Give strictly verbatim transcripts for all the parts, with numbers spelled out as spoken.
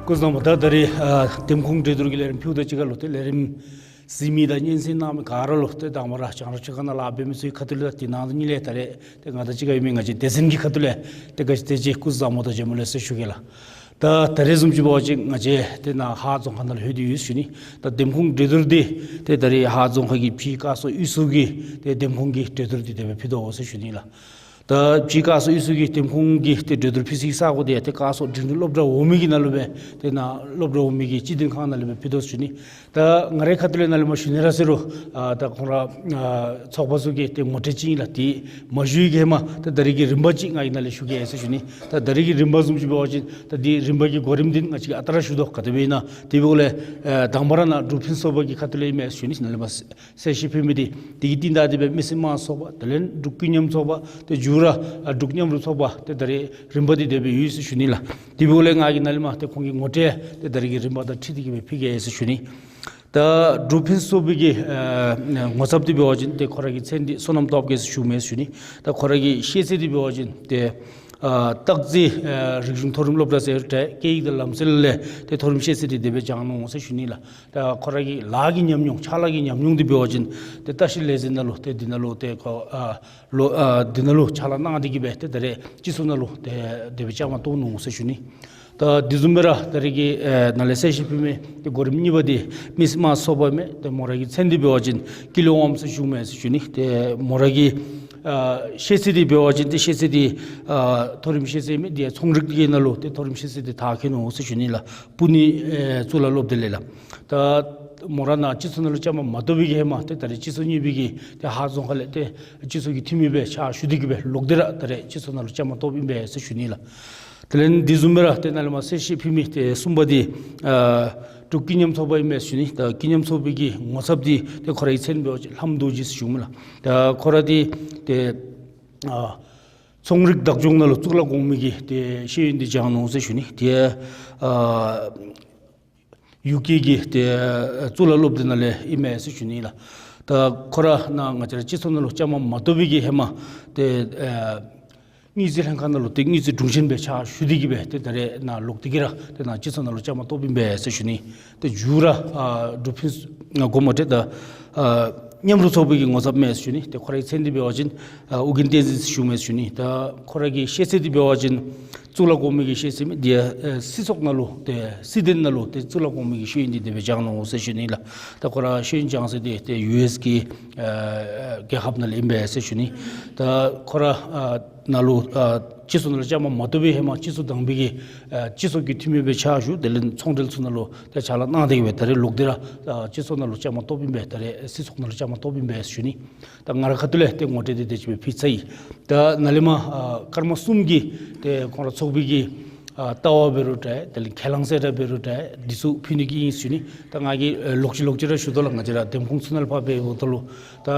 སྐུ་གཟུགས་བཟང་པོ། ད་ད་རིས་ཨ་འདེམས་ཁོངས་གྲོས་བསྡུར་གྱི་ལས་རིམ་ཕུལཝ་ད་གཅིག་ཁར་ལུ་ཏེ་ལས་རིམ་གཟིགས་མི་དང་སྙན་གསན་གནང་མི་ག་ར་ལུ་ཏེ་དང་པ་ར་རྒྱང་བསྒྲགས་ཆོས་ཁང་ནང་ལཱ་འབད་མི་ཚུ་གི་ཁ་ཐུག་ལས་ད་དེ་ནང་དོན་གཉིས་ལས་ད་རིས་ཏེ་ང་དང་གཅིག་ཁར་ཡོད་མི་ང་བཅས་སྡེ་ཚན་གྱི་ཁ་ཐུག་ལས་ཏེ་ག་ཅི་དེ་ཅིག་སྐུ་གཟུགས་བཟང་པོ་དང་བཅས་མ་ལེགས་ཟེར་ཞུ་གེ་ལགས། ད་ད་རིས་བཟུམ་ཅིག་འབད་བ་ཅིན་ང་བཅས་ཏེ་ནཱ་ཧཱ་རྫོང་ཁག་ནང་ལུ་ལྷོད་དེ་ཡོད་ཟེར་ཞུ་ནི། ད་འདེམས་ཁོངས་གྲོས་བསྡུར་འདི་ཏེ་ད་རིས་ཧཱ་རྫོང་ཁག་གི་སྤྱི་བཀའ་ཤོག་དབུས་ཚོགས་ཀྱི་ཏེ་འདེམས་ཁོངས་ཀྱི་གྲོས་བསྡུར་འདི་དེ་སྦེ་ཕུལ་དོ་ཟེར་ཞུ་ནི་ལགས། ད་སྤྱི་བཀའ་ཤོག་དབུས་ཚོགས་ཀྱི་འདེམས་ཁོངས་ཀྱི་ཏེ་གྲོས་བསྡུར་ཕུལ་སའི་ས་གོ་འདི་ཏེ་བཀའ་ཤོག་འབྲིང་རིམ་སློབ་གྲྭ་འོག་མའི་གི་ནང་ལུ་སྦེ་ཏེ་ནཱ་སློབ་གྲྭ་འོག་མའི་གི་སྤྱི་དོན་ཁང་ནང་ལུ་སྦེ་ཕུལ་དོ་ཟེར་ཞུ་ནི། ད་ང་རའི་ཁ་ཐུག་ལས་ནཱ་ལས་མར་ཞུ་ནི་ར་ཟེར་རུང་ཨ་ད་ཁོང་ར་ཨ་ཚོགས་པ་ཚུ་གི་ཏེ་ངོ་སྤྲོད་ཅིག་ཨིན་ལགས། ཏེ་མ་ཞུ་བའི་ཧེ་མ་ད་ད་རིས་ཀྱི་རིམ་པ་ཅིག་ང་གིས་ནཱ་ལས་ཞུ་གེ་ཟེར་ཞུ་ནི། ད་ད་རིས་ཀྱི་རིམ་པ་བཟུམ་ཅིག་འབད་བ་ཅིན་ད་འདི་རིམ་པ་གི་གོ་རིམ་འདི་ང་བཅས་ཀྱིས་ཨ་རྟག་ར་ཞུ་དོ། ག་དེ་སྦེ་ཨིན་ན་དེ་འབདཝ་ལས་ཨ་དང་པ་ར་ནཱ་འབྲུག་ཕུན་ཚོགས་པ་གི་ཁ་ཐུག་ལས་ཨིན་མས་ཟེར་ཞུ་ནི། ནཱ་ལས་མར་གསལ་བཤད་ཕུལ་མི་འདི་དེ་གི་རྟིང་བདའ་སྟེ་སྦེ་མི་སེར་དམངས་ཚོགས་པ་དེ་ལས་འབྲུག་ཀུན་མཉམ་ཚོགས་པ་ཏེ་མཇུག་ར་ཨ་འབྲུག་མཉམ་རུབ་ཚོགས་པ་ཏེ་ད་རིས་རིམ་པ་འདི་དེ་སྦེ་ཡོད་ཟེར་ཞུ་ནི་ལགས། དེ་འབདཝ་ལས་ང་གིས་ནཱ་ལས་མར་ཏེ་ཁོང་གི་ངོ་སྤྲོད་ཏེ་ད་རིས་ཀྱི་རིམ་པ་དང་འཁྲིལ་ཏེ་གི་སྦེ་ཕུལ་གེ་ཟེར་ཞུ་ནི། ད་འབྲུག་ཕུན་ཚོགས་པའི་གི་ཨ་ངོ་ཚབ་འདི་འབད་བ་ཅིན་ཏེ་ཁོ་ར་གི་མཚན་འདི་བསོད་ནམས་སྟོབས་རྒྱས་ཟེར་ཞུཝ་མས་ཟེར་ཞུ་ནི། ད་ཁོ་ར་གི་ཤེས་ཚད་འདི་འབད་བ་ཅིན་ཏེ་ཨ་སྟག་རྩེ་ཨ་རིག་གཞུང་མཐོ་རིམ་སློབ་གྲྭ་ཟེར་ཏེ་སྐད་ཡིག་དང་ལམ་སྲོལ་ལས་ཏེ་མཐོ་རིམ་ཤེས་ཚད་འདི་དེ་སྦེ་སྦྱངས་ནུག་ཟེར་ཞུ་ནི་ལགས། ད་ཁོ་ར་གི་ལཱ་གི་ཉམས་མྱོང་ཕྱག་ལཱ་གི་ཉམས་མྱོང་འདི་འབད་བ་ཅིན་ཏེ་ལྟ་བཤལ་ལས་འཛིན་ནང་ལུ་ཏེ་འདི་ནང་ལུ་ཏེ་ཁོ་ཨ་ལོ་ཨ་འདི་ནང་ལུ་ཕྱག་ལཱ་གནང་སྟེ་གི་སྦེ་ཏེ་ད་རིས་སྤྱི་ཚོགས་ནང་ལུ་ཏེ་དེ་སྦེ་བཅའ་མར་གཏོགས་ནུག་ཟེར་ཞུ་ནི། ད་དེ་བཟུམ་སྦེ་ར་ད་རིས་ཀྱི་ཨེ་ནཱ་ལས་གསལ་བཤད་ཕུལ་མི་ཏེ་གོ་རིམ་གཉིས་པ་འདི་མི་སེར་དམངས་ཚོགས་པ་མས། ཏེ་མོ་ར་གི་མཚན་འདི་འབད་བ་ཅིན་ཀུན་ལེགས་དབངམོ་ཟེར་ཞུཝ་མས་ཟེར་ཞུ་ནི། ཏེ་མོ་ར་གི་ཨ་ཤེས་ཚད་འདི་འབད་བ་ཅིན་ཏེ་ཤེས་ཚད་འདི་ཨ་མཐོ་རིམ་ཤེས་ཚད་མས། ཏེ་ཚོང་རིག་གི་ནང་ལུ་ཏེ་མཐོ་རིམ་ཤེས་ཚད་འདི་མཐར་འཁྱོལ་ནུག་ཟེར་ཞུ་ནི་ལགས། སྤུ་ནི་ཨེ་གཙུག་ལག་སློབ་སྡེ་ལས་ལགས། ད་མོ་ར་ནཱ་སྤྱི་ཚོགས་ནང་ལུ་བཅའ་མར་མ་གཏོགས་པའི་གི་ཧེ་མ་ཏེ་ད་རིས་སྤྱི་ཚོགས་གཉེར་བའི་གི་ཏེ་ཧཱ་རྫོང་ཁག་ལས་ཏེ་སྤྱི་ཚོགས་ཀྱི་འཐུས་མི་སྦེ་ཕྱག་ཞུ་སྟེ་གི་སྦེ་ལོག་སྟེ་ར་ད་རིས་སྤྱི་ཚོགས་ནང་ལུ་བཅའ་མར་གཏོགསཔ་ཨིན་པས་ཟེར་ཞུ་ནི་ལགས། དེ་ལས་དེ་བཟུམ་སྦེ་ར་ཏེ་ནཱ་ལས་མར་གསལ་བཤད་ཕུལ་མི་ཏེ་གསུམ་པ་འདི་ཨ་འབྲུག་ཀུན་མཉམ་ཚོགས་པ་ཨིན་པས་ཟེར་ཞུ་ནི། ད་ཀུན་མཉམ་ཚོགས་པའི་གི་ངོ་ཚབ་འདི་ཏེ་ཁོ་རའི་མཚན་འབད་བ་ཅིན་ལྷམོ་རྡོ་རྗེ་ཟེར་ཞུཝ་མས་ལགས། ད་ཁོ་ར་འདི་ཏེ་ཨ་ཚོང་རིག་བདག་སྐྱོང་ནང་ལུ་གཙུག་ལག་གོང་མའི་གི་ཏེ་ཤེས་ཡོན་འདི་སྦྱངས་ནུག་ཟེར་ཞུ་ནི། ཏེ་ཨ་ཡུ་ཀེ་གི་ཏེ་གཙུག་ལག་སློབ་སྡེ་ནང་ལས་ཨིན་མས་ཟེར་ཞུ་ནི་ལགས། ད་ཁོ་ར་ནཱ་ང་བཅས་ར་སྤྱི་ཚོགས་ནང་ལུ་བཅའ་མར་མ་གཏོགས་པའི་གི་ཧེ་མ་ཏེ་ཨ་དངུལ་རྩིས་ལྷན་ཁག་ནང་ལུ་ཏེ་དངུལ་རྩིས་དྲུང་ཆེན་སྦེ་ཕྱག་ཞུ་སྟེ་གི་སྦེ་ཏེ་ད་རིས་ནཱ་ལོག་སྟེ་གི་ར་ཏེ་ནཱ་སྤྱི་ཚོགས་ནང་ལུ་བཅའ་མར་གཏོགསཔ་ཨིན་པས་ཟེར་ཞུ་ནི། ཏེ་མཇུག་ར་ཨ་འབྲུག་ཕུན་ཨ་གོ་མ་ཏེ་ད་ཨ་མཉམ་རུབ་ཚོགས་པའི་གི་ངོ་ཚབ་མས་ཟེར་ཞུ་ནི། ཏེ་ཁོ་རའི་མཚན་འདི་འབད་བ་ཅིན་ཨ་ཨོ་རྒྱན་བསྟན་འཛིན་ཟེར་ཞུཝ་མས་ཟེར་ཞུ་ནི། ད་ཁོ་ར་གི་ཤེས་ཚད་འདི་འབད་བ་ཅིན་གཙུག་ལག་གོང་མའི་གི་ཤེས་ཚད་མས། ཏེ་ཨ་སྲིད་ཚོགས་ནང་ལུ་ཏེ་སྲིད་དོན་ནང་ལུ་ཏེ་གཙུག་ལག་གོང་མའི་གི་ཤེས་ཡོན་འདི་དེ་སྦེ་སྦྱངས་ནུག་ཟེར་ཞུ་ནི་ལགས། ད་ཁོ་ར་ཤེས་ཡོན་སྦྱང་ས་འདི་ཏེ་ཡུ་ཨེསི་གི་ཨ་རྒྱལ་ཁབ་ནང་ལས་ཨིན་པས་ཟེར་ཞུ་ནི། ད་ཁོ་ར་ཨ་ནཱ་ལུ་ཨ་སྤྱི་ཚོགས་ནང་ལུ་བཅའ་མར་མ་གཏོགས་པའི་ཧེ་མ་སྤྱི་ཚོགས་དང་པའི་གི་ཨ་སྤྱི་ཚོགས་ཀྱི་འཐུས་མི་སྦེ་ཕྱག་ཞུ། དེ་ལས་ཚོང་འབྲེལ་ཚུ་ནང་ལུ་ཏེ་ཕྱག་ལཱ་གནང་སྟེ་གི་སྦེ་ད་རིས་ལོག་སྟེ་ར་ཨ་སྤྱི་ཚོགས་ནང་ལུ་བཅའ་མར་གཏོགསཔ་ཨིན་པས། ད་རིས་སྲིད་ཚོགས་ནང་ལུ་བཅའ་མར་གཏོགསཔ་ཨིན་པས་ཟེར་ཞུ་ནི། ད་ང་རའི་ཁ་ཐུག་ལས་ཏེ་ངོ་སྤྲོད་འདི་དེ་ཅིག་སྦེ་ཕུལ་ཚར་ཡི། ད་ནཱ་ལས་མར་ཨ་སྐར་མ་གསུམ་གྱི་ཏེ་ཁོང་ར་ཚོགས་པའི་གི་ཨ་ལྟ་བ་འབད་རུང་འདྲ། དེ་ལས་ཁས་བླངས་གསལ་བསྒྲགས་འབད་རུང་འདྲ། འདི་ཚུ་ཕུལ་ནི་གི་ཨིན་ཟེར་ཞུ་ནི། ད་ང་གིས་ཨ་ལོག་ཅི་ལོག་ཅི་ར་ཞུ་དོ་ལགས། ང་བཅས་ར་འདེམས་ཁོངས་ཚུ་ནང་ལུ་ཕར་འབདཝ་ད་ལུ་ད་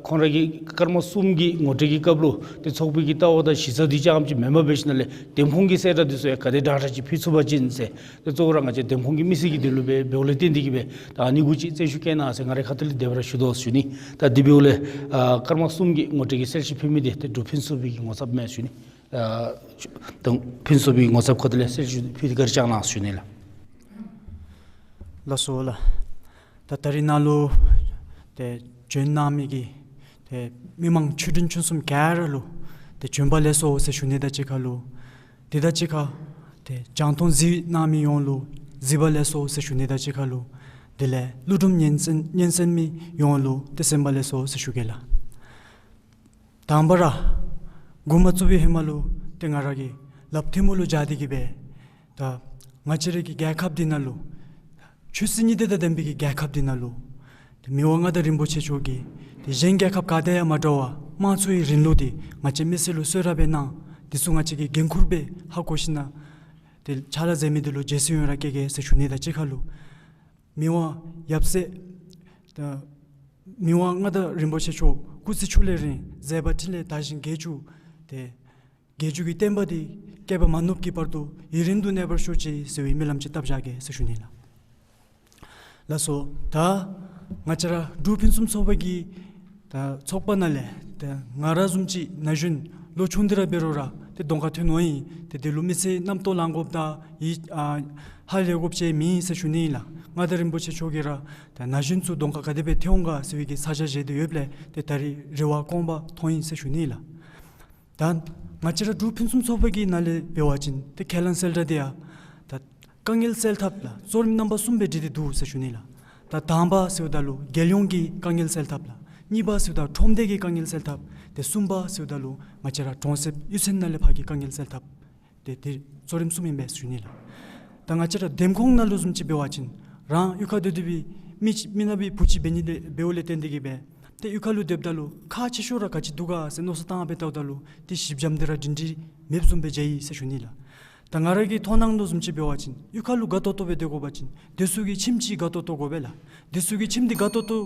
ཁོང་ར་གི་སྐར་མ་གསུམ་གྱི་ངོ་སྤྲོད་ཀྱི་སྐབས་ལུ་ཏེ་ཚོགས་པའི་གི་ལྟ་བ་དང་གཞི་རྩ་འདི་རྐྱངམ་ཅིག་མེནམ་འབད་ཞིནམ་ལས་འདེམས་ཁོངས་ཀྱི་གསལ་བསྒྲགས་འདི་ཚུ་ཡང་ག་དེ་དྲག་དྲག་ཅིག་ཕུལ་ཚུགས་པ་ཅིན་ཟེར་ཏེ་གཙོ་བོ་ར་ང་བཅས་འདེམས་ཁོངས་ཀྱི་མི་སེར་གྱི་དོན་ལུ་སྦེ་འབདཝ་ལས་བརྟེན་ཏེ་གི་སྦེ་ད་ཨ་ནི་གུ་ཅིག་བརྩོན་ཤུགས་བསྐྱེད་གནང་ཟེར་ང་རའི་ཁ་ཐུག་ལས་དེ་སྦེ་ར་ཞུ་དོ་ཟེར་ཞུ་ནི། ད་དེ་འབདཝ་ལས་ཨ་སྐར་མ་གསུམ་གྱི་ངོ་སྤྲོད་ཀྱི་གསལ་བཤད་ཕུལ་མི་འདི་ཏེ་འབྲུག་ཕུན་ཚོགས་པའི་གི་ངོ་ཚབ་མས་ཟེར་ཞུ་ནི། ཨ་ད་ཕུན་ཚོགས་པའི་གི་ངོ་ཚབ་ཁ་ཐུག་ལས་གསལ་བཤད་ཕུལ་ཏེ་བཀའ་དྲིན་བསྐྱང་གནང་ཟེར་ཞུ་ནི་ལགས། ལགས་སོ་ལགས། ད་ད་རིས་ནཱ་ལུ་ཏེ་བྱོན་གནང་མི་གི་ཏེ་མི་མང་ཆེ་འབྲིང་ཆུང་གསུམ་ག་ར་ལུ་ཏེ་བྱོན་པ་ལེགས་སོ་ཟེར་ཞུ་ནི་དང་གཅིག་ཁར་ལུ་དེ་དང་གཅིག་ཁར་ཏེ་རྒྱང་མཐོང་གཟིགས་གནང་མི་ཡོངས་ལུ་གཟིགས་པ་ལེགས་སོ་ཟེར་ཞུ་ནི་དང་གཅིག་ཁར་ལུ་དེ་ལས་གླུ་སྒྲུང་ཉན་གསན་ཉན་གསན་མི་ཡོངས་ལུ་ཏེ་གསན་པ་ལེགས་སོ་ཟེར་ཞུ་གེ་ལགས། དང་པ་ར་འགོ་མ་བཙུགས་པའི་ཧེ་མ་ལུ་ཏེ་ང་ར་གིས་ལགཔ་ཐལ་མོ་ལུ་སྦྱར་ཏེ་གི་སྦེ་ད་ང་བཅས་རའི་གི་རྒྱལ་ཁབ་འདི་ནང་ལུ་ཆོས་སྲིད་གཉིས་ལྡན་དང་ལྡན་པའི་གི་རྒྱལ་ཁབ་འདི་ནང་ལུ་ཏེ་མི་དབང་མངའ་བདག་རིན་པོ་ཆེ་མཆོག་གིས་ཏེ་གཞན་རྒྱལ་ཁབ་ག་དང་ཡང་མ་འདྲ་བར་དམངས་གཙོའི་རིང་ལུགས་འདི་ང་བཅས་མི་སེར་ལུ་གསོལ་རས་སྦེ་གནང་། འདི་ཚུ་ང་བཅས་ཀྱིས་འགན་ཁུར་སྦེ་ཧ་གོ་ཞིནམ་ཏེ་ཕྱག་ལཱ་མཛད་མི་འདི་ལུ་རྗེས་སུ་ཡི་རང་བསྐྱེད་གེ་ཟེར་ཞུ་ནི་དང་གཅིག་ཁར་ལུ་མི་དབང་ཡབ་སྲས་ད་མི་དབང་མངའ་བདག་རིན་པོ་ཆེ་མཆོག་སྐུ་ཚེ་ཕྱུག་ལས་རིང་མཛད་པ་འཕྲིན་ལས་དར་ཞིང་རྒྱས་བཅུག་སྟེ་རྒྱས་བཅུག་གི་བསྟན་པ་འདི་བསྐལ་པ་མ་ནུབ་ཀྱི་བར་དུ་ཡུན་རིང་དུ་གནས་པར་ཤོག་ཅིག་ཟེར་བའི་སྨོན་ལམ་ཅིག་བཏབ་བཞག་གེ་ཟེར་ཞུ་ནི་ལགས། ལགས་སོ། ད་ང་བཅས་ར་འབྲུག་ཕུན་སུམ་ཚོགས་པ་གི་ད་ཚོགས་པ་ནང་ལས་ད་ང་ར་བཟུམ་ཅིག་ན་གཞོན་ལོ་ཆུང་འདི་ར་འབད་རུང་ར་ ཏེ་གདོང་ཁར་ཐོན་འོང་ཡི། ཏེ་དེ་ལུ་མི་སེར་རྣམ་རྟོག་ལང་དགོཔ་དང་ཡི་ཨ་ཧ་ལས་དགོཔ་ཅིག་མེད་ཟེར་ཞུ་ནི་ཨིན་ལགས། མངའ་བདག་རིན་པོ་ཆེ་མཆོག་གིས་ར་ད་ན་གཞོན་ཚུ་གདོང་ཁར་ག་དེ་སྦེ་ཐོན་འོང་ག་ཟེར་བའི་གི་ཚ་གྱང་བཞེས་ཏེ་ཡོདཔ་ལས་ཏེ་ད་རིས་རེ་བ་སྐོང་པ་མཐོང་ཡི་ཟེར་ཞུ་ནི་ཨིན་ལགས། ད་ང་བཅས་ར་འབྲུག་ཕུན་སུམ་ཚོགས་པ་གི་ནང་ལས་འབད་བ་ཅིན་ཏེ་ཁས་བླངས་གསལ་བསྒྲགས་འདི་ཡང་ད་དཀའ་ངལ་སེལ་ཐབས་ལགས་གཙོ་རིམ་རྣམ་པ་གསུམ་སྦེ་སྒྲིག་སྟེ་འདུག་ཟེར་ཞུ་ནི་ལགས། ད་དང་པ་ཟེརཝ་ད་ལུ་རྒྱལ་ཡོངས་ཀྱི་དཀའ་ངལ་སེལ་ཐབས་ལགས། གཉིས་པ་ཟེརཝ་ད་ཁྲོམ་སྡེ་གི་དཀའ་ངལ་སེལ་ཐབས། ཏེ་གསུམ་པ་ཟེརཝ་ད་ལུ་ང་བཅས་ར་གྲོང་གསེབ་གཡུས་ཚན་ནང་ལས་ཕར་གྱི་དཀའ་ངལ་སེལ་ཐབས། ཏེ་དེ་གཙོ་རིམ་གསུམ་ཨིན་པས་ཟེར་ཞུ་ནི་ལགས། ད་ང་བཅས་ར་འདེམས་ཁོངས་ནང་ལུ་བཟུམ་ཅིག་འབད་བ་ཅིན་རང་གཡུས་ཁར་སྡོད་སྡོད་པའི་མི་ཅིག་མི་ནག་པའི་བུ་ཅིག་འབད་ནི་དེ་འབདཝ་ལས་བརྟེན་ཏེ་གིས་སྦེ་ཏེ་གཡུས་ཁ་ལུ་སྡོདཔ་ད་ལུ་ཁག་ཆེ་ཤོས་ར་ག་ཅི་འདུག་ག་ཟེར་མནོ་བསམ་བཏང་སྦེ་བལྟཝ་ད་ལུ་ཏེ་ཞི་འཇམ་འདི་ར་སྒྲིང་སྒྲིང་མེདཔ་བཟུམ་སྦེ་མཇལ་ཡི་ཟེར་ཞུ་ནི་ལགས། ད་ང་ར་གི་མཐོང་སྣང་ལུ་བཟུམ་ཅིག་འབད་བ་ཅིན་གཡུས་ཁ་ལུ་དགའ་ཏོག་ཏོ་སྦེ་སྡོད་དགོ་པ་ཅིན་དེ་ཚུ་གི་ཁྱིམ་ཅིག་དགའ་ཏོག་ཏོ་དགོ་པས་ལགས། དེ་ཚུ་གི་ཁྱིམ་འདི་དགའ་ཏོག་ཏོ་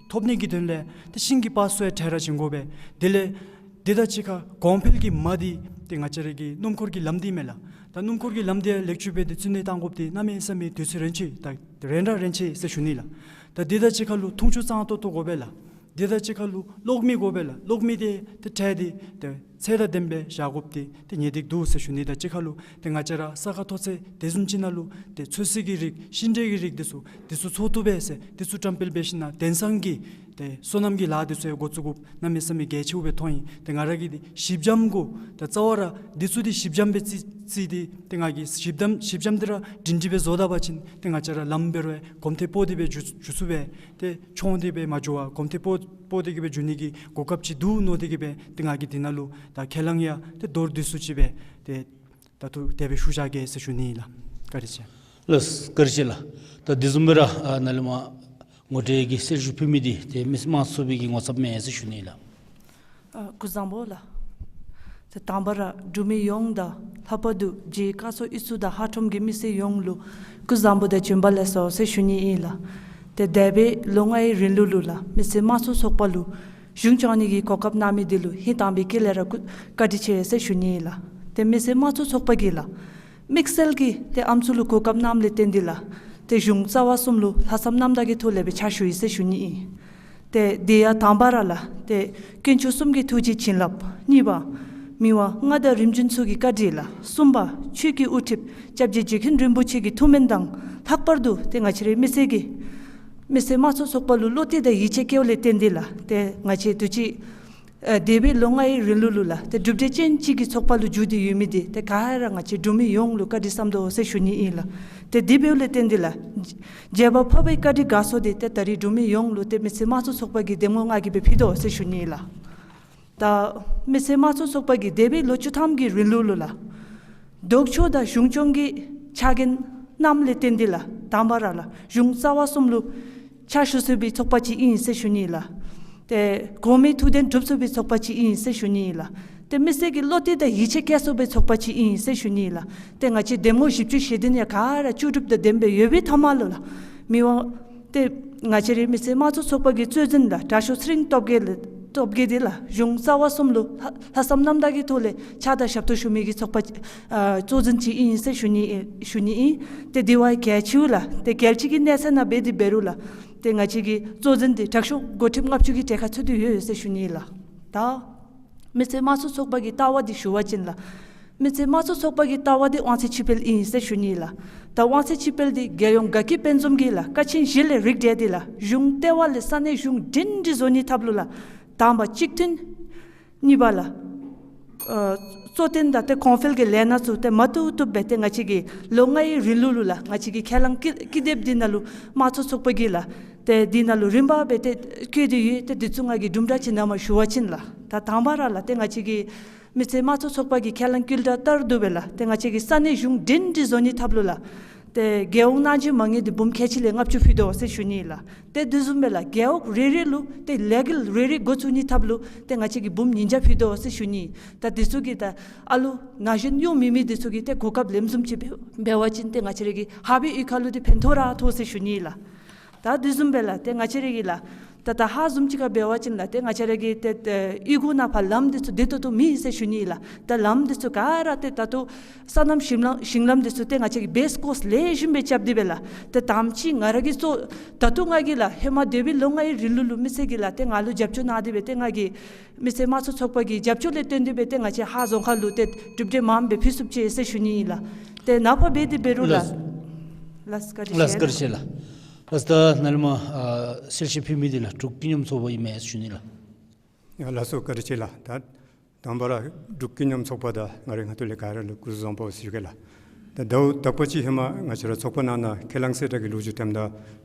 ཐོབ་ནི་གི་དོན་ལས་ཏེ་ཤིང་གི་པར་ཚུ་ཡང་ཕྲལ་ར་བྱིན་དགོ་པས། དེ་ལས་དེ་དང་གཅིག་ཁར་གོང་འཕེལ་གྱི་མ་འདི་ཏེ་ང་བཅས་ར་གི་སྣུམ་འཁོར་གྱི་ལམ་འདི་མས་ལགས། ད་སྣུམ་འཁོར་གྱི་ལམ་འདི་ཡང་ལེགས་བཅོས་འབད་དེ་ཚུན་ཚོད་བཏང་དགོཔ་འདི་གནམ་མེད་ས་མེད་དུས་ཚོད་རན་ཆི་དང་རན་ར་རན་ཆི་ཟེར་ཞུ་ནི་ལགས། ད་དེ་དང་གཅིག་ཁར་ལུ་འཐུང་ཆུ་གཙང་ཏོག་ཏོ་དགོ་པས་ལགས། དེ་དང་གཅིག་ཁར་ལུ་གློག་མེ་དགོ་པས་ལགས། གློག་མེ་འདི་ཏེ་ཕྲལ་ཏེ་ཏེ་ཚད་དང་ལྡནམ་སྦེ་བཞག་དགོཔ་འདི་ཏེ་ངེས་ཏིག་འདུག་ཟེར་ཞུ་ནི། ད་གཅིག་ཁར་ལུ་ཏེ་ང་བཅས་ར་ས་ཁ་མཐོ་ཚད་དེ་བཟུམ་ཅིག་ནང་ལུ་ཏེ་ཚོད་བསྲེ་གི་རིགས་ཤིང་འབྲས་ཀྱི་རིགས་འདི་ཚུ་འདི་ཚུ་འཚོ་བཏུབ་པས་ཟེར་འདི་ཚུ་བཀྲམ་སྤེལ་འབད་ཞིན་ན་དེང་སང་གི་ཏེ་སོ་ནམ་གྱི་ལཱ་འདི་ཚུ་ཡང་འགོ་བཙུགས་དགོཔ་གནམ་མེད་ས་མེད་གལ་ཆེཝ་སྦེ་མཐོང་ཡི། ཏེ་ང་ར་གིས་འདི་ཞི་འཇམ་གུ་ད་རྩ་བ་ར་འདི་ཚུ་འདི་ཞི་འཇམ་སྦེ་རྩི་རྩིས་ཏེ་ཏེ་ང་གིས་ཞི་འཇམ་ཞི་འཇམ་འདི་ར་སྒྲིང་སྒྲིང་སྦེ་བཟོ་ད་པ་ཅིན་ཏེ་ང་བཅས་ར་ལམ་འབད་རུང་གོམ་ཐེ་སྤོ་སྟེ་སྦེ་འགྱོ་འགྱོ་ཚུགས་པས། ཏེ་མཆོང་སྟེ་སྦེ་མ་འགྱོ་བར་གོམ་ཐེ་སྤོ་སྤོ་སྟེ་གིས་སྦེ་འགྱོ་ནི་གི་གོ་སྐབས་ཅིག་འདུག་མནོ་སྟེ་གིས་སྦེ་ཏེ་ང་གིས་འདི་ནང་ལུ་ད་ཁས་བླངས་ཡང་ཏེ་མདོར་བསྡུས་སུ་ཅིག་སྦེ་ཏེ་ད་ལྟོ་དེ་སྦེ་ཞུ་བཞག་གེ་ཟེར་ཞུ་ནི་ཨིན་ལགས། བཀའ་དྲིན་ཆེ། ལགས་སོ། བཀའ་དྲིན་ཆེ་ལགས། ད་དེ་བཟུམ་སྦེ་ར་ཨ་ནཱ་ལས་མར་ངོ་སྤྲོད་ཀྱི་གསལ་ཞུ་ཕུལ་མི་འདི་ཏེ་མི་སེར་དམངས་གཙོ་ཚོགས་པའི་གི་ངོ་ཚབ་མས་ཟེར་ཞུ་ནི་ཨིན་ལགས། ཨ་སྐུ་གཟུགས་བཟང་པོ་ལགས། ཏེ་དང་པ་ར་འབྲུག་མི་ཡོངས་དང་ལྷག་པར་དུ་རྒྱའི་བཀའ་ཤོག་གཡུས་ཚུ་དང་ཧཱ་ཁྲོམ་གྱི་མི་སེར་ཡོངས་ལུ་སྐུ་གཟུགས་བཟང་པོ་དང་བྱོན་པ་ལེགས་སོ་ཟེར་ཞུ་ནི་ཨིན་ལགས། ཏེ་འདས་པའི་ལོ་ལྔའི་རིང་ལུ་ལུ་ལགས་མི་སེར་དམངས་གཙོ་ཚོགས་པ་ལུ་གཞུང་སྐྱོང་ནི་གི་གོ་སྐབས་གནང་མི་འདི་ལུ་ཧིང་དྭངས་པའི་དཀྱིལ་ལས་ར་སྐུ་བཀའ་དྲིན་ཆེ་ཟེར་ཞུ་ནི་ཨིན་ལགས། ཏེ་མི་སེར་དམངས་གཙོ་ཚོགས་པ་གིས་ལགས་དམིགས་བསལ་གྱིས་ཏེ་ཨམ་སྲུ་ལུ་གོ་སྐབས་གནངམ་ལས་བརྟེན་ཏེ་ལགས་ཏེ་གཞུང་རྩ་བ་གསུམ་ལུ་ལྷག་བསམ་རྣམ་དག་གི་ཐོག་ལས་སྦེ་ཕྱག་ཞུ་ཡི་ཟེར་ཞུ་ནི་ཨིན། ཏེ་དེ་ཡང་དང་པ་ར་ལགས་ཏེ་དཀོན་མཆོག་གསུམ་གྱི་ཐུགས་རྗེ་བྱིན་རླབས། གཉིས་པ་མི་དབང་མངའ་བདག་རིམ་བྱོན་ཚུ་གི་བཀའ་དྲིན་ལགས། གསུམ་པ་ཆོས་ཀྱི་དབུ་ཁྲིདཔ་སྐྱབས་རྗེ་རྗེ་མཁན་རིན་པོ་ཆེ་གི་ཐུགས་སྨོན་དང་ལྷག་པར་དུ་ཏེ་ང་བཅས་རའི་མི་སེར་གྱིས་མི་སེར་དམངས་གཙོ་ཚོགས་པ་ལུ་བློ་གཏད་དང་ཡིད་ཆེས་བསྐྱེདཔ་ལས་བརྟེན་ཏེ་ལགས་ཏེ་ང་བཅས་དུས་ཅི་ཨ་འདས་པའི་ལོ་ལྔའི་རིང་ལུ་ལུ་ལགས་ཏེ་གྲུབ་འབྲས་ཅན་ཅིག་གི་ཚོགས་པ་ལུ་འགྱུར་ཏེ་ཡོད་མི་འདི་ཏེ་ག་ར་ང་བཅས་འབྲུག་མི་ཡོངས་ལུ་བཀའ་དྲིན་བསམ་དོ་ཟེར་ཞུ་ནི་ཨིན་ལགས། ཏེ་དེ་འབདཝ་ལས་བརྟེན་ཏེ་ལགས་རྗེ་བརྒྱད་པ་འཕགས་པའི་བཀའ་དྲིན་དགའ་ཚོར་འདི་ཏེ་ད་རིས་འབྲུག་མི་ཡོངས་ལུ་ཏེ་མི་སེར་དམངས་གཙོ་ཚོགས་པ་གིས་འདེམས་ངོ་ང་གིས་སྦེ་ཕུལ་དོ་ཟེར་ཞུ་ནི་ཨིན་ལགས། ད་མི་སེར་དམངས་གཙོ་ཚོགས་པ་གིས་འདས་པའི་ལོ་བཅུ་ཐམ་གྱི་རིང་ལུ་ལུ་ལགས་ལྡོག་ཕྱོགས་དང་གཞུང་སྐྱོང་གི་ཕྱག་འགན་གནངམ་ལས་བརྟེན་ཏེ་ལགས་དང་པ་ར་ལགས་གཞུང་རྩ་བ་གསུམ་ལུ་ཕྱག་ཞུ་ཚུགས་པའི་ཚོགས་པ་ཅིག་ཨིན་ཟེར་ཞུ་ནི་ལགས། ཏེ་གོང་མའི་ཐུགས་འདུན་སྒྲུབ་ཚུགས་པའི་ཚོགས་པ་ཅིག་ཨིན་ཟེར་ཞུ་ནི་ལགས། ཏེ་མི་སེར་གྱི་བློ་གཏད་དང་ཡིད་ཆེས་བསྐྱེད་ཚུགས་པའི་ཚོགས་པ་ཅིག་ཨིན་ཟེར་ཞུ་ནི་ལགས། ཏེ་ང་བཅས་འདེམས་ངོ་བཞི་བཅུ་ཞེ་བདུན་ཡང་ག་ར་བཅུ་དྲུག་དང་ལྡནམ་སྦེ་ཡོད་པའི་མཐའ་མ་ལུ་ལགས་མི་དབང་ཏེ་ང་བཅས་རའི་མི་སེར་དམངས་གཙོ་ཚོགས་པ་གི་གཙོ་འཛིན་ལགས་དྲག་ཤོས་ཚེ་རིང་སྟོབས་རྒྱས་ལགས་སྟོབས་རྒྱས་འདི་ལགས་གཞུང་རྩ་བ་གསུམ་ལུ་ལྷག་ལྷག་བསམ་རྣམ་དག་གི་ཐོག་ལས་ཕྱག་དང་ཞབས་ཏོག་ཞུ་མི་གི་ཚོགས་པ་ཨ་གཙོ་འཛིན་ཅིག་ཨིན་ཟེར་ཞུ་ནི་ཨིན་ཞུ་ནི་ཨིན། ཏེ་དེ་བ་གལ་ཆེཝ་ལགས་ཏེ་རྒྱལ་སྤྱི་གི་གནས་ཚད་ནང་འབད་དེ་འབད་རུང་ལགས་ཏེ་ང་བཅས་ཀྱི་གཙོ་འཛིན་འདི་དྲག་ཤོས་འགོ་ཁྲིདཔ་ལྔ་བཅུ་གི་གྲལ་ཁར་ཚུད་དེ་ཡོད་ཟེར་ཞུ་ནི་ལགས། ད་མི་སེར་དམངས་གཙོ་ཚོགས་པ་གི་ལྟ་བ་འདི་ཞུ་བ་ཅིན་ལགས་མི་སེར་དམངས་གཙོ་ཚོགས་པ་གི་ལྟ་བ་འདི་དབང་ཚད་ཕྱིར་སྤེལ་ཨིན་ཟེར་ཞུ་ནི་ལགས། ད་དབང་ཚད་ཕྱིར་སྤེལ་འདི་རྒྱལ་ཡོངས་དགའ་སྐྱིད་དཔལ་འཛོམས་ཀྱི་ལགས་ཀ་ཆེན་བཞི་ལས་རིགས་བསྒྲེས་ཏེ་ལགས་གཞུང་ལྟེ་བ་ལས་ས་གནས་གཞུང་སྒྲིང་སྒྲིང་བཟོ་ནིའི་ཐབས་ལུ་ལགས་དང་པ་གཅིག་མཐུན། གཉིས་པ་ལགས་ཨ་གཙོ་བསྟེན་དང་ཏེ་གོང་འཕེལ་གྱི་ལས་སྣ་ཚུ་ཏེ་མ་བཏུབ་བཏུབ་སྦེ་ཏེ་ང་བཅས་ཀྱི་ལོ་ལྔའི་རིང་ལུ་ལུ་ལགས་ང་བཅས་ཀྱི་ཁས་བླངས་ཀྱི་ཀི་དེབ་འདི་ནང་ལུ་དམངས་གཙོ་ཚོགས་པ་གིས་ལགས་ཏེ་འདི་ནང་ལུ་རིམ་པ་སྦེ་ཏེ་བཀོད་དེ་ཡོད། ཏེ་འདི་ཚུ་ང་གིས་དུམ་གྲ་ཅིག་ནང་མར་ཞུ་བ་ཅིན་ལགས་ད་དང་པ་ར་ལགས་ཏེ་ང་བཅས་ཀྱི་མི་སེར་དམངས་གཙོ་ཚོགས་པ་གི་ཁས་བླངས་ཀུན་ཏུ་ལྟར་དུ་སྦེ་ལགས་ཏེ་ང་བཅས་ཀྱི་ས་གནས་གཞུང་སྒྲིང་སྒྲིང་བཟོ་ནིའི་ཐབས་ལུ་ལགས་ཏེ་རྒྱལ་ཡོངས་གནང་སྦྱིན་མ་དངུལ་འདི་འབུམ་ཁལ་གཅིག་ལས་ལྔ་བཅུ་ཕུལ་དོ་ཟེར་ཞུ་ནི་ལགས། ཏེ་དེ་བཟུམ་སྦེ་ལགས་རྒེད་འོག་རེ་རེ་ལུ་ཏེ་ལས་འགུལ་རེ་རེ་འགོ་བཙུགས་ནིའི་ཐབས་ལུ་ཏེ་ང་བཅས་ཀྱིས་འབུམ་ཉིས་བརྒྱ་ཕུལ་དོ་ཟེར་ཞུ་ནི། ད་འདི་ཚུ་གི་ད་ཨ་ལུ་ན་གཞོན་གཡོག་མེད་མི་འདི་ཚུ་གིས་ཏེ་གོ་སྐབས་ལེན་བཟུམ་ཅིག་འབད་འབད་བ་ཅིན་ཏེ་ང་བཅས་ར་གི་ཧཱ་པའི་གཡུས་ཁ་ལུ་ཏེ་ཕན་ཐོགས་ར་ཐོགས་ཟེར་ཞུ་ནི་ལགས། ད་དེ་བཟུམ་སྦེ་ལགས་ཏེ་ང་བཅས་ར་གི་ལགས་ ད་ད་ཧ་བཟུམ་ཅིག་ཁར་འབད་བ་ཅིན་ལགས་ཏེ་ང་བཅས་ར་གི་ཏེ་ཏེ་གཡུས་སྒོ་ནང་ཕར་ལམ་འདི་ཚུ་བདེ་ཏོག་ཏོ་མེད་ཟེར་ཞུ་ནི་ལགས། ད་ལམ་འདི་ཚུ་ག་ར་ཏེ་ད་ལྟོ་སོ་ནམ་ཞིང་ལམ་ཞིང་ལམ་འདི་ཚུ་ཏེ་ང་བཅས་ཀྱི་བེསི་ཀོརསི་ལེགས་ཤོམ་སྦེ་རྐྱབ་སྟེ་སྦེ་ལགས། ཏེ་དང་པ་ཅིག་ང་ར་གིས་གཙོ་ད་ལྟོ་ང་གིས་ལགས་ཧེ་མ་འདས་པའི་ལོ་ལྔའི་རིང་ལུ་ལུ་མི་སེར་གྱིས་ལགས་ཏེ་ང་ལུ་རྒྱབ་སྐྱོར་གནང་སྟེ་སྦེ་ཏེ་ང་གིས་མི་སེར་དམངས་གཙོ་ཚོགས་པ་གི་རྒྱབ་སྐྱོར་ལས་བརྟེན་ཏེ་སྦེ་ཏེ་ང་བཅས་ཧཱ་རྫོང་ཁག་ལུ་ཏེ་གྲུབ་འབྲས་མངམ་སྦེ་ཕུལ་ཚུགསཔ་ཅིག་ཟེར་ཞུ་ནི་ཨིན་ལགས། ཏེ་ནངས་པ་འབད་དེ་འབད་རུང་ལགས། ལགས། ལགས་བཀའ་དྲིན་ལགས་ཆེ་བཀའ་དྲིན་ལགས། ཆེ་ལགས། ལགས་ད་ནཱ་ལས་མར་ཨ་གསལ་བཤད་ཕུལ་མི་འདི་ལགས་འབྲུག་ཀུན་མཉམ་ཚོགས་པ་ཨིན་མས་ཟེར་ཞུ་ནི་ལགས། ཡ་ལགས་སོ་བཀའ་དྲིན་ཆེ་ལགས། ད་དང་པ་ར་འབྲུག་ཀུན་མཉམ་ཚོགས་པ་དང་ང་རའི་ཁ་ཐུག་ལས་ག་ར་ལུ་སྐུ་གཟུགས་བཟང་པོ་ཟེར་ཞུ་གེ་ལགས། ད་ཟླཝ་དག་པ་ཅིག་ཧེ་མ་ང་བཅས་ར་ཚོགས་པ་ནང་ན་ཁས་བླངས་གསལ་བསྒྲགས་ཀྱི་ལོ་རྒྱུས་ཐོནམ་ད་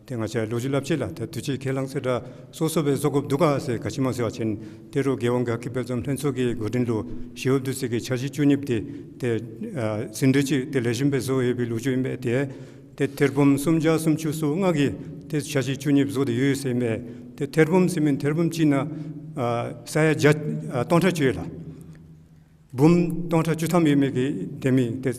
ཏེ་ང་བཅས་ལོ་རྒྱུས་སླབ་ཅི་ལགས། ད་དུས་ཅི་ཁས་བླངས་གསལ་བསྒྲགས་སོ་སོ་སྦེ་བཟོ་དགོཔ་འདུག་ག་ཟེར། ག་ཅི་སྨོ་ཟེར་བ་ཅིན་ཏེ་རོགས་རྒྱལ་ཡོངས་རྒྱལ་ཁབ་དཔེ་མཛོད་ལྷན་ཚོགས་ཀྱི་འགོ་འདྲེན་ལུ་ཞི་གཡོགཔ་འདུ་ཚོགས་ཀྱི་འཆར་གཞི་བཅུ་གཉིས་འདི་ཏེ་ཨ་ཟིན་བྲིས་ཅིག་ཏེ་ལེགས་ཤོམ་སྦེ་བཟོ་ཡོད་པའི་ལོ་རྒྱུས་ཨིན་པས། ཏེ་ཏེ་ཐེར་འབུམ་སུམ་བརྒྱ་སུམ་ཅུ་སོ་ལྔ་གི་ཏེ་འཆར་གཞི་བཅུ་གཉིས་བཟོ་སྟེ་ཡོད་ཟེར་ཨིན་པས། ཏེ་ཐེར་འབུམ་ཟེར་མི་ཐེར་འབུམ་གཅིག་ནང་ཨ་ས་ཡ་བརྒྱ་ཨ་སྟོང་ཕྲག་གཅིག་ཡོད་ལགས། འབུམ་སྟོང་ཕྲག་བཅུ་ཐམ་ཡོད་མི་གི་དེ་མི་ཏེ་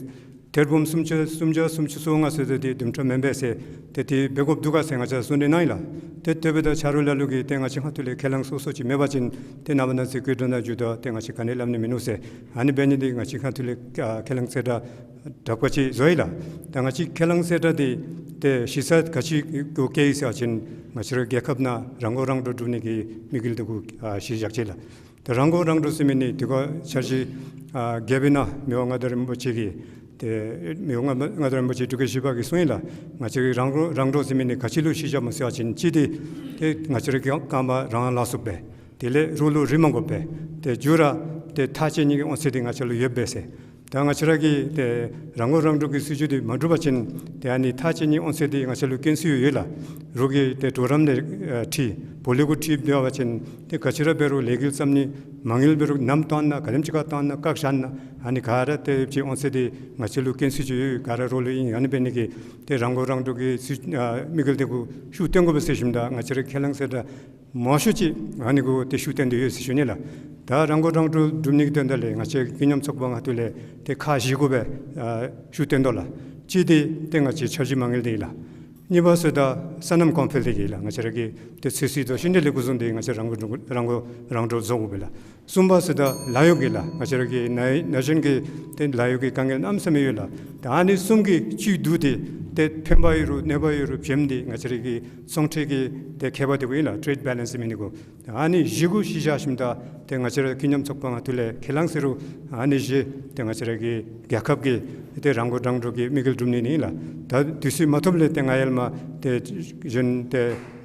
ཐེར་འབུམ་སུམ་བརྒྱ་སུམ་བརྒྱ་སུམ་ཅུ་སོ་ལྔ་ཟེར་ཏེ་དེ་བདུན་ཕྲག་མེན་པས་ཟེར། ཏེ་དེ་འབད་དགོཔ་འདུག་ག་ཟེར་ང་བཅས་གསུང་གྲོས་གནང་ཡི་ལགས། ཏེ་དེ་འབདཝ་ད་ཆ་རོགས་ལ་ལུ་གིས་ཏེ་ང་བཅས་ཁ་ཐུག་ལས་ཁས་བླངས་སོ་སོ་ཅིག་མེད་པ་ཅིན་ཏེ་ནངས་པ་གནངས་ཚེ་སྐུ་མགྲོན་ནང་འགྱོཝ་ད་ཏེ་ང་བཅས་ག་ནི་སླབ་ནི་མིན་ནུག་ཟེར། ཨ་ནི་འབད་ནི་འདི་ང་བཅས་ཁ་ཐུག་ལས་ཨ་ཁས་བླངས་གསལ་བསྒྲགས་དག་པ་ཅིག་བཟོ་ཡི་ལགས། ད་ང་བཅས་ཁས་བླངས་གསལ་བསྒྲགས་འདི་ཏེ་གཞི་རྩ་ག་ཅི་གུ་བཀལ་ཡི་ཟེར་བ་ཅིན་ང་བཅས་ར་རྒྱལ་ཁབ་ནང་རང་མགོ་རང་འདྲོངས་སྒྲུབ་ནི་གི་དམིགས་ཡུལ་འདི་གུ་ཨ་གཞི་བཞག་ཅི་ལགས། ཏེ་རང་མགོ་རང་འདྲོངས་ཟེར་མི་འདི་དེ་ཁར་འཆར་གཞི་ཨ་བརྒྱད་པའི་ནང་མི་དབང་མངའ་བདག་རིན་པོ་ཆེ་གིས་ཏེ་མི་དབང་མངའ་བདག་རིན་པོ་ཆེ་འབྲུག་རྒྱལ་བཞི་པ་གིས་གསུངས་ཡི་ལགས། ང་བཅས་རང་མགོ་རང་འདྲོངས་ཟེར་མི་འདི་ག་ཅི་ལུ་གཞི་བཞགཔ་སྨོ་ཟེར་བ་ཅིན་གཅིག་འདི་ཏེ་ང་བཅས་ར་གི་རྐངམ་རང་ལངས་ཚུགསཔ་སྦེ། དེ་ལས་རོགས་ལུ་རེ་མ་དགོཔ་སྦེ། ཏེ་མཇུག་ར་ཏེ་ཐག་བཅད་ནི་གི་དབང་ཚད་འདི་ང་བཅས་ལུ་ཡོདཔ་སྦེ་ཟེར། ད་ང་བཅས་ར་གི་ཏེ་རང་མགོ་རང་འདྲོངས་ཀྱི་སྲིད་བྱུས་འདི་མ་འགྲུབ་པ་ཅིན་ཏེ་ཨ་ནི་ཐག་བཅད་ནི་དབང་ཚད་འདི་ང་བཅས་ལུ་བཀོན་སྲོལ་ཡོད་ཡོད་ལགས། རོགས་ཀྱིས་ཏེ་གྲོགས་རམ་ལས་ཨ་འཁྲིད་བོད་ལུ་གུ་འཁྲིད་འབད་བ་ཅིན་ཏེ་ག་ཅི་ར་འབད་རུང་ལས་འགུལ་བརྩམ་ནི་མ་དངུལ་འབད་རུང་ནམ་བཏང་ན་ག་དེམ་ཅིག་ཁར་བཏང་ན་བཀག་བཞག་ན་ཨ་ནི་ག་ར་ཏེ་ཅིག་དབང་ཚད་འདི་ང་བཅས་ལུ་བཀོན་སྲོལ་ཅིག་ཡོད་ཡོད། ག་ར་རོགས་ལུ་ཨིན། ཨ་ནི་འབད་ནི་གིས་ཏེ་རང་མགོ་རང་འདྲོངས་ཀྱི་སྲིད་ཨ་དམིགས་ཡུལ་འདི་གུ་ཤུགས་བཏོན་དགོ་པས་ཟེར་ཞུཝ་ད་ང་བཅས་ར་ཁས་བླངས་གསལ་བསྒྲགས་མང་ཤོས་ཅིག་ཨ་ནི་གུ་ཏེ་ཤུགས་བཏོན་ཏེ་ཡོད་ཟེར་ཞུ་ནི་ལགས། ད་རང་མགོ་རང་འདྲོངས་སྒྲུབ་ནི་གི་དོན་དག་ལས་ང་བཅས་ཀུན་མཉམ་ཚོགས་པ་ཁ་ཐུག་ལས་ཏེ་ཁག་བཞི་གུ་སྦེ་ཨ་ཤུགས་བཏོན་དོ་ལགས། གཅིག་འདི་ཏེ་ང་བཅས་འཆར་གཞི་མ་དངུལ་འདི་ཨིན་ལགས། གཉིས་པ་ཟེརཝ་ད་སོ་ནམ་གོང་འཕེལ་འདི་གི་ལགས། ང་བཅས་ར་གི་ཏེ་ཚོད་བསྲེ་དང་ཤིང་འབྲས་ལས་འགོ་བཟུང་སྟེ་ང་བཅས་རང་མགོ་རང་འདྲོངས་རང་མགོ་རང་འདྲོངས་བཟོ་དགོ་པས་ལགས། གསུམ་པ་ཟེརཝ་ད་ལཱ་གཡོག་གི་ལགས། ང་བཅས་ར་གི་ན་ན་གཞོན་གྱི་ཏེ་ལཱ་གཡོག་གི་དཀའ་ངལ་གནམ་མེད་ས་མེད་ཡོད་ལགས། ད་ཨ་ནི་གསུམ་གྱི་བཅུད་བསྡུ་སྟེ་ཏེ་ཕན་པ་ཡོད་རུང་གནོད་པ་ཡོད་རུང་བྱེམ་འདི་ང་བཅས་ར་གི་ཚོང་འབྲེལ་གྱི་ཏེ་ཁྱད་པར་འདི་གུ་ཨིན་ལགས། ཊེརེཌ་བེ་ལེནསི་ཟེར་མི་འདི་གུ། ཨ་ནི་བཞི་གུ་གཞི་བཞག་ཞིནམ་ད་ཏེ་ང་བཅས་ར་ཀུན་མཉམ་ཚོགས་པ་ཁ་ཐུག་ལས་ཁས་བླངས་ཟེར་རུང་ཨ་ནི་བཞི་ཏེ་ང་བཅས་ར་གི་རྒྱལ་ཁབ་ཀྱི་ཏེ་རང་མགོ་རང་འདྲོངས་ཀྱི་དམིགས་ཡུལ་སྒྲུབ་ནི་ཨིན་ལགས། ད་དུས་ཚོད་མ་ཐོབ་ལས་ཏེ་ང་ཡར་མར་ཏེ་གཞན་ཏེ་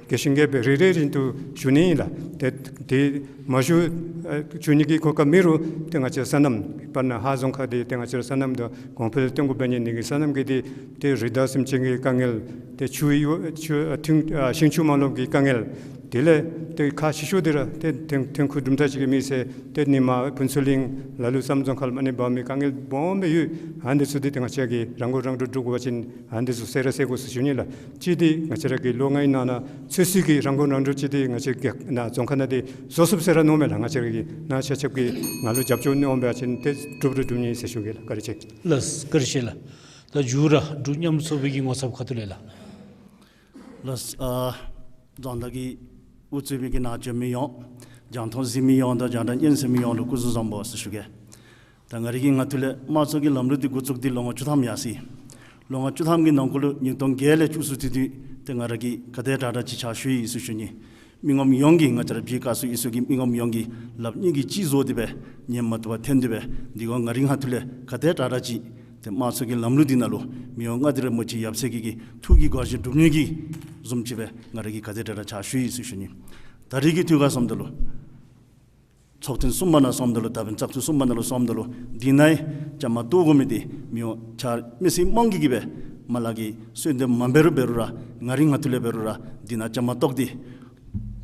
རྒྱས་ཤིང་རྒྱས་པའི་རེ་རེ་བཞིན་དུ་ཞུ་ནི་ཨིན་ལགས། ཏེ་དེ་མ་ཞུ་ཨ་ཞུ་ནི་གི་གོ་སྐབས་མེད་རུང་ཏེ་ང་བཅས་སོ་ནམ་དཔེར་ན་ཧཱ་རྫོང་ཁག་འདི་ཏེ་ང་བཅས་ར་སོ་ནམ་དང་གོང་འཕེལ་གཏོང་དགོ་པས་ནི་ནི་གི་སོ་ནམ་གྱི་འདི་ཏེ་རི་དྭགས་སེམས་ཅན་གྱི་དཀའ་ངལ་ཏེ་ཆུ་ཡོ་ཆུ་ཨ་ཐུན་ཨ་ཞིང་ཆུ་མ་ལོག་གི་དཀའ་ངལ། དེ་ལས་ཏེ་ཁག་ཆེ་ཤོས་འདི་ར་ཏེ་ཐོན་ཐོན་ཁུངས་གྲུབ་མཐའ་ཅིག་གི་མེད་ཟེར་ཏེ་ནི་མ་ཕུན་ཚོགས་གླིང་ལ་ལུ་ཙམ་རྫོང་ཁག་ལུ་མ་ནི་འབག་མི་དཀའ་ངལ་སྦོམ་སྦེ་ཡོད། ཨ་ནི་ཚུ་འདི་ཏེ་ང་བཅས་ཀྱིས་རང་མགོ་རང་འདྲོངས་སྒྲུབ་དགོ་པ་ཅིན་ཨ་ནི་ཚུ་སེལ་ར་སེལ་དགོ་ཟེར་ཞུ་ནི་ལགས། གཅིག་འདི་ང་བཅས་ར་གི་ལོ་ལྔའི་ནང་ན་ཚོད་བསྲེ་གི་རང་མགོ་རང་འདྲོངས་ཅིག་འདི་ང་བཅས་རྒྱལ་ན་རྫོང་ཁག་ནང་འདི་བཟོ་ཚུགས་ཟེར་ར་མནོཝ་མས་ལགས། ང་བཅས་ར་གི་ན་ཆ་ཁྱབ་ཀྱིས་ང་ལུ་རྒྱབ་སྐྱོར་གནང་པ་ཅིན་ཏེ་འགྲུབ་ར་འགྲུབ་ནི་ཟེར་ཞུ་གེ་ལགས། བཀའ་དྲིན་ཆེ། ལགས་བཀའ་དྲིན་ཆེ་ལགས། ད་མཇུག་ར་འབྲུག་མཉམ་ཚོགས་པའི་གི་ངོ་ཚབ་ཁ་ཐུག་ལས་ལགས། ལགས་ཨ་རྫོང་བདག་གིས་དབུ་གཙོས་པའི་གི་ནཱ་བྱོན་མི་ཡོངས་རྒྱང་མཐོང་གཟིགས་མི་ཡོངས་དང་རྒྱང་བསྒྲགས་སྙན་གསན་མི་ཡོངས་ལུ་སྐུ་གཟུགས་བཟང་པོ་ཟེར་ཞུ་གེ། ད་ང་རའི་གི་ཁ་ཐུག་ལས་དམངས་གཙོ་གི་ལམ་ལུགས་འདི་འགོ་བཙུགས་ཏེ་ལོ་ངོ་བཅུ་ཐམ་ཡར་སོ་ཡི། ལོ་ངོ་བཅུ་ཐམ་གྱི་ནང་འཁོད་ལུ་ཉིས་སྟོང་བརྒྱད་ལས་བཅུ་གསུམ་ཚུན་ཚོད་ཏེ་ང་ར་གིས་ག་དེ་དྲག་དྲག་ཅིག་ཕྱག་ཞུ་ཡི་ཟེར་ཞུ་ནི། མི་ངོམ་ཡོངས་ཀྱིས་ང་བཅས་ར་བྱེས་དཀར་སུ་ཨི་སུ་གི་མི་ངོམ་ཡོངས་ཀྱིས་ལགཔ་གཉིས་ཀྱིས་གཅིག་བཟོ་སྟེ་སྦེ་ཉན་མ་བཏུབ་པར་འཐེན་ཏེ་སྦེ་འདི་གུ་ང་རའི་ཁ་ཐུག་ལས་ག་དེ་དྲག་དྲག་ཅིག་ཏེ་དམངས་གཙོ་གི་ལམ་ལུགས་འདི་ནང་ལུ་མི་དབང་མངའ་བདག་རིན་པོ་ཆེ་ཡབ་སྲས་ཀྱི་གི་ཐུགས་ཀྱི་དགོངས་བཞེད་སྒྲུབ་ནི་གི་བཟུམ་ཅིག་སྦེ་ང་ར་གིས་ག་དེ་དྲག་དྲག་ཕྱག་ཞུ་ཡི་ཟེར་ཞུ་ནི། ད་རེས་ཀྱི་དུས་ཁར་སོངམ་ད་ལུ་ཚོགས་ཐེངས་གསུམ་པ་ནང་སོངམ་ད་ལུ་ད་འབདན་བཙག་འཐུ་གསུམ་པ་ནང་ལུ་སོངམ་ད་ལུ་འདི་ནང་བཅའ་མར་གཏོགས་དགོ་མི་འདི་མི་དབང་ཆ་མི་སེར་དམངས་ཀྱིས་གིས་སྦེ་མ་ལགས་ཀྱི་གསོལ་འདེབས་མ་འབད་རུང་འབད་རུང་ར་ང་རའི་ཁ་ཐུག་ལས་འབད་རུང་ར་འདི་ནང་བཅའ་མར་གཏོགས་ཏེ་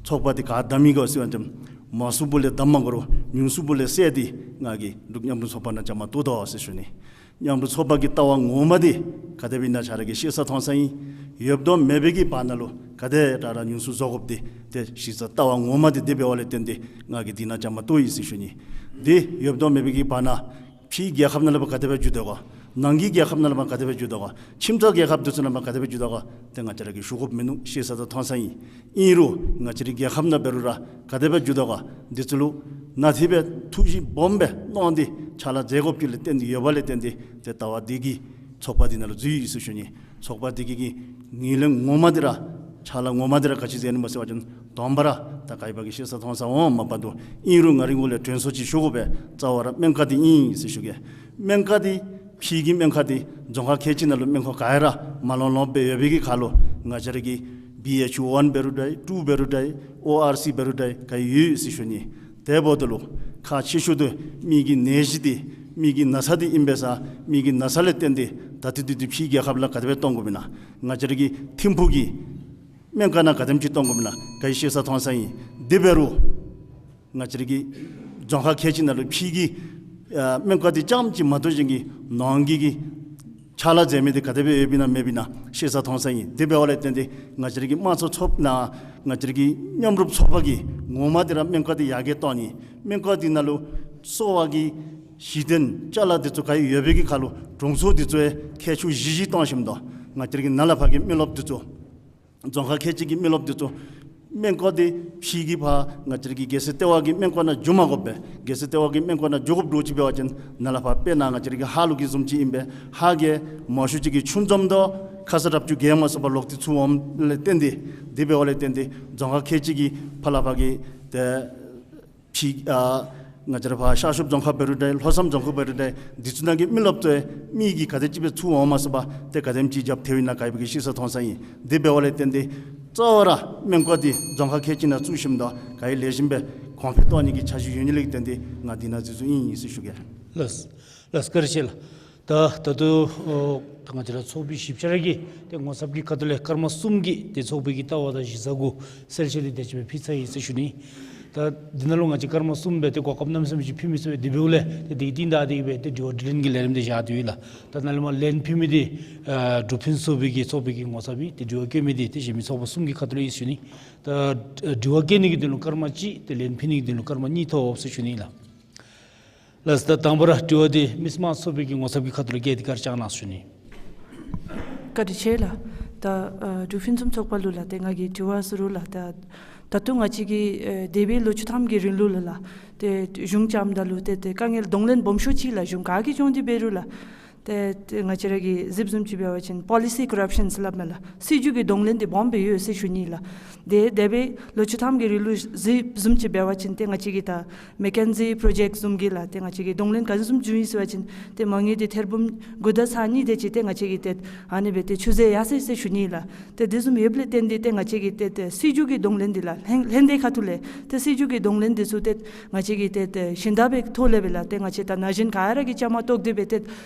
ཚོགས་པ་འདི་ག་བདམ་མི་ག་ཟེར་བ་ཅིན་མང་སུ་པོ་ལས་བདམ་མ་དགོ་རུང་ཉུང་སུ་པོ་ལས་བསད་དེ་ང་གིས་འབྲུག་མཉམ་རུབ་ཚོགས་པ་ནང་བཅའ་མར་གཏོགས་དོ་ཟེར་ཞུ་ནི། མཉམ་རུབ་ཚོགས་པ་གི་ལྟ་བ་ངོ་མ་འདི་ག་དེ་སྦེ་ཨིན་ན་ཆ་ར་གིས་ཤེས་ས་མཐོང་ས་ཨིན། ཡོདཔ་དང་མེད་པའི་གི་བར་ན་ལུ་ག་དེ་དྲག་དྲག་ཉུང་སུ་བཟོ་དགོཔ་འདི་ཏེ་གཞི་རྩ་ལྟ་བ་ངོ་མ་འདི་དེ་འབདཝ་ལས་བརྟེན་ཏེ་ང་གིས་འདི་ནང་བཅའ་མར་གཏོགས་ཡི་ཟེར་ཞུ་ནི། འདི་ཡོདཔ་དང་མེད་པའི་གི་བར་ན་ཕྱིའི་རྒྱལ་ཁབ་ནང་ལུ་ཕར་ག་དེ་སྦེ་འགྱོ་དོ་ག། ནང་གི་རྒྱལ་ཁབ་ནང་ལུ་མར་ག་དེ་སྦེ་འགྱོ་དོ་ག། ཁྱིམ་ཚང་རྒྱལ་ཁབ་འདི་ཚུ་ནང་མར་ག་དེ་སྦེ་འགྱོ་དོ་ག། ཏེ་ང་བཅས་ར་གིས་ཞུ་དགོཔ་མིན་ནུག། ཤེས་ས་དང་མཐོང་ས་ཨིན། ཨིན་རུང་ང་བཅས་རའི་རྒྱལ་ཁབ་ནང་འབད་རུང་ར་ག་དེ་སྦེ་འགྱོ་དོ་ག། འདི་ཚུ་ལུ་ནན་ཏན་སྦེ་ཐུགས་ཞིབ་སྦོམ་སྦེ་གནང་སྟེ་ཕྱག་ལཱ་མཛད་དགོཔ་ཅིག་ལས་བརྟེན་ཏེ་ཡོདཔ་ལས་བརྟེན་ཏེ་ཏེ་ལྟ་བ་འདི་གིས་ཚོགས་པ་འདི་ནང་ལུ་འཛུལ་ཡི་ཟེར་ཞུ་ནི། ཚོགས་པ་འདི་གི་གི་ངོས་ལེན་ངོ་མ་འདི་ར་ཕྱག་ལཱ་ངོ་མ་འདི་ར་ག་ཅི་མཛད་ནི་སྨོ་ཟེར་བ་ཅིན་དང་པ་ར་ད་ག་ཡི་བ་གི་ཤེས་ས་མཐོང་ས་འོང་མ་པ་འདུག། ཨིན་རུང་ང་རའི་ངོས་ལས་དྲན་གསོ་ཅིག་ཞུ་དགོ་པས། རྩ་བ་ར་སྨན་ཁང་འདི་ཨིན་ཟེར་ཞུ་གེ། སྨན་ཁང་འདི་ཕྱི་གི་སྨན་ཁང་འདི་རྫོང་ཁག་ཁལ་གཅིག་ནང་ལུ་སྨན་ཁང་ག་ཡང་ར་མ་ལང་ལོང་སྦེ་ཡོད་པའི་གི་ཁར་ལུ་ང་བཅས་ར་གི་བི་ཨེཆ་ཨོ་ཝན་འབད་རུང་འདྲ་ཊུ་འབད་རུང་འདྲ་ཨོ་ཨར་སི་འབད་རུང་འདྲ་ག་ཡོད་ཟེར་ཞུ་ནི། དེ་འབདཝ་ད་ལུ་ཁག་ཆེ་ཤོས་འདི་མི་གི་ནད་གཞི་འདི་མི་གི་ན་ཚ་འདི་ཨིན་པས་ས། མི་གི་ན་ཚ་ལས་བརྟེན་ཏེ་ད་ལྟོ་འདི་འདི་ཕྱིའི་རྒྱལ་ཁབ་ལུ་ག་དེ་སྦེ་གཏང་དགོཔ་ཨིན་ན། ང་བཅས་ར་གི་ཐིམ་ཕུག་གི་སྨན་ཁང་ནང་ག་དེམ་ཅིག་གཏང་དགོཔ་ཨིན་ན་ག་ཡི་ཤེས་ས་མཐོང་ས་ཨིན། དེ་འབད་རུང་ང་བཅས་ར་གི་རྫོང་ཁག་ཁལ་གཅིག་ནང་ལུ་ཕྱི་གི་ཨ་སྨན་ཁང་འདི་རྐྱངམ་ཅིག་མ་གཏོགས་གཞན་གྱི་ནང་གི་གི་ཕྱག་ལཱ་མཛད་མི་འདི་ག་དེ་སྦེ་ཡོདཔ་ཨིན་ན་མེདཔ་ཨིན་ན་ཤེས་ས་མཐོང་ས་ཨིན། དེ་འབདཝ་ལས་བརྟེན་ཏེ་ང་བཅས་ར་གི་དམངས་གཙོ་ཚོགས་ནང་ང་བཅས་ར་གི་མཉམ་རུབ་ཚོགས་པ་གིས་ངོ་མ་འདི་ར་སྨན་ཁང་འདི་ཡར་རྒྱས་གཏང་ནི། སྨན་ཁང་འདི་ནང་ལུ་གསོ་བ་གི་གཞི་རྟེན་ཅ་ལ་འདི་ཚུ་ག་ཡོད་པའི་གི་ཁར་ལུ་དྲུང་འཚོ་འདི་ཚུ་ཡང་མཁས་མཆོག་བཞི་བཞི་གཏང་ཞིནམ་ད་ང་བཅས་ར་གི་ནཱ་ལས་ཕར་གྱི་མི་རློབས་འདི་ཚུ་རྫོང་ཁག་ཁལ་གཅིག་གི་མི་རློབས་འདི་ཚུ་སྨན་ཁང་འདི་ཕྱི་གི་ཕར་ང་བཅས་ར་གི་རྒྱལ་སྲས་ལྟེ་བ་གི་སྨན་ཁང་ནང་འགྱོ་མ་དགོ་པས། རྒྱལ་སྲས་ལྟེ་བ་གི་སྨན་ཁང་ནང་འགྱོ་དགོཔ་འདྲཝ་ཅིག་འབད་བ་ཅིན་ནཱ་ལས་ཕར་དཔེར་ན་ང་བཅས་ར་གི་ཧཱ་ལུགས་ཀྱི་བཟུམ་ཅིག་ཨིན་པས། ཧཱ་གི་མང་ཤོས་ཅིག་གི་ཆུ་འཛོམས་དང་ཁ་ས་རབ་ཅུ་གེ་མ་སོགས་པ་ལོག་སྟེ་ཚུར་འོངམ་ལས་བརྟེན་ཏེ་དེ་འབདཝ་ལས་བརྟེན་ཏེ་རྫོང་ཁག་ཁལ་གཅིག་གི་ཕར་ལས་ཕར་གྱི་ཏེ་ཕྱི་ཨ་ང་བཅས་ར་ཕར་ཤར་ཕྱོགས་རྫོང་ཁག་འབད་རུང་འདྲ་ལྷོ་མཚམས་རྫོང་ཁག་འབད་རུང་འདྲ་འདི་ཚུ་ནང་གི་མི་རློབས་ཚུ་མི་གིས་ག་དེ་ཅིག་སྦེ་ཚུར་འོང་མ་ཚུགས་པར་ཏེ་ག་དེམ་ཅིག་རྒྱབ་ཐལཝ་ཨིན་ན་ག་ཡི་བ་གི་ཤེས་ས་མཐོང་ས་ཨིན། དེ་འབདཝ་ལས་བརྟེན་ཏེ་གཙོ་བོ་ར་སྨན་ཁང་འདི་རྫོང་ཁག་ཁལ་གཅིག་ནང་བཙུགས་ཞིནམ་ད་ག་ཡི་ལེགས་ཤོམ་སྦེ་གོང་འཕེལ་གཏང་ནི་གི་འཆར་གཞི་ཡོད་ནི་ལས་བརྟེན་ཏེ་ང་འདི་ནང་འཛུལ་འཛུལཝ་ཨིན་ཟེར་ཞུ་གེ། ལགས། ལགས་བཀའ་དྲིན་ཆེ་ལགས། ད་ད་ལྟོ་ཨོ་ད་ང་བཅས་ར་ཚོགས་པའི་ཞིབ་ཆ་ར་གི་ཏེ་ངོ་ཚབ་ཀྱི་ཁ་ཐུག་ལས་སྐར་མ་གསུམ་གྱི་ཏེ་ཚོགས་པའི་གི་ལྟ་བ་དང་གཞི་རྩ་གུ་གསལ་བཤད་འདི་དེ་ཅིག་སྦེ་ཕུལ་ཚར་ཡི་ཟེར་ཞུ་ནི། ད་འདི་ནང་ལུ་ང་བཅས་སྐར་མ་གསུམ་སྦེ་ཏེ་གོ་སྐབས་གནམ་མེད་ས་མེད་ཅིག་ཕུལ་མི་ཚུགས་པས། དེ་འབདཝ་ལས་ཏེ་དེ་གི་རྟིང་བདའ་སྟེ་གི་སྦེ་ཏེ་དྲི་བ་དྲིས་ལན་གྱི་ལས་རིམ་འདི་བཞག་སྟེ་ཡོད་ལགས། ད་ནཱ་ལས་མར་ལན་ཕུལ་མི་འདི་ཨ་འབྲུག་ཕུན་ཚོགས་པའི་གི་ཚོགས་པའི་གི་ངོ་ཚབ་ཨིན། ཏེ་དྲི་བ་བཀོད་མི་འདི་ཏེ་གཞན་མི་ཚོགས་པ་གསུམ་གྱི་ཁ་ཐུག་ལས་ཨིན་ཟེར་ཞུ་ནི། ད་དྲི་བ་བཀོད་ནི་གི་དོན་ལུ་སྐར་མ་གཅིག་ཏེ་ལན་ཕུལ་ནི་གི་དོན་ལུ་སྐར་མ་གཉིས་ཐོབ་ཟེར་ཞུ་ནི་ལགས། ལགས་སོ། ད་དང་པ་ར་དྲི་བ་འདི་མི་སེར་དམངས་གཙོ་ཚོགས་པའི་གི་ངོ་ཚབ་ཀྱི་ཁ་ཐུག་ལས་བཀོད་དེ་ག་ར་བསྐྱང་གནང་ཟེར་ཞུ་ནི། བཀའ་དྲིན་ཆེ་ལགས། ད་ཨ་འབྲུག་ཕུན་སུམ་ཚོགས་པ་ལུ་ལགས་ཏེ་ང་གིས་དྲི་བ་ཟེར་རུང་ལགས་ད་ད་ལྟོ་ང་བཅས་ཀྱི་ཨེ་འདས་པའི་ལོ་བཅུ་ཐམ་གྱི་རིང་ལུ་ལགས་ལགས་ཏེ་གཞུང་བརྐྱངམ་ད་ལུ་ཏེ་ཏེ་དཀའ་ངལ་གདོང་ལེན་སྦོམ་ཤོས་ཅིག་ལགས་གཞུང་ག་གིས་བྱུང་སྟེ་འབད་རུང་ལགས། ཏེ་ཏེ་ང་བཅས་ར་གིས་གཟིགསཔ་བཟུམ་ཅིག་འབད་བ་ཅིན་པོ་ལི་སི་ཀོ་རབ་ཤཱན་ཟེར་སླབ་མས་ལགས། སྲིད་བྱུས་ཀྱི་གདོང་ལེན་འདི་སྦོམ་སྦེ་ཡོད་ཟེར་ཞུ་ནི་ལགས། ཏེ་འདས་པའི་ལོ་བཅུ་ཐམ་གྱི་རིང་ལུ་གཟིགསཔ་བཟུམ་ཅིག་འབད་བ་ཅིན་ཏེ་ང་བཅས་ཀྱི་ད་མེ་ཀེན་ཛི་པྲོ་ཇེཀཊ་བཟུམ་གྱི་ལགས་ཏེ་ང་བཅས་ཀྱི་གདོང་ལེན་ག་བཟུམ་བྱུང་ཡི་ཟེར་བ་ཅིན་ཏེ་མ་དངུལ་འདི་ཐེར་འབུམ་དགུ་དང་ཚག་གཉིས་དེ་ཅིག་ཏེ་ང་བཅས་ཀྱིས་ཏེ་ཨ་ནི་སྦེ་ཏེ་ཆུད་ཟོས་ཡར་སོ་ཡི་ཟེར་ཞུ་ནི་ལགས། ཏེ་དེ་བཟུམ་ཡོདཔ་ལས་བརྟེན་ཏེ་ཏེ་ང་བཅས་ཀྱིས་ཏེ་ཏེ་སྲིད་བྱུས་ཀྱི་གདོང་ལེན་འདི་ལགས་ལྷན་ལྷན་སྡེ་ཁ་ཐུག་ལས་ཏེ་སྲིད་བྱུས་ཀྱི་གདོང་ལེན་འདི་ཚུ་ཏེ་ང་བཅས་ཀྱིས་ཏེ་ཏེ་གཞན་དག་པའི་ཐོག་ལས་སྦེ་ལགས་ཏེ་ང་བཅས་ད་ན་གཞོན་ག་ར་གིས་བཅའ་མར་གཏོགས་ཏེ་སྦེ་ཏེ་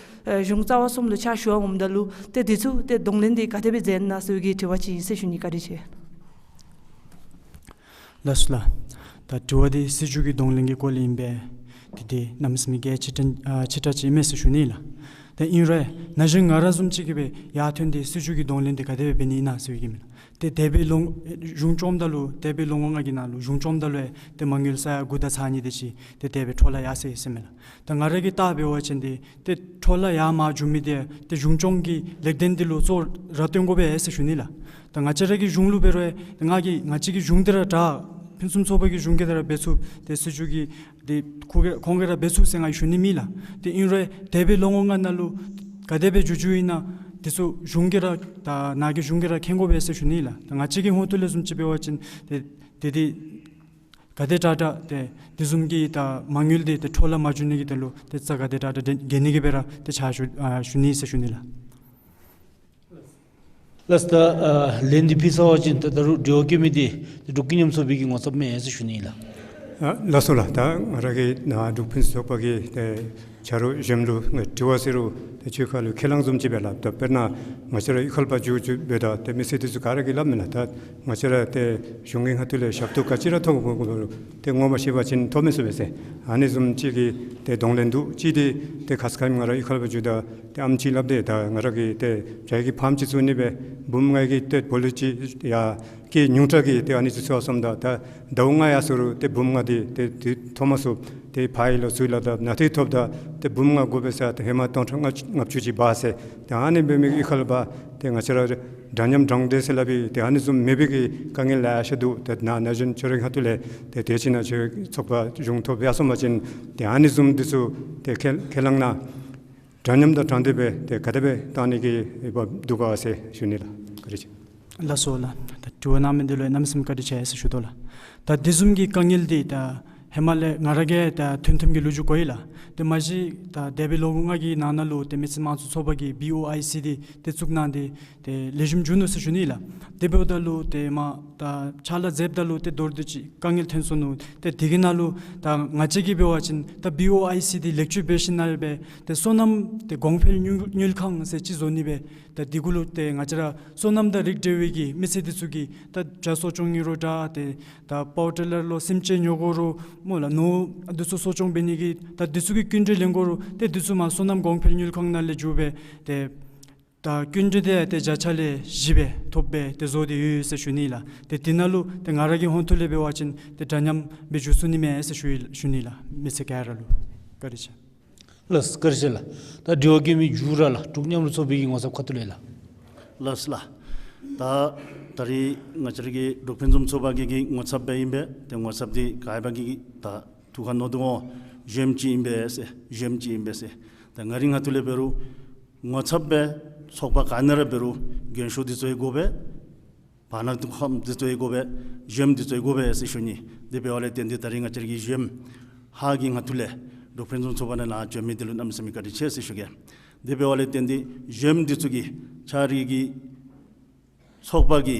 ཨེ་གཞུང་རྩ་བ་གསུམ་ལུ་ཕྱག་ཞུ་བར་འོངམ་ད་ལུ་ཏེ་འདི་ཚུ་ཏེ་གདོང་ལེན་འདི་ག་དེ་སྦེ་མཛད་ན་ཟེར་བའི་གི་དྲི་བ་ཅིག་ཨིན་ཟེར་ཞུ་ནི། བཀའ་དྲིན་ཆེ། ལགས་སོ་ལགས། ད་དྲི་བ་འདི་སྲིད་བྱུས་ཀྱི་གདོང་ལེན་གྱི་སྐོར་ལས་ཨིན་པས། ཏེ་འདི་གནམ་མེད་ས་མེད་གལ་ཆེ་དྲགས་ཨ་ཆེ་དྲགས་ཅིག་ཨིན་མས་ཟེར་ཞུ་ནི་ལགས། ད་ཨིན་རུང་ན་གཞོན་ང་ར་བཟུམ་ཅིག་གིས་སྦེ་ཡར་ཐོན་ཏེ་སྲིད་བྱུས་ཀྱི་གདོང་ལེན་འདི་ག་དེ་སྦེ་འབད་ནི་ཨིན་ན་ཟེར་བའི་གི་མས་ལགས། ཏེ་འདས་པའི་ལོ་གཞུང་བཅོམ་ད་ལུ་འདས་པའི་ལོ་ངོ་ལྔ་གི་ནང་ལུ་གཞུང་བཅོམ་ད་ལུ་ཡང་ཏེ་མ་དངུལ་ས་ཡ་དགུ་དང་ཚག་གཉིས་དེ་ཅིག་ཏེ་དེ་སྦེ་འཕྲོ་བརླག་ཡར་སོ་ཡི་ཟེར་མས་ལགས། ད་ང་ར་གིས་བལྟ་འབད་བ་ཅིན་ཏེ་ཏེ་འཕྲོ་བརླག་ཡར་མར་འགྱོ་མི་འདི་ཏེ་གཞུང་བཅོམ་གྱི་ལེགས་ལྡན་འདི་ལུ་གཙོ་ར་བཏོན་དགོ་པས་ཟེར་ཞུ་ནི་ལགས། ད་ང་བཅས་ར་གི་གཞུང་ལུ་འབད་རུང་ཡང་ང་གིས་ང་བཅས་ཀྱི་གཞུང་འདི་ར་དྲག་ཕུན་སུམ་ཚོགས་པ་གི་གཞུང་གིས་ད་ར་འབད་ཚུགས་ཏེ་སྲིད་བྱུས་ཀྱི་ཏེ་ཁོ་གིས་ཁོང་གིས་ར་འབད་ཚུགས་ཟེར་ང་གིས་ཞུ་ནི་མེད་ལགས། ཏེ་ཨིན་རུང་ཡང་འདས་པའི་ལོ་ངོ་ལྔ་ནང་ལུ་ག་དེ་སྦེ་འགྱོ་འགྱོཝ་ཨིན་ན་འདི་ཚུ་གཞུང་གིས་ར་ད་ནཱ་གི་གཞུང་གིས་ར་མཁྱེན་དགོ་པས་ཟེར་ཞུ་ནི་ལགས། ད་ང་བཅས་ཀྱི་ཧོངས་ཐུག་ལས་བཟུམ་ཅིག་འབད་བ་ཅིན་ཏེ་ཏེ་འདི་ག་དེ་དྲག་དྲག་ཏེ་འདི་བཟུམ་གྱི་ད་མ་དངུལ་འདི་ཏེ་འཕྲོ་བརླག་མ་འགྱོ་ནི་གི་དོན་ལུ་ཏེ་རྩ་ག་དེ་དྲག་དྲག་འགེལ་ནི་གི་སྦེ་ར་ཏེ་ཕྱག་ཞུ་ཨ་ཞུ་ནི་ཟེར་ཞུ་ནི་ལགས། ལགས་སོ། ད་ཨ་ལན་འདི་ཕུལ་ཚར་བ་ཅིན་ད་ད་རུང་དྲི་བ་བཀོད་མི་འདི་ཏེ་འབྲུག་ཀུན་མཉམ་ཚོགས་པའི་གི་ངོ་ཚབ་མས་ཟེར་ཞུ་ནི་ལགས། ཨ་ལགས་སོ་ལགས། ད་ང་ར་གིས་ནཱ་འབྲུག་ཕུན་སུམ་ཚོགས་པ་གི་ཏེ་ཆ་རོགས་གཞན་ལུ་ང་དྲི་བ་ཟེར་རུང་ཏེ་ཁྱོད་ཁ་ལུ་ཁས་བླངས་བཟུམ་ཅིག་སྦེ་སླབ། ད་དཔེར་ན་ང་བཅས་ར་གཡུས་ཁ་ལུ་ཕར་འགྱོ་འགྱོཝ་ད་ཏེ་མི་སེར་འདི་ཚུ་ག་ར་གིས་སླབ་མས་ལགས། ད་ང་བཅས་ར་ཏེ་གཞུང་གི་ཁ་ཐུག་ལས་ཞབས་ཏོག་ག་ཅི་ར་ཐོབ་དགོ་དགོ་ཏེ་ངོ་མ་ཤེས་པ་ཅིན་ཐོབ་མི་ཚུགས་པས་ཟེར། ཨ་ནི་བཟུམ་ཅིག་གི་ཏེ་གདོང་ལེན་འདུག། གཅིག་འདི་ཏེ་ཁ་ཙ་ཁ་ཉིནམ་ང་ར་གཡུས་ཁ་ལུ་ཕར་འགྱོཝ་ད་ཏེ་ཨམ་ཅིག་སླབ་སྟེ་ད་ང་ར་གིས་ཏེ་བྱ་གི་ཕཱམ་ཅིག་བཙུགས་ནི་སྦེ་འབུམ་ལྔ་གི་ཏེ་བོ་ལི་ཅིག་ཡ་ ཀྱི་ཉུང་དྲགས་ཀྱི་ཏེ་ཨ་ནི་ཚུ་ཚུ་ཡར་སོངམ་ད་ད་ཟླཝ་ལྔ་ཡར་སོང་རུང་ཏེ་འབུམ་ལྔ་འདི་ཏེ་འདི་ཐོབ་མ་ཚུགས། ཏེ་ཕར་ལོག་ཚུར་ལོག་ད་ནང་ཏེ་ཐོབ་ད་ཏེ་འབུམ་ལྔ་དགོ་པས་ཟེར་ཏེ་ཧེ་མ་སྟོང་ཕྲག་ལྔ་ལྔ་བཅུ་ཅིག་འབག་ཟེར། ཏེ་ཨ་ནི་འབད་མི་གི་གཡུས་ཁ་ལུ་འབད་ཏེ་ང་བཅས་ར་འདྲ་མཉམ་དྲང་བདེན་ཟེར་སླབ་པའི་ཏེ་ཨ་ནི་བཟུམ་མེད་པའི་གི་དཀའ་ངལ་ལེ་ཤ་འདུག། ཏེ་ན་ན་གཞོན་ཁྱོད་རའི་ཁ་ཐུག་ལས་ཏེ་དེ་ཅིག་ནང་ཁྱོད་ཚོགས་པ་གཞུང་ཐོབ་ཡར་སོང་པ་ཅིན་ཏེ་ཨ་ནི་བཟུམ་འདི་ཚུ་ཏེ་ཁས་ཁས་བླངས་ནང་འདྲ་མཉམ་དང་དྲང་བདེན་སྦེ་ཏེ་ག་དེ་སྦེ་བཏང་ནི་གི་འབད་འདུག་ག་ཟེར་ཞུ་ནི་ལགས། བཀའ་དྲིན་ཆེ། ལགས་སོ་ལགས། ད་དྲི་བ་གནང་མི་འདི་ལུ་གནམ་མེད་ས་མེད་བཀའ་དྲིན་ཆེ་ཟེར་ཞུ་དོ་ལགས། ད་དེ་བཟུམ་གྱི་དཀའ་ངལ་འདི་ད་ཧེ་མ་ལས་ང་ར་གིས་ད་ཐོན་ཐོནམ་གྱི་ལོ་རྒྱུས་གོ་ཡི་ལགས། ཏེ་མ་གཞི་ད་འདས་པའི་ལོ་ངོ་ལྔ་གི་ནང་ན་ལུ་ཏེ་མི་སེར་དམངས་གཙོ་ཚོགས་པ་གིས་བི་ཨོ་ཨའི་སི་འདི་ཏེ་བཙུགས་གནང་སྟེ་ཏེ་ལེགས་ཤོམ་བྱུང་ནུག་ཟེར་ཞུ་ནི་ལགས། དེ་འབདཝ་ད་ལུ་ཏེ་མ་ད་ཕྱག་ལཱ་མཛདཔ་ད་ལུ་ཏེ་མདོར་བསྡུས་ཅིག་དཀའ་ངལ་ཐོན་སོ་ནུག། ཏེ་དེ་གི་ནང་ལུ་ད་ང་བཅས་ཀྱིས་འབད་བ་ཅིན་ད་བི་ཨོ་ཨའི་སི་འདི་ལེགས་བཅོས་འབད་ཞིནམ་ལས་འབད་ཏེ་སོ་ནམ་ཏེ་གོང་འཕེལ་དངུལ་དངུལ་ཁང་ཟེར་ཅིག་བཟོ་ནི་སྦེ་ད་དེ་གུ་ལུ་ཏེ་ང་བཅས་ར་སོ་ནམ་དང་རིགས་འབྲེལ་བའི་གི་མི་སེར་འདི་ཚུ་གིས་ད་བྱ་གསོ་སྐྱོང་ནི་རུང་འདྲ་ཏེ་ད་པ་ཝར་ཊི་ལར་ལོ་སེམས་ཅན་ཉོ་དགོ་རུང་སྨོ་ལགས་ནོར་འདི་ཚུ་གསོ་སྐྱོང་འབད་ནི་གི་ད་འདི་ཚུ་གི་སྐྱིན་འགྲུལ་ལེན་དགོ་རུང་ཏེ་འདི་ཚུ་མ་སོ་ནམ་གོང་འཕེལ་དངུལ་ཁང་ནང་ལས་འགྱོ་སྦེ་ཏེ་ད་སྐྱིན་འགྲུལ་འདི་ཏེ་བརྒྱ་ཆ་ལས་བཞི་སྦེ་ཐོབ་སྦེ་ཏེ་བཟོ་སྟེ་ཡོད་ཟེར་ཞུ་ནི་ལགས། ཏེ་དེ་ནང་ལུ་ཏེ་ང་ར་གི་ཧོང་ཐུག་ལས་འབད་བ་ཅིན་ཏེ་འདྲ་མཉམ་སྦེ་འགྱོ་ཚུགས་ནི་མས་ཟེར་ཞུ་ཞུ་ནི་ལགས། མི་སེར་ག་ར་ལུ་བཀའ་དྲིན་ཆེ། ལགས་བཀའ་དྲིན་ཆེ་ལགས། ད་དྲི་བ་བཀོད་མི་མཇུག་ར་ལགས་འབྲུག་མཉམ་རུབ་ཚོགས་པའི་གི་ངོ་ཚབ་ཁ་ཐུག་ལས་ལགས། ལགས་ལགས། ད་ད་རེས་ང་བཅས་ར་གི་འབྲུག་ཕུན་སུམ་ཚོགས་པ་གི་གི་ངོ་ཚབ་སྦེ་ཨིན་པས། ཏེ་ངོ་ཚབ་འདི་ག་ཨིན་པ་གི་གི་ད་ཐུགས་ཁར་མནོ་དོ་འོང་། གཞི་འདི་ཅིག་ཨིན་པས་ཟེར་གཞི་འདི་ཅིག་ཨིན་པས་ཟེར། ད་ང་རའི་ཁ་ཐུག་ལས་འབད་རུང་ངོ་ཚབ་སྦེ་ཚོགས་པ་ག་ནི་ར་འབད་རུང་རྒན་ཤོས་འདི་ཚུ་ཡང་དགོ་པས། བར་ན་དུ་ཁམས་འདི་ཚུ་ཡང་དགོ་པས། གཞི་འདི་ཚུ་ཡང་དགོ་པས་ཟེར་ཞུ་ནི། དེ་འབདཝ་ལས་བརྟེན་ཏེ་ད་རེས་ང་བཅས་ར་གི་གཞི་ཧ་གི་ཁ་ཐུག་ལས་འབྲུག་ཕུན་སུམ་ཚོགས་པ་ནང་ལུ་བྱོན་མི་འདི་ལུ་གནམ་མེད་ས་མེད་བཀའ་དྲིན་ཆེ་ཟེར་ཞུ་གེ། དེ་འབདཝ་ལས་བརྟེན་ཏེ་གཞི་འདི་ཚུ་གི་ཁྱོད་རའི་གི་ཚོགས་པ་གི་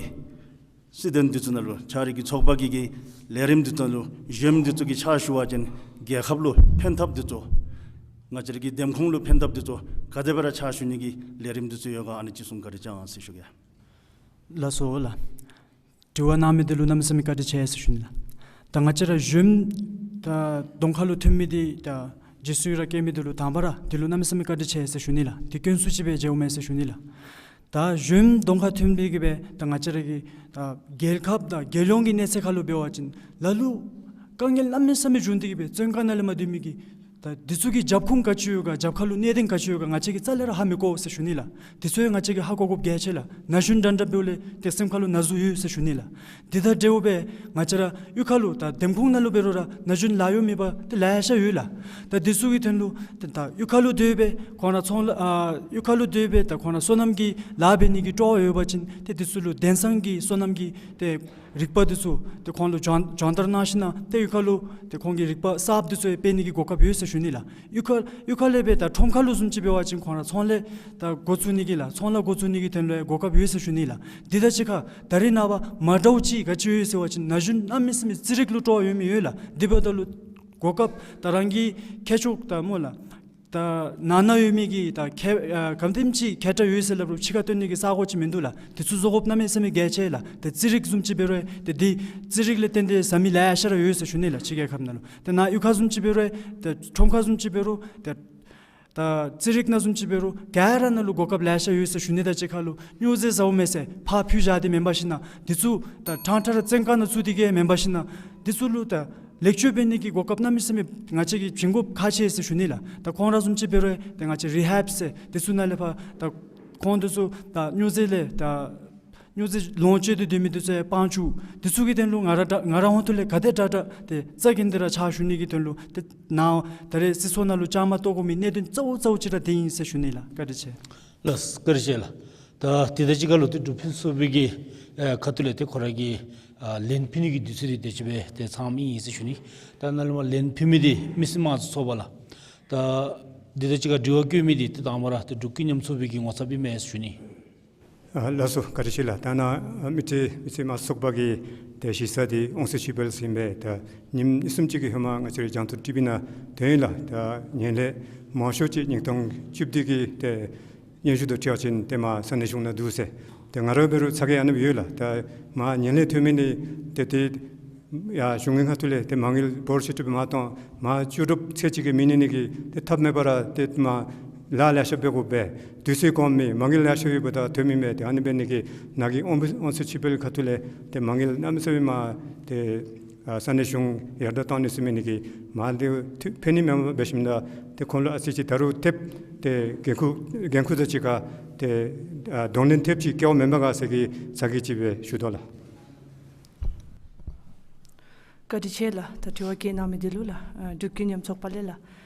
སྲིད་དོན་འདི་ཚུ་ནང་ལུ་ཁྱོད་རའི་གི་ཚོགས་པ་གི་གི་ལས་རིམ་འདི་ཚུ་ནང་ལུ་གཞི་འདི་ཚུ་གི་ཕྱག་ཞུ་བ་ཅིན་རྒྱལ་ཁབ་ལུ་ཕན་ཐབས་འདི་ཚུ་ང་བཅས་ར་གི་འདེམས་ཁོངས་ལུ་ཕན་ཐབས་འདི་ཚུ་ག་དེ་སྦེ་ར་ཕྱག་ཞུ་ནི་གི་ལས་རིམ་འདི་ཚུ་ཡོད་ག། ཨ་ནི་ཅིག་གསུང་བཀའ་དྲིན་བསྐྱང་ཟེར་ཞུ་གེ། ལགས་སོ་ལགས། དྲི་བ་གནང་མི་འདི་ལུ་གནམ་མེད་ས་མེད་བཀའ་དྲིན་ཆེ་ཟེར་ཞུ་ནི་ལགས། ད་ང་བཅས་ར་གཞི་ད་གདོང་ཁ་ལུ་ཐོན་མི་འདི་ད་རྗེས་སུ་ཡི་རང་བསྐྱེད་མི་འདི་ལུ་དང་པ་ར་འདི་ལུ་གནམ་མེད་ས་མེད་བཀའ་དྲིན་ཆེ་ཟེར་ཞུ་ནི་ལགས། འདི་སྐྱོན་ཚུ་ཅིག་སྦེ་མཇལཝ་མས་ཟེར་ཞུ་ནི་ལགས། ད་གཞི་གདོང་ཁར་ཐོན་པའི་གི་སྦེ་ད་ང་བཅས་ར་གི་ད་རྒྱལ་ཁབ་དང་རྒྱལ་ཡོངས་ཀྱི་གནས་ཚད་ཁ་ལུ་འབད་བ་ཅིན་ལ་ལུ་དཀའ་ངལ་གནམ་མེད་ས་མེད་བྱུང་སྟེ་གི་སྦེ་བཙོན་ཁང་ནང་ལས་མར་སྡོད་མི་གི་ད་འདི་ཚུ་གི་རྒྱབ་ཁུངས་ག་ཅི་ཡོད་ག་རྒྱབ་ཁ་ལུ་གནད་དོན་ག་ཅི་ཡོད་ག་ང་བཅས་ཀྱིས་རྩ་ལས་ར་ཧ་མི་གོ་ཟེར་ཞུ་ནི་ལགས། འདི་ཚུ་ཡང་ང་བཅས་ཀྱིས་ཧ་གོ་དགོཔ་གལ་ཆེ་ལགས། ན་གཞོན་འདྲན་འདྲ་འབདཝ་ལས་ཏེ་སེམས་ཁ་ལུ་ན་ཟུག་ཡོད་ཟེར་ཞུ་ནི་ལགས། འདི་དང་འབྲེལཝ་སྦེ་ང་བཅས་ར་གཡུས་ཁ་ལུ་ད་འདེམས་ཁོངས་ནང་ལུ་འབད་རུང་ར་ན་གཞོན་ལཱ་གཡོག་མེད་པ་ཏེ་ལེ་ཤ་ཡོད་ལགས། ད་འདི་ཚུ་གི་དོན་ལུ་ཏེ་ད་གཡུས་ཁ་ལུ་སྡོད་སྦེ་ཁོང་ར་ཚོང་ལཱ་ཨ་གཡུས་ཁ་ལུ་སྡོད་སྦེ་ད་ཁོང་ར་སོ་ནམ་གྱི་ལཱ་འབད་ནི་གི་སྤྲོ་བ་ཡོད་པ་ཅིན་ཏེ་འདི་ཚུ་ལུ་དེང་སང་གི་སོ་ནམ་གྱི་ཏེ་རིག་པ་འདི་ཚུ་ཏེ་ཁོང་ལུ་སྦྱོང་སྦྱོང་བརྡར་གནང་ཞིན་ན་ཏེ་གཡུས་ཁ་ལུ་ཏེ་ཁོང་གི་རིག་པ་གསརཔ་འདི་ཚུ་ཡང་སྤེལ་ནི་གི་གོ་སྐབས་ཡོད་ཟེར་ཞུ་ནི་ལགས། གཡུས་ཁ་གཡུས་ཁ་ལས་སྦེ་ད་ཁྲོམ་ཁ་ལུ་བཟུམ་ཅིག་འབད་བ་ཅིན་ཁོང་ར་ཚོང་ལས་ད་འགོ་བཙུགས་ནི་གི་ལགས་ཚོང་ལཱ་འགོ་བཙུགས་ནི་གི་དོན་ལུ་ཡང་གོ་སྐབས་ཡོད་ཟེར་ཞུ་ནི་ལགས། འདི་དང་གཅིག་ཁར་ད་རེས་ནངས་པ་མ་འདྲཝ་ཅིག་ག་ཅི་ཡོད་ཟེར་བ་ཅིན་ན་གཞོན་གནམ་མེད་ས་མེད་རྩིས་རིག་ལུ་སྤྲོ་བ་ཡོད་མི་ཡོད་ལགས། དེ་འབདཝ་ད་ལུ་གོ་སྐབས་ད་རང་གི་ཁྱད་ཆོས་ད་སྨོ་ལགས། ད་ནང་ན་ཡོད་མི་གི་ད་ཁྱད་ཨ་ག་དེམ་ཅིག་ཁྱད་འདྲ་ཡོད་ཟེར་སླབ་རུང་ཕྱི་ཁར་སྟོན་ནི་གི་ས་གོ་ཅིག་མིན་འདུག་ལགས། དེ་ཚུ་བཟོ་དགོཔ་གནམ་མེད་ས་མེད་གལ་ཆེ་ལགས། ད་རྩིས་རིག་བཟུམ་ཅིག་འབད་རུང་ཏེ་འདི་རྩིས་རིག་ལས་བརྟེན་ཏེ་ཟ་མི་ལེ་ཤ་ར་ཡོད་ཟེར་ཞུ་ནི་ལགས། ཕྱི་རྒྱལ་ཁབ་ནང་ལུ་ཏེ་ནཱ་གཡུས་ཁ་བཟུམ་ཅིག་འབད་རུང་ཏེ་ཁྲོམ་ཁ་བཟུམ་ཅིག་འབད་རུང་ཏེ་ད་རྩིས་རིག་ནང་བཟུམ་ཅིག་འབད་རུང་ག་ར་ནང་ལུ་གོ་སྐབས་ལེ་ཤ་ཡོད་ཟེར་ཞུ་ནི་དང་གཅིག་ཁར་ལུ་སྨྱོ་རྫས་ཟཝ་མས་ཟེར་ཕར་འཕུལ་བཞག་སྟེ་མེན་པར་ཞིན་ན་འདི་ཚུ་ད་ཕྲང་ཕྲང་ར་བཙོན་ཁང་ནང་བཙུགས་ཏེ་གི་མེན་པར་ཞིན་ན་འདི་ཚུ་ལུ་ད་ལེགས་བཅོས་འབད་ནི་གི་གོ་སྐབས་གནམ་མེད་ས་མེད་ང་བཅས་ཀྱིས་བྱིན་དགོཔ་ཁག་ཆེ་ཟེར་ཞུ་ནི་ལགས། ད་ཁོང་ར་བཟུམ་ཅིག་འབད་རུང་ཏེ་ང་བཅས་རི་ཧེབ་ཟེར་འདི་ཚུ་ནང་ལས་ཕར་ད་ཁོང་འདི་ཚུ་ད་སྨྱོ་རྫས་ལས་ད་སྨྱོ་རྫས་ལོངས་སྤྱོད་དེ་སྡོད་མི་འདི་ཚུ་ཡང་དཔང་བཅུག། འདི་ཚུ་གི་དོན་ལུ་ང་ར་ད་ང་ར་ཧོང་ཐུག་ལས་ག་དེ་དྲག་དྲག་ཏེ་རྩ་འགེངས་ཏེ་ར་ཕྱག་ཞུ་ནི་གི་དོན་ལུ་ཏེ་ནཱ་ད་རེས་སྲིད་ཚོགས་ནང་ལུ་བཅའ་མར་གཏོགས་དགོ་མི་གནད་དོན་གཙོ་བོ་གཙོ་བོ་ཅིག་ར་འདི་ཨིན་ཟེར་ཞུ་ནི་ལགས། བཀའ་དྲིན་ཆེ། ལགས་བཀའ་དྲིན་ཆེ་ལགས། ད་དེ་དང་གཅིག་ཁར་ལུ་ཏེ་འབྲུག་ཕུན་སུམ་ཚོགས་པའི་གི་ཨ་ཁ་ཐུག་ལས་ཏེ་ཁོ་ར་གི་ཨ་ལན་ཕུལ་ནི་གི་དུས་ཚོད་འདི་དེ་ཅིག་སྦེ་ཏེ་ཚངམ་ཨིན་ཟེར་ཞུ་ནི། ད་ནཱ་ལས་མར་ལན་ཕུལ་མི་འདི་མི་སེར་དམངས་གཙོ་ཚོགས་པ་ལགས། ད་དེ་དང་གཅིག་ཁར་དྲི་བ་བཀོད་མི་འདི་ཏེ་དང་པ་ར་ཏེ་འབྲུག་ཀུན་མཉམ་ཚོགས་པའི་གི་ངོ་ཚབ་ཨིན་མས་ཟེར་ཞུ་ནི། ཨ་ལགས་སོ་བཀའ་དྲིན་ཆེ་ལགས། ད་ནཱ་མི་སེར་མི་སེར་དམངས་གཙོ་ཚོགས་པ་གི་ཏེ་གཞི་ས་འདི་ཝང་སི་ཆུ་བེལ་ཟེར་ཨིན་པས། ད་ཉིནམ་གཉིས་གསུམ་ཅིག་གི་ཧེ་མ་ང་བཅས་རའི་རྒྱང་མཐོང་ཊི་བི་ནང་ཐོན་ཡི་ལགས། ད་ངན་ལྷད་མང་ཤོས་ཅིག་ཉིས་སྟོང་བཅུ་བདུན་གྱི་ཏེ་སྙན་ཞུ་དང་འཁྲིལ་བ་ཅིན་ཏེ་མར་ས་གནས་གཞུང་ནང་འདུག་ཟེར། ཏེ་ང་ར་འབད་རུང་ཚ་གྱང་ཨ་ནེམ་ཡོད་ལགས། ད་མར་ངན་ལྷད་ཐོན་མི་འདི་ཏེ་ཏེ་ཡར་གཞུང་གི་ཁ་ཐུག་ལས་ཏེ་མ་དངུལ་འབོར་ཆེ་དྲགས་སྦེ་མར་གཏང་མར་ལྕོགས་གྲུབ་ཚད་ཅིག་གིས་མི་གནས་ནི་གི་ཏེ་ཐབས་མེད་པར་ཏེ་མར་ ལཱ་ལེ་ཤ་འབད་དགོ་པས། དུས་ཚོད་ཁོམ་མེད། མ་དངུལ་ལེ་ཤ་ཡོདཔ་ད་ཐོན་མི་མས། ཏེ་ཨ་ནི་འབད་ནི་གི་ནང་གི་དབང་དབང་ཚད་ཕྱིར་སྤེལ་ཁ་ཐུག་ལས་ཏེ་མ་དངུལ་གནམ་མེད་ས་མེད་མ་ཏེ་ཨ་ས་གནས་གཞུང་ཡར་དྲག་བཏང་ནི་ཟེར་མི་ནི་གི་མ་དེ་ཐུགས་ཕན་ནི་མེན་པར་འབད་ཞིནམ་ད་ཏེ་ཁོང་ལུ་ཨ་ཙི་ཅིག་ད་རུང་ཐེབས་ཏེ་འགན་ཁུར་འགན་ཁུར་ཚུ་ཅིག་ཁར་ཏེ་ཨ་གདོང་ལེན་ཐེབས་ཅིག་བཀལཝ་མེན་པས་ག་ཟེར་གྱི་ཚ་གྱང་ཅིག་སྦེ་ཞུ་དོ་ལགས། བཀའ་དྲིན་ཆེ་ལགས། ད་དྲི་བ་བཀོད་གནང་མི་འདི་ལུ་ལགས། ཨ་འབྲུག་ཀུན་མཉམ་ཚོགས་པ་ལས་ལགས།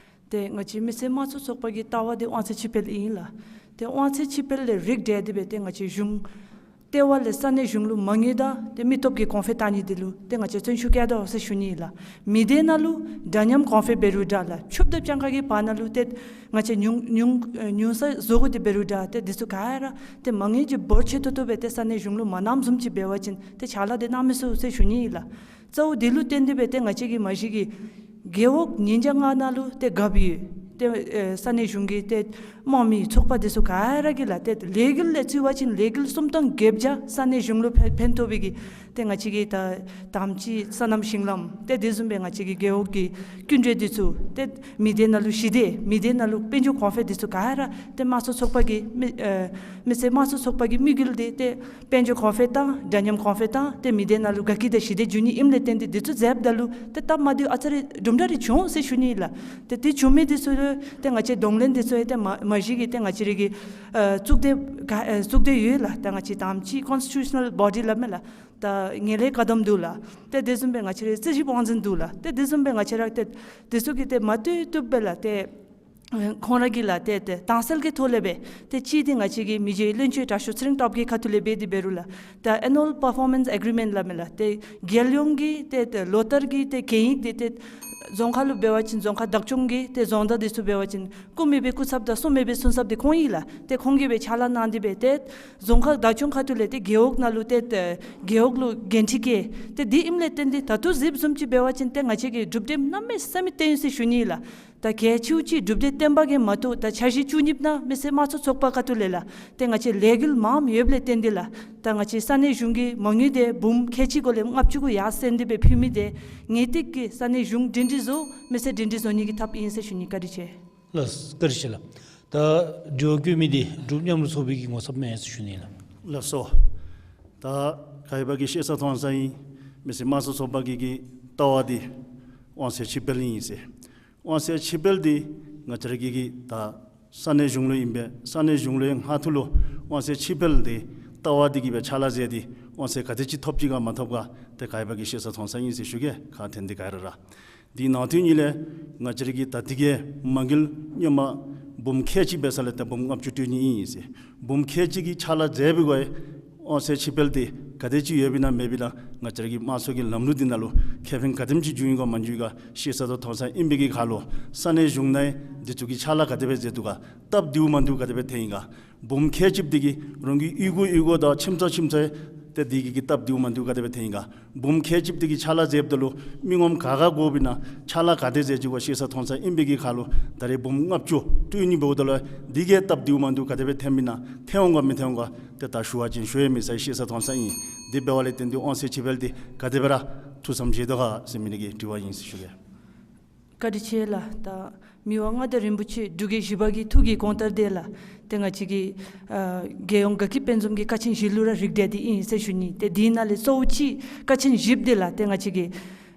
ཏེ་ང་བཅས་མི་སེར་དམངས་གཙོ་ཚོགས་པ་གི་ལྟ་བ་འདི་དབང་ཚད་ཕྱིར་སྤེལ་ཨིན་ལགས། ཏེ་དབང་ཚད་ཕྱིར་སྤེལ་ལས་རིགས་བསྒྲེས་ཏེ་སྦེ་ཏེ་ང་བཅས་གཞུང་ལྟེ་བ་ལས་ས་གནས་གཞུང་ལུ་མ་དངུལ་དང་ཏེ་མི་སྟོབས་ཀྱི་གོང་འཕེལ་བཏང་ནི་འདི་ལུ་ཏེ་ང་བཅས་བརྩོན་ཤུགས་བསྐྱེད་དོ་ཟེར་ཞུ་ནི་ཨིན་ལགས། མི་སྡེ་ནང་ལུ་འདྲ་མཉམ་གོང་འཕེལ་འབད་རུང་འདྲ་ལགས། ཕྱུགཔོ་དང་སྤྱང་ཀ་གི་བར་ན་ལུ་ཏེ་ང་བཅས་ཉུང་ཉུང་ཉུང་ས་བཟོ་དགོ་དེ་འབད་རུང་འདྲ་ཏེ་འདི་ཚུ་ག་ར་ཏེ་མ་དངུལ་གྱི་འབོར་ཆེ་ཏོག་ཏོ་སྦེ་ཏེ་ས་གནས་གཞུང་ལུ་མ་གནངམ་བཟུམ་ཅིག་འབད་བ་ཅིན་ཏེ་ཕྱག་ལཱ་འདི་གནང་མི་ཚུགས་ཟེར་ཞུ་ནི་ཨིན་ལགས། གཙོ་བོ་འདི་ལུ་བརྟེན་ཏེ་སྦེ་ཏེ་ང་བཅས་ཀྱི་མ་གཞི་གི་རྒེད་འོག་ཉིས་བརྒྱ་ལྔ་ནང་ལུ་ཏེ་རྒཔོ་ཡོད། ཏེ་ཨེ་ས་གནས་གཞུང་གི་ཏེ་དམངས་མི་ཚོགས་པ་འདི་ཚུ་ག་ར་གིས་ལགས་ཏེ་ལས་འགུལ་ལས་བརྩི་བ་ཅིན་ལས་འགུལ་སུམ་སྟོང་བརྒྱད་བརྒྱ་ས་གནས་གཞུང་ལུ་ཕན་ཕན་ཐོགས་པའི་གི་ཏེ་ང་བཅས་ཀྱི་ད་དམ་ཅིག་སོ་ནམ་ཞིང་ལམ་ཏེ་དེ་བཟུམ་སྦེ་ང་བཅས་ཀྱི་རྒེད་འོག་གི་སྐྱིན་འགྲུལ་འདི་ཚུ་ཏེ་མི་སྡེ་ནང་ལུ་ཞི་བདེ་མི་སྡེ་ནང་ལུ་དཔལ་འབྱོར་གོང་འཕེལ་འདི་ཚུ་ག་ར་ཏེ་དམངས་གཙོ་ཚོགས་པ་གི་མི་ཨེ་མི་སེར་དམངས་གཙོ་ཚོགས་པ་གི་དམིགས་ཡུལ་འདི་ཏེ་དཔལ་འབྱོར་གོང་འཕེལ་དང་འདྲ་མཉམ་གོང་འཕེལ་དང་ཏེ་མི་སྡེ་ནང་ལུ་དགའ་སྐྱིད་དང་ཞི་བདེ་འབྱུང་ནི་ཨིནམ་ལས་བརྟེན་ཏེ་འདི་ཚུ་མཛདཔ་ད་ལུ་ཏེ་སྟབས་མ་བདེཝ་ཨ་ཙི་རེ་གྲུབ་འདྲ་རེ་བྱུང་ཟེར་ཞུ་ནི་ལགས། ཏེ་དེ་བྱུང་མི་འདི་ཚུ་ལུ་ཏེ་ང་བཅས་གདོང་ལེན་འདི་ཚུ་ཡང་ཏེ་མ་མ་གཞི་གི་ཏེ་ང་བཅས་ར་གི་ཨ་གཙུག་སྡེ་ག་ཨ་གཙུག་སྡེ་ཡོད་ལགས། ཏེ་ང་བཅས་དམ་ཅིག་ཀོན་སི་ཊི་ཊུ་ཤ་ནཱལ་བོ་ཌི་སླབ་མས་ལགས། ད་ངན་ལྷད་བཀག་སྡོམ་འདུག་ལགས། ཏེ་དེ་བཟུམ་སྦེ་ང་བཅས་ར་རྩིས་ཞིབ་དབང་འཛིན་འདུག་ལགས། ཏེ་དེ་བཟུམ་སྦེ་ང་བཅས་ར་ཏེ་དེ་ཚུ་གིས་ཏེ་མ་བཏུབ་བཏུབ་སྦེ་ལགས་ཏེ་ཁོང་ར་གིས་ལགས་ཏེ་ཏེ་དྭངས་གསལ་གྱི་ཐོག་ལས་སྦེ་ཏེ་གཅིག་འདི་ང་བཅས་ཀྱི་མི་རྗེ་བློན་ཆེན་དྲག་ཤོས་ཚེ་རིང་སྟོབས་རྒྱས་ཁ་ཐུག་ལས་འབད་དེ་འབད་རུང་ལགས། ད་ཨེ་ནུ་ཨལ་པར་ཕོར་མེནསི་ཨེ་གི་རི་མེནཊ་སླབ་མས་ལགས། ཏེ་རྒྱལ་ཡོངས་ཀྱི་ཏེ་ཏེ་ལོ་ལྟར་གྱི་ཏེ་གན་ཡིག་འདི་ཏེ་རྫོང་ཁག་ལུ་འབད་བ་ཅིན་རྫོང་ཁག་བདག་སྐྱོང་གི་ཏེ་རྫོང་བདག་འདི་ཚུ་འབད་བ་ཅིན་སྐུ་མེད་པའི་སྐུ་ཚབ་དང་གསུང་མེད་པའི་གསུང་ཚབ་འདི་ཁོང་ཨིན་ལགས། ཏེ་ཁོང་གིས་སྦེ་ཕྱག་ལཱ་གནང་སྟེ་སྦེ་ཏེ་རྫོང་ཁག་བདག་སྐྱོང་ཁ་ཐུག་ལས་ཏེ་རྒེད་འོག་ནང་ལུ་ཏེ་ཏེ་རྒེད་འོག་ལུ་འགན་འཁྲི་བཀལ། ཏེ་འདི་ཨིནམ་ལས་བརྟེན་ཏེ་ད་ལྟོ་གཟིགསཔ་བཟུམ་ཅིག་འབད་བ་ཅིན་ཏེ་ང་བཅས་ཀྱིས་གྲུབ་འབྲས་གནམ་མེད་ས་མེད་བཏོན་ཡི་ཟེར་ཞུ་ནི་ལགས། ད་གལ་ཆེཝ་ཅིག་གྲུབ་འབྲས་བཏོན་པ་གིས་མ་གཏོགས་ད་འཆར་གཞི་བཅུ་གཉིས་ནང་མི་སེར་དམངས་གཙོ་ཚོགས་པ་ཁ་ཐུག་ལས་ལགས་ཏེ་ང་བཅས་ལས་འགུལ་མངམ་ཡོདཔ་ལས་བརྟེན་ཏེ་ལགས་ད་ང་བཅས་ས་གནས་གཞུང་གི་མ་དངུལ་འདི་འབུམ་ཁལ་གཅིག་གུ་ལས་ལྔ་བཅུ་གུ་ཡར་སེང་སྟེ་སྦེ་ཕུལ་མི་འདི་ངེས་ཏིག་གི་ས་གནས་གཞུང་སྒྲིང་སྒྲིང་བཟོ་མི་སེར་སྒྲིང་སྒྲིང་བཟོ་ནི་གི་ཐབས་ཨིན་ཟེར་ཞུ་ནི། བཀའ་དྲིན་ཆེ། ལགས་བཀའ་དྲིན་ཆེ་ལགས། ད་དྲི་བ་བཀོད་མི་འདི་འབྲུག་མཉམ་རུབ་ཚོགས་པའི་གི་ངོ་ཚབ་མས་ཟེར་ཞུ་ནི་ལགས། ལགས་སོ། ད་ག་ཡི་པ་གིས་ཤེས་ས་མཐོང་ས་ཨིན། མི་སེར་དམངས་གཙོ་ཚོགས་པ་གི་གི་ལྟ་བ་འདི་དབང་ཚད་ཕྱིར་སྤེལ་ཨིན་ཟེར། དབང་ཚད་ཕྱིར་སྤེལ་འདི་ང་བཅས་ར་གི་གི་ད་ས་གནས་གཞུང་ལུ་ཨིན་པས། ས་གནས་གཞུང་ལུ་ཡང་ཧ་ཐུ་ལུ་དབང་ཚད་ཕྱིར་སྤེལ་འདི་ལྟ་བ་འདི་གིས་སྦེ་ཕྱག་ལཱ་མཛད་དེ་དབང་ཚད་ག་དེ་ཅིག་ཐོབ་ཅི་ག་མ་ཐོབ་ག་ཏེ་ག་ཡི་པ་གིས་ཤེས་ས་མཐོང་ས་ཨིན་ཟེར་ཞུ་གེ། ཁ་འཐོན་འདི་ག་ར་ར། འདི་ནང་དོན་ཉིད་ལས་ང་བཅས་ར་གི་ད་འདི་གི་མ་དངུལ་སྔོན་མ་འབུམ་ཁལ་གཅིག་འབད་ས་ལས་ད་འབུམ་ལྔ་བཅུ་བཏོན་ནི་ཨིན་ཟེར། འབུམ་ཁལ་གཅིག་གི་ཕྱག་ལཱ་མཛད་པའི་སྒོ་ལས་དབང་ཚད་ཕྱིར་སྤེལ་འདི་ག་དེ་ཅིག་ཡོདཔ་ཨིན་ན་མེདཔ་ཨིན་ན་ང་བཅས་ར་གི་དམངས་གཙོ་གི་ལམ་ལུགས་འདི་ནང་ལུ་ཁེ་ཕན་ག་དེམ་ཅིག་བྱུང་ཡི་ག་མ་བྱུང་ཡི་ག་ཤེས་ས་དང་མཐོང་ས་ཨིན་པའི་གི་ཁར་ལུ་ས་གནས་གཞུང་ནང་འདི་ཚུ་གི་ཕྱག་ལཱ་ག་དེ་སྦེ་མཛད་དོ་ག་སྟབས་བདེཝ་མ་བདེཝ་ག་དེ་སྦེ་ཐོན་ཡི་ག། འབུམ་ཁལ་གཅིག་འདི་གིས་རང་གི་གཡུས་སྒོ་གཡུས་སྒོ་དང་ཁྱིམ་ཚང་ཁྱིམ་ཚང་ཏེ་འདི་གི་གི་སྟབས་བདེཝ་མ་བདེཝ་ག་དེ་སྦེ་ཐོན་ཡི་ག། འབུམ་ཁལ་གཅིག་འདི་གི་ཕྱག་ལཱ་མཛདཔ་ད་ལུ་མི་ངོམ་ག་ག་དགོཔ་ཨིན་ན་ཕྱག་ལཱ་ག་དེ་མཛད་ཅི་ག་ཤེས་ས་མཐོང་ས་ཨིན་པའི་གི་ཁར་ལུ་ད་རེས་འབུམ་ལྔ་བཅུ་བཏོན་ནི་འབདཝ་ད་ལུ་འདི་གི་སྟབས་བདེཝ་མ་བདེཝ་ག་དེ་སྦེ་ཐོནམ་ཨིན་ན་ཐོན་འོང་ག་མི་ཐོན་འོང་ག་ཏེ་ད་ཞུ་བ་ཅིན་ཞུ་ཡང་མི་ཚར་ཤེས་ས་མཐོང་ས་ཨིན། འདི་འབདཝ་ལས་བརྟེན་ཏེ་དབང་ཚད་ཕྱིར་སྤེལ་འདི་ག་དེ་སྦེ་ར་ཐུགས་བསམ་བཞེས་དོ་ག་ཟེར་མི་འདི་གི་དྲི་བ་ཨིན་ཟེར་ཞུ་གེ། བཀའ་དྲིན་ཆེ་ལགས། ད་མི་དབང་མངའ་བདག་རིན་པོ་ཆེ་འབྲུག་རྒྱལ་བཞི་པ་གི་ཐུགས་ཀྱི་དགོངས་དར་འདི་ལགས་ཏེ་ང་བཅས་ཀྱི་ཨ་རྒྱལ་ཡོངས་དགའ་སྐྱིད་དཔལ་འཛོམས་ཀྱི་ཀ་ཆེན་བཞི་ལུ་ར་རིགས་བསྒྲེས་ཏེ་ཨིན་ཟེར་ཞུ་ནི། ཏེ་འདི་ནང་ལས་གཙོ་བོ་ཅིག་ཀ་ཆེན་བཞི་པོ་འདི་ལགས་ཏེ་ང་བཅས་ཀྱི་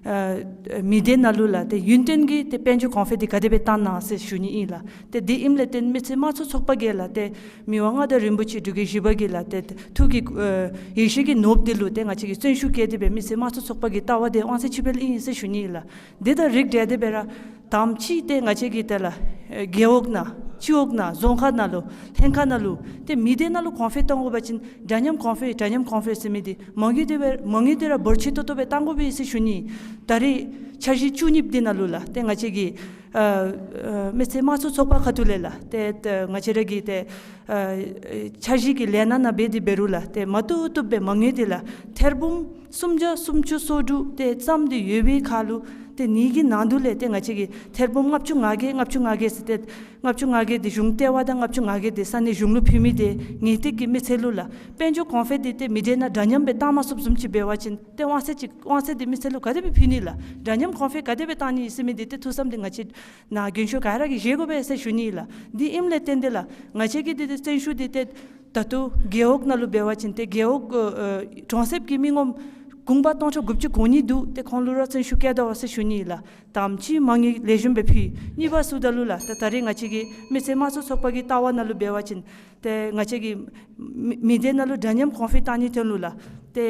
ཨ་མི་སྡེ་ནང་ལུ་ལགས་ཏེ་ཡུན་བརྟན་གྱི་ཏེ་དཔལ་འབྱོར་གོང་འཕེལ་འདི་ག་དེ་སྦེ་བཏང་ན་ཟེར་ཞུ་ནི་ཨིན་ལགས། ཏེ་འདི་ཨིནམ་ལས་བརྟེན་མི་སེར་དམངས་གཙོ་ཚོགས་པ་གིས་ལགས་ཏེ་མི་དབང་མངའ་བདག་རིན་པོ་ཆེ་འབྲུག་རྒྱལ་བཞི་པ་གི་ལགས་ཏེ་ཐུགས་ཀྱི་ཨ་ཡིད་བཞིན་གྱི་ནོར་བུ་འདི་ལུ་ཏེ་ང་བཅས་ཀྱིས་བརྩོན་ཤུགས་བསྐྱེད་དེ་སྦེ་མི་སེར་དམངས་གཙོ་ཚོགས་པ་གི་ལྟ་བ་འདི་དབང་ཚད་ཕྱིར་སྤེལ་ཨིན་ཟེར་ཞུ་ནི་ཨིན་ལགས། འདི་དང་རིགས་བསྒྲེས་ཏེ་སྦེ་ར་དམ་ཅིག་ཏེ་ང་བཅས་ཀྱི་ཏེ་ལགས་ཨེ་རྒེད་འོག་ནང་སྤྱི་འོག་ནང་རྫོང་ཁག་ནང་ལུ་ལྷན་ཁག་ནང་ལུ་ཏེ་མི་སྡེ་ནང་ལུ་གོང་འཕེལ་གཏང་དགོ་པ་ཅིན་འདྲ་མཉམ་གོང་འཕེལ་འདྲ་མཉམ་གོང་འཕེལ་ཟེར་མི་འདི་མ་དངུལ་འདི་སྦེ་མ་དངུལ་འདི་ར་འབོར་ཆེ་ཏོག་ཏོ་སྦེ་གཏང་དགོ་པས་ཟེར་ཞུ་ནི། ད་རེས་འཆར་གཞི་བཅུ་གཉིས་འདི་ནང་ལུ་ལགས་ཏེ་ང་བཅས་ཀྱི་ཨ་ཨ་མི་སེར་དམངས་གཙོ་ཚོགས་པ་ཁ་ཐུག་ལས་ལགས་ཏེ་ཏེ་ང་བཅས་ར་གི་ཏེ་ཨ་འཆར་གཞི་གི་ལས་སྣ་ནང་འབད་དེ་འབད་རུང་ལགས་ཏེ་མ་བཏུབ་བཏུབ་སྦེ་མ་དངུལ་འདི་ལགས་ཐེར་འབུམ་སུམ་བརྒྱ་སུམ་ཅུ་སོ་དྲུག་ཏེ་ཙམ་འདི་ཡོད་པའི་ཁར་ལུ་ཏེ་ཨ་ནི་གི་ནང་དོག་ལས་ཏེ་ང་བཅས་ཀྱིས་ཐེར་འབུམ་ལྔ་བཅུ་ང་བརྒྱད་ལྔ་བཅུ་ང་བརྒྱད་ཟེར་ཏེ་ལྔ་བཅུ་ང་བརྒྱད་འདི་གཞུང་ལྟེ་བ་དང་ལྔ་བཅུ་ང་བརྒྱད་འདི་ས་གནས་གཞུང་ལུ་ཕུལ་མི་འདི་ངེས་ཏིག་གི་མི་སེར་ལུ་ལགས་དཔལ་འབྱོར་གོང་འཕེལ་འདི་ཏེ་མི་སྡེ་ནང་འདྲ་མཉམ་སྦེ་བཏང་མ་ཚུགསཔ་བཟུམ་ཅིག་འབད་བ་ཅིན་ཏེ་དབང་ཚད་ཅིག་དབང་ཚད་འདི་མི་སེར་ལུ་ག་དེ་སྦེ་ཕུལ་ནི་ལགས། འདྲ་མཉམ་ མཉམ་གོང་འཕེལ་ག་དེ་སྦེ་བཏང་ནི་ཟེར་མི་འདི་ཏེ་ཐུགས་བསམ་འདི་ང་བཅས་ནཱ་རྒན་ཤོས་ག་ར་གིས་བཞེས་དགོ་པས་ཟེར་ཞུ་ནི་ལགས། འདི་ཨིནམ་ལས་བརྟེན་ཏེ་ལགས་ང་བཅས་ཀྱི་འདི་ཏེ་བརྩོན་ཤུགས་འདི་ཏེ་ད་ལྟོ་རྒེད་འོག་ནང་ལུ་འབད་བ་ཅིན་ཏེ་རྒེད་འོག་ཨ་གྲོང་གསེབ་ཀྱི་མི་ངོམ་གུང་པ་སྟོང་ཕྲག་དགུ་བཅུ་གོ་གཉིས་འདུག། ཏེ་ཁོང་ལུ་ར་བརྩོན་ཤུགས་བསྐྱེད་དོ་ཟེར་ཞུ་ནི་ལགས། དང་པ་ཅིག་མ་དངུལ་ལེགས་ཤོམ་སྦེ་ཕུལ། གཉིས་པ་ཟེརཝ་ད་ལུ་ལགས་ད་ད་རེས་ང་བཅས་ཀྱི་མི་སེར་དམངས་གཙོ་ཚོགས་པ་གི་ལྟ་བ་ནང་ལུ་འབད་བ་ཅིན་ཏེ་ང་བཅས་ཀྱི་མི་མི་སྡེ་ནང་ལུ་འདྲ་མཉམ་གོང་འཕེལ་བཏང་ནིའི་དོན་ལུ་ལགས་ཏེ་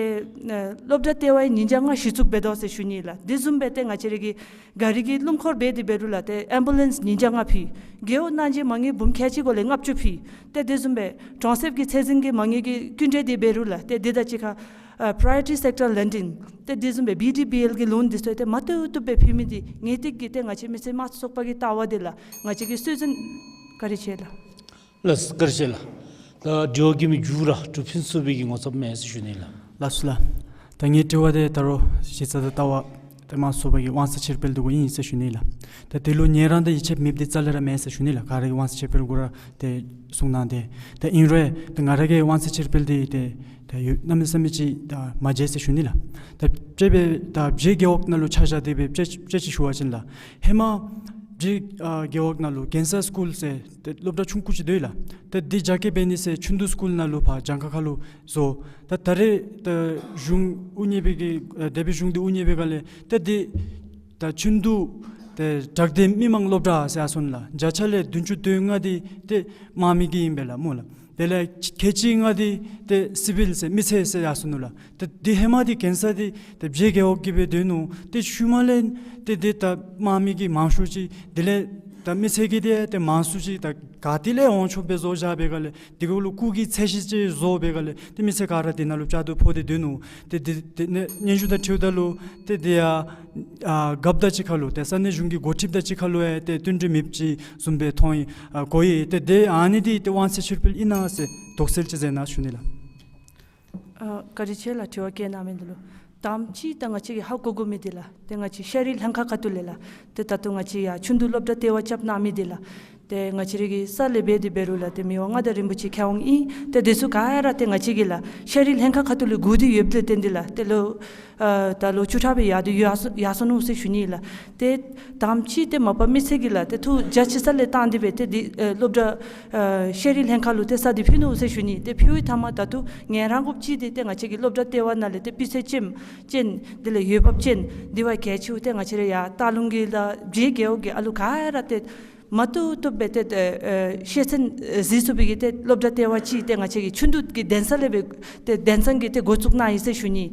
ཨ་སློབ་གྲྭ་ལྟེ་བ་ཡང་ཉིན་གྲངས་ལྔ་གཞི་བཙུགས་འབད་དོ་ཟེར་ཞུ་ནི་ལགས། དེ་བཟུམ་སྦེ་ཏེ་ང་བཅས་ར་གི་གཱ་རི་གི་སྣུམ་འཁོར་འབད་དེ་འབད་རུང་ལགས་ཏེ་ཨེམ་བུ་ལེནསི་ཉིན་གྲངས་ལྔ་ཕུལ། རྒེད་འོག་གནང་སྦྱིན་མ་དངུལ་འབུམ་ཁལ་གཅིག་གོ་ལས་ལྔ་བཅུ་ཕུལ། ཏེ་དེ་བཟུམ་སྦེ་གྲོང་གསེབ་ཀྱི་ཚད་འཛིན་གྱི་མ་དངུལ་གྱི་སྐྱིན་འགྲུལ་འདི་འབད་རུང་ལགས་ཏེ་འདི་དང་གཅིག་ཁར་ཨ་པ་རའི་ཡོ་རི་ཊི་སེཀ་ཊར་ལེན་ཌིང་ཏེ་དེ་བཟུམ་སྦེ་བི་ཌི་བི་ཨེལ་གྱི་ལོན་འདི་ཚུ་ཏེ་མ་བཏུབ་བཏུབ་སྦེ་ཕུལ་མི་འདི་ངེས་ཏིག་གིས་ཏེ་ང་བཅས་མི་སེར་དམངས་གཙོ་ཚོགས་པ་གི་ལྟ་བ་འདི་ལགས་ང་བཅས་ཀྱི་སྲོལ་འཛིན། བཀའ་དྲིན་ཆེ་ལགས། ལགས་བཀའ་དྲིན་ཆེ་ལགས། ད་དྲི་བ་བཀོད་མི་མཇུག་ར་གྲུབ་ཕུན་ཚོགས་པའི་གི་ངོ་ཚབ་མེད་ཟེར་ཞུ་ནི་ལགས། ལགས་སོ་ལགས། ད་ངེའི་དྲི་བ་འདི་ད་རུང་གཞི་རྩ་དང་ལྟ་བ་ཏེ་དམངས་གཙོ་ཚོགས་པ་གི་དབང་ཚད་ཕྱིར་སྤེལ་འདི་གུ་ཨིན་ཟེར་ཞུ་ནི་ལགས། ད་དེ་ལུ་ངེ་རང་དང་ཡིད་ཆེས་མེདཔ་འདི་རྩ་ལས་ར་མེད་ཟེར་ཞུ་ནི་ལགས། ག་ར་གིས་དབང་ཚད་ཕྱིར་སྤེལ་དགོ་ར་ཏེ་གསུངས་གནང་སྟེ། ད་ཨིན་རུང་ད་ང་ར་གིས་དབང་ཚད་ཕྱིར་སྤེལ་འདི་ཏེ་ད་ཡོད་གནམ་མེད་ས་མེད་ཅིག་ད་མ་མཇལ་ཟེར་ཞུ་ནི་ལགས། ད་དཔྱེ་སྦེ་ད་བྱེ་རྒེད་འོག་ནང་ལུ་ཆ་བཞག་སྟེ་སྦེ་དཔྱེ་དཔྱེ་ཅིག་ཞུ་བ་ཅིན་ལགས་ཧེ་མ་བྱེ་ཨ་རྒེད་འོག་ནང་ལུ་གན་ས་སི་ཀུལ་ཟེར་ཏེ་སློབ་གྲྭ་ཆུང་ཀུ་ཅིག་འདུག་ལགས། ཏེ་འདི་རྒྱ་སྐྱེད་འབད་ནི་ཟེར་ཆུ་འདུ་སི་ཀུལ་ནང་ལུ་ཕར་གྱངས་ཁ་ཁ་ལུ་བཟོ། ད་ད་རེས་ད་གཞུང་དབུ་བརྙེས་པའི་གི་ཨ་འདས་པའི་གཞུང་འདི་དབུ་བརྙེས་པའི་སྒང་ལས་ད་འདི་ད་ཆུ་འདུ་ཏེ་དྲག་ལྡན་མི་མང་སློབ་གྲྭ་ཟེར་ཨ་སོང་ལགས། བརྒྱ་ཆ་ལས་བདུན་ཅུ་དོན་ལྔ་འདི་ཏེ་དམངས་མི་གི་ཨིན་པས་ལགས་སྨོ་ལགས། དེ་ལས་ཁལ་གཅིག་ལྔ་འདི་ཏེ་སི་བིལ་ཟེར་མི་སེར་ཟེར་ཨ་སོང་ནུག་ལགས། ཏེ་འདི་ཧེ་མ་འདི་གན་ས་འདི་ཏེ་བྱེ་རྒེད་འོག་གི་སྦེ་སྡོད་ནུག། ཏེ་ཤུལ་མ་ལས་ཏེ་འདི་ད་དམངས་མི་གི་མང་ཤོས་ཅིག་དེ་ལས་ད་མི་སེར་གྱི་འདི་ཏེ་མང་སུ་ཅིག་ད་ག་ཏེ་ལས་འོང་ཆོགཔ་སྦེ་བཟོ་བཞག་པའི་སྒང་ལས་དེ་གུ་ལུ་སྐུགས་ཀྱི་ཚད་གཞི་ཅིག་བཟོ་བའི་སྒང་ལས་ཏེ་མི་སེར་ག་ར་དེ་ནང་ལུ་བཅའ་སྡོད་ཕོག་སྟེ་སྡོད་ནུག། ཏེ་དེ་དེ་ནས་སྙན་ཞུ་དང་འཁྲིལཝ་ད་ལུ་ཏེ་དེ་ཡང་ཨ་རྒཔོ་དང་གཅིག་ཁར་ལུ་ཏེ་ས་གནས་གཞུང་གི་འགོ་ཁྲིདཔ་དང་གཅིག་ཁར་ལུ་ཡང་ཏེ་བསྟུན་གྲོས་མེདཔ་ཅིག་བཟུམ་སྦེ་མཐོང་ཡི། ཨ་གོ་ཡི། ཏེ་དེ་ཨ་ནི་འདི་ཏེ་དབང་ཚད་ཕྱིར་སྤེལ་ཨིན་ན་ཟེར་དོགས་སེལ་ཅིག་མཛད་གནང་ཞུ་ནི་ལགས། ཨ་བཀའ་དྲིན་ཆེ་ལགས། དྲི་བ་བཀོད་གནང་མི་འདི་ལུ། དང་པ་ཅིག་ད་ང་བཅས་ཀྱིས་ཧ་གོ་དགོ་མི་འདི་ལགས་ཏེ་ང་བཅས་ཤེས་རིག་ལྷན་ཁག་ཁ་ཐུག་ལས་ལགས་ཏེ་ད་ལྟོ་ང་བཅས་ཡར་ཆུ་འདུ་སློབ་གྲྭ་ལྟེ་བ་རྐྱབ་གནང་མི་འདི་ལགས་ཏེ་ང་བཅས་ར་གི་ས་ལས་འབད་དེ་འབད་རུང་ལགས་ཏེ་མི་དབང་མངའ་བདག་རིན་པོ་ཆེ་མཁས་དབང་ཨིན། ཏེ་དེ་ཚུ་ག་ར་ཏེ་ང་བཅས་ཀྱིས་ལགས་ཤེས་རིག་ལྷན་ཁག་ཁ་ཐུག་ལུ་བསྒུགས་ཏེ་ཡོདཔ་ལས་བརྟེན་ཏེ་ལགས་ཏེ་ལོ་ཨ་ད་ལོ་བཅུ་ཕྲག་སྦེ་ཡར་དུ་ཡར་སོ་ཡར་སོ་ནུག་ཟེར་ཞུ་ནི་ལགས། ཏེ་དང་པ་ཅིག་ཏེ་མ་པ་མི་སེར་གྱིས་ལགས་ཏེ་ཐུགས་རྒྱ་ཆེ་ས་ལས་བཏང་སྟེ་སྦེ་ཏེ་འདི་ཨེ་སློབ་གྲྭ་ཨེ་ཤེས་རིག་ལྷན་ཁག་ལུ་ཏེ་ས་འདི་ཕུལ་ནུག་ཟེར་ཞུ་ནི། ཏེ་ཕུལ་བའི་མཐའ་མ་ད་ལྟོ་ངལ་རངས་དགོཔ་ཅིག་འདི་ཏེ་ང་བཅས་ཀྱི་སློབ་གྲྭ་ལྟེ་བ་ནང་ལས་ཏེ་སྤུས་ཚད་ཅན་ཅན་དེ་ལས་འོས་འབབ་ཅན་འདི་བ་གལ་ཆེཝ་ཏེ་ང་བཅས་ར་ཡར་སྟག་ལུང་གི་དང་བྱེ་རྒེད་འོག་གི་ཨ་ལུ་ག་ར་ཏེ་མ་བཏུབ་བཏུབ་སྦེ་ཏེ་ཨེ་ཤེས་ཚད་ཨེ་གཟིགས་ཚུགས་པའི་གི་ཏེ་སློབ་གྲྭ་ལྟེ་བ་ཅིག་ཏེ་ང་བཅས་ཀྱི་ཆུ་འདུ་གི་གདན་ས་ལས་སྦེ་ཏེ་གདན་ས་གི་ཏེ་འགོ་བཙུགས་གནང་ཡི་ཟེར་ཞུ་ནི།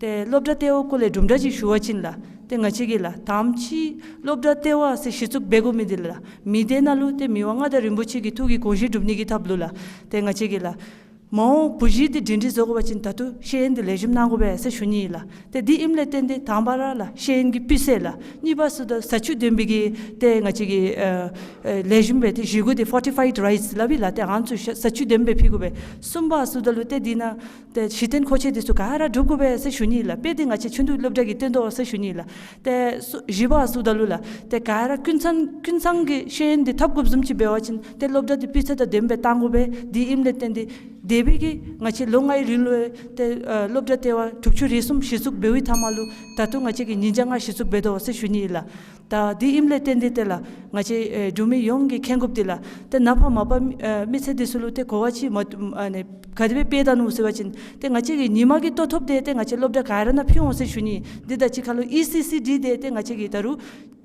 ཏེ་སློབ་གྲྭ་ལྟེ་བ་སྐོར་ལས་གྲུབ་འབྲས་ཅིག་ཞུ་བ་ཅིན་ལགས་ཏེ་ང་བཅས་ཀྱིས་ལགས་དང་པ་ཅིག་སློབ་གྲྭ་ལྟེ་བ་ཟེར་གཞི་བཙུགས་འབད་དགོ་མི་འདི་ལགས་མི་སྡེ་ནང་ལུ་ཏེ་མི་དབང་མངའ་བདག་རིན་པོ་ཆེ་གི་ཐུགས་ཀྱི་དགོངས་བཞེད་སྒྲུབ་ནི་གི་ཐབས་ལུ་ལགས་ཏེ་ང་བཅས་ཀྱིས་ལགས་མ་འོངས་བུ་གཞི་འདི་སྒྲིང་སྒྲི་བཟོ་དགོ་པ་ཅིན་ད་ལྟོ་ཤེས་ཡོན་འདི་ལེགས་ཤོམ་གནང་དགོ་པས་ཟེར་ཞུ་ནི་ལགས། ཏེ་འདི་ཨིནམ་ལས་བརྟེན་ཏེ་དང་པ་ར་ལགས་ཤེས་ཡོན་གྱི་སྤུས་ཚད་ལགས། གཉིས་པ་ཟེརཝ་ད་ས་ཆུ་ལྡན་པའི་གི་ཏེ་ང་བཅས་ཀྱི་ཨ་ཨ་ལེགས་ཤོམ་སྦེ་ཏེ་བཞེས་སྒོ་འདི་ཕོར་ཊི་ཕའིཌ་རའིསི་སླབ་ཨིན་ལགས། ཏེ་ཨ་ནི་ཚུ་ས་ས་ཆུ་ལྡན་སྦེ་ཕུལ་དགོ་པས། གསུམ་པ་ཟེརཝ་ད་ལུ་ཏེ་འདི་ནང་ཏེ་གཞི་རྟེན་མཁོ་ཆས་འདི་ཚུ་ག་ར་འགྲུབ་དགོ་པས་ཟེར་ཞུ་ནི་ལགས། དཔེ་འདི་ང་བཅས་ཆུ་འདུ་སློབ་གྲྭ་གིས་སྟོན་དོ་ཟེར་ཞུ་ནི་ལགས། ཏེ་སོ་བཞི་པ་ཟེརཝ་ད་ལུ་ལགས་ཏེ་ག་ར་ཀུན་ཚང་ཀུན་ཚང་གི་ཤེས་ཡོན་འདི་ཐོབ་དགོཔ་བཟུམ་ཅིག་འབད་བ་ཅིན་ཏེ་སློབ་གྲྭ་འདི་སྤུས་ཚད་དང་ལྡནམ་སྦེ་བཏང་དགོ་པས། འདི་ཨིནམ་ལས་བརྟེན་ཏེ་འདས་པའི་གི་ང་བཅས་ལོ་ལྔའི་རིང་ལུ་ཏེ་ཨ་སློབ་གྲྭ་ལྟེ་བ་དྲུག་ཅུ་རེ་གསུམ་གཞི་བཙུགས་འབད་བའི་མཐའ་མ་ལུ་ད་ལྟོ་ང་བཅས་ཀྱིས་ཉིན་གྲངས་ལྔ་གཞི་བཙུགས་འབད་དོ་ཟེར་ཞུ་ནི་ལགས། ད་འདི་ཨིནམ་ལས་བརྟེན་ཏེ་ཏེ་ལགས་ང་བཅས་ཨེ་འབྲུག་མི་ཡོངས་ཀྱིས་མཁྱེན་དགོཔ་འདི་ལགས་ཏེ་ནཱ་ཕར་མ་པ་མི་ཨེ་མི་སེར་འདི་ཚུ་ལུ་ཏེ་གོ་བ་ཅིག་མ་ཨ་ནི་ག་དེ་སྦེ་སྤེལ་ད་ནུག་ཟེར་བ་ཅིན་ཏེ་ང་བཅས་ཀྱི་ཉིན་མ་གི་ལྟོ་ཐོབ་འདི་ཏེ་ང་བཅས་སློབ་གྲྭ་ག་ར་ནང་ཕུལ་འོང་ཟེར་ཞུ་ནི། འདི་དང་གཅིག་ཁར་ལུ་ཨི་སི་སི་ཌི་འདི་ཏེ་ང་བཅས་ཀྱིས་ད་རུང་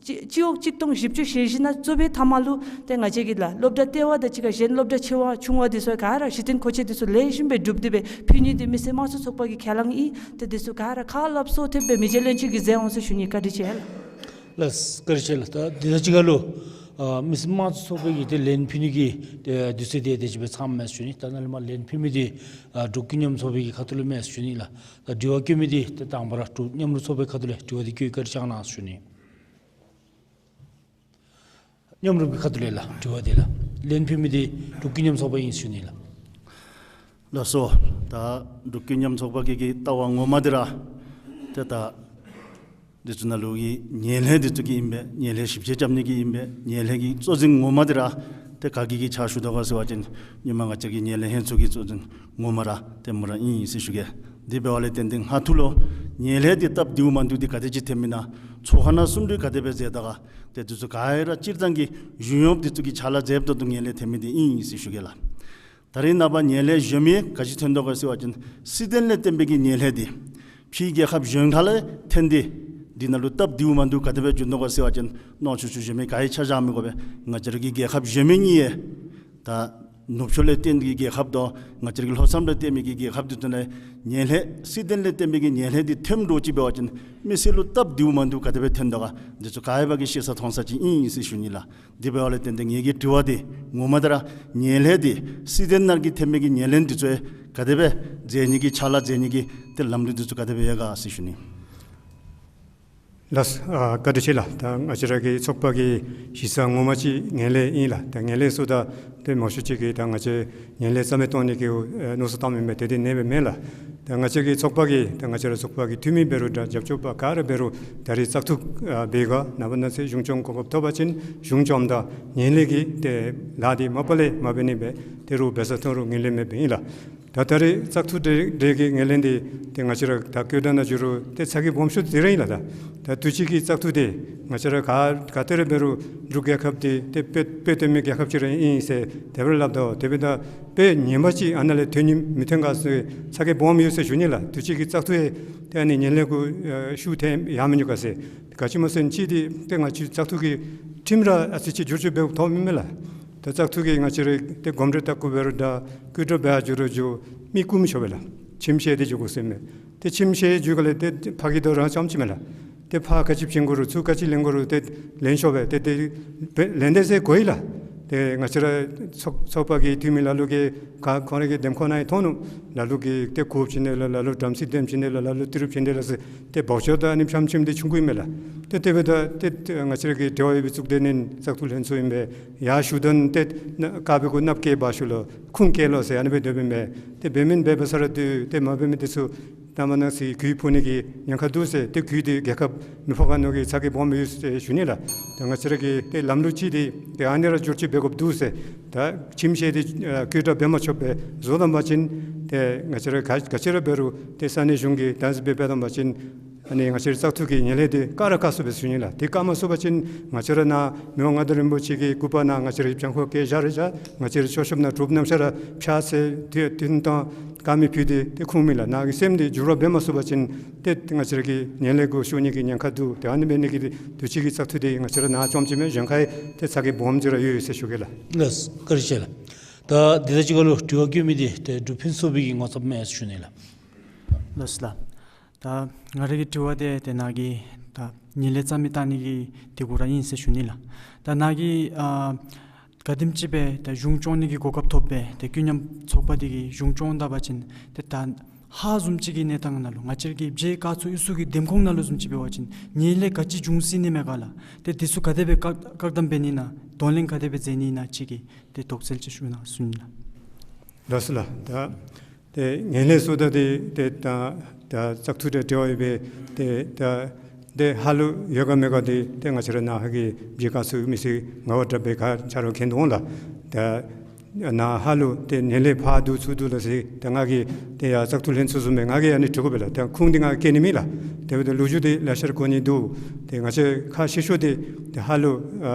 སྤྱི་སྤྱི་འོག་གཅིག་སྟོང་བཞི་བཅུ་ཞེ་བཞི་ནང་བཙུགས་པའི་མཐའ་མ་ལུ་ཏེ་ང་བཅས་ཀྱིས་ལགས་སློབ་གྲྭ་ལྟེ་བ་དང་གཅིག་ཁར་གཞན་སློབ་གྲྭ་ཆེ་བ་ཆུང་བ་འདི་ཚུ་ག་ར་གཞི་རྟེན་མཁོ་ཆས་འདི་ཚུ་ལེགས་ཤོམ་སྦེ་སྒྲུབ་སྟེ་སྦེ་ཕུལ་ནི་འདི་མི་སེར་དམངས་གཙོ་ཚོགས་པ་གི་ཁས་བླངས་ཨིན། ཏེ་འདི་ཚུ་ག་ར་ཁ་སླབ་སོར་ཐེབས་སྦེ་མི་རྗེ་བློན་ཆེན་གྱིས་མཛད་འོང་ཟེར་ཞུ་ནི། བཀའ་དྲིན་ཆེ་ལགས། ལགས་བཀའ་དྲིན་ཆེ་ལགས། ད་འདི་དང་གཅིག་ཁར་ལུ་ཨ་མི་སེར་དམངས་གཙོ་ཚོགས་པའི་གི་ཏེ་ལན་ཕུལ་ནི་གི་ཏེ་དུས་ཚོད་འདི་དེ་ཅིག་སྦེ་ཚངམ་མས་ཟེར་ཞུ་ནི། ད་ནཱ་ལས་མར་ལན་ཕུལ་མི་འདི་ཨ་འབྲུག་ཀུན་མཉམ་ཚོགས་པའི་གི་ཁ་ཐུག་ལུ་མས་ཟེར་ཞུ་ནི་ལགས། ད་དྲི་བ་བཀོད་མི་འདི་ཏེ་དང་པ་ར་འབྲུག་མཉམ་རུབ་ཚོགས་པའི་ཁ་ཐུག་ལས་དྲི་བ་འདི་བཀོད་བཀའ་དྲིན་བསྐྱང་གནང་ཟེར་ཞུ་ནི། མཉམ་རུབ་ཀྱི་ཁ་ཐུག་ལས་ལགས་དྲི་བ་འདི་ལགས་ལན་ཕུལ་མི་འདི་འབྲུག་ཀུན་མཉམ་ཚོགས་པ་ཨིན་ཟེར་ཞུ་ནི་ལགས། ལགས་སོ། ད་འབྲུག་ཀུན་མཉམ་ཚོགས་པ་གི་གི་ལྟ་བ་ངོ་མ་འདི་ར་ཏེ་ད་འདི་ཚུ་ནང་ལུ་གི་ངན་ལྷད་འདི་ཚུ་གི་ཨིན་པས། ངན་ལྷད་ཞིབ་དཔྱད་རྐྱབ་ནི་གི་ཨིན་པས། ངན་ལྷད་ཀྱི་གཙོ་འཛིན་ངོ་མ་འདི་ར་ཏེ་ག་གིས་གིས་ཕྱག་ཞུ་དོ་ག་ཟེར་བ་ཅིན་ཧེ་མ་ང་བཅས་ཀྱི་ངན་ལྷད་ཧན་ཚོགས་ཀྱི་གཙོ་འཛིན་ངོ་མ་ར་ཏེ་མོ་ར་ཨིན་ཟེར་ཞུ་གེ། དེ་འབདཝ་ལས་བརྟེན་ཏེ་ང་ཐུགས་ལུ་ངན་ལྷད་འདི་སྟབས་བདེཝ་མ་བདེཝ་འདི་ག་དེ་ཅིག་ཐོན་མི་ན་ཚོགས་ཁང་ནང་གསུང་གྲོས་ག་དེ་སྦེ་མཛད་ད་ག་ཏེ་འདི་ཚུ་ག་ར་སྤྱིར་བཏང་གི་གཞུང་གཡོགཔ་འདི་ཚུ་གི་ཕྱག་ལཱ་མཛདཔ་ད་ལུ་ངན་ལྷད་ཐོན་མི་འདི་ཨིན་ཟེར་ཞུ་གེ་ལགས། ད་རིས་ནངས་པ་ངན་ལྷད་གཞོན་མི་ག་ཅི་ཐོན་དོ་ག་ཟེར་བ་ཅིན་སྲིད་དོན་ལས་བརྟེན་པའི་གི་ངན་ལྷད་འདི་ཕྱིའི་རྒྱལ་ཁབ་གཞན་ཁ་ལས་ཐོན་ཏེ་འདི་ནང་ལུ་སྟབས་བདེཝ་མ་བདེཝ་ག་དེ་སྦེ་འབྱུང་དོ་ག་ཟེར་བ་ཅིན་མནོ་ཆུང་ཆུང་གཞོན་མི་ག་ཡང་ཆ་བཞག་མི་དགོ་པས། ང་བཅས་ར་གི་རྒྱལ་ཁབ་གཞན་མི་གཉིས་ཡང་ད་ནུབ་ཕྱོགས་ལས་བརྟེན་གྱི་རྒྱལ་ཁབ་དང་ང་བཅས་ར་གི་ལྷོ་མཚམས་ལས་བརྟེན་མི་གི་རྒྱལ་ཁབ་འདི་ཚུ་ནང་ངན་ལྷད་སྲིད་དོན་ལས་བརྟེན་པའི་གི་ངན་ལྷད་འདི་ཐོནམ་འདྲཝ་ཅིག་འབད་བ་ཅིན་མི་སེར་ལུ་སྟབས་བདེཝ་མ་བདེཝ་ག་དེ་སྦེ་ཐོན་དོ་ག་འདི་ཚུ་ག་ར་གིས་ཤེས་ས་མཐོང་ས་ཅིག་ཨིན་ཟེར་ཞུ་ནི་ལགས། དེ་འབདཝ་ལས་བརྟེན་ཏེ་ངེ་གི་དྲི་བ་འདི་ངོ་མ་ད་ར་ངན་ལྷད་འདི་སྲིད་དོན་ནང་གི་ཐོན་མི་གི་ངན་ལྷད་འདི་ཚུ་ག་དེ་སྦེ་མཛད་ནི་གི་ཕྱག་ལཱ་མཛད་ནི་གི་ཏེ་ལམ་ལུགས་འདི་ཚུ་ག་དེ་སྦེ་ཡོད་ག་ཟེར་ཞུ་ནི། ལགས། ཨ་བཀའ་དྲིན་ཆེ་ལགས། ད་ང་བཅས་ར་གི་ཚོགས་པ་གི་གཞི་རྩ་ངོ་མ་ཅིག་ངན་ལྷད་ཨིན་ལགས། ད་ངན་ལྷད་ཟེརཝ་ད་ཏེ་མང་ཤོས་ཅིག་གིས་ད་ང་བཅས་ངན་ལྷད་རྩ་མེད་གཏོང་ནི་གི་ཨེ་མནོ་བསམ་བཏང་མི་མས། དེ་དེ་ཨ་ནེ་སྦེ་མེན་ལགས། ད་ང་བཅས་ཀྱི་ཚོགས་པ་གིས་ད་ང་བཅས་ར་ཚོགས་པ་གི་འཐུས་མི་འབད་རུང་ད་རྒྱབ་སྐྱོར་པ་ག་ར་འབད་རུང་ད་རིས་བཙག་འཐུ་ཨ་འབད་ག་ནངས་པ་གནངས་ཚེ་གཞུང་སྐྱོང་གོ་སྐབས་ཐོབ་པ་ཅིན་གཞུང་སྐྱོངམ་ད་ངན་ལྷད་ཀྱི་ཏེ་ལཱ་འདི་མ་པ་ལས་མ་འབད་ནི་སྦེ་ཏེ་རུང་འབད་ས་ཐོན་རུང་ངན་ལྷད་མེདཔ་ཨིན་ལགས། ད་ད་རིས་བཙག་འཐུ་འདི་འདི་གི་ངན་ལྷད་འདི་ཏེ་ང་བཅས་ར་ད་བཀོད་དོན་ནང་འགྱོ་རུང་ཏེ་ཚ་གྱང་སྦོམ་ཤོས་འདི་ར་ཨིན་ལགས། ད་ད་དུས་ཅི་གི་བཙག་འཐུ་འདི་ང་བཅས་ར་ག་ག་ཏེ་ར་འབད་རུང་འབྲུག་རྒྱལ་ཁབ་འདི་ཏེ་དཔེ་དཔེ་སྟོན་མི་རྒྱལ་ཁབ་ཅིག་ར་ཨིན་ཟེར་དེ་སྦེ་ར་སླབ་དོ། དེ་འབདཝ་ད་དཔེ་ངན་པ་ཅིག་ཨ་ནཱ་ལས་ཐོན་ནི་མི་ཐོན་ག་ཟེར་ཚ་གྱང་སྦོམ་ཡོད་ཟེར་ཞུ་ནི་ལགས། དུས་ཅི་གི་བཙག་འཐུ་ཡང་ཏེ་ཨ་ནི་ངན་ལྷད་གུ་ཨ་ཤུགས་ཐོན་ཡང་མི་ཉུང་ག་ཟེར། ག་ཅི་སྨོ་ཟེར་ན་ཅིག་འདི་ཏེ་ང་བཅས་བཙག་འཐུ་གི་ཁྲིམས་ར་ཨ་ཙི་ཅིག་བསྒྱུར་བཅོས་འབདཝ་ཐོབ་མི་མས་ལགས། ད་བཙག་འཐུ་གི་ང་བཅས་ར་ཏེ་གོམས་འདྲིས་ལྟ་སྐོར་འབད་རུང་ད་བཀོད་སྒྲིག་འབད་འགྱོ་རུང་འགྱོ་མི་བཀུག་མི་ཆོག་པས་ལགས། ཁྱིམ་བཤལ་ཏེ་འགྱོ་དགོ་ཟེར་མས། ཏེ་ཁྱིམ་བཤལ་འགྱོ་ག་ལས་ཏེ་ཕར་གི་དོ་རང་རྐྱངམ་ཅིག་མས་ལགས། ཏེ་ཕར་ག་ཅི་བྱིན་དགོ་རུང་ཚུར་ག་ཅི་ལེན་དགོ་རུང་ཏེ་ལེན་ཆོག་པས། ཏེ་ཏེ་ལེན་ཏེ་ཟེར་གོ་ཡི་ལགས། ཏེ་ང་བཅས་ར་ཚོགས་ཚོགས་པ་གི་འཐུས་མི་ལ་ལུ་གིས་ག་ཁོང་ར་གི་འདེམས་ཁོངས་ནང་ཡང་མཐོང་ནུག། ལ་ལུ་གིས་ཏེ་གོ་བྱིན་ནི་ལོ་ལ་ལུ་དམ་སྲི་འདེམས་བྱིན་ནི་ལོ་ལ་ལུ་ཏི་རུ་བྱིན་ནི་ལོ་ཟེར་ཏེ་བོག་ཆོག་ད་ཨ་ནི་ཕྱམ་ཁྱིམ་འདི་ཆུང་ཀུ་ཨིན་མས་ལགས། ཏེ་དེ་འབདཝ་ད་ཏེ་ང་བཅས་ར་གི་འབྲེལ་བ་ཡོད་པའི་གཙུག་སྡེ་ནང་བཙག་འཐུ་ལྷན་ཚོགས་ཨིན་པས། ཡར་ཞུ་དོན་ཏེ་ན་དཀར་པོའི་གུ་གནགཔོ་བཀལ་འབག་ཤོག་ལོ་ཁུངས་བཀལ་ལོ་ཟེར་ཨ་ནི་སྦེ་སྡོདཔ་ཨིན་པས། ཏེ་འབད་མི་འབད་འབད་ས་ར་འདུག། ཏེ་མ་འབད་མི་འདི་ཚུ་ད་མ་ན་ཟེར་གུ་ཕུ་ནི་གི་ཉེན་ཁ་འདུག་ཟེར། ཏེ་གུ་འདི་རྒྱལ་ཁབ་མི་ཕོག་ག་མནོ་གི་ཚ་གྱང་སྦོམ་ཡོད་ཟེར་ཞུ་ནི་ལགས། ད་ང་བཅས་ར་གི་ཏེ་ལམ་ལུགས་ཅིག་འདི་ཏེ་ཨ་ནི་ར་བསྒྱུར་བཅོས་འབད་དགོཔ་འདུག་ཟེར། ད་ཁྱིམ་བཤལ་འདི་ཨ་བཀོད་སྒྲིག་འབད་མ་ཆོགཔ་སྦེ་བཟོ་བཏང་པ་ཅིན་ཏེ་ང་བཅས་ར་ག་ག་ཅི་ར་འབད་རུང་ཏེ་ས་གནས་གཞུང་གིས་ཏེ་ཨ་ནི་སྦེ་འབད་བཏང་པ་ཅིན་ཨ་ནི་ང་བཅས་ར་བཙག་འཐུ་གི་ངན་ལྷད་འདི་བཀག་ར་བཀག་ཚུགས་པས་ཟེར་ཞུ་ནི་ལགས། དེ་བཀག་མ་ཚུགས་པ་ཅིན་ང་བཅས་ར་ནཱ་མི་དབང་མངའ་བདག་རིན་པོ་ཆེ་གི་སྐུ་པར་ནང་ང་བཅས་ར་གྱང་ཁོག་བཀལ་བཞག་ར་བཞག། ང་བཅས་ར་མཆོད་གཤོམ་ནང་སྒྲུབ་རྣམ་གཞག་ར་ཕྱག་འཚལ་ཏེ་དོན་དང་དཀར་མེ་ཕུལ་ཏེ་ཏེ་ཁུངས་མེད་ལགས། ནཱ་གི་སེམས་འདི་འགྱུར་བ་འབད་མ་ཚུགས་པ་ཅིན་ཏེ་ང་བཅས་ར་གི་ངན་ལྷད་གུ་ཤོར་ནི་གི་ཉེན་ཁ་འདུག། ཏེ་ཨ་ནི་འབད་ནི་གི་དུས་ཅི་གི་བཙག་འཐུ་འདི་ང་བཅས་ར་ནཱ་རྐྱངམ་ཅིག་མེན་གཞན་ཁ་ཡང་ཏེ་ཚ་གྱང་སྦོམ་ཅིག་ར་ཡོད་ཡོད་ཟེར་ཞུ་གེ་ལགས། ལགས་སོ། བཀའ་དྲིན་ཆེ་ལགས། ད་འདི་དང་གཅིག་ཁར་ལུ་དྲི་བ་བཀོད་མི་འདི་ཏེ་འབྲུག་ཕུན་ཚོགས་པའི་གི་ངོ་ཚབ་མས་ཟེར་ཞུ་ནི་ལགས། ལགས་སོ་ལགས། ད་ང་རའི་གི་དྲི་བ་འདི་ཏེ་ནཱ་གི་ད་ངན་ལྷད་རྩ་མེད་བཏང་ནི་གི་འདི་གུ་ར་ཨིན་ཟེར་ཞུ་ནི་ལགས། ད་ནཱ་གིས་ཨ་ག་དེམ་ཅིག་སྦེ་ད་གཞུང་སྐྱོང་ནི་གི་གོ་སྐབས་ཐོབ་སྦེ་ཏེ་ཀུན་མཉམ་ཚོགས་པ་འདི་གིས་གཞུང་སྐྱོང་ད་པ་ཅིན་ཏེ་ད་ཧ་བཟུམ་ཅིག་གི་གནས་སྟངས་ནང་ལུ་ང་བཅས་ར་གི་བྱེས་སྐྱ་ཚུ་ཨིན་ཚུ་གི་འདེམས་ཁོངས་ནང་ལུ་བཟུམ་ཅིག་འབད་བ་ཅིན་ངན་ལྷད་ག་ཅི་འབྱུང་སྲིད་ནི་མས་ག་ལགས། ཏེ་འདི་ཚུ་ག་དེ་སྦེ་བཀག་བཀག་སྡོམ་འབད་ནི་ན་གདོང་ལེན་ག་དེ་སྦེ་མཛད་ནི་ན་ཅིག་གི་ཏེ་དོགས་སེལ་ཅིག་ཞུ་གནང་ཟེར་ཞུ་ནི་ལགས། ལགས་སོ་ལགས། ད་ཏེ་ངན་ལྷད་ཟེརཝ་ད་འདི་ཏེ་ད་ད་བཙག་འཐུ་དང་འབྲེལ་བ་ཡོད་པའི་ཏེ་ད་ཏེ་ཧ་ལུགས་ཡོད་ག་མེད་ག་འདི་ཏེ་ང་བཅས་ར་ནཱ་ཧ་གི་བྱེས་སྐྱ་ཚུ་མི་སེར་ངག་དབང་གྲགས་པའི་ཁ་ཆ་རོགས་མཁྱེན་འོང་ལགས། ད་ནཱ་ཧ་ལུགས་ཏེ་ངན་ལྷད་ཕར་འདུག་ཚུར་འདུག་ལགས་ཟེར་ད་ང་གིས་ཏེ་ཡར་བཙག་འཐུ་ལྷན་ཚོགས་བཟུམ་སྦེ་ང་གིས་ཨ་ནི་དྲི་དགོ་པས་ལགས། ད་ཁུངས་འདི་ང་བཀལ་ནི་མེད་ལགས། དེ་འབདཝ་ད་ལོ་རྒྱུས་འདི་ལེ་ཤ་ར་གོ་ནི་འདུག། ཏེ་ང་བཅས་ཁག་ཆེ་ཤོས་འདི་ཏེ་ཧ་ལུགས་ཨ་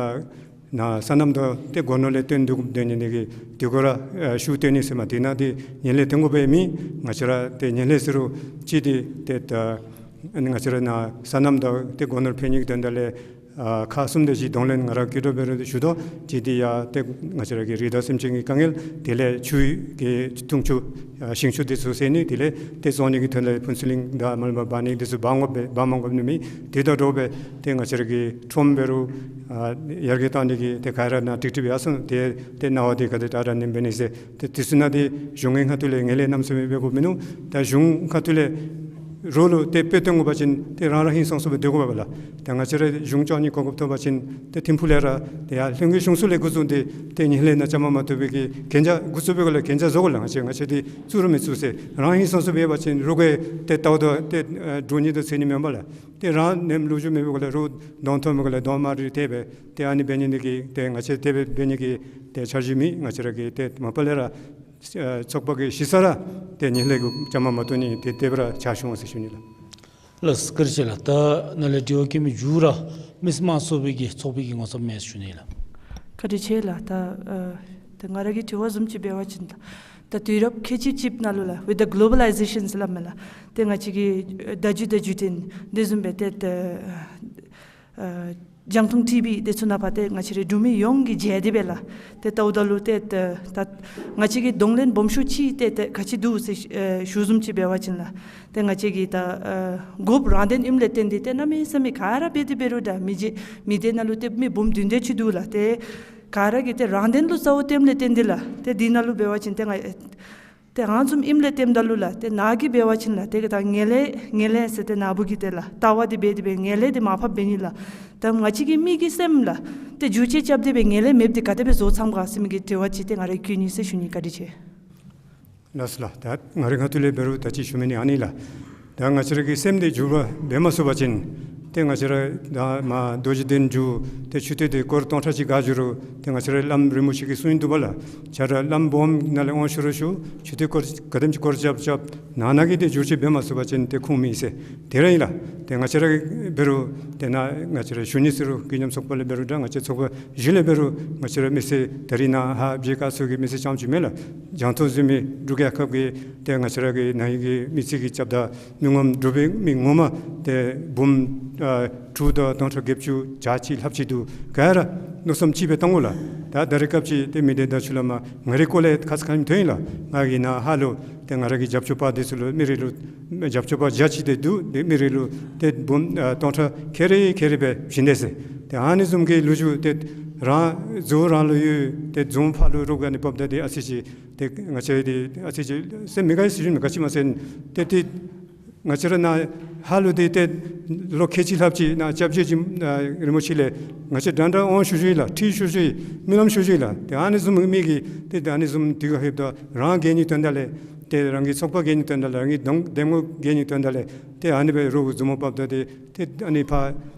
ནཱ་སོ་ནམ་དང་ཏེ་སྒོ་ནོར་ལས་བཏོན་འདུག་འདོན་ནི་འདི་གིས་འདི་གུ་ར་ཨ་ཤུགས་བཏོན་ནི་ཟེར་མས། དེ་ནང་འདི་ངན་ལྷད་ཐོན་དགོ་པའི་མི་ང་བཅས་ར་ཏེ་ངན་ལྷད་ཟེར་རུང་ཅིག་འདི་ཏེ་ད་ཨ་ནི་ང་བཅས་ར་ནཱ་སོ་ནམ་དང་ཏེ་སྒོ་ནོར་འཕེལ་ནི་གི་དོན་དག་ལས་ཨ་ཁག་གསུམ་དེ་ཅིག་གདོང་ལེན་ང་ར་བཀོད་སྒྲིག་འབད་རུང་ཞུ་དོ། ཅིག་འདི་ཡང་ཏེ་ང་བཅས་ར་གི་རི་དྭགས་སེམས་ཅན་གྱི་དཀའ་ངལ་དེ་ལས་ཆུ་གི་འཐུང་ཆུ་ཨ་ཞིང་ཆུ་དེ་ཚུ་སེལ་ནི་དེ་ལས་ཏེ་བཙོང་ནི་གི་དོན་ལས་ཕུན་ཚོགས་གླིང་དང་མ་ལུ་འབག་ནི་དེ་ཚུ་འབག་དགོ་པས་འབག་མ་དགོ་ནི་མེད། དེ་དང་འདྲཝ་སྦེ་ཏེ་ང་བཅས་ར་གི་ཁྲོམ་འབད་རུང་ཨ་ཡར་རྒྱས་བཏང་ནི་གི་ཏེ་ག་ར་ནཱ་ཀྲིག་ཀྲི་སྦེ་ཡར་སོང་ཏེ་ཏེ་ནཱ་བ་འདི་ག་དེ་དྲག་དྲག་ནི་འབད་ནི་ཟེར། ཏེ་དེ་ཚུ་ནང་འདི་གཞུང་གི་ཁ་ཐུག་ལས་ངན་ལྷད་གནམ་མེད་ས་མེད་འབད་དགོཔ་མིན་ནུག། ད་གཞུང་ཁ་ཐུག་ལས་རོགས་ལུ་ཏེ་དཔེ་སྟོན་དགོ་པ་ཅིན་ཏེ་རང་རང་ཧིང་སངས་ས་སྦེ་སྡོད་དགོ་པས་ལགས། ད་ང་བཅས་ར་གཞུང་སྐྱོང་ནི་གོ་སྐབས་ཐོབ་པ་ཅིན་ཏེ་ཐིམ་ཕུག་ལས་ར་ཏེ་ཡར་ལྷུན་རྒྱས་གཞུང་ཚོགས་ལས་འགོ་བཙུགས་ཏེ་ཏེ་ངན་ལྷད་ནང་བཅའ་མར་མ་གཏོགས་པའི་གི་གན་རྒྱ་འགོ་བཙུགས་པའི་སྒང་ལས་གན་རྒྱ་བཟོ་དགོ་ལགས། ང་བཅས་ང་བཅས་འདི་བཙུགས་རུང་མི་བཙུགས་ཟེར་རང་ཧིང་སངས་ས་སྦེ་ཡོད་པ་ཅིན་རོགས་ཀྱིས་ཏེ་ལྟཝ་ད་ཏེ་ཨ་འདྲོག་ནི་དང་འཚེར་ནི་མེན་པས་ལགས། ཏེ་རང་ནེམ་ལོ་རྒྱུས་མེད་པའི་སྒང་ལས་རོགས་གདོང་མཐོ་མི་སྒང་ལས་གདོང་དམའ་རིས་ཏེ་སྦེ་ཏེ་ཨ་ནི་འབད་ནི་འདི་གིས་ཏེ་ང་བཅས་དེ་སྦེ་འབད་ནི་གི་ཏེ་འཆར་གཞི་མེད། ང་བཅས་ར་གིས་ཏེ་མ་པ་ལས་ར་ ཨ་ཚོགས་པ་གི་ཞིབ་ས་ར་ཏེ་ངན་ལྷད་གུ་བཅའ་མར་མ་གཏོགས་ནི་ཏེ་དེ་སྦེ་ར་ཕྱག་ཞུ་འོང་ཟེར་ཞུ་ནི་ལགས། ལགས་སོ། བཀའ་དྲིན་ཆེ་ལགས། ད་ནཱ་ལས་དྲི་བ་བཀོད་མི་མཇུག་ར་མི་སེར་དམངས་གཙོའི་གི་ཚོགས་པའི་གི་ངོ་ཚབ་མས་ཟེར་ཞུ་ནི་ལགས། བཀའ་དྲིན་ཆེ་ལགས། ད་ཨ་ད་ང་ར་གི་དྲི་བ་བཟུམ་ཅིག་འབད་བ་ཅིན་ད་ད་དུས་རབས་ཁལ་གཅིག་གཅིག་ནང་ལུ་ལགས་with the globalization ཟེར་སླབ་མས་ལགས། ཏེ་ང་བཅས་ཀྱི་ཨ་བརྡ་བརྒྱུད་དང་བརྒྱུད་འཕྲིན་དེ་བཟུམ་སྦེ་ཏེ་ད་ཨ་རྒྱང་མཐོང་ཊི་བི་དེ་ཚུ་ནང་ཕར་ཏེ་ང་བཅས་རའི་འབྲུག་མི་ཡོངས་ཀྱིས་མཇལ་ཏེ་སྦེ་ལགས། ཏེ་ལྟཝ་ད་ལུ་ཏེ་ད་ད་ང་བཅས་ཀྱི་གདོང་ལེན་སྦོམ་ཤོས་ཅིག་ཏེ་ཏེ་ག་ཅི་འདུག་ཟེར་ཨེ་ཞུ་བཟུམ་ཅིག་འབད་བ་ཅིན་ལགས། ཏེ་ང་བཅས་ཀྱི་ད་ཨ་དགོཔ་རང་དོན་ཨིནམ་ལས་བརྟེན་ཏེ་ཏེ་གནམ་མེད་ས་མེད་ག་ར་འབད་དེ་འབད་རུང་ད་མི་རྗེ་མི་སྡེ་ནང་ལུ་ཏེ་མི་འབུམ་བདུན་དེ་ཅིག་འདུག་ལགས། ཏེ་ག་ར་གིས་ཏེ་རང་དོན་ལུ་རྩ་བ་བཏོནམ་ལས་བརྟེན་ཏེ་ལགས། ཏེ་འདི་ནང་ལུ་འབད་བ་ཅིན་ཏེ་ང་ཏེ་རང་བཟུམ་ཨིནམ་ལས་བརྟེནམ་ད་ལུ་ལགས། ཏེ་ནཱ་གིས་འབད་བ་ཅིན་ལགས། ཏེ་ག་ད་ངན་ལྷད་ངན་ལྷད་ཟེར་ཏེ་ནཱ་བུ་གིས་ཏེ་ལགས་ལྟ་བ་འདི་འབད་དེ་སྦེ་ངན་ལྷད་འདི་མར་ཕབ་འབད་ནི་ལགས། ད་ང་བཅས་ཀྱི་མི་གི་སེམས་ལགས་ཏེ་འགྱུར་བཅོས་རྐྱབ་སྟེ་སྦེ་ངན་ལྷད་མེདཔ་འདི་ག་དེ་སྦེ་བཟོ་ཚངམ་ག་ཟེར་མི་གི་དྲི་བ་ཅིག་ཏེ་ང་ར་གིས་བཀོད་ནི་ཟེར་ཞུ་ནི། བཀའ་དྲིན་ཆེ། ལགས་སོ་ལགས། ད་ང་རའི་ཁ་ཐུག་ལས་འབད་རུང་ད་ཅི་ཞུ་མི་ནི་ཨ་ནི་ལགས། ད་ང་བཅས་ར་གི་སེམས་འདི་འགྱུར་བ་འབད་མ་ཚུགས་པ་ཅིན་ཏེ་ང་བཅས་ར་ད་མར་རྡོ་རྗེ་གདན་འགྱོ་ཏེ་མཆོད་རྟེན་འདི་སྐོར་སྟོང་ཕྲག་གཅིག་ག་འགྱོ་རུང་ཏེ་ང་བཅས་ར་བླམ་རིན་པོ་ཆེ་གིས་གསུངས་ཡི་འདུག་པ་ལགས། ཆ་ར་བླམ་སྦོམ་ནཱ་ལས་དབང་ཞུ་རུང་ཞུ་མཆོད་རྟེན་སྐོར་ག་དེམ་ཅིག་སྐོར་རྐྱབ་རྐྱབ་ནང་ན་གི་ཏེ་འགྱུར་བཅོས་འབད་མ་ཚུགས་པ་ཅིན་ཏེ་ཁུངས་མེད་ཟེར། དེ་ར་ཨིན་ལགས། ཏེ་ང་བཅས་ར་འབད་རུང་ཏེ་ནཱ་ང་བཅས་ར་ཞུ་ནི་ཟེར་རུང་ཀུན་མཉམ་ཚོགས་པ་ལས་འབད་རུང་ད་ང་བཅས་ཚོགས་པ་གཞི་ལས་འབད་རུང་ང་བཅས་ར་མི་སེར་ད་རིས་ནཱ་ཧཱ་བྱེས་ཀ་ཚུ་གི་མི་སེར་རྐྱངམ་ཅིག་མེན་ལགས། རྒྱང་མཐོང་བཟུམ་མའི་འབྲུག་རྒྱལ་ཁབ་ཀྱི་ཏེ་ང་བཅས་ར་གི་ནང་གི་མི་སེར་གྱི་ཁྱབ་བརྡལ་མི་ངོམ་འབྲུག་པའི་མི་ངོ་མ་ཏེ་འབུམ་ཨ་དྲུག་དང་སྟོང་ཕྲག་བརྒྱད་ཅུ་གྱ་གཅིག་ལྷགཔ་ཅིག་འདུག། ག་ར་མནོ་བསམ་ཅིག་སྦེ་བཏང་དགོ་ལགས། ད་ད་རེས་སྐབས་ཅིག་ཏེ་མི་སྡེ་དང་ཆུ་ལམ་ང་རའི་སྐོར་ལས་ཁ་ཙ་ཁ་ཉིནམ་ཐོན་ཡི་ལགས། ང་གིས་ནཱ་ཧཱ་ལུ་ཏེ་ང་ར་གི་རྒྱབ་སྐྱོར་པ་འདི་ཚུ་ལུ་མི་རེ་ལུ་རྒྱབ་སྐྱོར་པ་བརྒྱ་ཅིག་ཏེ་འདུག། ཏེ་མི་རེ་ལུ་ཏེ་འབུམ་ཨ་སྟོང་ཕྲག་ཁལ་རེ་ཁལ་རེ་སྦེ་བྱིན་དེས་ཟེར། ཏེ་ཨ་ནི་བཟུམ་གྱི་ལོ་རྒྱུས་ཏེ་རང་རྫོང་རང་ལུ་ཡོད། ཏེ་རྫོང་ཕར་ལུ་རོགས་ཨ་ནི་འབབ་ད་ཏེ་ཨ་ཙི་ཅིག་ཏེ་ང་བཅས་འདི་ཨ་ཙི་ཅིག་སེམས་མི་དགའ་ཡི་ཟེར་ཞུ་ནི། ག་ཅི་སྨོ་ཟེར་ན་ཏེ་ཏེ་ང་བཅས་ར་ནཱ་ཧཱ་ལུ་འདི་ཏེ་ལོ་ཁལ་གཅིག་ལྷགཔ་ཅིག་ནཱ་སྐྱབས་རྗེ་རིན་པོ་ཆེ་ལས་ང་བཅས་འདྲན་འདྲ་དབང་ཞུ་ཞུ་ཡི་ལགས། ཁྲིད་ཞུ་ཞུ་ཡི། སྨོན་ལམ་ཞུ་ཞུ་ཡི་ལགས། ཏེ་ཨ་ནི་བཟུམ་མི་གིས་ཏེ་ཨ་ནི་བཟུམ་དུས་ཁར་ལྷོདཔ་ད་རང་རྒྱལ་ནིའི་དོན་དག་ལས་ཏེ་རང་གི་ཚོགས་པ་རྒྱལ་ནིའི་དོན་དག་ལས་རང་གི་གདོང་གདམ་ངོ་རྒྱལ་ནིའི་དོན་དག་ལས་ཏེ་ཨ་ནི་སྦེ་རོགས་ཀྱི་མཛུབ་མོ་འབག་ད་ཏེ་ཏེ་ཨ་ནི་ཕར་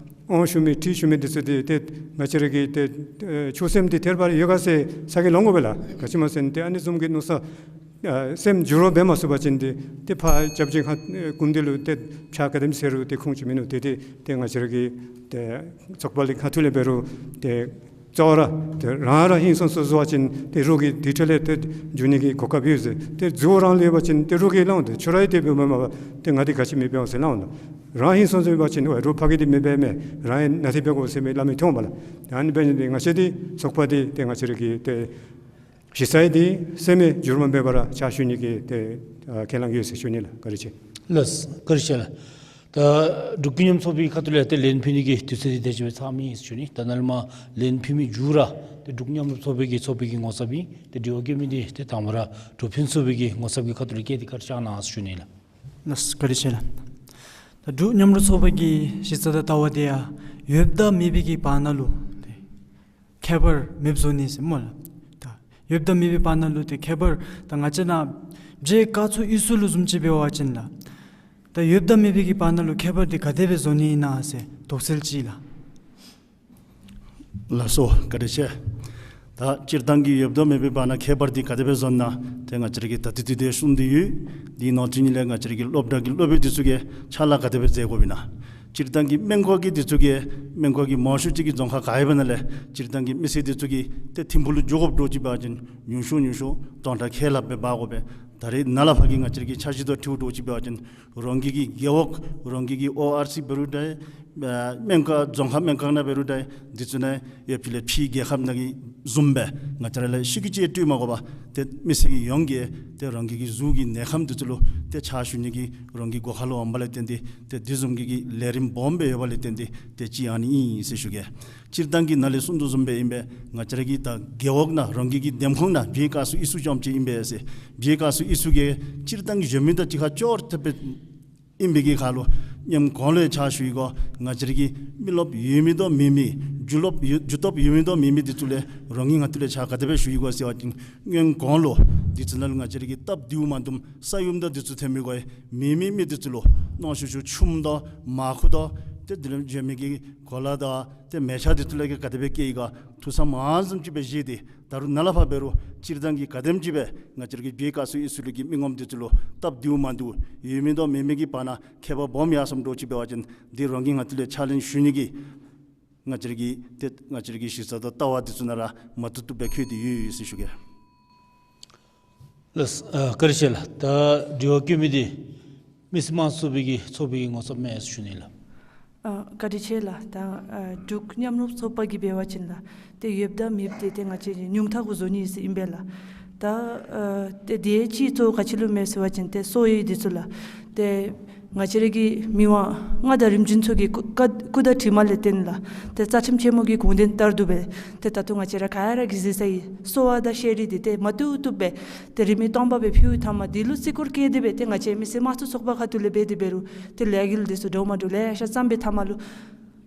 དབང་ཞུ་མི་ཁྲིད་ཞུ་མི་འདི་ཚུ་ཏེ་ཏེ་ང་བཅས་ར་གི་ཏེ་ཨེ་ཆོས་སེམས་འདི་ཐེར་པ་རེ་ཡོད་ག་ཟེར་ས་གི་ལོང་དགོ་པས་ལགས། ག་ཅི་སྨོ་ཟེར་ན་ཏེ་ཨ་ནི་བཟུམ་གྱི་མནོ་བསམ་ཨ་སེམས་འགྱུར་བ་འབད་མ་ཚུགས་པ་ཅིན་ཏེ་ཏེ་ཕར་སྐྱབས་རྗེ་ཁ་ཨེ་སྐུ་མདུན་ལུ་ཏེ་ཕྱག་ག་དེམ་འཚལ་རུང་ཏེ་ཁུངས་ཅིག་མིན་ནུག། ཏེ་ཏེ་ཏེ་ང་བཅས་ར་གི་ཏེ་ཚོགས་པ་ལས་ཁ་ཐུག་ལས་འབད་རུང་ཏེ་གཙོ་བོ་ར་ཏེ་རང་ར་ཧིང་སངས་ས་བཟོ་བ་ཅིན་ཏེ་རོགས་ཀྱིས་དེ་འཕྲོ་ལས་ཏེ་འགྱོ་ནི་གི་གོ་སྐབས་ཡོད་ཟེར། ཏེ་རྫོང་རང་ལུ་ཡོད་པ་ཅིན་ཏེ་རོགས་ཀྱིས་སླབ་འོང་། ཏེ་ཁྱོད་ར་ཡང་དེ་འབདཝ་མེན་པར་ཏེ་ང་འདི་ག་ཅི་མི་འབད་འོང་ཟེར་སླབ་འོང་ལགས། རང་ཧིང་སངས་ས་ཡོད་པ་ཅིན་འོ་རོགས་ཕ་གི་འདི་མི་འབད་མས། རང་ཡང་ནཱ་འདི་འབད་དགོ་ཟེར་མི་སླབ་མི་ཐོན་འོང་པ་ལགས། ཨ་ནི་འབད་ནི་འདི་ང་བཅས་འདི་ཚོགས་པ་འདི་ཏེ་ང་བཅས་ར་གི་ཏེ་གཞི་རྩ་འདི་སེམས་འགྱུར་བ་མེད་པར་ཕྱག་ཞུ་ནི་གི་ཏེ་ཨ་ཁས་བླངས་ཡོད་ཟེར་ཞུ་ནི་ལགས། བཀའ་དྲིན་ཆེ། ལགས་སོ། བཀའ་དྲིན་ཆེ་ལགས། ད་འབྲུག་ཀུན་མཉམ་ཚོགས་པའི་ཁ་ཐུག་ལས་ཏེ་ལན་ཕུལ་ནི་གི་དུས་ཚོད་འདི་དེ་ཅིག་སྦེ་ཚང་མི་ཨིན་ཟེར་ཞུ་ནི། ད་ནཱ་ལས་མར་ལན་ཕུལ་མི་མཇུག་ར་ཏེ་འབྲུག་ཀུན་མཉམ་རུབ་ཚོགས་པའི་གི་ཚོགས་པའི་གི་ངོ་ཚབ་ཨིན། ཏེ་དྲི་བ་བཀོད་མི་འདི་ཏེ་དང་པ་ར་འབྲུག་ཕུན་ཚོགས་པའི་གི་ངོ་ཚབ་ཀྱི་ཁ་ཐུག་ལས་བཀོད་དེ་བཀའ་དྲིན་བསྐྱང་གནང་ཟེར་ཞུ་ནི་ལགས། ལགས་སོ། བཀའ་དྲིན་ཆེ་ལགས། ད་འབྲུག་མཉམ་རུབ་ཚོགས་པའི་གི་གཞི་རྩ་དང་ལྟ་བ་འདི་ཡང་ཡོདཔ་དང་མེད་པའི་གི་བར་ན་ལུ་ཏེ་ཁྱད་པར་མེདཔ་བཟོ་ནི་ཟེར་སྨོ་ལགས། ད་ཡོདཔ་དང་མེད་པའི་བར་ན་ལུ་ཏེ་ཁྱད་པར་ད་ང་བཅས་ནཱ་བྱེས་ཀ་ཚུ་ཨི་སུ་ལུ་བཟུམ་ཅིག་འབད་བ་ཅིན་ལགས། ད་ཡོདཔ་དང་མེད་པའི་གི་བར་ན་ལུ་ཁྱད་པར་འདི་ག་དེ་སྦེ་བཟོ་ནི་ཨིན་ན་ཟེར་དོགས་སེལ་ཅིག་ལགས། ལགས་སོ། བཀའ་དྲིན་ཆེ། ད་སྤྱིར་བཏང་གི་ཡོདཔ་དང་མེད་པའི་བར་ན་ཁྱད་པར་འདི་ག་དེ་སྦེ་བཟོ་ན་ཏེ་ང་བཅས་ར་གིས་ད་ལྟོ་ཏེ་གསུངས་ཏེ་ཡོད། དེའི་ནང་དོན་ལས་ང་བཅས་ར་གི་སློབ་གྲྭ་གི་སློབ་དཔོན་འདི་ཚུ་གིས་ཕྱག་ལཱ་ག་དེ་སྦེ་མཛད་དགོཔ་ཨིན་ན། སྤྱིར་བཏང་གི་སྨན་ཁང་གི་འདི་ཚུ་གིས་སྨན་ཁང་གི་མང་ཤོས་ཅིག་གི་རྫོང་ཁག་ག་ཡོདཔ་ཨིན་ན་ལས་སྤྱིར་བཏང་གི་མི་སེར་འདི་ཚུ་གིས་ཏེ་ཐིམ་ཕུག་ལུ་འགྱོ་དགོཔ་འདྲཝ་ཅིག་འབད་བ་ཅིན་ཉུང་ཤོས་ཉུང་ཤོས་སྟོང་ཕྲག་ཁལ་ལྷགཔ་སྦེ་འབག་དགོ་པས། ད་རེས་ནཱ་ལས་ཕར་གྱི་ང་བཅས་ར་གི་འཆར་གཞི་དང་འཁྲིལཝ་འདྲཝ་ཅིག་འབད་བ་ཅིན་རང་གི་གི་རྒེད་འོག་རང་གི་གི་ཨོ་ཨར་སི་འབད་རུང་འདྲ་ཨེ་སྨན་ཁང་རྫོང་ཁག་སྨན་ཁང་ནང་འབད་རུང་འདྲ་ཨེ་འདི་ཚུ་ནང་ཡོདཔ་ཅིག་ལས་ཕྱིའི་རྒྱལ་ཁབ་ནང་གི་བཟུམ་སྦེ་ང་བཅས་ར་ལས་ཤུལ་གྱི་ཅིག་སྤྲོད་མ་དགོ་པར་ཏེ་མི་སེར་གྱི་ཡོངས་ཀྱིས་ཏེ་རང་གི་གི་གཟུགས་ཀྱི་ནད་ཁམས་འདི་ཚུ་ལུ་ཏེ་ཕྱག་ཞུ་ནི་གི་རང་གི་སྒོ་ཁར་ལུ་འོངམ་ལས་བརྟེན་ཏེ་ཏེ་འདི་བཟུམ་གྱི་གི་ལས་རིམ་སྦོམ་སྦེ་ཡོདཔ་ལས་བརྟེན་ཏེ་ཏེ་ཅིག་ཨ་ནི་ཨིན་ཟེར་ཞུ་གེ། སྤྱིར་བཏང་གི་ནཱ་ལས་གསུངས་དོ་བཟུམ་སྦེ་ཨིན་པས། ང་བཅས་ར་གི་ད་རྒེད་འོག་ནང་རང་གི་གི་འདེམས་ཁོངས་ནང་བྱེས་ཀ་སུ་ཨི་སུ་རྐྱངམ་ཅིག་ཨིན་པས་ཟེར། བྱེས་ཀ་སུ་ཨི་སུ་གིས་སྤྱིར་བཏང་གི་གཞན་མི་དང་གཅིག་ཁར་ཅོག་འཐདཔ་སྦེ་ཨིན་པའི་གི་ཁར་ལུ་མཉམ་གོང་ལུ་ཕྱག་ཞུ་ཡི་གོ། ང་བཅས་ར་གི་མི་རློབས་ཡོད་མི་དང་མེད་མི་རྒྱུ་རློབས་ཡོད་རྒྱུ་སྟོབས་ཡོད་མི་དང་མེད་མི་འདི་ཚུ་ལས་རང་གི་ངོས་ཐོག་ལས་ཕྱག་ག་དེ་སྦེ་ཞུ་ཡི་གོ་ཟེར་བ་ཅིན་སྔོན་གོང་ལུ་འདི་ཚུ་ནང་ལུ་ང་བཅས་ར་གི་སྟབས་བདེཝ་མ་བདེཝ་ས་ཡོམ་དང་འདི་ཚུ་ཐོན་མི་གོ་མེད་མི་མི་འདི་ཚུ་ལུ་ནང་ཤུལ་ཤུལ་ཆུམ་དང་མར་ཁུ་དང་ ཏེ་དེ་ལས་འགྱོ་མི་གི་གོ་ལ་དང་ཏེ་མལ་ཆ་འདི་ཚུ་ལས་ག་དེ་སྦེ་སྐྱེ་ཡི་ག་ཐུགས་བསམ་ཨ་ནི་བཟུམ་ཅིག་སྦེ་བཞེས་ཏེ་ད་རུང་ནཱ་ལས་ཕར་འབད་རུང་སྤྱིར་བཏང་གི་ག་དེམ་ཅིག་སྦེ་ང་བཅས་ར་གི་བོད་བཀའ་ཟུར་ཨིན་ཟེར་ལུ་གི་མི་ངོམ་འདི་ཚུ་ལུ་སྟབས་བདེཝ་མ་བདེཝ་ཡོད་མི་དང་མེད་མི་གི་བར་ན་ཁྱད་པར་སྦོམ་ཡར་སོངམ་འདྲཝ་ཅིག་འབད་བ་ཅིན་འདི་རང་གི་ང་ཏེ་ལས་ཕྱག་ལེན་ཞུ་ནི་གི་ང་བཅས་ར་གི་ཏེ་ང་བཅས་ར་གི་གཞི་རྩ་དང་ལྟ་བ་འདི་ཚུ་ནང་ར་མ་བཏུབ་བཏུབ་སྦེ་འཁོད་དེ་ཡོད་ཡོད་ཟེར་ཞུ་གེ། ལགས། ཨ་བཀའ་དྲིན་ཆེ་ལགས། ད་དྲི་བ་བཀོད་མི་འདི་མི་སེར་དམངས་གཙོ་ཚོགས་པའི་གི་ཚོགས་པའི་གི་ངོ་ཚབ་མས་ཟེར་ཞུ་ནི་ལགས། ཨ་བཀའ་དྲིན་ཆེ་ལགས། ད་ཨ་འབྲུག་མཉམ་རུབ་ཚོགས་པ་གིས་འབད་བ་ཅིན་ལགས་ཏེ་ཡོདཔ་དང་མེདཔ་འདི་ཏེ་ང་བཅས་ཉུང་མཐའ་གུ་བཟོ་ནི་ཟེར་ཨིན་པས་ལགས། ད་ཨ་ཏེ་དེ་ཅིག་གཙོ་བོ་ག་ཅི་ལུ་མས་ཟེར་བ་ཅིན་ཏེ་གསོ་བའི་འདི་ཚུ་ལགས་ཏེ་ང་བཅས་ར་གི་མི་དབང་མངའ་བདག་རིམ་བྱོན་མཆོག་གི་སྐུ་བཀའ་སྐུ་བཀའ་དྲིན་ལས་བརྟེན་ལགས་ཏེ་རྩ་ཁྲིམས་ཆེན་མོ་གི་དགོངས་དོན་ལྟར་དུ་སྦེ་ཏེ་ད་ལྟོ་ང་བཅས་ར་ག་ར་གིས་གཟིགས་ས་ཨིན། གསོ་བ་དང་ཤེས་རིག་འདི་ཏེ་མ་བཏུབ་བཏུབ་སྦེ་ཏེ་རིན་མེད་སྟོང་པ་སྦེ་ཕུལ་བའི་མཐའ་མ་འདི་ལུ་བརྩི་བཀུར་བསྐྱེད་དེ་སྦེ་ཏེ་ང་བཅས་མི་སེར་དམངས་གཙོ་ཚོགས་པ་ཁ་ཐུག་ལས་འབད་དེ་འབད་རུང་ཏེ་ལས་འགུལ་འདི་ཚུ་འདྲཝ་མ་འདྲཝ་ལེ་ཤ་བརྩམས་པའི་མཐའ་མ་ལུ་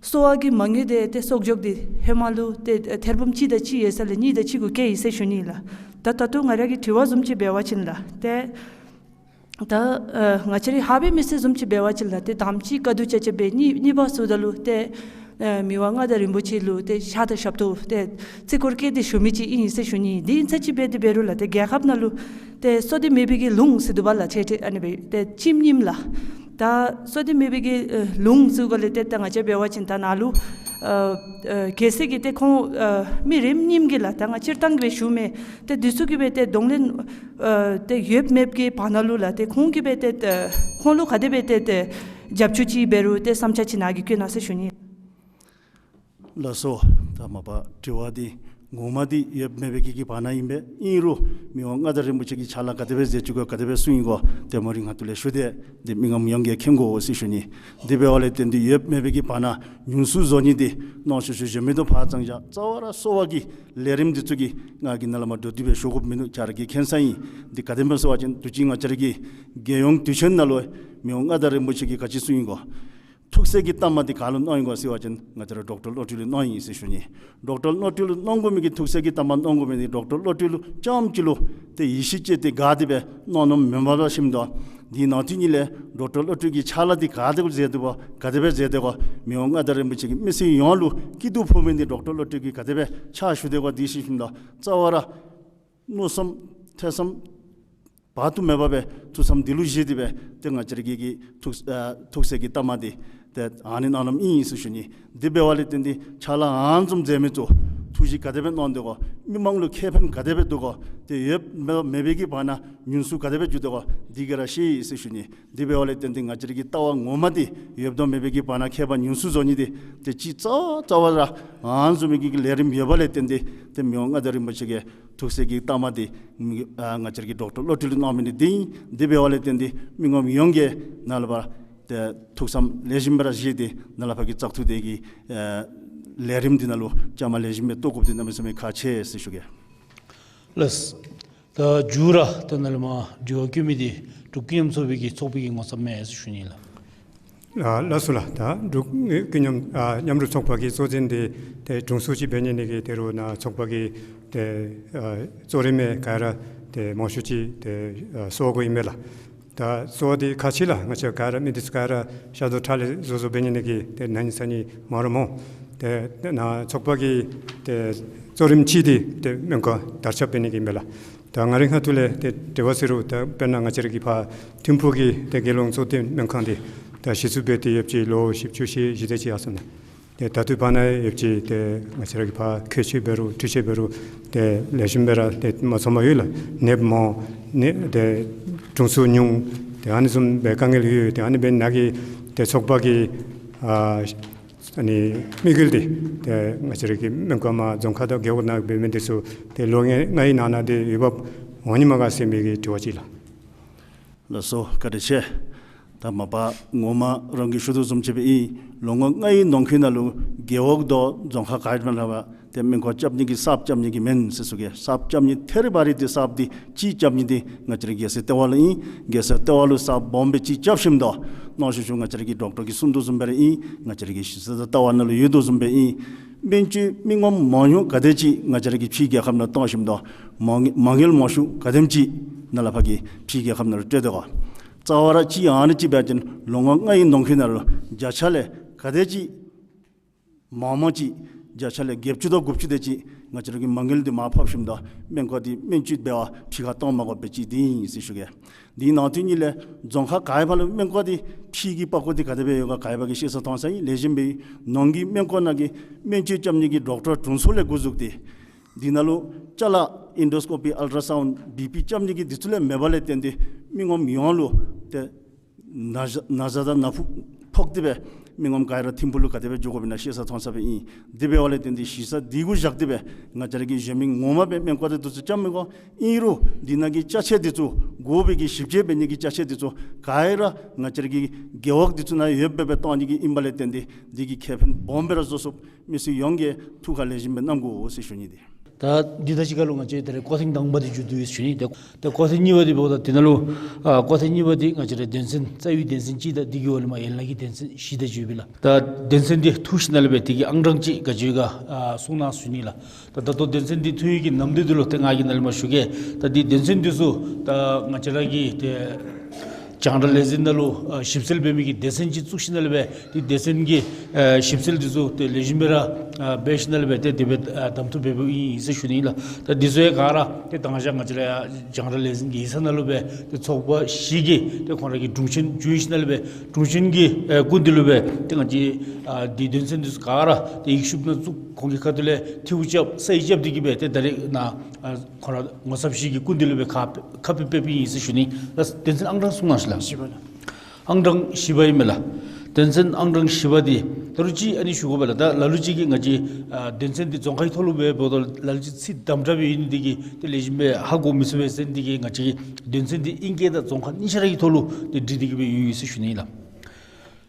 གསོ་བ་གི་མ་དངུལ་འདི་ཏེ་གསོག་འཇོག་འདི་ཧེ་མ་ལུ་ཏེ་ཐེར་འབུམ་གཅིག་དང་གཅིག་ཡོད་ས་ལས་གཉིས་དང་གཅིག་གུ་བཀལ་ཡི་ཟེར་ཞུ་ནི་ལགས། ད་ད་ལྟོ་ང་ར་གི་དྲི་བ་བཟུམ་ཅིག་འབད་བ་ཅིན་ལགས་ཏེ་ད་ཨ་ང་བཅས་ར་ཧཱ་པའི་མི་སེར་བཟུམ་ཅིག་འབད་བ་ཅིན་ལགས་ཏེ་དང་པ་ཅིག་བཀའ་བསྡུ་རྐྱབ་རྐྱབ་སྦེ་གཉིས་གཉིས་པ་ཚུ་ད་ལུ་ཏེ་ཨ་མི་དབང་མངའ་བདག་རིན་པོ་ཆེ་ལུ་ཏེ་ཕྱག་དང་ཞབས་ཏོག་ཏེ་བརྩི་བཀུར་བསྐྱེད་དེ་ཞུ་མི་ཅིག་ཨིན་ཟེར་ཞུ་ནི། དེ་ཨིན་ས་ཅིག་འབད་དེ་འབད་རུང་ལགས་ཏེ་རྒྱལ་ཁབ་ནང་ལུ་ཏེ་གསོ་དེ་མེད་པའི་གི་ལུང་ཟེར་འདུག་པ་ལགས། ཏེ་ཏེ་ཨ་ནི་སྦེ་ཏེ་ཁྱིམ་རྙིངམ་ལགས། ད་གསོ་དེ་མེད་པའི་གི་ཨ་ལུང་ཟེར་ག་ལས་ཏེ་ད་ང་བཅས་འབད་བ་ཅིན་ད་ནཱ་ལུ་ཨ་ཨ་གལ་སྲིད་ཀྱི་ཏེ་ཁོང་ཨ་མི་རེ་རྙིངམ་གི་ལགས་ད་ང་སྤྱིར་བཏང་གི་སྦེ་ཞུ་མི་ཏེ་འདི་ཚུ་གི་སྦེ་ཏེ་གདོང་ལེན་ཨ་ཏེ་ཡོདཔ་མེདཔ་གི་བར་ན་ལུ་ལགས་ཏེ་ཁོང་གིས་སྦེ་ཏེ་ཏེ་ཁོང་ལུ་ག་དེ་སྦེ་ཏེ་ཏེ་རྒྱབ་སྐྱོར་ཅིག་འབད་རུང་ཏེ་བསམ་འཆར་ཅིག་ནཱ་གིས་བཀོད་གནང་ཟེར་ཞུ་ནི། ལགས་སོ། ད་མ་པ་དྲི་བ་འདི་ངོ་མ་འདི་ཡོདཔ་མེདཔ་གི་གི་བར་ན་ཨིན་པས། ཨིན་རུང་མི་དབང་མངའ་བདག་རིན་པོ་ཆེ་གིས་ཕྱག་ལཱ་ག་དེ་སྦེ་མཛད་བཅུག་ག་ག་དེ་སྦེ་གསུངས་ཡི་གོ་ཏེ་མོ་རའི་ང་ཏེ་ལས་ཞུ་སྟེ་འདི་མི་ངོམ་ཡོངས་ཀྱིས་མཁྱེན་དགོ་ཟེར་ཞུ་ནི། འདི་འབདཝ་ལས་བརྟེན་ཏེ་ཡོདཔ་མེདཔ་གི་བར་ན་ཉུང་སུ་བཟོ་ནི་འདི་ནང་ཤུལ་ཤུལ་གཞན་མི་དང་ཕར་ཙང་ཡང་རྩ་བ་ར་གསོ་བ་གི་ལས་རིམ་འདི་ཚུ་གི་ང་གིས་ནཱ་ལས་མར་འགྲོ་དེ་སྦེ་ཞུ་དགོཔ་མིན་འདུག། ཁྱེད་ར་གིས་མཁྱེན་ས་ཨིན། འདི་ག་དེམ་སྦེ་ཟེར་བ་ཅིན་དུས་ཅི་ང་བཅས་ར་གི་རྒྱལ་ཡོངས་དུས་ཆེན་ནང་ལུ་མི་དབང་མངའ་བདག་རིན་པོ་ཆེ་གིས་ག་ཅི་གསུངས་ཡི་གོ། ཐུགས་སྲས་ཀྱི་གཏའ་མ་འདི་ག་ལུ་གནང་ཡི་གོ་ཟེར་བ་ཅིན་ང་བཅས་ར་ཌོག་ཊར་བློ་གྲོས་ལུ་གནང་ཡི་ཟེར་ཞུ་ནི། ཌོག་ཊར་བློ་གྲོས་ལུ་གནང་དགོ་མི་གི་ཐུགས་སྲས་ཀྱི་གཏའ་མ་གནང་དགོ་མི་འདི་ཌོག་ཊར་བློ་གྲོས་ལུ་རྐྱངམ་གཅིག་ལུ་ཏེ་ཡིད་ཆེས་བསྐྱེད་དེ་དགའ་སྟེ་སྦེ་གནང་གནངམ་མེན་པར་ཞིནམ་ད་འདི་ནང་དོན་ཉིད་ལས་ཌོག་ཊར་བློ་གྲོས་ཀྱིས་ཕྱག་ལཱ་འདི་ག་དེ་སྦེ་མཛད་དོ་ག་དེ་སྦེ་མཛད་དོ་ག་མི་དབང་མངའ་བདག་རིན་པོ་ཆེ་གིས་མི་སེར་ཡོངས་ལུ་སྐྱིད་སྡུག་ཕོག་མི་འདི་ཌོག་ཊར་བློ་གྲོས་ཀྱིས་ག་དེ་སྦེ་ཕྱག་ཞུ་དོ་ག་འདི་ཞུ་ཞིནམ་ད་རྩ་བ་ར་མནོ་བསམ་ཐེ་ཚོམ་བར་དུ་མེད་པ་སྦེ་ཐུགས་བསམ་འདི་ལུ་བཞེས་ཏེ་སྦེ་ཏེ་ང་བཅས་ར་གི་གི་ཐུགས་ཨ་ཐུགས་སྲས་ཀྱི་གཏའ་མ་འདི་ཏེ་ཨ་ནི་གནང་གནངམ་ཨིན་ཟེར་ཞུ་ནི། འདི་འབདཝ་ལས་བརྟེན་ཏེ་ཕྱག་ལཱ་ཨ་ནི་བཟུམ་མཛད་མི་ཚུ་ཐུགས་བཞེད་ག་དེ་སྦེ་གནང་དོ་ག་མི་མང་ལུ་ཁེ་ཕན་ག་དེ་སྦེ་འདུག་ག་ཏེ་ཡོདཔ་མེདཔ་གི་བར་ན་ཉུང་སུ་ག་དེ་སྦེ་འགྱོ་དོ་ག་འདི་ག་ར་ཤེས་ཡི་ཟེར་ཞུ་ནི། འདི་འབདཝ་ལས་བརྟེན་ཏེ་ང་བཅས་ར་གི་ལྟ་བ་ངོ་མ་འདི་ཡོདཔ་དང་མེདཔ་གི་བར་ན་ཁྱད་པར་ཉུང་སུ་བཟོ་ནི་འདི་ཏེ་ཅིག་རྩ་རྩ་བ་ར་ཨ་ནི་བཟུམ་མའི་གི་ལས་རིམ་ཡོདཔ་ལས་བརྟེན་ཏེ་ཏེ་མི་དབང་མངའ་བདག་རིན་པོ་ཆེ་གིས་ཐུགས་སྲས་ཀྱི་གཏའ་མ་འདི་མི་ཨ་ང་བཅས་ར་གི་ཌོག་ཊར་བློ་གྲོས་ལུ་གནང་མི་འདི་འདི་ཨིན། འདི་འབདཝ་ལས་བརྟེན་ཏེ་མི་ངོམ་ཡོངས་ཀྱིས་ནཱ་ལས་ཕར་ཏེ་ཐུགས་བསམ་ལེགས་ཤོམ་སྦེ་ར་བཞེས་ཏེ་ནཱ་ལས་ཕར་གྱི་བཙག་འཐུ་འདི་གི་ཨ་ལས་རིམ་འདི་ནང་ལུ་བཅའ་མར་ལེགས་ཤོམ་སྦེ་གཏོགས་དགོཔ་འདི་གནམ་མེད་ས་མེད་ཁག་ཆེ་ཟེར་ཞུ་གེ། ལགས། ད་མཇུག་ར་ད་ནཱ་ལས་མར་དྲི་བ་བཀོད་མི་འདི་འབྲུག་ཀུན་མཉམ་ཚོགས་པའི་གི་ཚོགས་པའི་གི་ངོ་ཚབ་མས་ཟེར་ཞུ་ནི་ལགས། ལགས་ལགས་སོ་ལགས། ད་འབྲུག་ཀུན་མཉམ་ཨ་མཉམ་རུབ་ཚོགས་པ་གི་གཙོ་འཛིན་འདི་ཏེ་དྲུང་འཚོ་ཅིག་འབད་ནི་ནི་གི་ཏེ་རོགས་ནཱ་ཚོགས་པ་གི་ཏེ་ཨ་གཙོ་རིམ་མི་ག་ར་ཏེ་མང་ཤོས་ཅིག་ཏེ་ཨ་གསོ་བ་གུ་ཨིན་མས་ལགས། ད་གསོ་བ་འདི་ཁག་ཆེ་ལགས། ང་བཅས་ག་ར་མི་འདི་ཚུ་ག་ར་ཤ་དོག་ཁྲག་ལས་བཟོ་བཟོཝ་འབད་ནི་ནི་གི་ཏེ་ན་ནི་ཚ་ནི་མ་ར་མོ། ཏེ་ནཱ་ཚོགས་པ་གི་ཏེ་གཙོ་རིམ་ཅིག་འདི་ཏེ་སྨན་ཁང་དར་ཁྱབ་འབད་ནི་གི་ཨིན་མས་ལགས། ད་ང་རའི་ཁ་ཐུག་ལས་ཏེ་འབྲེལ་བ་ཟེར་རུང་ད་དཔེར་ན་ང་བཅས་ར་གི་ཕར་ཐིམ་ཕུག་གི་ཏེ་དགེ་སློང་གཙོ་བསྟེན་སྨན་ཁང་འདི་ད་གཞི་བཙུགས་འབད་དེ་ཡོདཔ་ཅིག་ལོ་བཞི་བཅུ་ཞེ་བཞི་དེ་ཅིག་ཡར་སོང་ནུག། ཏེ་ད་ལྟོའི་བར་ན་ཡོདཔ་ཅིག་ཏེ་ང་བཅས་ར་གི་ཕར་མཁོ་ཆས་འབད་རུང་འཕྲུལ་ཆས་འབད་རུང་ཏེ་ལེགས་ཤོམ་སྦེ་ར་ཏེ་མ་ཚང་པར་ཡོད་ལགས། ནདཔ་མང་ནི་ཏེ་དྲུང་འཚོ་ཉུང་ཏེ་ཨ་ནི་བཟུམ་སྦེ་དཀའ་ངལ་ཡོད། ཏེ་ཨ་ནི་འབད་ནི་ནང་གི་ཏེ་ཚོགས་པ་གི་ཨ་ཨ་ནི་དམིགས་ཡུལ་འདི་ཏེ་ང་བཅས་ར་གི་སྨན་ཁང་མར་རྫོང་ཁག་དང་རྒེད་འོག་ནང་འབད་མི་འདི་ཚུ་ཏེ་ལོ་ལྔའི་ནང་ན་འདི་འོས་འབབ་འོང་ནི་མས་ག་ཟེར་མི་གི་དྲི་བ་ཅིག་ལགས། ལགས་སོ། བཀའ་དྲིན་ཆེ། ད་མ་པ་ངོ་མ་རང་གིས་ཞུ་དོ་བཟུམ་ཅིག་སྦེ་ཨིན། ལོ་ངོ་ལྔའི་ནང་འཁོད་ནང་ལུ་རྒེད་འོག་དང་རྫོང་ཁག་ག་ཅི་མ་ལྷག་པར་ཏེ་སྨན་ཁང་རྐྱབ་ནི་གི་གསརཔ་རྐྱབ་ནི་གི་མེན་ཟེར་ཞུ་གེ། གསརཔ་རྐྱབ་ནི་ཐད་རི་བ་རི་ཏེ་གསརཔ་འདི་ཅིག་རྐྱབ་ནི་འདི་ང་བཅས་ར་རྒྱལ་སའི་ལྟེ་བ་ལུ་ཨིན། རྒྱལ་སའི་ལྟེ་བ་ལུ་གསརཔ་སྦོམ་སྦེ་ཅིག་རྐྱབ་ཞིནམ་ད་ནང་ཤུལ་ཤུལ་ང་བཅས་ར་གི་ཌོག་ཊར་གྱིས་གསུང་དོ་བཟུམ་སྦེ་ར་ཨིན། ང་བཅས་ར་གི་གཞི་རྩའི་ལྟ་བ་ནང་ལུ་ཡོད་དོ་བཟུམ་སྦེ་ཨིན། སྨན་བཅོས་མི་ངོམ་མང་ཉུང་ག་དེ་ཅིག་ང་བཅས་ར་གིས་ཕྱིའི་རྒྱལ་ཁབ་ནང་བཏང་ཞིནམ་ད་མ་དངུལ་མ་དངུལ་མང་ཤོས་ག་དེམ་ཅིག་ནཱ་ལས་ཕར་གྱི་ཕྱིའི་རྒྱལ་ཁབ་ནང་ལུ་སྤྲོད་དོ་ག། རྩ་བ་ར་ཅིག་ཨ་ནི་ཅིག་འབད་བ་ཅིན་ལོ་ངོ་ལྔའི་ནང་འཁོད་ནང་ལུ་བརྒྱ་ཆ་ལས་ ག་དེ་ཅིག་མང་མང་ཅིག་བརྒྱ་ཆ་ལས་བརྒྱད་ཅུ་དང་དགུ་བཅུ་དེ་ཅིག་ང་བཅས་ར་གི་མ་དངུལ་འདི་མར་ཕབ་ཞིནམ་ད་སྨན་ཁང་འདི་སྨན་བཅོས་འབད་བར་ཕྱི་ཁར་གཏང་མ་དགོ་པའི་ཅིག་འདི་ཨིན་ཟེར་ཞུ་གེ། འདི་ནང་དོན་གཉིས་ལས་རྫོང་ཁག་ག་ཡི་ཕར་ལུ་སྨན་ཁང་འདི་ཕྱི་གི་པར་སྐོར་འདི་ག་དེ་སྦེ་ཡོད་ག་ག་ཡི་ཕར་གི་ཤེས་ས་མཐོང་ས་ཨིན། ལེགས་ཤོམ་སྦེ་ནང་གི་སྨན་ཁང་ནང་གི་སྨན་བཅོས་རྐྱབ་ནི་གི་ཌོག་ཊར་དྲུང་འཚོ་ལས་འགོ་བཙུགས་ཏེ་འདི་ནང་ལུ་ཅ་ལ་ཨིན་ཌོ་སི་ཀོ་པི་ཨལ་ཊ་ར་སའུནཌ་བི་པི་རྐྱབ་ནི་གི་འདི་ཚུ་ལས་མེད་པ་ལས་བརྟེན་ཏེ་མི་ངོམ་ཡོངས་ལུ་ཏེ་ན་བཟའ་ན་བཟའ་དང་ནང་ཕུག་ཕོག་སྟེ་སྦེ་མི་ངོམ་ག་ར་ཐིམ་ཕུག་ལུ་ག་དེ་སྦེ་འགྱོ་དགོཔ་ཨིན་ན་ཤེས་ས་མཐོང་ས་སྦེ་ཨིན། དེ་འབདཝ་ལས་བརྟེན་ཏེ་གཞི་རྩ་འདི་གུ་བཞག་སྟེ་སྦེ་ང་བཅས་ར་གི་གཞན་མི་ངོ་མ་སྦེ་སྨན་ཁང་འདི་ཚུ་རྐྱབ་མི་དགོ། ཨིན་རུང་འདི་ནང་གི་ཅ་ཆས་འདི་ཚུ་དགོ་པའི་གི་ཞིབ་དཔྱད་འབད་ནི་གི་ཅ་ཆས་འདི་ཚུ་ག་ར་ང་བཅས་ར་གི་རྒེད་འོག་འདི་ཚུ་ནང་ཡོདཔ་སྦེ་གཏང་ནི་གི་ཨིན་པ་ལས་བརྟེན་ཏེ་འདི་གི་ཁེ་ཕན་སྦོམ་སྦེ་ར་བཟོ་ཚུགས། མི་སེར་ཡོངས་ཀྱིས་ཐུགས་ཁར་ལེགས་ཤོམ་སྦེ་བསྣམ་དགོ་ཟེར་ཞུ་ནི་འདི། ད་འདི་དང་གཅིག་ཁར་ལུ་ང་བཅས་ད་རེས་སྐོར་ཐེངས་དང་པ་འདི་མཇུག་བསྡུ་ཡི་ཟེར་ཞུ་ནི། ད་ད་སྐོར་ཐེངས་གཉིས་པ་འདི་འབདཝ་ད་འདི་ནང་ལུ་ཨ་སྐོར་ཐེངས་གཉིས་པ་འདི་ང་བཅས་ར་དོན་ཚན་རྩ་བའི་དོན་ཚན་གཅིག་དང་འདི་གི་འོག་ལས་མར་ཡན་ལག་གི་དོན་ཚན་བཞི་དེ་ཅིག་ཡོདཔ་ཨིན་ལགས། ད་དོན་ཚན་འདི་ཐུགས་ཞིབ་ནང་ལས་སྦེ་འདི་གི་ཨང་གྲངས་ཅིག་ག་ཅི་ཡོད་ག་ཨ་གསུང་གནང་ཞུ་ནི་ལགས། ད་ད་ལྟོ་དོན་ཚན་འདི་ཐོན་ཡི་གི་ནམ་དུས་འདི་ལུ་ཏེ་ང་གིས་ནཱ་ལས་མར་ཞུ་གེ། ད་འདི་དོན་ཚན་འདི་ཚུ་ད་ང་བཅས་ར་གི་ཏེ་རྒྱང་བསྒྲགས་ལས་འཛིན་ནང་ལུ་ཨ་ཞིབ་འཚོལ་འབད་མི་གི་སྡེ་ཚན་ཅིག་བཙུགས་ཞིནམ་ལས་སྦེ་ཏེ་སྡེ་ཚན་གྱི་ཨ་ཞིབ་འཚོལ་འདི་ཚུ་ཏེ་ལེགས་ཤོམ་སྦེ་ར་ཨ་འབད་ཞིནམ་ལས་སྦེ་ཏེ་དེ་སྦེ་ཨ་གདམ་འཐུ་འབདཝ་ཨིན་ཟེར་ཞུ་ནི་ཨིན་ལགས། ད་འདི་ཚུ་ཡང་ག་ར་ཏེ་དང་ཞག་ང་བཅས་ར་རྒྱང་བསྒྲགས་ལས་འཛིན་གྱི་ཡིག་ཚང་ནང་ལུ་སྦེ་ཏེ་ཚོགས་པ་བཞི་གིས་ཏེ་ཁོང་ར་གི་དྲུང་ཆེན་བྱོན་ཞིནམ་ལས་སྦེ་དྲུང་ཆེན་གྱི་ཨ་སྐུ་མདུན་ལུ་སྦེ་ཏེ་ང་བཅས་ཨ་འདི་དོན་ཚན་འདི་ཚུ་ག་ར་ཏེ་ཡིག་ཤུབས་ནང་བཙུགས་ཁོང་གི་ཁ་ཐུག་ལས་ཐིའུ་རྐྱབ་ས་ཡིག་རྐྱབ་འདི་གིས་སྦེ་ཏེ་ད་རེས་ནཱ་ཨ་ཁོང་ར་ངོ་ཚབ་བཞི་གི་སྐུ་མདུན་ལུ་སྦེ་ཁ་ཁ་ཕྱེ་ཕེབས་ཨིན་ཟེར་ཞུ་ནི། ད་དོན་ཚན་ཨང་གྲངས་གསུང་གནང་ཞུ་ལགས། བཞི་པ་ལགས། ཨང་གྲངས་བཞི་པ་ཨིན་མས་ལགས། དོན་ཚན་ཨང་གྲངས་བཞི་པ་འདི་ད་རུང་ཅིག་ཨ་ནི་ཞུ་དགོ་པས་ལགས། ད་ལ་ལུ་ཅིག་གིས་ང་བཅས་ཨ་དོན་ཚན་འདི་རྫོང་ཁའི་ཐོག་ལུ་སྦེ་འབདཝ་ད་ལ་ལུ་ཅིག་ཚིག་དམ་དྲགས་སྦེ་ཡོད་ནི་འདི་གིས་ཏེ་ལེགས་ཤོམ་སྦེ་ཧ་གོ་མི་ཚུགས་པས་ཟེར་འདི་གིས་ང་བཅས་ཀྱི་དོན་ཚན་འདི་ཨིང་སྐད་དང་རྫོང་ཁ་གཉིས་ཆ་ར་གི་ཐོག་ལུ་ཏེ་བྲིས་ཏེ་གི་སྦེ་ཡོད་ཡོད་ཟེར་ཞུ་ནི་ཨིན་ལགས།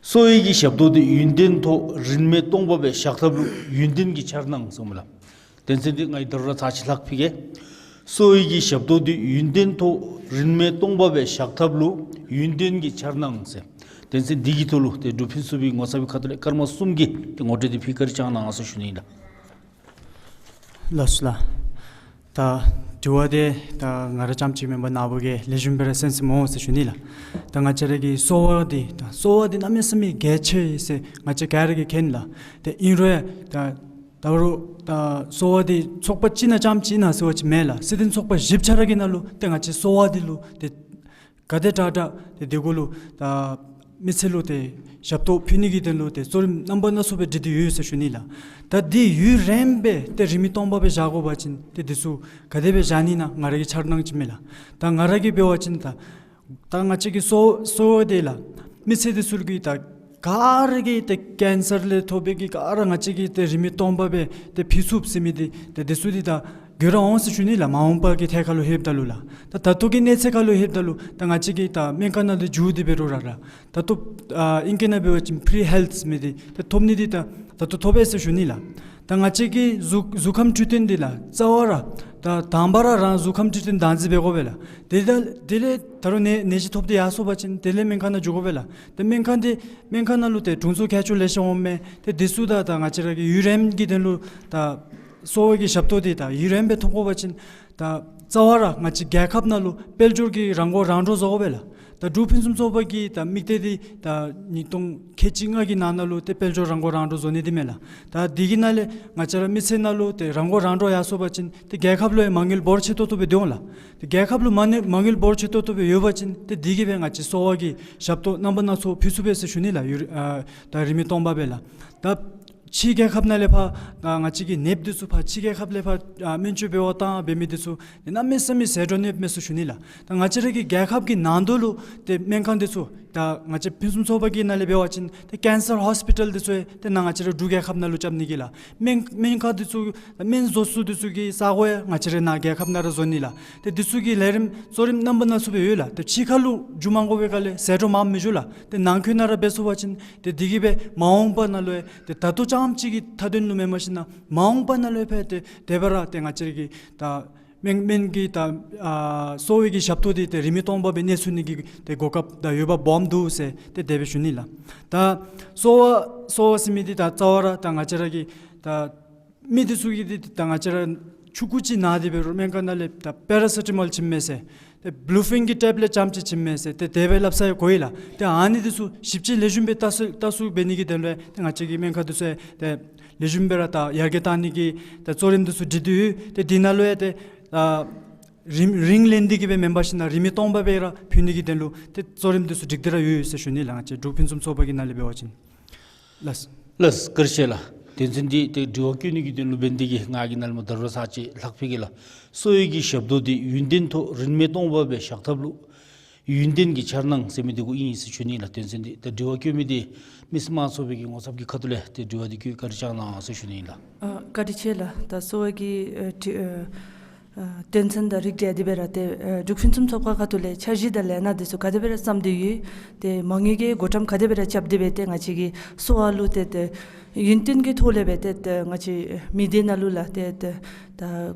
གསོ་བའི་གི་ཞབས་ཏོག་འདི་ཡུན་བརྟན་ཐོག་རིན་མེད་སྟོང་པ་སྦེ་བཞག་ཐབས་ལུ་ཡུན་བརྟན་གྱི་འཆར་སྣང་གསུངམ་ལགས། དོན་ཚན་འདི་ང་གིས་ད་རུང་ར་ཚར་གཅིག་ལྷག་ཕུལ་གེ། གསོ་བའི་གི་ཞབས་ཏོག་འདི་ཡུན་བརྟན་ཐོག་རིན་མེད་སྟོང་པ་སྦེ་བཞག་ཐབས་ལུ་ཡུན་བརྟན་གྱི་འཆར་སྣང་ཟེར། དོན་ཚན་འདི་གི་ཐོག་ལུ་ཏེ་འབྲུག་ཕུན་སུམ་ཚོགས་པའི་ངོ་ཚབ་ཀྱི་ཁ་ཐུག་ལས་ཀརྨ་གསུམ་གྱིས་ཏེ་ངོ་སྤྲོད་འདི་ཕུལ་བཀའ་དྲིན་བསྐྱང་གནང་ཟེར་ཞུ་ནི་ཨིན་ལགས། ལགས་སོ་ལགས། ད་དྲི་བ་འདི་ད་ང་ར་རྐྱངམ་ཅིག་མེན་པར་ནཱ་བུ་གིས་ལེགས་ཤོམ་སྦེ་ར་གསན་གསནམ་འོང་ཟེར་ཞུ་ནི་ལགས། ད་ང་བཅས་ར་གི་གསོ་བ་འདི་ད་གསོ་བ་འདི་གནམ་མེད་ས་མེད་གལ་ཆེ་ཟེར་ང་བཅས་ག་ར་གིས་མཁྱེན་ལགས། ཏེ་ཨིན་རུང་ཡང་ད་ད་རུང་ད་གསོ་བ་འདི་ཚོགས་པ་གཅིག་ནང་རྐྱངམ་ཅིག་ནང་ཟེར་བ་ཅིན་མེན་ལགས། སྲིད་དོན་ཚོགས་པ་བཞི་ཆ་ར་གི་ནང་ལུ་ཏེ་ང་བཅས་གསོ་བ་འདི་ལུ་ཏེ་ག་དེ་དྲག་དྲག་ཏེ་དེ་གུ་ལུ་ད་མི་ཚེ་ལུ་ཏེ་ཞབས་ཏོག་ཕུལ་ནི་གི་དོན་ལུ་ཏེ་གཙོ་རིམ་རྣམ་པ་སྣ་ཚོགས་སྦེ་སྒྲིག་སྟེ་ཡོད་ཟེར་ཞུ་ནི་ལགས། ད་འདི་ཡུན་རིངམོ་སྦེ་ཏེ་རིན་མེད་སྟོང་པ་སྦེ་བཞག་དགོ་པ་ཅིན་ཏེ་འདི་ཚུ་ག་དེ་སྦེ་བཞག་ནི་ཨིན་ན་ང་ར་གི་འཆར་སྣང་ཅིག་མས་ལགས། ད་ང་ར་གིས་འབད་བ་ཅིན་ད་ད་ང་བཅས་ཀྱི་གསོ་གསོ་བ་འདི་ལགས་མི་ཚེ་འདི་ཚུ་གི་ད་ག་ར་གིས་ཏེ་ཀེན་སར་ལས་ཐོབ་པའི་གི་ག་ར་ང་བཅས་ཀྱིས་ཏེ་རིན་མེད་སྟོང་པ་སྦེ་ཏེ་ཕུལ་ཚུགསཔ་ཟེར་མི་འདི་ཏེ་འདི་ཚུ་འདི་ད་འགྱུར་ར་འོང་ཟེར་ཞུ་ནི་ལགས། མ་འོངས་པ་གི་ཐད་ཁར་ལུ་ལྷོདཔ་ད་ལུ་ལགས། ད་ད་ལྟོ་གི་གནས་ཚད་ཁར་ལུ་ལྷོདཔ་ད་ལུ་ད་ང་བཅས་ཀྱིས་ད་སྨན་ཁང་ནང་ལུ་འགྱོ་སྟེ་འབད་རུང་ར་ལགས། ད་ལྟོ་ཨ་ཨིང་སྐད་ནང་འབད་བ་ཅིན་ཕི་རི་ཧེལཐ་ཟེར་མི་འདི་ད་ཐོབ་ནི་འདི་ད་ད་ལྟོ་ཐོབ་པས་ཟེར་ཞུ་ནི་ལགས། ད་ང་བཅས་ཀྱི་གཟུགས་གཟུགས་ཁམས་འཕྲོད་བསྟེན་འདི་ལགས་རྩ་བ་ར་ད་དང་པ་ར་རང་གཟུགས་ཁམས་འཕྲོད་བསྟེན་བདག་འཛིན་འབད་དགོ་པས་ལགས། དེ་ལས་དེ་ལས་ད་རུང་ནད་ནད་གཞི་ཐོབ་སྟེ་ཡར་སོང་པ་ཅིན་དེ་ལས་སྨན་ཁང་ནང་འགྱོ་དགོ་པས་ལགས། ཏེ་སྨན་ཁང་འདི་སྨན་ཁང་ནང་ལུ་ཏེ་དྲུང་འཚོ་མཁས་མཆོག་ལེ་ཤ་འོངམ་མས། ཏེ་འདི་ཚུ་ད་ད་ང་བཅས་ར་གི་ཡུན་རིངམོ་གི་དོན་ལུ་ད་གསོ་བའི་གི་ཞབས་ཏོག་འདི་ད་ཡུན་རིངམོ་སྦེ་ཐོབ་དགོ་པ་ཅིན་ད་རྩ་བ་ར་ང་བཅས་རྒྱལ་ཁབ་ནང་ལུ་དཔལ་འབྱོར་གྱི་རང་མགོ་རང་འདྲོངས་བཟོ་དགོ་པས་ལགས། ད་འབྲུག་ཕུན་སུམ་ཚོགས་པ་གི་ད་དམིགས་གཏད་འདི་ད་ཉིས་སྟོང་ཁལ་གཅིག་ལྔ་གི་ནང་ན་ལུ་ཏེ་དཔལ་འབྱོར་རང་མགོ་རང་འདྲོངས་བཟོ་ནི་འདི་མས་ལགས། ད་འདི་གི་ནང་ལས་ང་བཅས་ར་མི་ཚེ་ནང་ལུ་ཏེ་རང་མགོ་རང་འདྲོངས་ཡར་སོང་པ་ཅིན་ཏེ་རྒྱལ་ཁབ་ལུ་ཡང་མ་དངུལ་འབོར་ཆེ་ཏོག་ཏོ་སྦེ་འདི་འོང་ལགས། ཏེ་རྒྱལ་ཁབ་ལུ་མ་དངུལ་མ་དངུལ་འབོར་ཆེ་ཏོག་ཏོ་སྦེ་ཡོད་པ་ཅིན་ཏེ་འདི་གིས་སྦེ་ང་བཅས་གསོ་བ་གི་ཞབས་ཏོག་རྣམ་པ་སྣ་ཚོགས་ཕུལ་ཚུགས་པས་ཟེར་ཞུ་ནི་ལགས། ཡུ་ཨ་ད་རིན་མེད་སྟོང་པ་སྦེ་ལགས། ད་ཕྱི་རྒྱལ་ཁབ་ནང་ལས་ཕར་ཨ་ང་བཅས་ཀྱི་ནདཔ་འདི་ཚུ་ཕར་ཕྱི་རྒྱལ་ཁབ་ལས་ཕར་ཨ་སྨན་བཅོས་འབད་བར་བཏང་འབད་མི་འདི་ཚུ་གནམ་མེད་ས་མེད་ཟད་འགྲོ་ནདཔ་མས་ཟེར་ཞུ་ནི་ལགས། ད་ང་བཅས་ར་གི་རྒྱལ་ཁབ་ཀྱི་ནང་དོག་ལུ་ཏེ་སྨན་ཁང་འདི་ཚུ་ད་ང་བཅས་ཕུན་སུམ་ཚོགས་པ་གི་ནང་ལས་འབད་བ་ཅིན་ཏེ་ཀེན་སར་ཧོས་པི་ཊལ་འདི་ཚུ་ཡང་ཏེ་ནཱ་ང་བཅས་ར་འབྲུག་རྒྱལ་ཁབ་ནང་ལུ་རྐྱབ་ནི་གི་ལགས། སྨན་སྨན་ཁང་འདི་ཚུ་སྨན་བཟོ་ས་འདི་ཚུ་གི་ས་གོ་ཡང་ང་བཅས་ར་ནཱ་རྒྱལ་ཁབ་ནང་ར་བཟོ་ནི་ལགས། ཏེ་འདི་ཚུ་གི་ལས་རིམ་གཙོ་རིམ་རྣམ་པ་སྣ་ཚོགས་སྦེ་ཡོད་ལགས། ཏེ་ཕྱི་ཁར་ལུ་འགྱོ་མ་དགོ་པའི་སྒང་ལས་ཟད་འགྲོ་མངམ་མི་འགྱོ་ལགས། ཏེ་ནང་འཁོད་ནང་ར་འབད་ཚུགས་པ་ཅིན་ཏེ་འདི་གིས་སྦེ་མ་འོངས་པ་ནང་ལུ་ཡང་ཏེ་ད་ལྟོ་རྐྱངམ་ཅིག་གི་མཐའ་དོན་ལུ་མེན་པར་ཞིན་ན་མ་འོངས་པ་ནང་ལུ་ཡང་ཕར་ཏེ་དེ་སྦེ་ར་ཏེ་ང་བཅས་ར་གི་ད་སྨན་སྨན་གྱི་ད་ཨ་གསོ་བའི་གི་ཞབས་ཏོག་འདི་ཏེ་རིན་མེད་སྟོང་པ་སྦེ་གནས་ཚུགས་ནི་གི་ཏེ་གོ་སྐབས་ད་འོས་འབབ་སྦོམ་འདུག་ཟེར་ཏེ་དེ་སྦེ་ཞུ་ནི་ལགས། ད་གསོ་བ་གསོ་བ་ཟེར་མི་འདི་ད་རྩ་བ་ར་ད་ང་བཅས་ར་གི་ད་མི་འདི་ཚུ་གིས་འདི་ད་ང་བཅས་ར་ཆུང་ཀུ་ཅིག་ན་སྟེ་འབད་རུང་སྨན་ཁང་ནང་ལས་ད་པེ་ར་སི་ཊ་མོལ་བྱིནམ་མས་ཟེར། ཏེ་བླུ་ཕིན་གྱི་ཊེབ་ལེཊ་ཙམ་ཅིག་བྱིནམ་མས་ཟེར་ཏེ་དེ་སྦེ་སླབ་ས་ཡང་གོ་ཡི་ལགས། ཏེ་ཨ་ནི་འདི་ཚུ་ཞིབ་དཔྱད་ལེགས་ཤོམ་སྦེ་བལྟ་ཚུ་བལྟ་ཚུ་འབད་ནི་གི་དོན་ལུ་ཏེ་ང་བཅས་ཀྱི་སྨན་ཁང་འདི་ཚུ་ཡང་ཏེ་ལེགས་ཤོམ་སྦེ་ར་ད་ཡར་རྒྱས་བཏང་ནི་གི་ད་གཙོ་རིམ་འདི་ཚུ་སྒྲིག་སྟེ་ཡོད། ཏེ་འདི་ནང་ལུ་ཡང་ཏེ་ཨ་རིམ་རིང་ལེན་ཏེ་གི་སྦེ་མེན་པར་ཞིན་ན་རིན་མེད་སྟོང་པ་སྦེ་ར་ཕུལ་ནི་གི་དོན་ལུ་ཏེ་གཙོ་རིམ་འདི་ཚུ་སྒྲིག་སྟེ་ར་ཡོད་ཟེར་ཞུ་ནི་ལགས། ང་བཅས་འབྲུག་ཕུན་སུམ་ཚོགས་པ་གི་ནང་ལས་འབད་བ་ཅིན། ལགས། ལགས་བཀའ་དྲིན་ཆེ་ལགས། དོན་ཚན་འདི་ཏེ་དྲི་བ་བཀོད་ནི་གི་དོན་ལུ་འབད་ནི་དེ་གིས་ང་གིས་ནཱ་ལས་མར་ད་རུང་ཚར་གཅིག་ལྷག་ཕུལ་གེ་ལགས། གསོ་བའི་གི་ཞབས་ཏོག་འདི་ཡུན་བརྟན་ཐོག་རིན་མེད་སྟོང་པ་སྦེ་བཞག་ཐབས་ལུ་ཡུན་བརྟན་གྱི་འཆར་སྣང་ཟེར་མི་འདི་གུ་ཨིན་ཟེར་ཞུ་ནི་ལགས། དོན་ཚན་འདི་ད་དྲི་བ་བཀོད་མི་འདི་མི་སེར་དམངས་གཙོ་པའི་གི་ངོ་ཚབ་ཀྱི་ཁ་ཐུག་ལས་ཏེ་དྲི་བ་འདི་བཀོད་བཀའ་དྲིན་བསྐྱང་གནང་ཟེར་ཞུ་ནི་ལགས། ཨ་བཀའ་དྲིན་ཆེ་ལགས། ད་གསོ་བ་གི་ཨ་དྲི་ཨ་ཨ་དོན་ཚན་དང་རིགས་བསྒྲེས་ཏེ་སྦེ་ར་ཏེ་ཨ་འབྲུག་ཕུན་སུམ་ཚོགས་པ་ཁ་ཐུག་ལས་འཆར་གཞི་དང་ལས་སྣ་འདི་ཚུ་ག་དེ་སྦེ་ར་བརྩམས་ཏེ་ཡོད། ཏེ་མ་དངུལ་གྱི་བགོ་བཀྲམ་ག་དེ་སྦེ་ར་རྐྱབ་སྟེ་སྦེ་ཏེ་ང་བཅས་ཀྱི་གསོ་བ་ལུ་ཏེ་ཏེ་ཡུན་བརྟན་གྱི་ཐོག་ལས་སྦེ་ཏེ་ཏེ་ང་བཅས་མི་སྡེ་ནང་ལུ་ལགས་ཏེ་ཏེ་ད་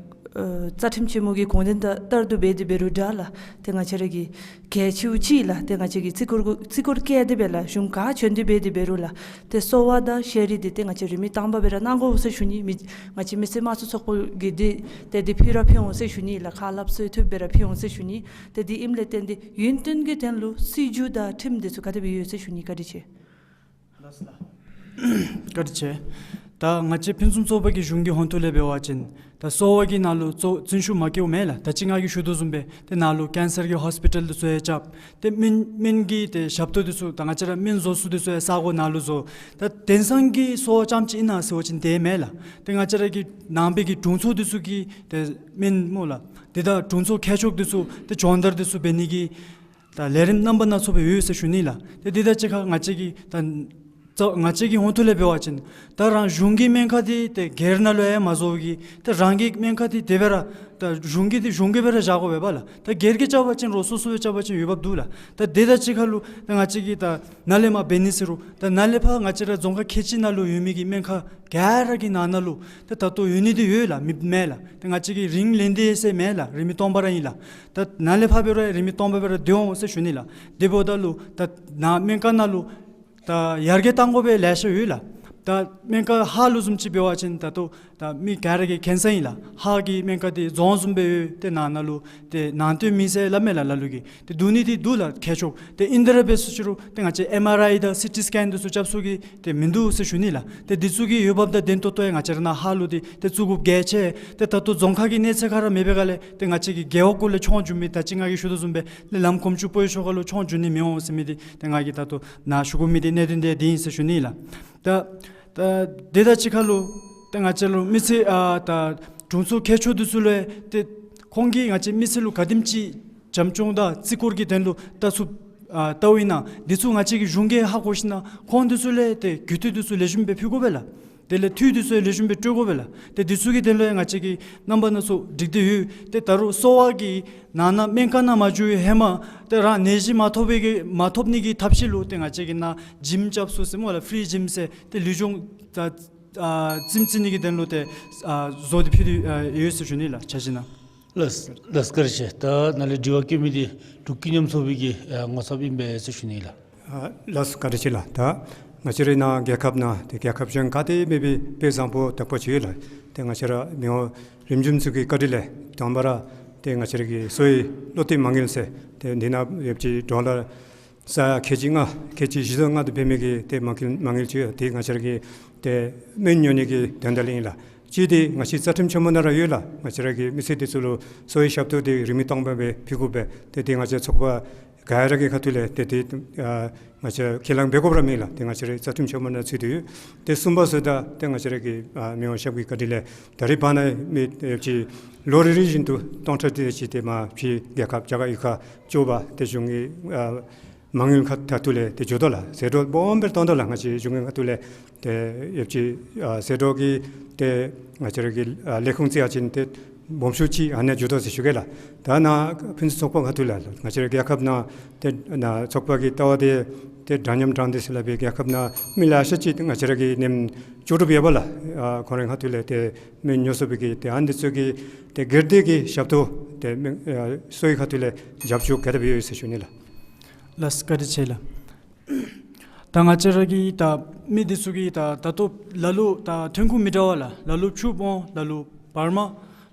ཨ་རྩ་ཁྲིམས་ཆེན་མོ་གི་དགོངས་དོན་དང་ལྟར་དུ་འབད་དེ་འབད་རུང་འདྲ་ལགས། ཏེ་ང་བཅས་ར་གི་གལ་ཆེཝ་ཅིག་ལགས། ཏེ་ང་བཅས་ཀྱིས་བརྩི་བཀུར་བརྩི་བཀུར་བསྐྱེད་དེ་སྦེ་ལགས་གཞུང་ག་བྱོན་ཏེ་འབད་དེ་འབད་རུང་ལགས་ཏེ་གསོ་བ་དང་ཤེས་རིག་འདི་ཏེ་ང་བཅས་རིན་མེད་སྟོང་པ་སྦེ་ར་གནང་དགོ་ཟེར་ཞུ་ནི། མི་ང་བཅས་མི་སེར་དམངས་གཙོ་ཚོགས་པ་གིས་འདི་ཏེ་འདི་ཕུལ་ར་ཕུལ་འོང་ཟེར་ཞུ་ནི་ལགས། ཁ་སླབ་སྲོལ་ཐོབ་སྦེ་ར་ཕུལ་འོང་ཟེར་ཞུ་ནི། ཏེ་འདི་ཨིནམ་ལས་བརྟེན་ཏེ་ཡུན་བརྟན་གྱི་དོན་ལུ་སྲིད་བྱུས་དང་ཁྲིམས་འདི་ཚུ་ག་དེ་སྦེ་ཡོད་ཟེར་ཞུ་ནི། བཀའ་དྲིན་ཆེ། བཀའ་དྲིན་ཆེ། ད་ང་བཅས་ཕུན་སུམ་ཚོགས་པ་གི་གཞུང་གི་ཧོངས་ཐུག་ལས་འབད་བ་ཅིན་ད་གསོ་བ་གི་ནང་ལུ་གཙོ་བཙོན་ཤུགས་མ་བཀལཝ་མེན་ལགས། ད་ཅི་ང་གིས་ཞུ་དོ་བཟུམ་སྦེ་ཏེ་ནཱ་ལུ་ཀེན་སར་གྱི་ཧོསི་པི་ཊལ་འདི་ཚུ་ཡང་རྐྱབ། ཏེ་སྨན་སྨན་གྱི་ཏེ་ཞབས་ཏོག་འདི་ཚུ་ད་ང་བཅས་ར་སྨན་བཟོ་ས་འདི་ཚུ་ཡང་ས་གོ་ནང་ལུ་བཟོ། ད་དེང་སང་གི་གསོ་བ་རྐྱངམ་ཅིག་ཨིན་ན་ཟེར་བ་ཅིན་དེ་མེན་ལགས། ཏེ་ང་བཅས་ར་གི་ནང་པའི་གི་དྲུང་འཚོ་འདི་ཚུ་གི་ཏེ་སྨན་སྨོ་ལགས། ཏེ་ད་དྲུང་འཚོ་མཁས་མཆོག་འདི་ཚུ་ཏེ་སྦྱོང་བརྡར་འདི་ཚུ་འབད་ནི་གི་ད་ལས་རིམ་རྣམ་པ་སྣ་ཚོགས་སྦེ་ཡོད་ཟེར་ཞུ་ནི་ལགས། ཏེ་འདི་དང་གཅིག་ཁར་ང་བཅས་ཀྱི་ད་ཙ་ང་བཅས་ཀྱི་ཧོངས་ཐུག་ལས་འབད་བ་ཅིན་ད་རང་གཞུང་གི་སྨན་ཁང་འདི་ཏེ་སྒེར་ནང་ལུ་ཡང་མ་བཟོ་བའི་གི་ད་རང་གི་སྨན་ཁང་འདི་དེ་སྦེ་ར་ད་གཞུང་གི་འདི་གཞུང་གི་སྦེ་ར་བཞག་དགོ་པས་པ་ལགས། ད་སྒེར་གྱིས་རྐྱབ་པ་ཅིན་རོགས་སོ་སོ་སྦེ་རྐྱབ་པ་ཅིན་འོས་འབབ་འདུག་ལགས། ད་འདི་དང་གཅིག་ཁར་ལུ་ད་ང་བཅས་ཀྱིས་ད་ནཱ་ལས་མར་འབད་ནི་ཟེར་རུང་ད་ནཱ་ལས་ཕར་ང་བཅས་ར་རྫོང་ཁག་ཁལ་གཅིག་ནང་ལུ་ཡོད་མི་གི་སྨན་ཁང་ག་ར་གི་ནང་ན་ལུ་ད་ད་ལྟོ་ཡོད་ནི་འདི་ཡོད་ལགས། མེད་མེན་ལགས། ད་ང་བཅས་ཀྱིས་རིན་ལེན་ཏེ་ཟེར་མེན་ལགས། རིན་མེད་སྟོང་པ་ར་ཨིན་ལགས། ད་ནཱ་ལས་ཕར་འབད་རུང་རིན་མེད་སྟོང་པ་སྦེ་ར་སྡོད་འོང་ཟེར་ཞུ་ནི་ལགས། དེ་འབདཝ་ད་ལུ་ད་ནཱ་སྨན་ཁང་ནང་ལུ་ད་ཡར་རྒྱས་གཏང་དགོ་པའི་ལེ་ཤ་ཡོད་ལགས། ད་སྨན་ཁང་ཧཱ་ལུགས་བཟུམ་ཅིག་འབད་བ་ཅིན་ད་ལྟོ་ད་མི་ག་ར་གིས་མཁྱེན་ས་ཨིན་ལགས། ཧཱ་གི་སྨན་ཁང་འདི་རྫོང་བཟུམ་སྦེ་ཡོད། ཏེ་ནང་ན་ལུ་ཏེ་ནང་སྟོན་མེད་ཟེར་སླབ་མས་ལགས་ལ་ལུ་གིས། ཏེ་བསྡུ་ནི་འདི་འདུག་ལགས་མཁས་མཆོག། ཏེ་ཨིན་ཏེ་ར་འབད་སོང་ཅི་རུང་ཏེ་ང་བཅས་ཨེམ་ཨར་ཨའི་དང་སི་ཊི་སི་ཀེན་འདི་ཚུ་རྐྱབ་ས་གི་ཏེ་མིན་འདུག་ཟེར་ཞུ་ནི་ལགས། ཏེ་འདི་ཚུ་གི་འོས་འབབ་དང་ལྡན་ཏོག་ཏོ་ཡང་ང་བཅས་ར་ནཱ་ཧཱ་ལུ་འདི་ཏེ་བཙུགས་དགོཔ་གལ་ཆེ། ཏེ་ད་ལྟོ་རྫོང་ཁག་གི་གནས་ཚད་ཁར་ར་མེད་པའི་སྒང་ལས་ཏེ་ང་བཅས་ཀྱི་རྒེད་འོག་གུ་ལས་མཆོང་འགྱོ་མི་ད་ཅི་ང་གིས་ཞུ་དོ་བཟུམ་སྦེ་ལམ་གོམ་ཅུ་སྤོ་ཡི་ཤོག་ཁ་ལུ་མཆོང་འགྱོ་ནི་མི་འོང་ཟེར་མི་འདི་ཏེ་ང་གིས་ད་ལྟོ་ནཱ་ཞུ་དགོ་མི་འདི་གནད་དོན་འདི་འདི་ཨིན་ཟེར་ཞུ་ནི་ལགས། ད་ད་དེ་དང་གཅིག་ཁར་ལུ་ཏེ་ང་བཅས་ལུ་མི་སེར་ཨ་ད་དྲུང་འཚོ་མཁས་མཆོག་འདི་ཚུ་ལུ་ཏེ་ཁོང་གིས་ང་བཅས་མི་སེར་ལུ་ག་དེམ་ཅིག་བྱམས་སྐྱོང་དང་བརྩི་བཀུར་གྱི་དོན་ལུ་ལྟ་ཚུགས་ཨ་ལྟཝ་ཨིན་ན་འདི་ཚུ་ང་བཅས་ཀྱི་གཞུང་གིས་ཧ་གོ་ཞིན་ན་ཁོང་འདི་ཚུ་ལུ་ཏེ་རྒུད་འཐུས་འདི་ཚུ་ལེགས་ཤོམ་སྦེ་ཕུལ་དགོ་པས་ལགས། དེ་ལས་འཐུས་འདི་ཚུ་ཡང་ལེགས་ཤོམ་སྦེ་སྤྲོད་དགོ་པས་ལགས། ཏེ་འདི་ཚུ་གི་དོན་ལུ་ཡང་ང་བཅས་ཀྱིས་རྣམ་པ་སྣ་ཚོགས་སྒྲིག་སྟེ་ཡོད། ཏེ་ད་རུང་གསོ་བ་གི་ནང་ན་སྨན་ཁང་ནང་མ་འགྱོ་བའི་ཧེ་མ་ཏེ་རང་ནད་གཞི་མ་ཐོབ་པའི་གི་མ་ཐོབ་ནི་གི་ཐབས་ཤེས་ལུ་ཏེ་ང་བཅས་ཀྱིས་ནཱ་ཇིམ་རྐྱབ་ས་ཟེར་སྨོ་ལགས། ཕི་རི་ཇིམ་ཟེར་ཏེ་ལུས་སྦྱོང་ད་ཨ་རྩེདམོ་རྩེ་ནི་གི་དོན་ལུ་ཏེ་ཨ་བཟོ་སྟེ་ཕུལ་ཏེ་ཨ་ཡོད་ཟེར་ཞུ་ནི་ལགས། འཆར་གཞི་ནང་། ལགས་ལགས་བཀའ་དྲིན་ཆེ། ད་ནཱ་ལས་དྲི་བ་བཀོད་མི་འདི་འབྲུག་ཀུན་མཉམ་ཚོགས་པའི་གི་ཨ་ངོ་ཚབ་ཨིན་པས་ཟེར་ཞུ་ནི་ལགས། ཨ་ལགས་སོ་བཀའ་དྲིན་ཆེ་ལགས། ད་ང་བཅས་རའི་ནཱ་རྒྱལ་ཁབ་ནང་ཏེ་རྒྱལ་ཁབ་གཞན་ག་ཏེ་མེད་པའི་དཔེ་བཟང་པོ་དག་པ་ཅིག་ཡོད་ལགས། ཏེ་ང་བཅས་ར་མི་དབང་རིམ་བྱོན་ཚུ་གི་བཀའ་དྲིན་ལས་དང་པ་ར་ཏེ་ང་བཅས་ར་གི་གསོ་བའི་བློ་གཏད་མ་དངུལ་ཟེར་ཏེ་འདི་ནང་ཡོདཔ་ཅིག་ཌོ་ལར་ས་ཡ་ཁལ་གཅིག་ལྔ་ཁལ་གཅིག་བཞི་བཅུ་ལྔ་དེ་འབད་མི་གི་ཏེ་མ་དངུལ་མ་དངུལ་ཅིག་ཡོད། ཏེ་ང་བཅས་ར་གི་ཏེ་སྨན་ཉོ་ནི་གི་དོན་དག་ལུ་ཨིན་ལགས། གཅིག་འདི་ང་བཅས་རྩ་ཁྲིམས་ཆེན་མོ་ནང་ར་ཡོད་ལགས། ང་བཅས་ར་གི་མི་སེར་འདི་ཚུ་ལུ་གསོ་བའི་ཞབས་ཏོག་འདི་རིན་མེད་སྟོང་པ་སྦེ་ཕུལ་དགོ་པས། ཏེ་འདི་ང་བཅས་ཚོགས་པ་ག་ར་གི་ཁ་ཐུག་ལས་ཏེ་འདི་ཨ་ང་བཅས་ཁས་བླངས་འབད་དགོཔ་ར་མེད་ལགས། ཏེ་ང་བཅས་རའི་རྩ་ཁྲིམས་ཆེན་མོ་ནང་ཚུད་དེ་ཡོད། ཏེ་གསུམ་པ་ཟེརཝ་ད་ཏེ་ང་བཅས་ར་གི་ཨ་མི་དབང་ཞབས་ཀྱི་བཀའ་དྲིན་ལས་ད་རིས་བར་ན་མི་ཡོདཔ་ཅིག་ལོ་རེ་རེ་བཞིན་དུ་སྟོང་ཕྲག་དེ་ཅིག་ཏེ་མར་ཕྱི་རྒྱལ་ཁབ་རྒྱ་གར་ཡུལ་ཁར་འགྱོ་བར་ཏེ་གཞུང་གི་ཨ་མ་དངུལ་ཁ་ཐུག་ལས་ཏེ་འགྱོ་དོ་ལགས། ཟད་འགྲོ་སྦོམ་སྦེ་བཏང་དོ་ལགས། ང་བཅས་གཞུང་གི་ཁ་ཐུག་ལས་ཏེ་ཡོདཔ་ཅིག་ཨ་ཟད་འགྲོ་གི་ཏེ་ང་བཅས་ར་གི་ཨ་ལས་ཁུངས་རྩིས་ཡ་ཅིན་ཏེ་སྦོམ་ཤོས་ཅིག་ཨ་ནཱ་འགྱོ་དོ་ཟེར་ཞུ་གེ་ལགས། ད་ནཱ་ཕུན་སུམ་ཚོགས་པ་ཁ་ཐུག་ལས་ལགས། ང་བཅས་ར་རྒྱལ་ཁབ་ནང་ཏེ་ནཱ་ཚོགས་པ་གི་ལྟ་བ་འདི་ཏེ་འདྲ་མཉམ་དྲང་བདེན་ཟེར་སླབ་པའི་རྒྱལ་ཁབ་ནང་མི་ལེ་ཤ་ཅིག་ང་བཅས་ར་གི་ནེམ་ལྕོགས་གྲུབ་ཡོད་པས་ལགས། ཨ་ཁོང་རའི་ཁ་ཐུག་ལས་ཏེ་སྨན་ཉོ་ཚུགས་པའི་གི་ཏེ་ཨ་ནི་འདི་ཚུ་གི་ཏེ་སྒེར་སྡེ་གི་ཞབས་ཏོག་ཏེ་སྨན་ཨ་གསོ་བའི་ཁ་ཐུག་ལས་རྒྱབ་སྐྱོར་ག་དེ་སྦེ་ཡོད་ཟེར་ཞུ་ནི་ལགས། ལགས་བཀའ་དྲིན་ཆེ་ལགས། ད་ང་བཅས་ར་གི་ད་མི་འདི་ཚུ་གི་ད་ད་ལྟོ་ལ་ལུ་ད་ཐོན་ཁུངས་མི་འདྲ་བ་ལགས། ལ་ལུ་ཕྱུགཔོ་འོང་། ལ་ལུ་བར་མ།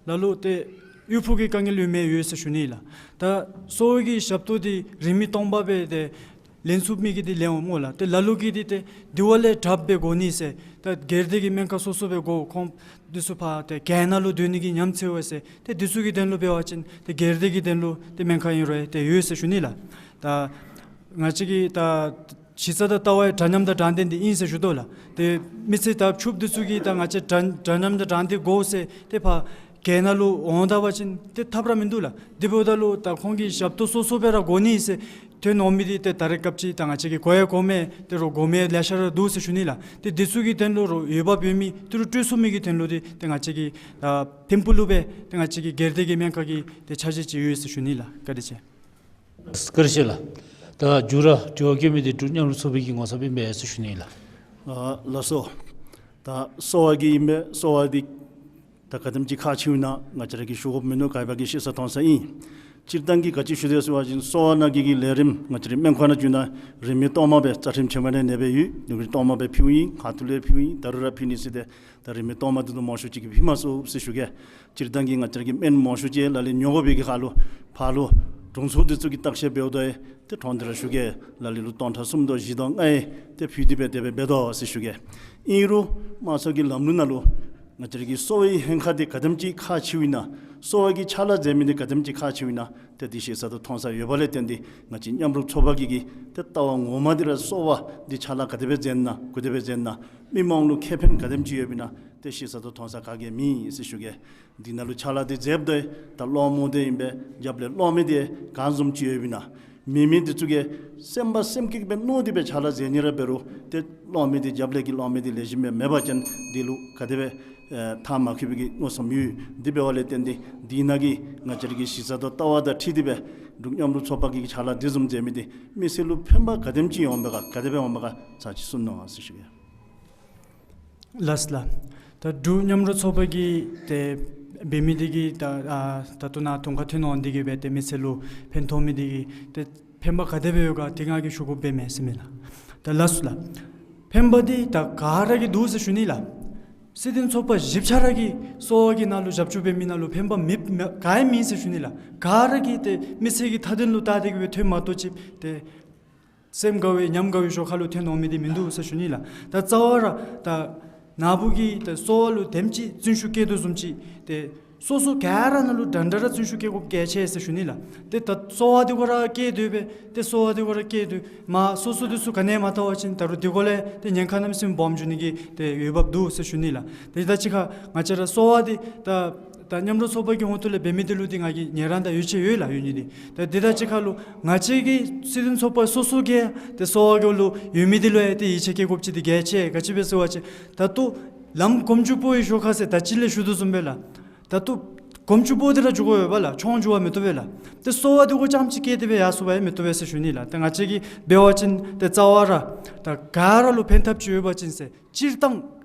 ལ་ལུ་ཏེ་ གཡོགཔ་གི་དཀའ་ངལ་ཡོད་མི་ཡོད་ཟེར་ཞུ་ནི་ལགས། ད་གསོ་བའི་གི་ཞབས་ཏོག་འདི་རིན་མེད་སྟོང་པ་སྦེ་ཏེ་ལེན་ཚུགས་མི་གི་འདི་ལེན་འོང་སྨོ་ལགས། ཏེ་ལ་ལུ་གིས་འདི་ཏེ་འདི་བ་ལས་དྲགཔ་སྦེ་དགོ་ནི་ཟེར། ད་སྒེར་སྡེ་གི་སྨན་ཁང་སོ་སོ་སྦེ་དགོ། ཁོང་འདི་ཚུ་ཕར་ཏེ་གྱལ་ནང་ལུ་སྡོད་ནི་གི་ཉམས་འཚོལ་བས་ཟེར། ཏེ་འདི་ཚུ་གི་དོན་ལུ་འབད་བ་ཅིན་ཏེ་སྒེར་སྡེ་གི་དོན་ལུ་ཏེ་སྨན་ཁང་ཨིན་རུང་ཏེ་ཡོད་ཟེར་ཞུ་ནི་ལགས། ད་ང་བཅས་ཀྱི་ད་གཞི་རྩ་དང་ལྟ་བ་འདྲ་མཉམ་དང་དྲང་བདེན་འདི་ཨིན་ཟེར་ཞུ་དོ་ལགས། ཏེ་མི་སེར་ད་ཕྱུགཔོ་འདི་ཚུ་གིས་ད་ང་བཅས་འདྲ་འདྲ་མཉམ་དང་དྲང་བདེན་དགོ་ཟེར་ཏེ་ཕར་གྱལ་ནང་ལུ་འོང་ད་པ་ཅིན་ཏེ་ཐབས་ར་མིན་འདུག་ལགས། དེ་འབདཝ་ད་ལུ་ད་ཁོང་གི་ཞབས་ཏོག་སོ་སོ་སྦེ་ར་དགོ་ནི་ཟེར་ཐོན་འོང་མི་འདི་ཏེ་ད་རེས་སྐབས་ཅིག་ད་ང་བཅས་ཀྱིས་གོ་ཡང་གོ་མི་ཏེ་རོགས་དགོ་མི་ལེ་ཤ་ར་འདུག་ཟེར་ཞུ་ནི་ལགས། ཏེ་འདི་ཚུ་གི་དོན་ལུ་རོགས་འོས་འབབ་ཡོད་མི་ཏི་རུ་སྤྲོད་ཚུགས་མི་གི་དོན་ལུ་འདི་ཏེ་ང་བཅས་ཀྱིས་ད་ཐིམ་ཕུག་ལུ་སྦེ་ཏེ་ང་བཅས་ཀྱི་སྒེར་སྡེ་གི་སྨན་ཁང་གི་ཏེ་འཆར་གཞི་ཅིག་ཡོད་ཟེར་ཞུ་ནི་ལགས། བཀའ་དྲིན་ཆེ། བཀའ་དྲིན་ཆེ་ལགས། ད་མཇུག་ར་དྲི་བ་བཀོད་མི་འདི་འབྲུག་མཉམ་རུབ་ཚོགས་པའི་གི་ངོ་ཚབ་ཨིན་པས་ཟེར་ཞུ་ནི་ལགས། ཨ་ལགས་སོ། ད་གསོ་བ་གི་ཨིན་པས། གསོ་བ་འདི་ད་ག་དེམ་ཅིག་ཁག་ཆེཝ་ཨིན་ན་ང་བཅས་ར་གིས་ཞུ་དགོཔ་མིན་འདུག། ག་ར་གིས་ཤེས་ས་མཐོང་ས་ཨིན། སྤྱིར་བཏང་གི་ག་ཅི་ཞུ་དོ་ཟེར་བ་ཅིན་གསོ་བ་ནང་གི་གི་ལས་རིམ་ང་བཅས་རའི་སྨན་ཁང་ནང་འཛུལ་ན་རིན་མེད་སྟོང་པ་སྦེ་རྩ་ཁྲིམས་ཆེན་མོ་ནང་ནེ་སྦེ་ཡོད། ནུ་རིན་སྟོང་པ་སྦེ་ཕུལཝ་ཨིན། ཁ་ཐུག་ལས་ཕུལཝ་ཨིན། ད་རུང་ར་ཕུལ་ནི་ཟེར་ཏེ་ད་རིན་མེད་སྟོང་པ་འདི་ཚུ་མང་ཤོས་ཅིག་གིས་ཕུལ་མ་ཚུགས་ཟེར་ཞུ་གེ། སྤྱིར་བཏང་གི་ང་བཅས་ར་གི་སྨན་མང་ཤོས་ཅིག་ལ་ལུ་ཉོ་དགོ་པའི་གི་ཁར་ལུ་ཕར་ལུ་དྲུང་འཚོ་འདི་ཚུ་གིས་བརྟག་དཔྱད་འབདཝ་ད་ཏེ་གྲོང་སྡེ་ར་ཞུ་གེ། ལ་ལུ་ལུ་སྟོང་ཕྲག་གསུམ་དང་བཞི་དང་ལྔ་ཡང་ཏེ་ཕུལ་ཏེ་སྦེ་དེ་སྦེ་འབད་དོ་ཟེར་ཞུ་གེ། ཨིན་རུང་དམངས་གཙོ་གི་ལམ་ལུགས་ནང་ལུ་ང་བཅས་ར་གི་གསོ་བའི་ཕན་ཁག་འདི་ག་དེམ་ཅིག་ཁག་ཆེཝ་ཨིན་ན་གསོ་བ་གི་ཕྱག་ལཱ་མཛད་མི་འདི་ག་དེམ་ཅིག་ཁག་ཆེཝ་ཨིན་ན་ཏེ་འདི་ཤེས་ས་དང་མཐོང་ས་ཡོདཔ་ལས་བརྟེན་ཏེ་ང་བཅས་མཉམ་རུབ་ཚོགས་པ་གི་གི་ཏེ་ལྟ་བ་ངོ་མ་འདི་ར་གསོ་བ་འདི་ཕྱག་ལཱ་ག་དེ་སྦེ་མཛད་ན་ག་དེ་སྦེ་མཛད་ན་མི་མང་ལུ་ཁེ་ཕན་ག་དེམ་ཅིག་ཡོདཔ་ཨིན་ན་ཏེ་ཤེས་ས་དང་མཐོང་ས་ག་གིས་མེད་ཟེར་ཞུ་གེ། འདི་ནང་ལུ་ཕྱག་ལཱ་འདི་མཛདཔ་ད་ད་སློང་མོ་འདི་ཨིན་པས། རྒྱབ་ལས་སློང་མི་འདི་གང་བཟུམ་ཅིག་ཡོདཔ་ཨིན་ན། མེད་མི་འདི་ཚུ་གིས་སེམས་པ་སེམས་སྐྱིད་སྦེ་མནོ་སྟེ་སྦེ་ཕྱག་ལཱ་མཛད་ནི་ར་འབད་རུང་ཏེ་སློང་མི་འདི་རྒྱབ་ལས་ཀྱི་སློང་མི་འདི་ལེགས་ཤོམ་སྦེ་མེད་པ་ཅིན་འདི་ལུ་ག་དེ་སྦེ་ཨེ་མཐའ་མ་འཁྱོལ་བའི་གི་མནོ་བསམ་ཡོད། འདི་འབདཝ་ལས་བརྟེན་ཏེ་འདི་ནང་གི་ང་བཅས་ར་གི་གཞི་རྩ་དང་ལྟ་བ་དང་འཁྲིལ་ཏེ་སྦེ་འབྲུག་མཉམ་རུབ་ཚོགས་པ་གི་ཕྱག་ལཱ་འདི་བཟུམ་མཛད་མི་འདི་མི་སེར་ལུ་ཕན་པ་ག་དེམ་ཅིག་འོང་པས་ག་ག་དེ་སྦེ་འོང་པས་ག་ཚར་ཅིག་གསུང་གནང་ཟེར་ཞུ་གེ། ལགས་ལགས། ད་འབྲུག་མཉམ་རུབ་ཚོགས་པ་གིས་ཏེ་འབད་མི་འདི་གིས་ད་ཨ་ད་ལྟོ་ནཱ་གདོང་ཁར་ཐོན་འོང་འདི་གིས་སྦེ་ཏེ་མི་སེར་ལུ་ཕན་ཐོགས་མི་འདི་གིས་ཏེ་ཕན་པ་ག་དེ་སྦེ་ཡོད་ག་འདི་ང་གིས་ཞུ་དགོཔ་འབད་མེད་ཟེར་མས་ལགས། ད་ལགས་སོ་ལགས། ཕན་པ་འདི་ད་ག་ར་གིས་འདུག་ཟེར་ཞུ་ནི་ལགས། སྲིད་དོན་ཚོགས་པ་བཞི་ཆ་ར་གིས་གསོ་བ་གི་ནང་ལུ་རྒྱབ་སྐྱོར་འབད་མི་ནང་ལུ་ཕན་པ་མེད་མེད་ག་ཡང་མེད་ཟེར་ཞུ་ནི་ལགས། ག་ར་གིས་ཏེ་མི་སེར་གྱི་མཐའ་དོན་ལུ་བལྟ་སྟེ་གིས་སྦེ་ཐོནམ་མ་གཏོགས་ཅིག་ཏེ་སེམས་དགའ་བའི་ཉམས་དགའ་བའི་ཞོར་ཁ་ལུ་ཐོན་འོང་མི་འདི་མིན་འདུག་ཟེར་ཞུ་ནི་ལགས། ད་རྩ་བ་ར་ད་ནཱ་བུ་གིས་ད་གསོ་བ་ལུ་དེམ་ཅིག་བརྩོན་ཤུགས་བསྐྱེད་དོ་བཟུམ་ཅིག་ཏེ་སོ་སོ་ག་ར་ནང་ལུ་འདྲན་འདྲ་ར་བརྩོན་ཤུགས་བསྐྱེད་དགོཔ་གལ་ཆེ་ཟེར་ཞུ་ནི་ལགས། ཏེ་ད་གསོ་བ་འདི་གུ་ར་བསྐྱེད་དོ་སྦེ་ཏེ་གསོ་བ་འདི་གུ་ར་བསྐྱེད་དོ་མ་སོ་སོ་འདི་ཚུ་ག་ནི་ཡང་མ་བལྟ་བ་ཅིན་ད་རུང་འདི་གུ་ལས་ཏེ་ཉེན་ཁ་གནམ་མེད་ས་མེད་སྦོམ་འགྱོ་ནི་གི་ཏེ་འོས་འབབ་འདུག་ཟེར་ཞུ་ནི་ལགས། ཏེ་ད་ཅི་ཁར་ང་བཅས་ར་གསོ་བ་འདི་ད་ད་མཉམ་རུབ་ཚོགས་པ་གི་ཧོངས་ཏོ་ལས་འབད་མི་འདི་ལུ་འདི་ང་གིས་ཉན་རང་དང་ཡོད་ཆེ་ཡོད་ལགས་ཡོད་ནི་འདི། ད་འདི་དང་གཅིག་ཁར་ལུ་ང་བཅས་ཀྱི་སྲིད་དོན་ཚོགས་པ་སོ་སོ་གིས་ཏེ་གསོ་བ་གི་ལུ་ཡོད་མི་འདི་ལུ་ཡང་ཏེ་ཡིད་ཆེས་བསྐྱེད་དགོཔ་ཅིག་འདི་གལ་ཆེ། ག་ཅི་སྦེ་ཟེར་བ་ཅིན་ད་ལྟོ་ལམ་གོམ་བཅུག་པོ་ཡི་ཞོར་ཁར་ཟེར་ད་ཅི་ལས་ཞུ་དོ་བཟུམ་སྦེ་ལགས། ད་ལྟོ་གོམ་བཅུག་པོ་འདི་ར་འགྱོ་དགོ་ཡོདཔ་ལགས། མཆོང་འགྱོ་བ་མི་བཏུབ་པས་ལགས། ཏེ་གསོ་བ་འདི་གུ་རྐྱངམ་ཅིག་བསྐྱེད་དེ་སྦེ་ཡར་སོང་བ་ཡང་མི་བཏུབ་པས་ཟེར་ཞུ་ནི་ལགས། ཏེ་ང་བཅས་ཀྱིས་འབད་བ་ཅིན་ཏེ་རྩ་བ་ར་ད་ག་ར་ལུ་ཕན་ཐབས་ཅིག་ཡོད་པ་ཅིན་ཟེར་སྤྱིར་བཏང་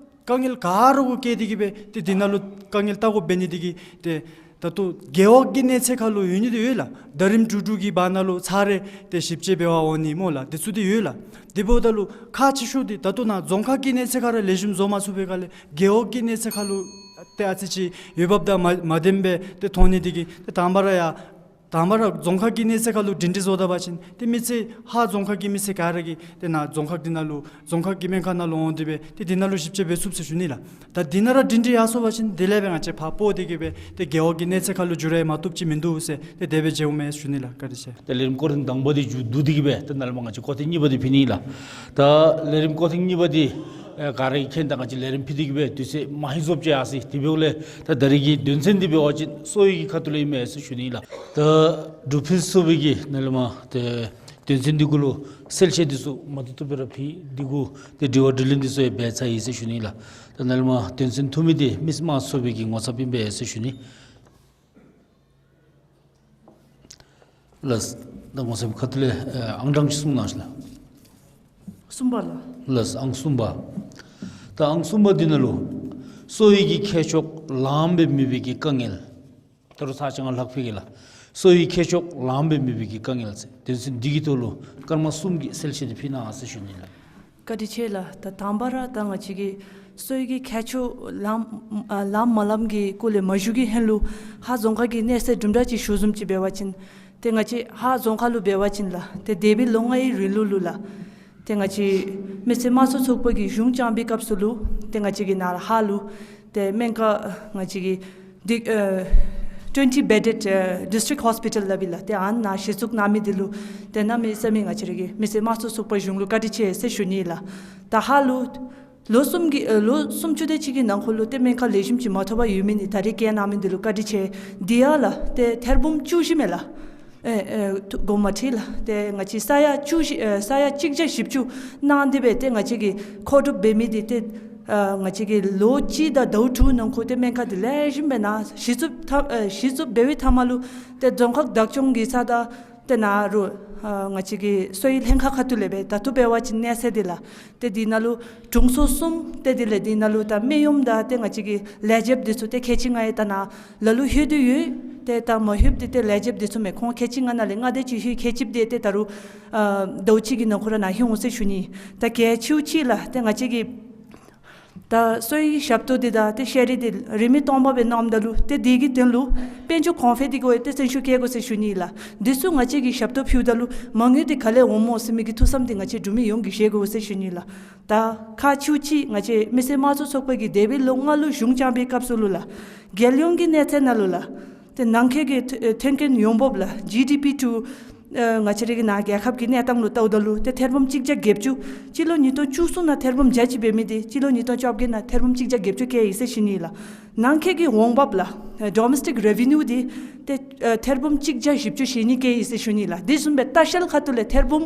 དཀའ་ངལ་ག་ར་གུ་བཀལ་ཏེ་གིས་སྦེ་ཏེ་འདི་ནང་ལུ་དཀའ་ངལ་བལྟ་དགོཔ་འབད་ནི་འདི་གིས་ཏེ་ད་ལྟོ་རྒེད་འོག་གི་གནས་ཚད་ཁར་ལུ་ཡོད་ནི་འདི་ཡོད་ལགས། ཟླ་རིམ་དྲུག་དྲུག་གི་བར་ན་ལུ་ཚར་རེ་ཏེ་ཞིབ་དཔྱད་འབད་བར་འོང་ནི་སྨོ་ལགས། འདི་ཚུ་འདི་ཡོད་ལགས། དེ་འབདཝ་ད་ལུ་ཁག་ཆེ་ཤོས་འདི་ད་ལྟོ་ནཱ་རྫོང་ཁག་གི་གནས་ཚད་ཁར་ར་ལེགས་ཤོམ་བཟོ་མ་ཚུགས་པའི་སྒང་ལས་རྒེད་འོག་གི་གནས་ཚད་ཁར་ལུ་ཏེ་ཨ་ཙི་ཅིག་འོས་འབབ་དང་མ་མ་ལྡནམ་སྦེ་ཏེ་མཐོང་ནི་འདི་གིས་ཏེ་དང་པ་ར་ཡ་དང་པ་ར་རྫོང་ཁག་གི་གནས་ཚད་ཁར་ལུ་སྒྲིང་སྒྲི་བཟོ་ད་པ་ཅིན་ཏེ་མི་སེར་ཧཱ་རྫོང་ཁག་གི་མི་སེར་ག་ར་གིས་ཏེ་ནཱ་རྫོང་ཁག་འདི་ནང་ལུ་རྫོང་ཁག་གི་སྨན་ཁང་ནང་ལུ་འོང་སྟེ་སྦེ་ཏེ་འདི་ནང་ལུ་ཞིབ་དཔྱད་འབད་ཚུགས་ཟེར་ཞུ་ནི་ལགས། ད་འདི་ནང་ར་སྒྲིང་སྒྲི་ཡར་སོང་བ་ཅིན་དེ་ལས་སྦེ་ང་བཅས་ཕར་སྤོ་སྟེ་གིས་སྦེ་ཏེ་རྒེད་འོག་གི་གནས་ཚད་ཁར་ལུ་འགྱུར་བ་མ་བཏུབ་ཅིག་མིན་འདུག་ཟེར་ཏེ་དེ་སྦེ་མཇལཝ་མས་ཞུ་ནི་ལགས། བཀའ་དྲིན་ཆེ། ཏེ་ལས་རིམ་སྐོར་ཐེངས་དང་པ་འདི་མཇུག་བསྡུ་སྟེ་གིས་སྦེ་ཏེ་ནཱ་ལས་མར་ང་བཅས་སྐོར་ཐེངས་གཉིས་པ་འདི་ཕུལ་ནི་ལགས། ད་ལས་རིམ་སྐོར་ཐེངས་གཉིས་པ་འདི་ཨེ་ག་ར་གིས་མཁྱེན། ད་ང་བཅས་ལས་རིམ་ཕུལ་ཏེ་གིས་སྦེ་དུས་ཚོད་མ་ཧེང་རྫོགསཔ་ཅིག་ཡར་སོ་ཡི། དེ་འབདཝ་ལས་ད་ད་རིས་ཀྱི་དོན་ཚན་འདི་འབད་བ་ཅིན་གསོ་བའི་གི་ཁ་ཐུག་ལས་ཨིན་མས་ཟེར་ཞུ་ནི་ལགས། ད་འབྲུག་ཕུན་ཚོགས་པའི་གི་ནཱ་ལས་མར་ཏེ་དོན་ཚན་འདི་གུ་ལུ་གསལ་བཤད་འདི་ཚུ་མ་ཐུབ་ཐུབ་སྦེ་ར་ཕུལ། འདི་གུ་ཏེ་དྲི་བ་དྲིས་ལན་འདི་ཚུ་ཡང་འབད་ཚར་ཡི་ཟེར་ཞུ་ནི་ལགས། ད་ནཱ་ལས་མར་དོན་ཚན་ཐོན་མི་འདི་མི་དམངས་ཚོགས་པའི་གི་ངོ་ཚབ་ཨིན་པས་ཟེར་ཞུ་ནི། ལགས། ད་ངོ་ཚབ་ཁ་ཐུག་ལས་ཨེ་ཨང་གྲངས་ཅིག་གསུང་གནང་ཞིག་ལགས། གསུམ་པ་ལགས། ལགས། ཨང་གསུམ་པ། ད་ཨང་གསུམ་པ་འདི་ནང་ལུ་གསོ་བའི་གི་ཁྱད་ཆོས་ལངམ་སྦེ་མེད་པའི་གི་དཀའ་ངལ། ད་རུང་ཚར་གཅིག་ང་ལྷག་ཕུལ་གེ་ལགས། གསོ་བའི་ཁྱད་ཆོས་ལངམ་སྦེ་མེད་པའི་གི་དཀའ་ངལ་ཟེར་དོན་ཚན་འདི་གི་ཐོག་ལུ་སྐར་མ་གསུམ་གྱི་གསལ་བཤད་འདི་ཕུལ་གནང་ཟེར་ཞུ་ནི་ལགས། བཀའ་དྲིན་ཆེ་ལགས། ད་དང་པ་ར་ད་ང་བཅས་ཀྱི་ གསོ་བའི་གི་ཁྱད་ཆོས་ལངམ་ཨ་ལངམ་མ་ལངམ་གི་སྐོར་ལས་མ་ཞུ་གི་ཧེ་ལུ་ཧཱ་རྫོང་ཁག་གི་གནས་ཚད་དུམ་གྲ་ཅིག་ཞུ་བཟུམ་ཅིག་འབད་བ་ཅིན་ཏེ་ང་བཅས་ཧཱ་རྫོང་ཁག་ལུ་འབད་བ་ཅིན་ལགས་ཏེ་འདས་པའི་ལོ་ལྔའི་རིང་ལུ་ལུ་ལགས་ཏེ་ང་བཅས་མི་སེར་དམངས་གཙོ་ཚོགས་པ་གིས་གཞུང་བསྐྱངས་པའི་སྐབས་སུ་ལུ་ཏེ་ང་བཅས་ཀྱི་ནཱ་ཧཱ་ལུ་ཏེ་སྨན་ཁང་ང་བཅས་ཀྱི་འདི་ཨ་twenty bedded ཨ་district hospital སླབ་ཨིན་ལགས། ཏེ་ཨ་ནཱ་གཞི་བཙུགས་གནང་མི་འདི་ལུ་ཏེ་གནམ་མེད་ས་མེད་ང་བཅས་ར་གི་མི་སེར་དམངས་གཙོ་ཚོགས་པ་གཞུང་ལུ་བཀའ་དྲིན་ཆེ་ཟེར་ཞུ་ནི་ལགས། ད་ཧཱ་ལུ་ལོ་གསུམ་གྱི་ཨ་ལོ་སུམ་ཅུ་དེ་ཅིག་གི་ནང་འཁོད་ལུ་ཏེ་སྨན་ཁང་ལེགས་ཤོམ་ཅིག་མ་ཐོབ་པར་ཡོད་མི་འདི་ད་རེས་བཀལ་གནང་མི་འདི་ལུ་བཀའ་དྲིན་ཆེ། དེ་ཡང་ལགས་ཏེ་ཐེར་འབུམ་བཅུ་བཞི་མས་ལགས། ཨེ་ཨེ་ཐུ་དགོངསམ་མ་ཁྲེལ་ལགས། ཏེ་ང་བཅས་ས་ཡ་བཅུ་བཞི་ཨེ་ས་ཡ་གཅིག་བརྒྱ་བཞི་བཅུ་གནང་སྟེ་སྦེ་ཏེ་ང་བཅས་ཀྱིས་མཁོ་སྒྲུབ་འབད་མི་འདི་ཏེ་ཨ་ང་བཅས་ཀྱིས་ལོ་གཅིག་དང་ཟླཝ་དྲུག་ནང་འཁོད་ཏེ་སྨན་ཁང་འདི་ལེགས་ཤོམ་སྦེ་ནཱ་གཞི་བཙུགས་ཐབས་ཨེ་གཞི་བཙུགས་འབད་བའི་མཐའ་མ་ལུ་ཏེ་རྫོང་ཁག་བདག་སྐྱོང་གི་ས་ད་ཏེ་ནཱ་རུ་ཨ་ང་བཅས་ཀྱི་གསོ་བའི་ལྷན་ཁག་ཁ་ཐུག་ལས་སྦེ་ད་ལྟོ་འབད་བ་ཅིན་གནས་ཚད་འདི་ལགས་ཏེ་འདི་ནང་ལུ་དྲུང་འཚོ་གསུམ་ཏེ་དེ་ལས་འདི་ནང་ལུ་ད་སྨན་གཡོགམོ་དང་ཏེ་ང་བཅས་ཀྱི་ལས་བྱེདཔ་འདི་ཚུ་ཏེ་ཁལ་གཅིག་ལྔ་ཡང་ད་ནཱ་ལ་ལུ་ལྷོད་དེ་ཡོད། ཏེ་ད་མ་ལྷོདཔ་འདི་ཏེ་ལས་བྱེདཔ་འདི་ཚུ་མས། ཁོང་ཁལ་གཅིག་ལྔ་ནང་ལས་ལྔ་དེ་ཅིག་ལྷོད། ཁལ་གཅིགཔ་འདི་ཏེ་ད་རུང་ཨ་ཟླཝ་གཅིག་གི་ནང་འཁོད་ར་ནཱ་ལྷོད་འོང་ཟེར་ཞུ་ནི། ད་གལ་ཆེཝ་ཅིག་ལགས་ཏེ་ང་བཅས་ཀྱི་ད་གསོ་བའི་ཞབས་ཏོག་འདི་དང་ཏེ་ཤེས་རིག་འདི་རིན་མེད་སྟོང་པ་སྦེ་གནངམ་ད་ལུ་ཏེ་འདི་གི་དོན་ལུ་དཔལ་འབྱོར་གོང་འཕེལ་འདི་གུ་ཡང་ཏེ་བརྩོན་ཤུགས་བསྐྱེད་དགོ་ཟེར་ཞུ་ནི་ལགས། འདི་ཚུ་ང་བཅས་ཀྱིས་ཞབས་ཏོག་ཕུལཝ་ད་ལུ་མ་དངུལ་འདི་ག་ལས་འོངམ་སྨོ་ཟེར་མི་གི་ཐུགས་བསམ་འདི་ང་བཅས་འབྲུག་མི་ཡོངས་ཀྱིས་བཞེས་དགོ་ཟེར་ཞུ་ནི་ལགས། ད་ཁག་ཆེཝ་ཅིག་ང་བཅས་མི་སེར་དམངས་གཙོ་ཚོགས་པ་གིས་འདས་པའི་ལོ་ལྔ་ལུ་གཞུང་བསྐྱངས་པའི་སྐབས་སུ་ལུ་ལགས་རྒྱལ་ཡོངས་ཀྱི་གནས་ཚད་ནང་ལུ་ལགས་ཏེ་ནང་འཁོད་ཀྱི་ཐོན་ཨེ་ཐོན་སྐྱེད་ཡོང་འབབ་ལགས་ཇི་ཌི་པི་ཊུ་ཨེ་ང་བཅས་ར་གི་ནཱ་རྒྱལ་ཁབ་ཀྱི་གནས་སྟངས་ལུ་བལྟཝ་ད་ལུ་ཏེ་ཐེར་འབུམ་གཅིག་བརྒྱ་བརྒྱད་ཅུ་སྤྱི་ལོ་ཉིས་སྟོང་བཅུ་གསུམ་ནང་ཐེར་འབུམ་བརྒྱ་གཅིག་འབད་མི་འདི་སྤྱི་ལོ་ཉིས་སྟོང་བཅོ་བརྒྱད་ནང་ཐེར་འབུམ་གཅིག་བརྒྱ་བརྒྱད་ཅུ་བཀལ་ཡི་ཟེར་ཞུ་ནི་ལགས། ནང་འཁོད་ཀྱི་འོང་འབབ་ལགས་ཨེ་ཌོ་མེསི་ཊིག་རེ་བེ་ནིའུ་འདི་ཏེ་ཨེ་ཐེར་འབུམ་གཅིག་བརྒྱ་བཞི་བཅུ་ཞེ་གཉིས་བཀལ་ཡི་ཟེར་ཞུ་ནི་ལགས། དེ་བཟུམ་སྦེ་ལྟ་བཤལ་ཁ་ཐུག་ལས་ཐེར་འབུམ་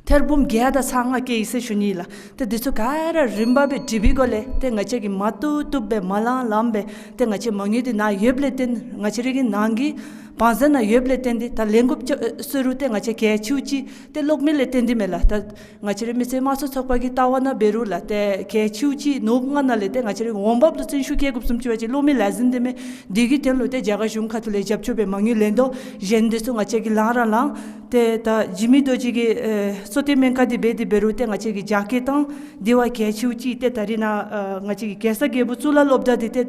ཐེར་འབུམ་བརྒྱད་དང་ཚག་ལྔ་བཀལ་ཡི་ཟེར་ཞུ་ནི་ལགས། ཏེ་འདི་ཚུ་ག་ར་རིམ་པ་སྦེ་སྒྲིག་པའི་སྒོ་ལས་ཏེ་ང་བཅས་ཀྱིས་མ་བཏུབ་བཏུབ་སྦེ་མ་ལངམ་ལངམ་སྦེ་ཏེ་ང་བཅས་མ་དངུལ་འདི་ནཱ་ཡོདཔ་ལས་བརྟེན་ང་བཅས་ར་གི་ནང་གི་བང་མཛོད་ནང་ཡོདཔ་ལས་བརྟེན་ཏེ་ད་ལེན་དགོཔ་ཅིག་ཨེ་ཟེར་རུང་ཏེ་ང་བཅས་གལ་ཆེཝ་ཅིག་ཏེ་གློག་མེ་ལས་བརྟེན་ཏེ་མས་ལགས། ད་ང་བཅས་ར་མི་སེར་དམངས་གཙོ་ཚོགས་པ་གི་ལྟ་བ་ནང་འབད་རུང་ལགས་ཏེ་གལ་ཆེཝ་ཅིག་ནོར་བུ་ལྔ་ནང་ལས་ཏེ་ང་བཅས་ར་འོང་འབབ་ལུ་བརྩོན་ཤུགས་བསྐྱེད་དགོཔ་བཟུམ་ཅིག་འབད་བ་ཅིན་གློག་མེ་ལས་ཟིན་ཏེ་མས། འདི་གི་དོན་ལུ་ཏེ་རྒྱ་གར་གཞུང་ཁ་ཐུག་ལས་རྒྱབ་སྐྱོར་འབད་མ་དངུལ་ལེན་དོ་གཞན་འདི་ཚུ་ང་བཅས་ཀྱིས་ལང་ར་ལང་། ཏེ་ད་འཇིགས་མེད་རྡོ་རྗེ་གི་ཨེ་གསོ་སྟོན་སྨན་ཁང་འདི་འབད་དེ་འབད་རུང་ཏེ་ང་བཅས་ཀྱིས་རྒྱ་སྐྱེད་བཏང་། འདི་བ་གལ་ཆེཝ་ཅིག་ཏེ་ད་རིས་ནཱ་ཨེ་ང་བཅས་ཀྱི་གེ་སར་རྒྱལ་པོ་གཙུག་ལག་སློབ་གྲྭ་འདི་ཏེ་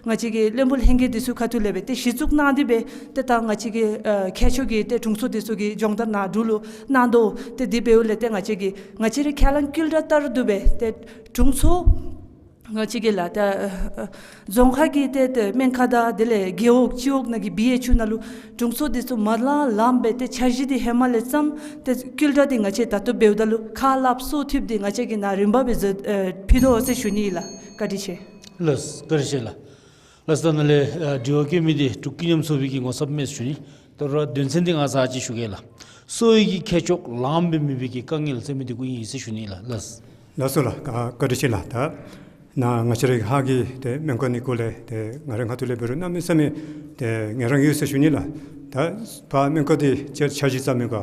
ང་བཅས་ཀྱི་བློན་པོ་ལྷན་རྒྱས་འདི་ཚུ་ཁ་ཐུག་ལས་སྦེ་ཏེ་གཞི་བཙུགས་གནང་སྟེ་སྦེ་ཏེ་ད་ང་བཅས་ཀྱི་ཨེ་ཁྱད་ཆོས་ཀྱི་ཏེ་དྲུང་འཚོ་འདི་ཚུ་གིས་སྦྱོང་བརྡར་ནཱ་འབྲུག་ལུ་གནང་དོ། ཏེ་འདི་འབདཝ་ལས་ཏེ་ང་བཅས་ཀྱིས་ང་བཅས་ར་ཁས་བླངས་སྐུལ་དྲག་ལྟར་དུ་སྦེ་ཏེ་དྲུང་འཚོ་ང་བཅས་ཀྱི་ལགས་ད་ཨ་ཨ་རྫོང་ཁག་གི་ཏེ་ཏེ་སྨན་ཁང་དང་དེ་ལས་རྒེད་འོག་སྤྱི་འོག་ནང་གི་བི་ཨེཆ་ཡུ་ནང་ལུ་དྲུང་འཚོ་འདི་ཚུ་མ་ལང་ལངམ་སྦེ་ཏེ་འཆར་གཞི་འདི་ཧེ་མ་ལས་བརྩམས་ཏེ་སྐུལ་དྲག་འདི་ང་བཅས་ད་ལྟོ་འབདཝ་ད་ལུ་ཁ་སླབ་སྲོག་ཐུབ་འདི་ང་བཅས་ཀྱིས་ནཱ་རིམ་པ་སྦེ་མཛད་ཨེ་ཕུལ་དོ་ཟེར་ཞུ་ནི་ལགས། བཀའ་དྲིན་ཆེ། ལགས་བཀའ་དྲིན་ཆེ་ལགས། ལགས་ད་ནཱ་ལས་ཨ་དྲི་བ་བཀོད་མི་འདི་འབྲུག་ཀུན་མཉམ་ཚོགས་པའི་གི་ངོ་ཚབ་མས་ཞུ་ནི། ད་རུང་དོན་ཚན་འདི་ང་ཚར་ཅིག་ཞུ་གེ་ལགས། གསོ་བའི་གི་ཁྱད་ཆོས་ལངམ་སྦེ་མེད་པའི་གི་དཀའ་ངལ་ཟེར་མི་འདི་གུ་ཨིན་ཟེར་ཞུ་ནི་ལགས། ལགས། ལགས་སོ་ལགས། བཀའ་དྲིན་ཆེ་ལགས། ད་ནཱ་ང་བཅས་རའི་ཧཱ་གི་ཏེ་སྨན་ཁང་འདི་སྐོར་ལས་ཏེ་ང་རའི་ཁ་ཐུག་ལས་འབད་རུང་གནམ་མེད་ས་མེད་ཏེ་ངལ་རངས་ཡོད་ཟེར་ཞུ་ནི་ལགས། ད་ཕར་སྨན་ཁང་འདི་འཆར་འཆར་གཞི་བརྩམ་མི་ག་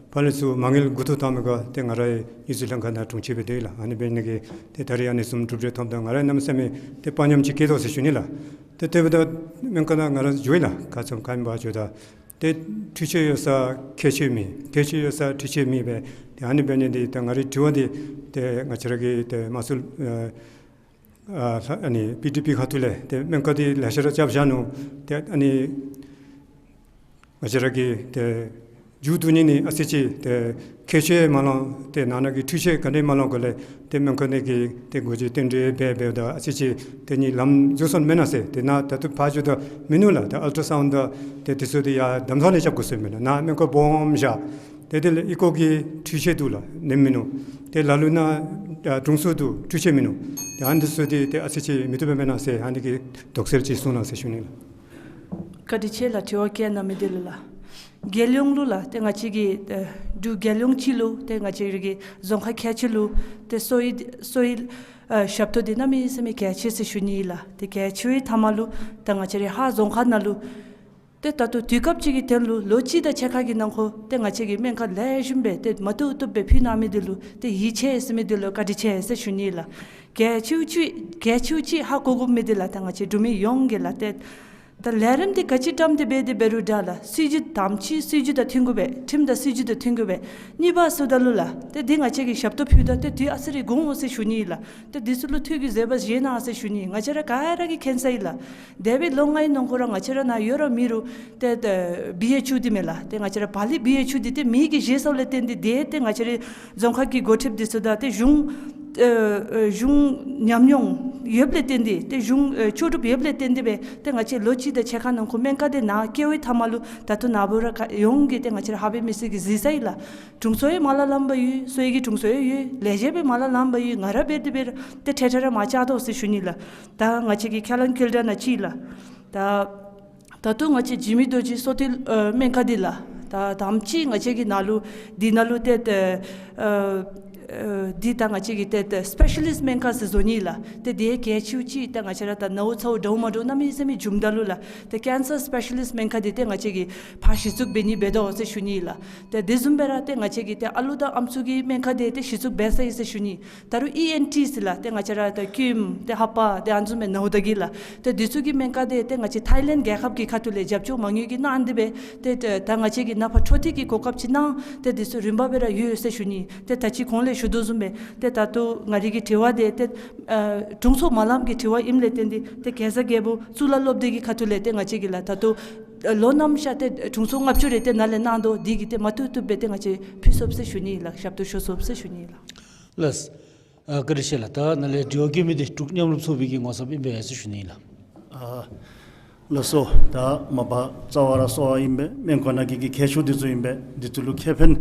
ཕར་ལས་ཚུར་མ་དངུལ་མགུ་ཐོག་བཏང་མི་ག་ཏེ་ང་རའི་ཡིག་གཟུགས་ལྷན་ཁག་ནང་དྲུང་ཆེན་སྦེ་སྡོད་ཡི་ལགས། ཨ་ནི་འབད་ནི་གིས་ཏེ་ད་རིས་ཨ་ནི་བཟུམ་གྲུབ་འབྲས་ཐོབ་ད་ང་ར་གནམ་མེད་ས་མེད་ཏེ་དཔའ་ཉམས་ཅིག་སྐྱེས་དོ་ཟེར་ཞུ་ནི་ལགས། ཏེ་དེ་འབདཝ་ད་སྨན་ཁང་ནང་ང་ར་འགྱོ་ཡི་ལགས། ག་ཙམ་ག་ཨིནམ་འབད་འགྱོཝ་ད་ཏེ་འཕྲུལ་ཆས་ཡོད་ས་ཁྱད་ཆོས་མེད། ཁྱད་ཆོས་ཡོད་ས་འཕྲུལ་ཆས་མེད་པས། ཏེ་ཨ་ནི་འབད་ནི་འདི་ད་ང་རའི་དྲི་བ་འདི་ཏེ་ང་བཅས་ར་གི་ཏེ་དམངས་གཙོ་ཨ་ཨ་ཨ་ནི་པི་ཌི་པི་ཁ་ཐུག་ལས་ཏེ་སྨན་ཁང་འདི་ལེ་ཤ་ར་རྐྱབ་བཞག་ནུག། ཏེ་ཨ་ནི་ང་བཅས་ར་གི་ཏེ་མཇུག་བསྡུ་ནི་ནི་ཨ་ཙི་ཅིག་ཏེ་ཁྱད་ཆོས་མ་ལང་ཏེ་ནང་ན་གི་འཕྲུལ་ཆས་ག་ནི་མ་ལང་གོང་ལས་ཏེ་སྨན་ཁང་ནང་གི་ཏེ་སྒོ་འབྱེད་རྟེན་འབྲེལ་འབད་འབདཝ་ད་ཨ་ཙི་ཅིག་ཏེ་ནི་ལམ་འགྱོ་སོང་མེན་ན་ཟེར། ཏེ་ནཱ་ད་ལྟོ་ཕར་འགྱོཝ་ད་མིན་ནུག་ལགས། ཏེ་ཨལ་ཊ་སའུནཌ་དང་ཏེ་དེ་ཚུ་འདི་ཡར་དམ་ས་ནང་རྐྱབ་དགོ་ཟེར་མེན་ན། ནཱ་སྨན་ཁང་སྦོམ་བཞག། ཏེ་དེ་ལས་ཨི་ཀོ་གི་འཕྲུལ་ཆས་འདུག་ལགས། ནེམ་མིན་ནུག། ཏེ་ལ་ལུ་ནཱ་ཨ་དྲུང་འཚོ་འདུག། འཕྲུལ་ཆས་མིན་ནུག། ཏེ་ཨ་ནི་ཚུ་འདི་ཏེ་ཨ་ཙི་ཅིག་མི་བཏུབ་པས་མེན་ན་ཟེར་ཨ་ནི་གི་དོགས་སེལ་ཅིག་གསུང་གནང་ཟེར་ཞུ་ནི་ལགས། བཀའ་དྲིན་ཆེ་ལགས། དྲི་བ་བཀོད་གནང་མི་འདི་ལུ་ལགས། རྒྱལ་ཡོངས་ལུ་ལགས་ཏེ་ང་བཅས་ཀྱི་ཨ་འབྲུག་རྒྱལ་ཡོངས་སྤྱི་ལུ་ཏེ་ང་བཅས་ར་གི་རྫོང་ཁག་ཁལ་གཅིག་ལུ་ཏེ་གསོ་བའི་གསོ་བའི་ཨ་ཞབས་ཏོག་འདི་གནམ་མེད་ས་མེད་གལ་ཆེ་ཟེར་ཞུ་ནི་ལགས། ཏེ་གལ་ཆེ་བའི་མཐའ་མ་ལུ་ད་ང་བཅས་རའི་ཧཱ་རྫོང་ཁག་ནང་ལུ་ཏེ་ད་ལྟོ་དུས་སྐབས་ཅིག་གི་དོན་ལུ་ལོ་གཅིག་དང་ཕྱེད་ཀ་གི་ནང་འཁོད་ཏེ་ང་བཅས་ཀྱི་སྨན་ཁང་ལེགས་ཤོམ་སྦེ་ཏེ་མ་བཏུབ་བཏུབ་སྦེ་ཕུལ་གནང་མི་འདི་ལུ་ཏེ་ཡིད་ཆེས་ཟེར་མི་འདི་ལུ་བཀའ་དྲིན་ཆེ་ཟེར་ཞུ་ནི་ལགས། གལ་ཆེཝ་ཅིག་གལ་ཆེཝ་ཅིག་ཧ་གོ་དགོ་མི་འདི་ལགས་ཏེ་ང་བཅས་འབྲུག་མི་ཡོངས་ཀྱིས་ལགས་ཏེ་ ད་ལས་རིམ་འདི་ག་ཅི་བཀྲམ་སྟེ་འབད་དེ་འབད་རུང་འདྲ་ལགས། སྲིད་བྱུས་དང་པ་སྲིད་བྱུས་དང་མཐུན་དགོ་པས། ཁྲིམས་དང་སྲིད་བྱུས་དང་མཐུན་དགོ་པས། གཉིས་པ་ཟེརཝ་ད་ལུ་ལགས། ཏེ་འདི་ང་བཅས་ཀྱིས་ཞབས་ཏོག་ཕུལཝ་ད་ཏེ་དུས་ཨ་ཙི་རེ་འགོར་འོང་ཟེར་ཞུ་ནི་ཨིན་ལགས། ཏེ་འདི་ཚུ་ལུ་ཐུགས་ཀྱི་བཟོད་པ་བཞེས་གནང་ཟེར་ཞུ་ནི། ང་བཅས་ར་ག་ར་གིས་མཁྱེན་ས་ཨིན་ལགས། འདས་པའི་ལོ་ལྔའི་ནང་འཁོད་ར་ང་བཅས་ར་ནཱ་ཡོད་རུང་མེད་རུང་ཏེ་ཏེ་བི་ཨེཆ་ཡུ་འདི་མེན་ལགས། ཏེ་ང་བཅས་ར་བག་ལེབ་བི་ཨེཆ་ཡུ་འདི་ཏེ་མེ་གིས་བཞེས་སོངམ་ལས་བརྟེན་ཏེ་ཏེ་ཏེ་ང་བཅས་རའི་རྫོང་ཁག་གི་འགོ་ཁྲིདཔ་འདི་ཚུ་དང་ཏེ་གཞུང་ཨེ་ཨེ་གཞུང་ཉམས་མྱོང་ཡོདཔ་ལས་བརྟེན་ཏེ་ཏེ་གཞུང་ཨེ་ལྕོགས་གྲུབ་ཡོདཔ་ལས་བརྟེན་ཏེ་སྦེ་ཏེ་ང་བཅས་ལོ་གཅིག་དང་ཕྱེད་ཀ་ནང་འཁོད་སྨན་ཁང་འདི་ནཱ་བཀལ་བའི་མཐའ་མ་ལུ་ད་ལྟོ་ནཱ་འབད་རུང་ག་ཡོངས་ཀྱིས་ཏེ་ང་བཅས་ར་ཧ་པའི་མི་སེར་གྱིས་གཟིགས་ས་ཨིན་ལགས། དྲུང་འཚོ་ཡང་མ་ལ་ལངམ་སྦེ་ཡོད། གསོ་བའི་གི་དྲུང་འཚོ་ཡང་ཡོད། ལས་བྱེདཔ་ཡང་མ་ལ་ལངམ་སྦེ་ཡོད། ང་ར་འབད་དེ་འབད་རུང་ཏེ་ཁྲལ་ཁྲལ་ར་མར་བཅག་དོ་ཟེར་ཞུ་ནི་ལགས། ད་ང་བཅས་ཀྱི་ཁས་བླངས་འཁྱིལ་འདྲ་ནང་ཅིག་ལགས། ད་ད་ལྟོ་ང་བཅས་འཇིགས་མེད་རྡོ་རྗེ་སོ་ཐལ་ཨེ་སྨན་ཁང་འདི་ལགས། ད་དང་པ་ཅིག་ང་བཅས་ཀྱི་ནང་ལུ་འདི་ནང་ལུ་ཏེ་ཏེ་ཨེ་ཨེ་འདི་ད་ང་བཅས་ཀྱི་ཏེ་ཏེ་སི་པེ་ཤ་ལིསཊ་སྨན་ཁང་ཟེར་བཟོ་ནི་ལགས། ཏེ་འདི་གལ་ཆེཝ་ཅིག་ད་ང་བཅས་ར་ད་ནཝ་ཚཝ་འདྲཝ་མ་འདྲཝ་གནམ་མེད་ས་མེད་འབྱུངམ་ད་ལུ་ལགས། ཏེ་ཀེན་སར་སི་པེ་ཤ་ལིསཊ་སྨན་ཁང་འདི་ཏེ་ང་བཅས་ཀྱིས་ཕར་གཞི་བཙུགས་འབད་ནི་འབད་དོ་ཟེར་ཞུ་ནི་ལགས། ཏེ་དེ་བཟུམ་སྦེ་ར་ཏེ་ང་བཅས་ཀྱི་ཏེ་ཨ་ལུ་དང་ཨམ་སྲུ་གི་སྨན་ཁང་འདི་ཏེ་གཞི་བཙུགས་འབད་ས་ཨིན་ཟེར་ཞུ་ནི། ད་རུང་ཨི་ཨེན་ཊི་ཟེར་ལགས། ཏེ་ང་བཅས་ར་ད་ཀུ་ཡམ་ཏེ་ཧ་པ་ཏེ་ཨ་ནི་བཟུམ་མའི་ནཝ་ད་གི་ལགས། ཏེ་འདི་ཚུ་གི་སྨན་ཁང་འདི་ཏེ་ང་བཅས་ཐའི་ལེནཌ་རྒྱལ་ཁབ་ཀྱི་ཁ་ཐུག་ལས་རྒྱབ་སྐྱོར་མ་དངུལ་གྱིས་གནང་སྟེ་སྦེ་ཏེ་ཏེ་ད་ང་བཅས་ཀྱིས་ནཱ་ཕར་འཕྲོ་མཐུད་ཀྱི་གོ་སྐབས་ཅིག་གནང་། ཏེ་འདི་ཚུ་རིམ་པ་སྦེ་ར་ཡོད་ཟེར་ཞུ་ནི། ཏེ་ད་ཅི་གོང་ལས་ཞུ་དོ་བཟུམ་སྦེ་ཏེ་ད་ལྟོ་ང་རའི་གི་དྲི་བ་འདི་ཏེ་ཨེ་དྲུང་འཚོ་མ་ལངམ་གི་དྲི་བ་ཨིནམ་ལས་བརྟེན་ཏེ་ཏེ་གེ་སར་རྒྱལ་པོ་གཙུག་ལག་སློབ་སྡེ་གི་ཁ་ཐུག་ལས་ཏེ་ང་བཅས་ཀྱིས་ལགས་ད་ལྟོ་ཨེ་ལོ་ནམ་ཤ་ཏེ་དྲུང་འཚོ་ལྔ་བཅུ་རེ་ཏེ་ནཱ་ལས་གནང་དོ། འདི་གིས་ཏེ་མ་བཏུབ་བཏུབ་སྦེ་ཏེ་ང་བཅས་ཕུལ་ཚུགས་ཟེར་ཞུ་ནི་ལགས། ཞབས་ཏོག་ཞུ་ཚུགས་ཟེར་ཞུ་ནི་ལགས། ལགས། ཨ་བཀའ་དྲིན་ཆེ་ལགས། ད་ནཱ་ལས་དྲི་བ་བཀོད་མི་འདི་འབྲུག་མཉམ་རུབ་ཚོགས་པའི་གི་ངོ་ཚབ་ཨིན་པས་ཟེར་ཞུ་ནི་ལགས། ཨ་ལགས་སོ། ད་མ་པ་རྩ་བ་ར་གསོ་བ་ཨིན་པས། སྨན་ཁང་ནང་གི་གི་ཁྱད་ཆོས་འདི་ཚུ་ཨིན་པས། འདི་ཚུ་ལུ་ཁེ་ཕན་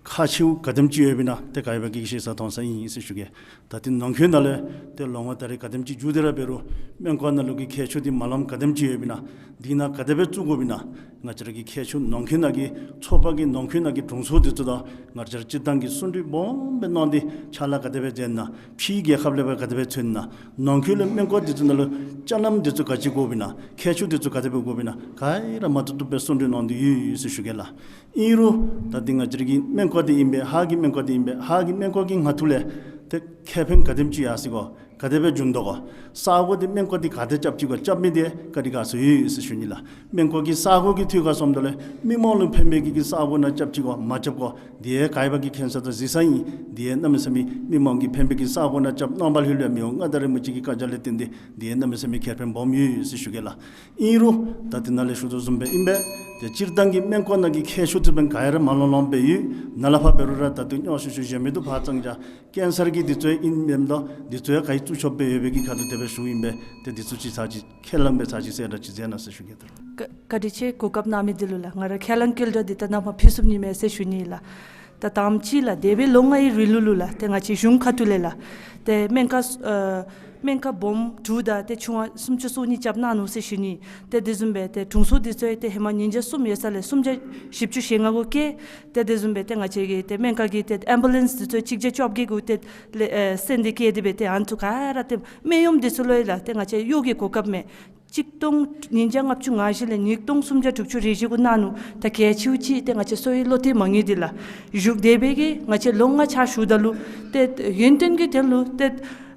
ཁག་ཆེཝ་ག་དེམ་ཅིག་ཡོདཔ་ཨིན་ན་ཏེ་ག་ཡོད་པའི་གི་ཤེས་ས་མཐོང་ས་ཨིན་ཟེར་ཞུ་གེ། ད་ཏེ་ནང་འཁོད་ནང་ལས་ཏེ་ལོ་ངོ་ད་རེས་ག་དེམ་ཅིག་མཇུག་སྡེ་ར་འབད་རུང་སྨན་ཁང་ནང་ལུ་གི་ཁྱད་ཆོས་འདི་མ་ལངམ་ག་དེམ་ཅིག་ཡོདཔ་ཨིན་ན། འདི་ནང་ག་དེ་སྦེ་བཙུགས་དགོཔ་ཨིན་ན། ང་བཅས་ར་གི་ཁྱད་ཆོས་ནང་འཁོད་ནང་གི་ཚོགས་པ་གི་ནང་འཁོད་ནང་གི་དྲུང་འཚོ་འདི་ཚུ་དང་ང་བཅས་ར་སྤྱིར་བཏང་གི་བརྩོན་འགྲུས་སྦོམ་སྦེ་གནང་སྟེ་ཕྱག་ལཱ་ག་དེ་སྦེ་མཛད་ན། ཕྱིའི་རྒྱལ་ཁབ་ལས་འབད་ག་དེ་སྦེ་ཐོན་ན། ནང་འཁོད་ལས་སྨན་ཁང་འདི་ཚུ་ནང་ལུ་ཅ་ལམ་འདི་ཚུ་ག་ཅི་དགོཔ་ཨིན་ན། ཁྱད་ཆོས་འདི་ཚུ་ག་དེ་སྦེ་དགོཔ་ཨིན་ན། ག་ར་མ་བཏུབ་བཏུབ་སྦེ་བརྩོན་འགྲུས་གནང་སྟེ་ཡོད་ཡོད་ཟེར་ཞུ་གེ་ལགས། ཨིན་རུང་ད་འདི་ང་བཅས་ར་གི་སྨན་ཁང་འདི་ཨིན་པས། ཧཱ་གི་སྨན་ཁང་འདི་ཨིན་པས། ཧཱ་གི་སྨན་ཁང་གི་ངོ་ཐོག་ལས་ཏེ་ཁེ་ཕན་ག་དེམ་ཅིག་ཡར་སོ་ག། ག་དེ་སྦེ་བྱུང་དོ་ག། ས་གོ་འདི་སྨན་ཁང་འདི་ག་ཏེ་རྐྱབ་ཅི་ག། རྐྱབ་མི་འདི་ག་དེ་ག་ཚུད་ཡོད་ཟེར་ཞུ་ནི་ལགས། སྨན་ཁང་གི་ས་གོ་གི་ཐོག་ཁར་སོངམ་ད་ལས་མི་མང་ལུ་ཕན་པའི་གི་གི་ས་གོ་ནང་རྐྱབ་ཅི་ག་མ་རྐྱབ་ག། འདི་ཡང་ག་ཡོད་པའི་གི་མཁྱེན་ས་དང་གཟིགས་ས་ཨིན། འདི་ཡང་གནམ་མེད་ས་མེད་མི་མང་གི་ཕན་པའི་གི་ས་གོ་ནང་རྐྱབ་གནང་བ་ལྷོད་ལྷོད་མི་འོང་། མངའ་བདག་རིན་པོ་ཆེ་གི་བཀའ་རྒྱ་ལས་བརྟེན་ཏེ་འདི་ཡང་གནམ་མེད་ས་མེད་ཁེ་ཕན་སྦོམ་ཡོད་ཟེར་ཞུ་གེ་ལགས། ཨིན་རུང་ད་འདི་ནང་ལས་ཞུ་དོ་བཟུམ་སྦེ་ཨིན་པས། ཏེ་སྤྱིར་བཏང་གི་སྨན་ཁང་ནང་གི་ཁྱད་ཆོས་འདི་སྦེ་ག་ར་མ་ལོང་ལོང་སྦེ་ཡོད། ནཱ་ལས་ཕར་འབད་རུང་ར་ད་ལྟོ་རྙོག་ཤུགས་ཤུགས་གཞན་མི་འདུག། ཕར་ཙང་ཅིག་ཀེན་སར་གྱི་འདི་ཚུ་ཨིན་མེན་ན། འདི་ཚུ་ཡང་ག་ཡོད་བཙུགས་ཆོགཔ་སྦེ་ཡོད་པའི་གི་ཁ་ཐུག་དེ་སྦེ་ཞུཝ་ཨིན་པས། ཏེ་འདི་ཚུ་ཅིག་ཚར་ཅིག་ཁས་བླངས་སྦེ་ཚར་ཅིག་གསལ་བསྒྲགས་ཅིག་མཛད་གནང་ཟེར་ཞུ་གེ་ད། བཀའ་བཀའ་དྲིན་ཆེ། གོ་སྐབས་གནང་མི་འདི་ལུ་ལགས། ང་ར་ཁས་བླངས་འཁྱིལ་འདྲ་འདི་ད་ནཱ་ཕར་ཕུལ་ཚུགས་ནི་མས་ཟེར་ཞུ་ནི་ལགས། ད་དང་པ་ཅིག་ལགས། འདས་པའི་ལོ་ལྔའི་རིང་ལུ་ལུ་ལགས། ཏེ་ང་བཅས་གཞུང་ཁ་ཐུག་ལས་ལགས། ཏེ་སྨན་ཁང་ཨ་སྨན་ཁང་སྦོམ་དྲུག་དང་ཏེ་ཆུང་བ་སུམ་ཅུ་སོ་གཉིས་རྐྱབ་གནང་ནུག་ཟེར་ཞུ་ནི། ཏེ་དེ་བཟུམ་སྦེ་ཏེ་དྲུང་འཚོ་འདི་ཚུ་ཡང་ཏེ་ཧེ་མ་ཉིས་བརྒྱ་གསུམ་ཡོད་ས་ལས་སུམ་བརྒྱ་བཞི་བཅུ་ཞེ་ལྔ་གུ་བཀལ། ཏེ་དེ་བཟུམ་སྦེ་ཏེ་ང་བཅས་ཀྱི་ཏེ་སྨན་ཁང་གི་ཏེ་ཨེམ་བུ་ལེནསི་འདི་ཚུ་གཅིག་བརྒྱ་བཅོ་བརྒྱད་གུ་ཏེ་ལེ་ཨེ་སེང་སྟེ་བཀལ་ཏེ་སྦེ་ཏེ་ཨ་ནི་ཚུ་ག་ར་ཏེ་སྨན་གཡོགམ་འདི་ཚུ་ལུ་ཡང་ལགས། ཏེ་ང་བཅས་གཡོག་གི་གོ་སྐབས་མེད། ཆིག་སྟོང་ཉིས་བརྒྱ་ལྔ་བཅུ་ང་བཞི་ལས་ཉིས་སྟོང་སུམ་བརྒྱ་དྲུག་ཅུ་རེ་བཞི་གུ་གནང་ནུག། ད་གལ་ཆེཝ་ཅིག་ཏེ་ང་བཅས་གསོ་བའི་བློ་གཏད་མ་དངུལ་འདི་ལགས། བཞུགས་སྡོད་པའི་གི་ང་བཅས་ལོ་ལྔ་ཕྱག་ཞུཝ་ད་ལུ་ཏེ་ཡུན་བརྟན་གྱི་དོན་ལུ་ཏེ་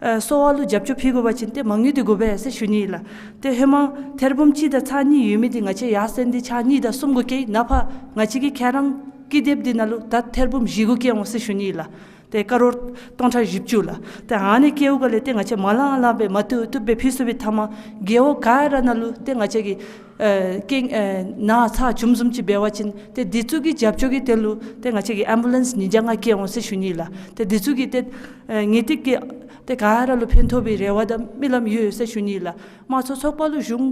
ཨ་གསོ་བ་ལུ་རྒྱབ་སྐྱོར་ཕུལ་དགོ་པ་ཅིན་ཏེ་མ་དངུལ་འདི་དགོ་པས་ཟེར་ཞུ་ནི་ལགས། ཏེ་ཧེ་མ་ཐེར་འབུམ་གཅིག་དང་ཚག་གཉིས་ཡོད་མི་འདི་ང་བཅས་ཡར་སེང་སྟེ་ཚག་གཉིས་དང་གསུམ་གུ་བཀལ། ནཱ་ཕར་ང་བཅས་ཀྱི་ཁྱེད་རང་ཀི་དེབ་འདི་ནང་ལུ་ད་ཐེར་འབུམ་བཞི་གུ་བཀལ་འོང་ཟེར་ཞུ་ནི་ལགས། ཏེ་ཀ་རོར་སྟོང་ཕྲག་བཞི་བཅུ་ལགས། ཏེ་ཨ་ནི་བཀལཝ་ག་ལས་ཏེ་ང་བཅས་མ་ལང་ལང་སྦེ་མ་བཏུབ་བཏུབ་སྦེ་ཕུལ་ཚུགས་པའི་མཐའ་མ་རྒེད་འོག་ག་ར་ནང་ལུ་ཏེ་ང་བཅས་ཀྱི་ཨེ་རྐྱེན་ཨེ་ན་ཚ་བྱུངམ་བཟུམ་ཅིག་འབད་བ་ཅིན་ཏེ་འདི་ཚུ་གི་རྒྱབ་སྐྱོར་གྱི་དོན་ལུ་ཏེ་ང་བཅས་ཀྱིས་ཨེམ་བུ་ལེནསི་ཉིས་བརྒྱ་ལྔ་བཀལ་འོང་ཟེར་ཞུ་ནི་ལགས། ཏེ་འདི་ཚུ་གི་ཏེ་ཨེ་ངེས་ཏིག་གི་ཏེ་ག་ར་ལུ་ཕན་ཐོགས་པའི་རེ་བ་དང་སྨོན་ལམ་ཡོད་ཟེར་ཞུ་ནི་ལགས། དམངས་གཙོ་ཚོགས་པ་ལུ་གཞུང་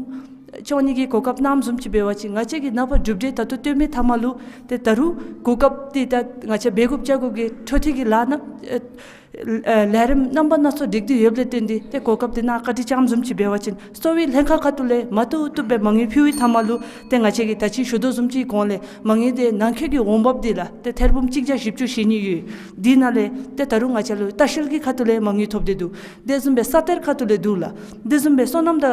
སྐྱོང་ནི་གི་གོ་སྐབས་གནངམ་བཟུམ་ཅིག་འབད་བ་ཅིན་ང་བཅས་ཀྱིས་ནཱ་ཕར་གྲུབ་འབྲས་ད་ལྟོ་སྟོན་མི་མཐའ་མ་ལུ་ཏེ་ད་རུང་གོ་སྐབས་འདི་ད་ང་བཅས་འབད་དགོཔ་བྱ་དགོཔ་གི་འཕྲོ་མཐུད་ཀྱི་ལཱ་ནང་ཨེ་ཨེ་ལས་རིམ་རྣམ་པ་སྣ་ཚོགས་སྒྲིག་སྟེ་ཡོདཔ་ལས་བརྟེན་ཏེ་ཏེ་གོ་སྐབས་འདི་ནཱ་བཀའ་དྲིན་བསྐྱངམ་བཟུམ་ཅིག་འབད་བ་ཅིན་གསོ་བའི་ལྷན་ཁག་ཁ་ཐུག་ལས་མ་བཏུབ་བཏུབ་སྦེ་མ་དངུལ་ཕུལ་བའི་མཐའ་མ་ལུ་ཏེ་ང་བཅས་ཀྱིས་ད་ཅི་ཞུ་དོ་བཟུམ་ཅིག་གོང་ལས་མ་དངུལ་འདི་ནང་འཁོད་ཀྱི་འོང་འབབ་འདི་ལགས་ཏེ་ཐེར་འབུམ་གཅིག་བརྒྱ་བཞི་བཅུ་ཞེ་གཉིས་ཡོད། འདི་ནང་ལས་ཏེ་ད་རུང་ང་བཅས་ལུ་ལྟ་བཤལ་གྱི་ཁ་ཐུག་ལས་མ་དངུལ་ཐོབ་སྟེ་འདུག། དེ་བཟུམ་སྦེ་ས་གཏེར་ཁ་ཐུག་ལས་འདུག་ལགས། དེ་བཟུམ་སྦེ་སོ་ནམ་དང་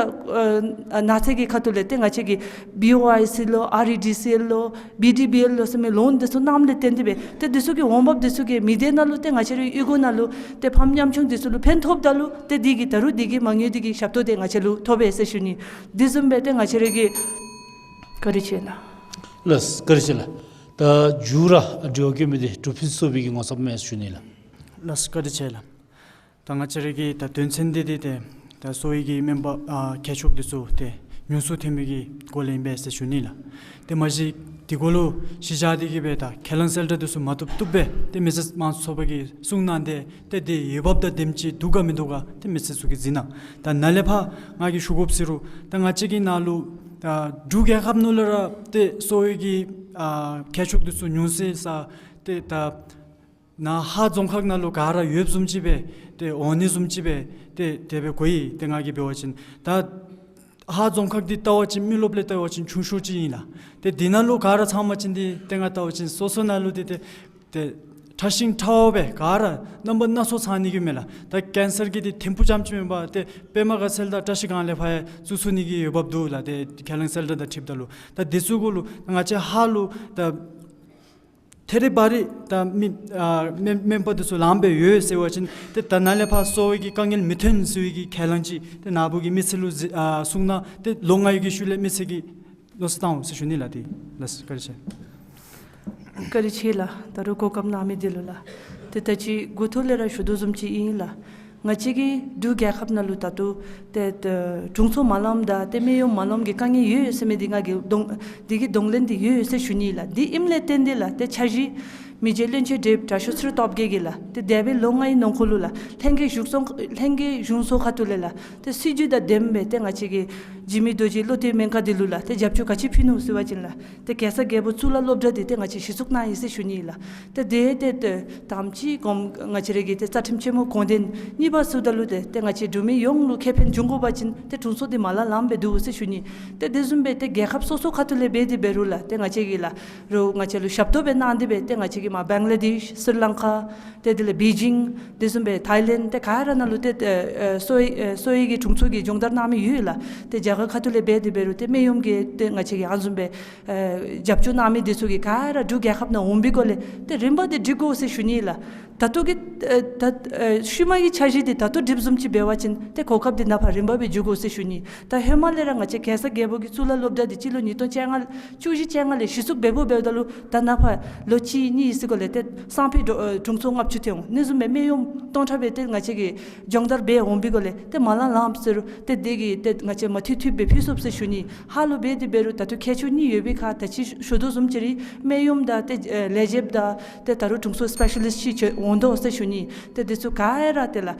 ཨ་ནགས་ཚལ་གྱི་ཁ་ཐུག་ལས་ཏེ་ང་བཅས་ཀྱིས་བི་ཨོ་ཨའི་སི་ལོ་ཨར་ཨི་ཌི་སི་ཨེལ་ལོ་བི་ཌི་བི་ཨེལ་ལོ་ཟེར་མི་ལོན་འདི་ཚུ་གནངམ་ལས་བརྟེན་ཏེ་སྦེ་ཏེ་འདི་ཚུ་གི་འོང་འབབ་འདི་ཚུ་གིས་མི་སྡེ་ནང་ལུ་ཏེ་ང་བཅས་རའི་གཡུས་སྒོ་ནང་ལུ་ ཏེ་ཕམ་ཉམ་ཆུང་འདི་ཚུ་ལུ་ཕན་ཐོགསཔ་ད་ལུ་ཏེ་འདི་གིས་ད་རུང་འདི་གིས་མ་དངུལ་འདི་གི་ཞབས་ཏོག་འདི་ང་བཅས་ལུ་ཐོབ་པས་ཟེར་ཞུ་ནི། འདི་བཟུམ་སྦེ་ཏེ་ང་བཅས་ར་གི་བཀའ་དྲིན་ཆེ་ལགས། ལགས་བཀའ་དྲིན་ཆེ་ལགས། ད་མཇུག་ར་དྲི་བ་བཀོད་མི་འདི་འབྲུག་ཕུན་ཚོགས་པའི་གི་ངོ་ཚབ་མས་ཞུ་ནི་ལགས། ལགས་བཀའ་དྲིན་ཆེ་ལགས། ད་ང་བཅས་ར་གི་ད་དོན་ཚན་འདི་འདི་ཏེ་ད་གསོ་བའི་གི་སྨན་པ་ཨ་མཁས་མཆོག་འདི་ཚུ་ཏེ་ཉུང་སུ་ཐོན་མི་གི་སྐོར་ལས་ཨིན་པས་ཟེར་ཞུ་ནི་ལགས། ཏེ་མ་གཞི་འདི་གུ་ལུ་གཞི་བཞག་སྟེ་གི་སྦེ་ད་ཁས་བླངས་གསལ་བསྒྲགས་འདི་ཚུ་མ་བཏུབ་བཏུབ་སྦེ་ཏེ་མི་སེར་དམངས་གཙོ་ཚོགས་པ་གིས་གསུང་གནང་སྟེ་ཏེ་འདི་འོས་འབབ་དང་ལྡནམ་ཅིག་འདུག་ག་མིན་འདུག་ག་ཏེ་མི་སེར་ཚུ་གིས་གཟིགས་གནང་། ད་ནཱ་ལས་ཕར་ང་གིས་ཞུ་དགོཔ་ཟེར་རུང་ད་ང་བཅས་ཀྱི་ནང་ལུ་ད་འབྲུག་རྒྱལ་ཁབ་ནང་ལུ་ར་ཏེ་གསོ་བའི་གི་ཨ་མཁས་མཆོག་འདི་ཚུ་ཉུང་སུ་ས་ཏེ་ད་ནཱ་ཧཱ་རྫོང་ཁག་ནང་ལུ་ག་ར་ཡོདཔ་བཟུམ་ཅིག་སྦེ་ཏེ་འོང་ནི་བཟུམ་ཅིག་སྦེ་ཏེ་དེ་སྦེ་གོ་ཡི། ཏེ་ང་གིས་འབད་བ་ཅིན་ད་ཧཱ་རྫོང་ཁག་འདི་བལྟ་བ་ཅིན་མི་རློབས་ལས་བལྟ་བ་ཅིན་ཆུང་ཤོས་ཅིག་ཨིན་ལགས། ཏེ་འདི་ནང་ལུ་ག་ར་ཚང་པ་ཅིན་འདི་ཏེ་ང་བལྟ་བ་ཅིན་སོ་སོ་ནང་ལུ་འདི་ཏེ་ཏེ་ཕྲ་ཞིང་ཕྲ་བ་སྦེ་ག་ར་རྣམ་པ་སྣ་ཚོགས་ཚང་ནི་གི་མས་ལགས། ད་ཀེན་སར་གྱི་འདི་ཐིམ་ཕུག་རྐྱངམ་ཅིག་མེན་པར་ཏེ་པདྨ་དགའ་ཚལ་དང་བཀྲ་ཤིས་སྒང་ལས་ཕར་ཡང་བཙུགས་ཚུགས་ནི་གི་འོས་འབབ་འདུག་ལགས། ཏེ་ཁས་བླངས་གསལ་བསྒྲགས་དང་འཁྲིལཝ་ད་ལུ་ད་འདི་ཚུ་གུ་ལུ་ང་བཅས་ཧཱ་ལུ་ད་ཐད་རི་བ་རི་ད་མི་ཨ་སྨན་སྨན་པ་འདི་ཚུ་ལངམ་སྦེ་ཡོད་ཟེར་བ་ཅིན་ཏེ་ད་ནཱ་ལས་ཕར་གསོ་བའི་གི་དཀའ་ངལ་མི་ཐོན་ཟེར་བའི་གི་ཁས་བླངས་ཅིག་ཏེ་ནཱ་བུ་གི་མི་སེར་ལུ་གཟིགས་ཨ་གསུང་གནང་། ཏེ་ལོ་ལྔའི་གི་ཤུལ་ལས་མི་སེར་གྱིས་མནོ་བསམ་བཏང་འོང་ཟེར་ཞུ་ནི་ལགས། ཏེ་ལགས་བཀའ་དྲིན་ཆེ། བཀའ་དྲིན་ཆེ་ལགས། ད་རུང་གོ་སྐབས་གནང་མི་འདི་ལུ་ལགས། ཏེ་ད་ཅི་འགོ་ཐོག་ལས་ར་ཞུ་དོ་བཟུམ་ཅིག་ཨིན་ལགས། ང་བཅས་ཀྱི་འབྲུག་རྒྱལ་ཁབ་ནང་ལུ་ད་ལྟོ་ཏེ་ཏེ་དྲུང་འཚོ་མ་ལངམ་དང་ཏེ་སྨན་གཡོགམ་མ་ལངམ་གྱི་དཀའ་ངལ་ཡོད་ཡོད་ཟེར་མི་འདི་ང་གིས་གདོང་འདི་གི་གདོང་ལེན་འདི་ཡོད་ཡོད་ཟེར་ཞུ་ནི་ལགས། འདི་ཨིནམ་ལས་བརྟེན་ཏེ་ལགས་ཏེ་འཆར་གཞི་མི་རྗེ་བློན་ཆེན་བགྲེསཔ་དྲག་ཤོས་ཚེ་རིང་སྟོབས་རྒྱས་ཀྱིས་ལགས་ཏེ་འདས་པའི་ལོ་ལྔའི་ནང་འཁོད་ལུ་ལགས་ལྷན་རྒྱས་གཞུང་ཚོགས་ལྷན་རྒྱས་གཞུང་ཚོགས་ཁ་ཐུག་ལས་ལགས་ཏེ་སྲིད་བྱུས་དང་ལྡནམ་སྦེ་ཏེ་ང་བཅས་ཀྱི་འཇིགས་མེད་རྡོ་རྗེ་བློ་གཏད་སྨན་ཁང་འདི་ལུ་ལགས་ཏེ་རྒྱབ་སྐྱོར་ག་ཅི་ཕུལ་ནུག་ཟེར་བ་ཅིན་ལགས་ཏེ་གེ་སར་རྒྱལ་པོ་གཙུག་ལག་སློབ་གྲྭ་འདི་ཏེ་ང་བཅས་གཞི་བཙུགས་གནང་ཡི་ཟེར་ཞུ་ནི་ལགས། ཏེ་དེ་ཏེ་ཏེ་དང་པ་ཅིག་གོངམ་ང་བཅས་ར་གི་ཏེ་རྩ་ཁྲིམས་ཆེན་མོ་དགོངས་དོན་གཉིས་པ་ཚུ་ད་ལུ་ཏེ་ཏེ་ང་བཅས་འབྲུག་མི་ཡོངས་ལུ་ཁེ་ཕན་འབྱུང་དགོ་པ་ཅིན་ཏེ་དྲུང་འཚོ་འདི་མ་ལང་ལངམ་སྦེ་འདུག་ཟེར་ཞུ་ནི། ཏེ་དེ་བཟུམ་སྦེ་ཏེ་རྒྱལ་ཁབ་སོ་སོ་ཁ་ཐུག་ལས་འབད་དེ་འབད་རུང་ལགས་ཏེ་ང་བཅས་ཀྱི་ལགས་རུང་ང་བཅས་ལུ་ཞབས་ཏོག་སྦེ་གནང་སྟེ་སྦེ་ཏེ་ང་བཅས་ཀྱི་མར་བང་ལ་དེཤ་སི་རི་ལང་ཀ་ཏེ་དེ་ལས་བི་ཇིང་དེ་བཟུམ་སྦེ་ཐའི་ལེནཌ་ཏེ་ག་ར་ནང་ལུ་ཏེ་ཏེ་ཨེ་གསོ་བའི་ཨེ་གསོ་བའི་གི་དྲུང་འཚོ་གི་སྦྱོང་བརྡར་གནང་མི་ཡོད་ལགས། ཏེ་རྒྱ་གར་ཁ་ཐུག་ལས་འབད་དེ་འབད་རུང་ཏེ་སྨན་གཡོགམ་གི་ཏེ་ང་བཅས་ཀྱི་ཨ་བཟུམ་སྦེ་ཨེ་རྒྱབ་སྐྱོར་གནང་མི་འདི་ཚུ་གིས་ག་ར་འབྲུག་རྒྱལ་ཁབ་ནང་འོང་པའི་སྒོ་ལས་ཏེ་རིམ་པ་འདི་སྒྲིག་དགོ་ཟེར་ཞུ་ནི་ལགས། ད་ལྟོ་གི་ཨེ་ད་ཨེ་ཤུལ་མ་གི་འཆར་གཞི་འདི་ད་ལྟོ་སྒྲིགཔ་བཟུམ་ཅིག་འབད་བ་ཅིན་ཏེ་གོ་སྐབས་འདི་ནཱ་ཕར་རིམ་པ་སྦེ་འགྱོ་དགོ་ཟེར་ཞུ་ནི། ད་ཧེ་མ་ལས་ར་ང་བཅས་གེ་སར་རྒྱལ་པོ་གི་གཙུག་ལག་སློབ་གྲྭ་འདི་སྤྱི་ལོ་ཉིས་སྟོང་བཅོ་ལྔ་བཅུ་བཞི་བཅོ་ལྔ་ལས་གཞི་བཙུགས་འབདཝ་འབདཝ་ད་ལུ་ད་ནཱ་ཕར་ལོ་གཅིག་གཉིས་ཡི་ཟེར་སྒོ་ལས་ཏེ་སང་ཕོད་དྲུང་འཚོ་ལྔ་བཅུ་ཐོན་འོང་། དེ་བཟུམ་སྦེ་སྨན་གཡོགམ་སྟོང་ཕྲག་སྦེ་ཏེ་ང་བཅས་ཀྱིས་སྦྱོང་བརྡར་འབད་འོང་པའི་སྒོ་ལས་ཏེ་མ་ལང་ལངམ་ཟེར་རུང་ཏེ་དེ་གིས་ཏེ་ང་བཅས་མ་འཐུས་འཐུསཔ་སྦེ་ཕུལ་ཚུགས་ཟེར་ཞུ་ནི། ཧཱ་ལུ་འབད་དེ་འབད་རུང་ད་ལྟོ་མཁས་མཆོག་གཉིས་ཡོད་པའི་ཁར་ད་ཅི་ཞུ་དོ་བཟུམ་ཅིག་ར་སྨན་གཡོགམ་དང་ཏེ་ཨེ་ལས་བྱེདཔ་དང་ཏེ་ད་རུང་དྲུང་འཚོ་སི་པེ་ཤ་ལིསཊ་ཅིག་ཅིག་འོང་དོ་ཟེར་ཞུ་ནི། ཏེ་འདི་ཚུ་ག་ར་ཏེ་ལགས་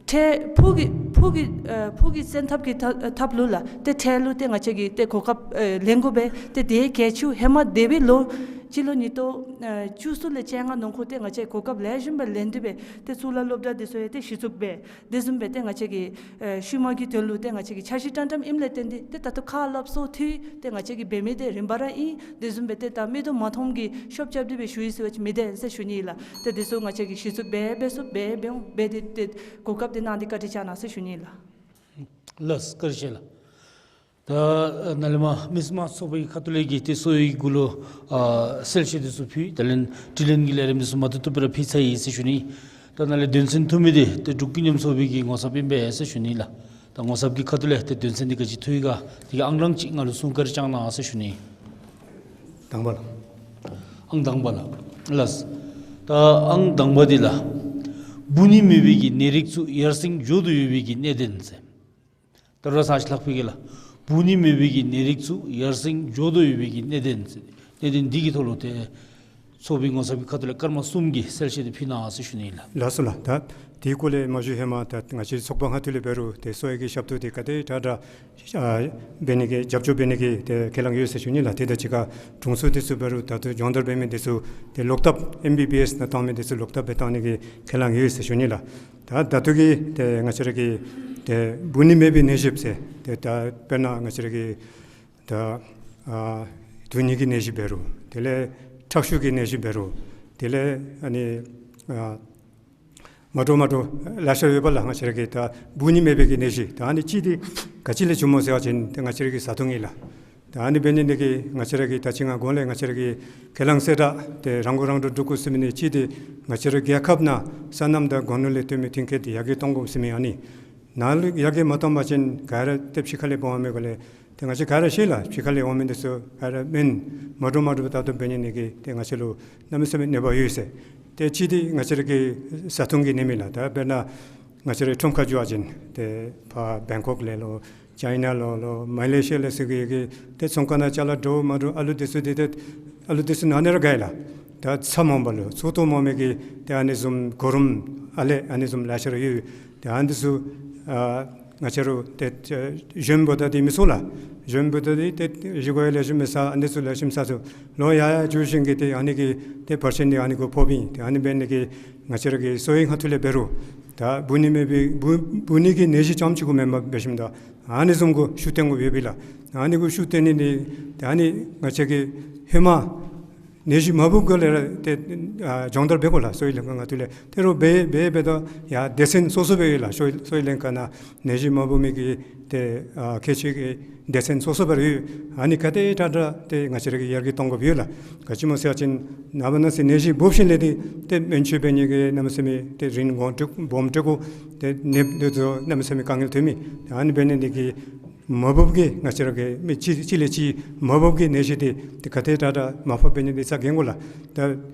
ཏེ་ཕུགས་ཀྱི་ཕུགས་ཀྱི་ཨེ་ཕུགས་ཀྱི་བཙན་ཐབས་ཀྱི་ཐབས་ཐབས་ལུ་ལགས་ཏེ་འཕྲལ་ལུ་ཏེ་ང་བཅས་ཀྱིས་ཏེ་གོ་སྐབས་ཨེ་ལེན་དགོ་པས། ཏེ་དེ་གལ་ཆེཝ་ཧེ་མ་འདས་པའི་ལོ་སྤྱི་ལོ་ཉིས་སྟོང་ཨེ་བཅུ་གསུམ་ལས་བཅོ་ལྔ་ནང་འཁོད་ཏེ་ང་བཅས་གོ་སྐབས་ལེགས་ཤོམ་སྦེ་ལེན་ཏེ་སྦེ་ཏེ་གཙུག་ལག་སློབ་གྲྭ་འདི་ཚུ་ཡང་ཏེ་གཞི་བཙུགས་འབད། དེ་བཟུམ་སྦེ་ཏེ་ང་བཅས་ཀྱི་ཨེ་ཤུལ་མ་གི་དོན་ལུ་ཏེ་ང་བཅས་ཀྱི་འཆར་གཞི་ཏན་ཏན་ཨིནམ་ལས་བརྟེན་ཏེ་ཏེ་ད་ལྟོ་ཁ་སླབ་སོ་འཐུས་ཏེ་ང་བཅས་ཀྱིས་འབད་མི་འདི་རིམ་པ་ར་ཨིན། དེ་བཟུམ་སྦེ་ཏེ་ད་མིག་ཏོ་མ་མཐོངམ་གི་ཤོབ་རྐྱབ་སྟེ་སྦེ་ཞུ་ཡི་ཟེར་བ་ཅིན་མི་བདེན་ཟེར་ཞུ་ནི་ལགས། ཏེ་དེ་ཚུ་ང་བཅས་ཀྱིས་གཞི་བཙུགས་འབད་འབད་ཚུགསཔ་འབད་འབད་འོང་། འབད་དེ་ཏེ་གོ་སྐབས་འདི་གནང་སྟེ་བཀའ་དྲིན་བསྐྱང་གནང་ཟེར་ཞུ་ནི་ལགས། ལགས་བཀའ་དྲིན་ཆེ་ལགས། ད་ནཱ་ལས་མར་མི་སེར་དམངས་གཙོ་ཚོགས་པའི་ཁ་ཐུག་ལས་ཀྱི་ཏེ་གསོ་བའི་གུ་ལུ་ཨ་གསལ་བཤད་འདི་ཚུ་ཕུལ། ད་ལན་དྲི་ལན་གྱི་ལས་རིམ་འདི་ཚུ་མ་བཏུབ་བཏུབ་སྦེ་ར་ཕུལ་ཚར་ཡི་ཟེར་ཞུ་ནི། ད་ནཱ་ལས་དོན་ཚན་ཐུང་མི་འདི་ཏེ་འབྲུག་ཀུན་མཉམ་ཚོགས་པའི་གི་ངོ་ཚབ་ཨིན་པས་ཟེར་ཞུ་ནི་ལགས། ད་ངོ་ཚབ་ཀྱི་ཁ་ཐུག་ལས་ཏེ་དོན་ཚན་འདི་ག་ཅི་ཐོན་ཡི་ག་དེ་གི་ཨང་གྲངས་ཅིག་ང་ལུ་གསུང་བཀའ་དྲིན་བསྐྱང་གནང་ཟེར་ཞུ་ནི། དང་པ་ལགས། ཨང་དང་པ་ལགས། ལགས། ད་ཨང་དང་པ་འདི་ལགས། འབུ་ནི་མེད་པའི་གི་ནད་རིགས་ཚུ་ཡར་སེང་འགྱོ་དོ་ཡོད་པའི་གི་གནད་དོན་ཟེར། ད་རུང་ཚར་ཅིག་ལྷག་པའི་གི་ལགས། འབུ་ནི་མེད་པའི་གི་ནད་རིགས་ཚུ་ཡར་སེང་འགྱོ་དོ་ཡོད་པའི་གི་གནད་དོན་ཟེར། གནད་དོན་འདི་གི་ཐོག་ལུ་ཏེ་ཚོགས་པའི་ངོ་ཚབ་ཀྱི་ཁ་ཐུག་ལས་སྐར་མ་གསུམ་གྱི་གསལ་བཤད་འདི་ཕུལ་གནང་ཟེར་ཞུ་ནི་ལགས། ལགས་སོ་ལགས། ད་དེའི་སྐོར་ལས་མ་ཞུ་ཧེ་མ་ད་ང་བཅས་ཚོགས་པ་ཁ་ཐུག་ལས་འབད་རུང་ཏེ་གསོ་བའི་གི་ཞབས་ཏོག་འདི་ག་དེ་དྲག་དྲག་ཨ་འབད་ནི་གི་རྒྱབ་སྐྱོར་འབད་ནི་གི་ཏེ་ཁས་བླངས་ཡོད་ཟེར་ཞུ་ནི་ལགས། དེ་དང་གཅིག་ཁར་དྲུང་འཚོ་འདི་ཚུ་འབད་རུང་ད་ལྟོ་སྦྱོང་བརྡར་འབད་མི་འདི་ཚུ་ཏེ་ལོག་ཐབས་ཨེམ་བི་བི་ཨེསི་ནང་གཏང་མི་འདི་ཚུ་ལོག་ཐབས་སྦེ་གཏང་ནི་གི་ཁས་བླངས་ཡོད་ཟེར་ཞུ་ནི་ལགས། ད་ད་ལྟོ་གི་ཏེ་ང་བཅས་ར་གི་ཏེ་འབུ་ནི་མེད་པའི་ནད་གཞི་ཟེར་ཏེ་ད་དཔེར་ན་ང་བཅས་ར་གི་ད་ཨ་དུག་ནི་གི་ནད་གཞི་འབད་རུང་དེ་ལས་ཁྲག་ཤུགས་ཀྱི་ནད་གཞི་འབད་རུང་དེ་ལས་ཨ་ནི་ཨ་མ་འདྲཝ་མ་འདྲཝ་ལེ་ཤ་ཡོད་པ་ལགས། ང་བཅས་ར་གི་ད་འབུ་ནི་མེད་པའི་གི་ནད་གཞི་ད་ཨ་ནི་གཅིག་འདི་ག་ཅི་ལས་བྱུངམ་སྨོ་ཟེར་བ་ཅིན་ཏེ་ང་བཅས་ར་གི་བཟའ་འཐུང་ཨིན་ལགས། ད་ཨ་ནི་འབད་ནི་འདི་གིས་ང་བཅས་ར་གི་ད་ཅི་ང་གོང་ལས་ང་བཅས་ར་གི་ཁས་བླངས་གསལ་བསྒྲགས་ཏེ་རང་མགོ་རང་འདྲོངས་སྒྲུབ་དགོ་ཟེར་མི་འདི་གཅིག་འདི་ང་བཅས་ར་རྒྱལ་ཁབ་ནང་སོ་ནམ་དང་སྒོ་ནོར་ལས་བཏོན་མི་མཐུན་རྐྱེན་འདི་ཡར་རྒྱས་གཏང་དགོ་ཟེར་མི་ཨ་ནི། ནཱ་ལུ་ཡར་རྒྱས་མ་གཏང་པ་ཅིན་ག་ར་ཏེ་ཕྱི་ཁ་ལས་འབག་འོང་མི་གུ་ལས་ཏེ་ང་བཅས་ག་ར་ཤེས་ལགས། ཕྱི་ཁ་ལས་འོང་མི་འདི་ཚུ་ག་ར་སྨན་མ་འདྲཝ་མ་འདྲཝ་ད་ལྟོ་འབད་ནི་འདི་གིས་ཏེ་ང་བཅས་ལུ་གནམ་མེད་ས་མེད་གནོད་པ་ཡོད་ཟེར། ཏེ་གཅིག་འདི་ང་བཅས་ར་གི་བཟའ་འཐུང་གི་ནད་མེད་ལགས། ད་དཔེར་ན་ང་བཅས་ར་ཁྲོམ་ཁར་འགྱོ་བ་ཅིན་ཏེ་ཕར་བེང་ཀོག་ལས་ལོ་ཅའི་ན་ལོ་ལོ་མ་ལེ་ཤི་ཡ་ལས་ཟེར་གི་གི་ཏེ་ཚོང་ཁང་ནང་ཅ་ལ་འདྲཝ་མ་འདྲཝ་ཨ་ལུ་འདི་ཚུ་འདི་ཏེ་ཨ་ལུ་འདི་ཚུ་ནང་ན་ར་དགའ་ཡི་ལགས། ད་ཚ་མ་འོང་པ་ལུ་ཚུ་ཏོ་མ་འོང་མི་གི་ཏེ་ཨ་ནི་བཟུམ་གོ་རིམ་ཨ་ལེ་ཨ་ནི་བཟུམ་ལེ་ཤ་ར་ཡོད། ཏེ་ཨ་ནི་འདི་ཚུ་ཨ་ང་བཅས་ར་ཏེ་གཞོནམ་འབདཝ་ད་འདི་མི་ཚུགས་ལགས། གཞོནམ་འབདཝ་ད་འདི་ཏེ་བཞེས་སྒོ་ཡང་ལེགས་ཤོམ་མི་ཟ། ཨ་ནི་ཚུ་ལེགས་ཤོམ་ཟ་ཚུགས། ལོག་ཡར་ཡར་འགྱོ་ཞིནམ་གི་ཏེ་ཨ་ནི་གི་ཏེ་བར་ཆད་འདི་ཨ་ནི་གུ་ཕོགཔ་ཨིན། ཏེ་ཨ་ནི་འབད་ནི་འདི་གིས་ང་བཅས་ར་གི་གསོ་བའི་སྔ་ཐོག་ལས་འབད་རུང་ད་འབུ་ནད་མེད་པའི་འབུ་འབུ་ནད་ཀྱི་ནད་གཞི་རྐྱངམ་ཅིག་གུ་མེན་པར་འབད་ཞིནམ་ད་ཨ་ནི་བཟུམ་གུ་ཤུགས་བཏོན་དགོཔ་ཡོད་པས་ལགས། ཨ་ནི་གུ་ཤུགས་བཏོན་ནི་འདི་ཏེ་ཨ་ནི་ང་བཅས་ཀྱིས་ཧེ་མ་ནད་གཞི་མ་འབུཔ་གུ་ལས་ར་ཏེ་ཨ་སྦྱོང་བརྡར་འབད་དགོ་ལགས། གསོ་བའི་ལྷན་ཁག་ཁ་ཐུག་ལས། ད་རུང་འབད་འབད་འབདཝ་ད་ཡང་སྡེ་ཚན་སོ་སོ་སྦེ་ཡོད་ལགས། གསོ་གསོ་བའི་ལྷན་ཁག་ནང་ནད་གཞི་མ་འབུ་མི་གི་ཏེ་ཨ་ཁྱད་ཆོས་ཀྱི་སྡེ་ཚན་སོ་སོ་སྦེ་ར་ཡོད། ཨ་ནི་ག་དེ་དྲག་དྲག་ཏེ་ང་བཅས་ར་གིས་ཡར་རྒྱས་གཏང་དགོཔ་ཡོད་ལགས། ག་ཅི་སྨོ་ཟེར་བ་ཅིན་ནངས་པ་གནངས་ཚེ་ནད་གཞི་འབུབ་ཞིནམ་ལས་འདི་ཏེ་སྨན་བཅོས་འབད་ནི་གི་གནམ་མེད་ས་མེད་ཏེ་རིན་གོང་སྤྲོད་སྦོམ་སྤྲོད་དགོ། ཏེ་ནདཔ་འདི་ཚུ་གནམ་མེད་ས་མེད་དཀའ་ངལ་ཐོན་མི། ཨ་ནི་འབད་ནི་འདི་གིས་མ་འབུཔ་གི་ང་བཅས་ར་གི་མི་གཅིག་གཅིག་ལས་གཅིག་མ་འབུཔ་གི་ནད་གཞི་འདི་ཏེ་ག་དེ་དྲག་དྲག་མར་ཕབ་འབད་ནི་འདི་ཚ་གྱང་དགོ་ལགས། ད་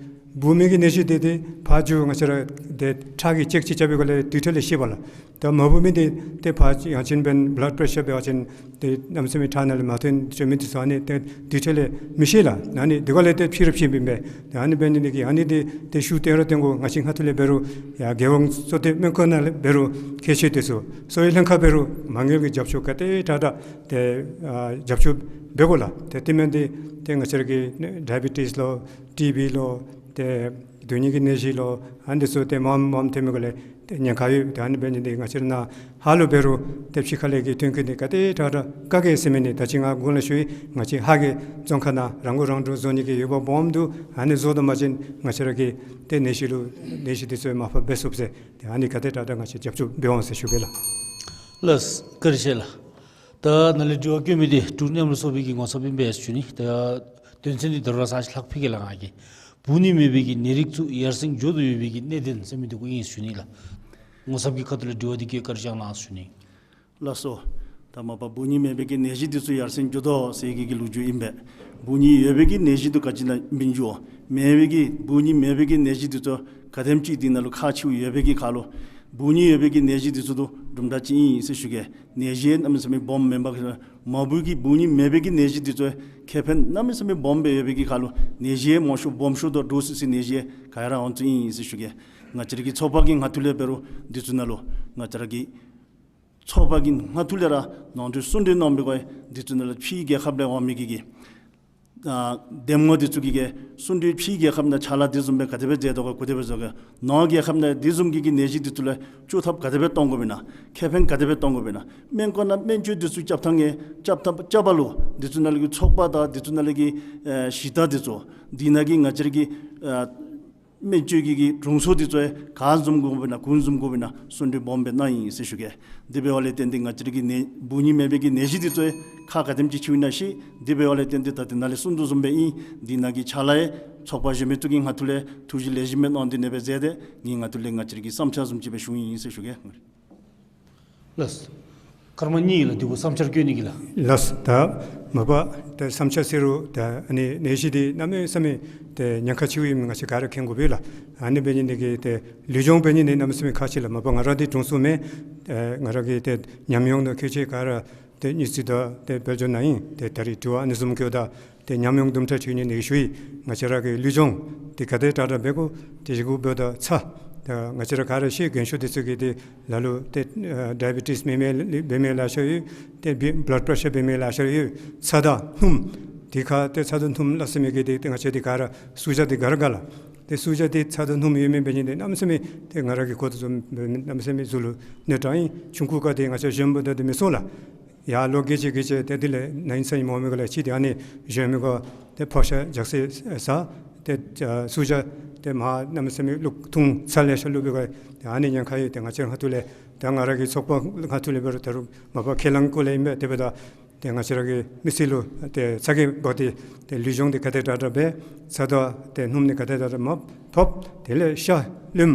འབུ་མི་གི་ནད་གཞི་འདི་ཏེ་ཕར་འགྱོ་ང་བཅས་ར་ཏེ་ཁྲག་གི་ཅེཀ་ཅིག་རྐྱབ་པའི་སྒང་ལས་དུས་ཐོག་ལས་ཤེས་པས་ལགས། ད་མ་འབུ་མི་འདི་ཏེ་ཕར་ཡང་ཅིན་འབདན་བླཌ་པེ་ཤར་འབད་བ་ཅིན་ཏེ་གནམ་མེད་ས་མེད་ཁྲག་ནང་ལས་མར་ཐོན་ཚུགས་མི་འདི་ཚུ་ཨ་ནི་ཏེ་དུས་ཐོག་ལས་མི་ཤེས་ལགས། ཨ་ནི་དེ་སྒང་ལས་ཏེ་ཕྱི་རུ་ཕྱིན་པའི་མས། ཨ་ནི་འབད་ནི་འདི་གིས་ཨ་ནི་འདི་ཏེ་ཤུགས་བཏོན་ར་བཏོན་དགོ། ང་བཅས་སྔ་ཐོག་ལས་འབད་རུང་ཡར་རྒྱལ་ཡོངས་གསོ་སྟོན་སྨན་ཁང་ནང་ལས་འབད་རུང་ཁྱད་ཆོས་འདི་ཚུ་གསོ་བའི་ལྷན་ཁག་འབད་རུང་མ་དངུལ་གྱི་རྒྱབ་སྐྱོར་ག་དེ་དྲག་དྲག་ཏེ་ཨ་རྒྱབ་སྐྱོར་འབད་དགོ་ལགས། ཏེ་དེ་མེན་འདི་ཏེ་ང་བཅས་ར་གི་ཌའི་བི་ཊིས་ལོ་ཊི་བི་ལོ་ཏེ་དོན་སྙིང་གི་ནད་གཞི་ལོ་ཨ་ནི་འདི་ཚུ་ཏེ་མངམ་མངམ་ཐོན་མི་སྒང་ལས་ཏེ་ཉེན་ཁ་ཡོད། ཏེ་ཨ་ནི་འབད་ནི་འདི་ང་བཅས་ར་ནཱ་ཧཱ་ལུ་འབད་རུང་ཏེ་ཕྱི་ཁ་ལས་ཀྱི་ཐོན་སྐྱེད་འདི་ག་དེ་དྲག་དྲག་བཀག་གེ་ཟེར་མི་འདི་ད་ཅི་ང་གོང་ལས་ཞུ་ཡི། ང་བཅས་ཧཱ་གི་རྫོང་ཁག་ནང་རང་མགོ་རང་འདྲོངས་བཟོ་ནི་གི་འོས་འབབ་སྦོམ་འདུག། ཨ་ནི་བཟོ་དོ་པ་ཅིན་ང་བཅས་ར་གི་ཏེ་ནད་གཞི་ལུ་ནད་གཞི་འདི་ཚུ་མར་ཕབ་འབད་ཚུགས་ཟེར། ཏེ་ཨ་ནི་ག་དེ་དྲག་དྲག་ང་བཅས་རྒྱབ་སྐྱོར་འབད་འོང་ཟེར་ཞུ་གེ་ལགས། ལགས་བཀའ་དྲིན་ཆེ་ལགས། ད་ནཱ་ལས་དྲི་བ་བཀོད་མི་འདི་འབྲུག་གནམ་ལོ་གསར་པའི་གི་ངོ་ཚབ་ཨིན་པས་ཞུ་ནི། ད་དོན་ཚན་འདི་ད་རུང་ས་ཅིག་ལྷག་ཕུལ་གེ་ལགས། ང་གིས་འབུ་ནད་མེད་པའི་གི་ནད་རིགས་ཚུ་ཡར་སེང་འགྱོ་དོ་ཡོད་པའི་གི་གནད་དོན་ཟེར་མི་འདི་གུ་ཨིན་ཞུ་ནི་ལགས། ངོ་ཚབ་ཀྱི་ཁ་ཐུག་ལས་དྲི་བ་འདི་གི་བཀའ་དྲིན་བསྐྱང་གནང་ཞུ་ནི། ལགས་སོ། ད་མ་པ་འབུ་ནད་མེད་པའི་གི་ནད་གཞི་འདི་ཚུ་ཡར་སེང་འགྱོ་དོ་ཟེར་གི་གི་ལོ་རྒྱུས་ཨིན་པས། འབུ་ནད་ཡོད་པའི་གི་ནད་གཞི་འདི་ག་ཅི་ནང་འབྱུང་འགྱོ། མེད་པའི་གི་འབུ་ནད་མེད་པའི་གི་ནད་གཞི་འདི་ཚུ་ག་དེམ་ཅིག་འདི་ནང་ལུ་ཁག་ཆེཝ་ཡོད་པའི་གི་ཁར་ལུ་འབུ་ནད་ཡོད་པའི་གི་ནད་གཞི་འདི་ཚུ་དུ་གྲུབ་མཐའ་ཅིག་ཨིན་ཟེར་ཞུ་གེ། ནད་གཞི་གནམ་མེད་ས་མེད་སྦོམ་མེན་པ་གི་མ་འབུ་གི་འབུ་ནད་མེད་པའི་གི་ནད་གཞི་འདི་ཚུ་ཁེ་ཕན་གནམ་མེད་ས་མེད་སྦོམ་སྦེ་ཡོད་པའི་གི་ཁར་ལུ་ནད་གཞི་མང་ཤོས་སྦོམ་ཤོས་དང་འདྲོག་སི་སི་ནད་གཞི་ག་ར་ཨ་ནི་ཚུ་ཨིན་ཟེར་ཞུ་གེ། ང་བཅས་ར་གི་ཚོགས་པ་གི་ངོ་ཐོག་ལས་འབད་རུང་འདི་ཚུ་ནང་ལུ་ང་བཅས་ར་གི་ཚོགས་པ་གི་ངོ་ཐོག་ལས་ར་ནང་འདྲེན་གསུང་གྲོས་གནང་བའི་སྒང་འདི་ཚུ་ནང་ལུ་ཕྱིའི་རྒྱལ་ཁབ་ལས་འོང་མི་གི་གི་ཨ་འདེམས་ངོ་འདི་ཚུ་གིས་གི་གསུང་གྲོས་ཕྱིའི་རྒྱལ་ཁབ་ནང་ཕྱག་ལཱ་འདི་བཟུམ་སྦེ་ག་དེ་སྦེ་མཛད་དོ་ག་ག་དེ་སྦེ་བཟོ་ག། ནང་རྒྱལ་ཁབ་ནང་འདི་བཟུམ་གྱི་གི་ནད་གཞི་འདི་ཚུ་ལུ་བཅོས་ཐབས་ག་དེ་སྦེ་གཏང་དགོཔ་ཨིན་ན། ཁེ་ཕན་ག་དེ་སྦེ་གཏང་དགོཔ་ཨིན་ན། སྨན་ཁང་ནང་སྨན་བཅོས་འདི་ཚུ་རྐྱབ་ཐངས་ངེ་རྐྱབ་ཐངས་རྐྱབ་པ་ལུ་འདི་ཚུ་ནང་ལུ་གི་ཚོགས་པ་དང་འདི་ཚུ་ནང་ལུ་གི་ཨེ་གཞི་བདག་འདི་ཚུ་འདི་ནང་གི་ང་བཅས་ར་གི་ཨེ་སྨན་བཅོས་ཀྱི་གི་དྲུང་འཚོ་འདི་ཚུ་ག་བཟུམ་དགོཔ་ཨིན་ན་ག་བཟུམ་དགོཔ་ཨིན་ན་གསུང་གྲོས་སྦོམ་སྦེ་གནང་ཡི་ཟེར་ཞུ་གེ། དེ་འབདཝ་ལས་བརྟེན་ཏེ་ང་བཅས་ར་གི་ནད་འབུ་ནད་མེད་པའི་གི་ནད་གཞི་འདི་ཚུ་ཁག་ག་དེམ་ཅིག་ཆེཝ་ཨིན་ན་ཤེས། དེ་འབདཝ་ལས་བརྟེན་ཏེ་ད་འདི་ནང་ལས་གསུང་དོ་བཟུམ་སྦེ་ཨིན། འདི་ནང་གི་ཕྱག་ལཱ་ཡང་ཚོགས་པ་གཞན་མི་ཚུ་གི་ངོ་ཐོག་ལས་ཐུགས་རྗེ་ལེགས་ཤོམ་སྦེ་གནང་སྟེ་ནེ་སྦེ་མཛད་དེ་ངེའི་ངོ་ཐོག་ལས་ང་བཅས་ར་གི་བསམ་འཆར་བཟུམ་ཅིག་སྦེ་ཞུ་ཡི་ཟེར་ཞུ་གེ། ལགས། ཀརྨ་ཉི་ལགས་འདི་གུ་བསམ་འཆར་བཀོད་ནི་གི་ལགས། ལགས། ད་མ་པ་ད་བསམ་འཆར་ཟེར་རུང་ད་ཨ་ནི་ནད་གཞི་འདི་གནམ་མེད་ས་མེད་ཏེ་ཉེན་ཁ་ཆེཝ་ཨིནམ་ང་བཅས་ག་ར་མཁྱེན་དགོ་པས་ལགས། ཨ་ནི་འབད་ནི་འདི་གིས་ཏེ་ལུས་སྦྱོང་འབད་ནི་འདི་གནམ་མེད་ས་མེད་ཁག་ཆེ་ལགས། མ་པ་ང་ར་འདི་དྲུང་འཚོ་མས། ཨེ་ང་ར་གི་ཏེ་ཉམས་མྱོང་དང་ཁྱད་ཆོས་ག་ར་ཏེ་སྙིང་བསྡུས་དང་ཏེ་འབད་བརྗོད་གནང་ཡི། ཏེ་ད་རིས་དྲི་བ་ཨ་ནི་བཟུམ་བཀོདཔ་ད་ཏེ་ཉམས་མྱོང་དུམ་གྲ་ཅིག་ནི་ནི་ཞུ་ཡི། ང་བཅས་ར་གི་ལུས་སྦྱོང་འདི་ག་དེ་དྲག་དྲག་འབད་དགོ། དེ་བཞིན་དུ་འབདཝ་ད་ཚ་ད་ང་བཅས་ར་ག་ར་ཤེས་རྒན་ཤོས་འདི་ཚུ་གིས་ཏེ་ལ་ལུ་ཏེ་ཨེ་ཌའི་བི་ཊིས་མེད་མི་འབད་མི་ལེ་ཤ་ཡོད། ཏེ་བི་བླཌ་པེ་ཤར་འབད་མི་ལེ་ཤ་ཡོད། ཚ་དང་སྣུམ་འདི་ཁར་ཏེ་ཚ་དང་སྣུམ་སླ་བསྲེ་མི་གིས་ཏེ་ཏེ་ང་བཅས་འདི་ག་ར་སུ་ཇ་འདི་ག་ར་དགའ་ལགས། ཏེ་སུ་ཇ་འདི་ཚ་དང་སྣུམ་ཡོད་མི་འབད་ནི་འདི་གནམ་མེད་ས་མེད་ཏེ་ང་ར་གིས་གོ་དོ་བཟུམ་འབད་མི་གནམ་མེད་ས་མེད་གཟུགས་ལུ་གནོད་དྲགས་ཨིན། ཆུང་ཀུ་ཁར་ཏེ་ང་བཅས་གཞོནམ་འབདཝ་ད་ཏེ་མི་ཚུགས་ལགས། ཡར་ལོ་རྒས་ཅི་རྒས་ཅི་ཏེ་དེ་ལས་ན་ཧིང་ཚ་ཧིང་མ་འོང་མི་གུ་ལས་ཅིག་ཏེ་ཨ་ནི་གཞོནམ་མི་གུ་ཏེ་ཕག་ཤ་རྒྱགས་སེ་ཟ། ཏེ་ཨ་སུ་ཇ་ཏེ་མར་གནམ་མེད་ས་མེད་བླུགས་འཐུང་ཚྭ་ལེ་ཤ་བླུགས་པའི་གུ་ཏེ་ཨ་ནི་ཉེན་ཁ་ཡོད། ཏེ་ང་བཅས་ངོ་ཐོག་ལས་ད་ང་ར་གི་ཚོགས་པ་ངོ་ཐོག་ལས་འབད་རུང་ད་རུང་མ་པ་ཁས་བླངས་སྐོར་ལས་ཨིན་པས། དེ་འབདཝ་ད་ ཏེ་ང་བཅས་ར་གི་མི་སེར་ལུ་ཏེ་ཚ་གྱང་འབག་སྟེ་ཏེ་ལུས་སྦྱོང་འདི་ག་དེ་དྲག་དྲག་འབད་ཚ་དང་ཏེ་སྣུམ་འདི་ག་དེ་དྲག་དྲག་མ་ཕོག། དེ་ལས་ཤ་ལུམ་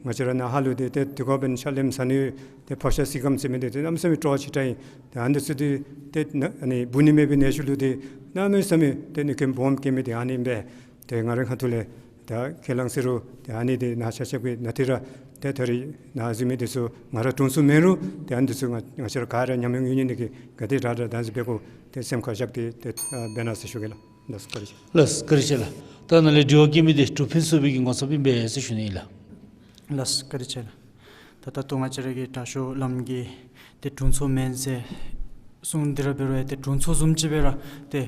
ང་བཅས་ར་ནཱ་ཧཱ་ལུ་འདི་ཏེ་དུས་འཁོར་འབདན་ཤ་ལུམ་ཟ་ནི་ཡོད། ཏེ་ཕག་ཤ་སི་ཀམ་ཟེར་མི་འདི་ཏེ་གནམ་མེད་ས་མེད་སྤྲོ་བ་ཆེ་དྲགས་ཨིན། ཏེ་ཨ་ནི་ཚུ་འདི་ཏེ་ཨ་ནི་འབུ་ནད་མེད་པའི་ནད་གཞི་ལུ་འདི་གནམ་མེད་ས་མེད་ཏེ་གནོད་སྐྱོན་སྦོམ་བཀལ་མི་འདི་ཨ་ནི་ཨིན་པས། ཏེ་ང་རའི་ཁ་ཐུག་ལས་ད་ཁས་བླངས་ཟེར་རུང་ཏེ་ཨ་ནི་འདི་ནཱ་ཆ་ཁྱབ་ཀྱིས་ནཱ་ཏེ་ར་ཏེ་ད་རིས་ནཱ་གཟིགས་མི་འདི་ཚུ་ང་ར་དྲུང་འཚོ་མེན་རུང་ཏེ་ཨ་ནི་འདི་ཚུ་ང་ང་བཅས་ར་ག་ར་ཉམས་མྱོང་ཡོད་ནི་འདི་གིས་ག་དེ་དྲག་དྲག་བདག་འཛིན་འབད་དགོ་ཏེ་སེམས་ཁར་བཞག་སྟེ་ཏེ་ཨ་འབད་གནང་ཟེར་ཞུ་གེ་ལགས། ལགས་སོ་བཀའ་དྲིན་ཆེ། ལགས་བཀའ་དྲིན་ཆེ་ལགས། ད་ནཱ་ལས་དྲི་བ་བཀོད་མི་འདི་འབྲུག་ཕུན་ཚོགས་པའི་གི་ངོ་ཚབ་ཨིན་པས་ཟེར་ཞུ་ནི་ཨིན་ལགས། ལགས་བཀའ་དྲིན་ཆེ་ལགས། ད་ད་ལྟོ་ང་བཅས་ར་གི་དྲག་ཤོས་ལགས་ཀྱིས་ཏེ་དྲུང་འཚོ་མེན་ཟེར་གསུངས་ཏེ་ར་འབད་རུང་ཏེ་དྲུང་འཚོ་བཟུམ་ཅིག་སྦེ་ར་ཏེ་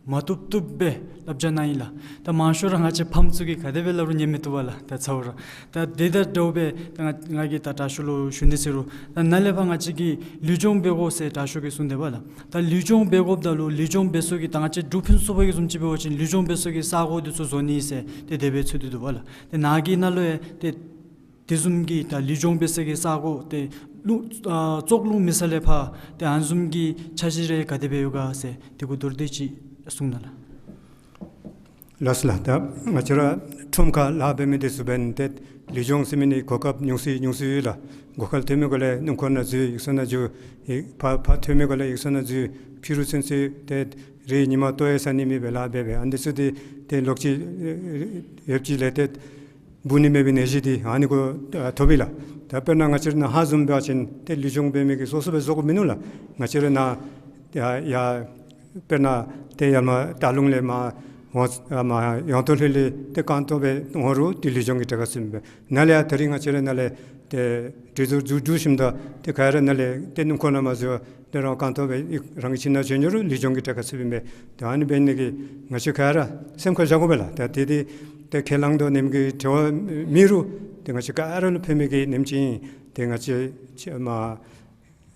མ་བཏུབ་བཏུབ་སྦེ་བསླབ་བྱ་གནང་ཡི་ལགས། ད་མང་ཤོས་ར་ང་བཅས་ཕམ་ཚུ་གིས་ག་དེ་སྦེ་སླབ་རུང་ཉན་མི་བཏུབ་པས་ལགས། ད་ཚ་བོ་ར་ད་དེ་དང་འདྲཝ་སྦེ་ད་ང་ང་གིས་ད་དྲག་ཤོས་ལུ་ཞུ་ནི་ཟེར་རུང་ད་ནཱ་ལས་ཕར་ང་བཅས་ཀྱིས་ལུས་སྦྱོང་འབད་དགོ་ཟེར་དྲག་ཤོས་ཀྱིས་གསུངས་ཏེ་འབདཝ་ལགས། ད་ལུས་སྦྱོང་འབད་དགོཔ་ད་ལུ་ལུས་སྦྱོང་འབད་ས་གི་ད་ང་བཅས་འབྲུག་ཕུན་ཚོགས་པ་གི་བཟུམ་ཅིག་འབད་བ་ཅིན་ལུས་སྦྱོང་འབད་ས་གི་ས་གོ་འདི་ཚུ་བཟོ་ནི་ཟེར་ཏེ་དེ་སྦེ་ཚུད་དེ་འདུག་པ་ལགས། ཏེ་ནཱ་གི་ནང་ལུ་ཡང་ཏེ་དེ་བཟུམ་གྱི་ད་ལུས་སྦྱོང་འབད་ས་གི་ས་གོ་ཏེ་རླུང་ཨ་བཙོག་རླུང་མི་ཟ་ལས་ཕར་ཏེ་ཨ་ནི་བཟུམ་གྱི་འཆར་གཞི་རེ་ག་དེ་སྦེ་ཡོད་ག་ཟེར་དེ་གུ་མདོར་བསྡུས་ཅིག་གསུང་གནང་ལགས། ལགས་སོ་ལགས། ད་ང་བཅས་ར་ཁྲོམ་ཁར་ལཱ་འབད་མི་འདི་ཚུ་འབདན་ཏེ་ལུས་སྦྱོང་ཟེར་མི་འདི་གོ་སྐབས་ཉུང་སུ་ཉུང་སུ་ཡོད་ལགས། སྒོ་ཁར་ཐོན་མི་གུ་ལས་སྣུམ་འཁོར་ནང་འཛུལ་ཡིག་ཚང་ནང་འཛུལ་ཡི་ཕར་ཕར་ཐོན་མི་གུ་ལས་ཡིག་ཚང་ནང་འཛུལ་ཕྱི་རུ་ཚུན་ཚོད་ཏེ་རེ་ཉིན་མ་ལྟོ་ཡང་ཟ་ནི་མེད་པའི་ལཱ་འབད་འབད་ཨ་ནི་འདི་ཚུ་འདི་ཏེ་ལོག་ཅི་ཡོདཔ་ཅིག་ལས་ཏེ་འབུ་ནད་མེད་པའི་ནད་གཞི་འདི་ཨ་ནི་གུ་ཨ་ཐོབ་ཨིན་ལགས། ད་དཔེར་ན་ང་བཅས་ར་ནཱ་ཧཱ་བཟུམ་འབད་བ་ཅིན་ཏེ་ལུས་སྦྱོང་འབད་མི་གིས་སོ་སོ་སྦེ་བཟོ་དགོཔ་མིན་ནུག་ལགས། ང་བཅས་ར་ནཱ་ཡ་ཡ་དཔེར་ན་ཏེ་ཡར་མར་སྟག་ལུང་ལས་མར་ཝང་ཨ་མར་ཡང་སྟོད་ལྷོད་ལས་ཏེ་རྐང་སྟོང་སྦེ་འོང་རུང་ཏེ་ལུས་སྦྱོང་གི་གྲལ་ཁར་ཚུདཔ་ཨིན་པས། ནཱ་ལས་ཡར་ད་རིས་ང་བཅས་ར་ནཱ་ལས་ཏེ་དྲི་ཟུར་ཟུར་འགྱོ་ཞིནམ་ད་ཏེ་ག་ར་ནཱ་ལས་ཏེ་སྣུམ་འཁོར་ནང་མར་འཛུལ་ཏེ་རང་རྐང་སྟོང་སྦེ་རང་གི་ཁྱིམ་ནང་བྱོན་འགྱོ་རུང་ལུས་སྦྱོང་གི་གྲལ་ཁར་ཚུདཔ་ཨིན་པས། ཏེ་ཨ་ནི་འབད་ནི་གིས་ང་བཅས་ག་ར་སེམས་ཁར་བཞག་དགོ་པས་ལགས། ད་ཏེ་འདི་ཏེ་ཁས་བླངས་དོ་ནེམ་གྱི་དྲི་བ་མེད་རུང་ཏེ་ང་བཅས་ག་ར་ལུ་ཕན་མི་གི་ནེམ་ཅིག་ཨིན། ཏེ་ང་བཅས་ཆ་མ་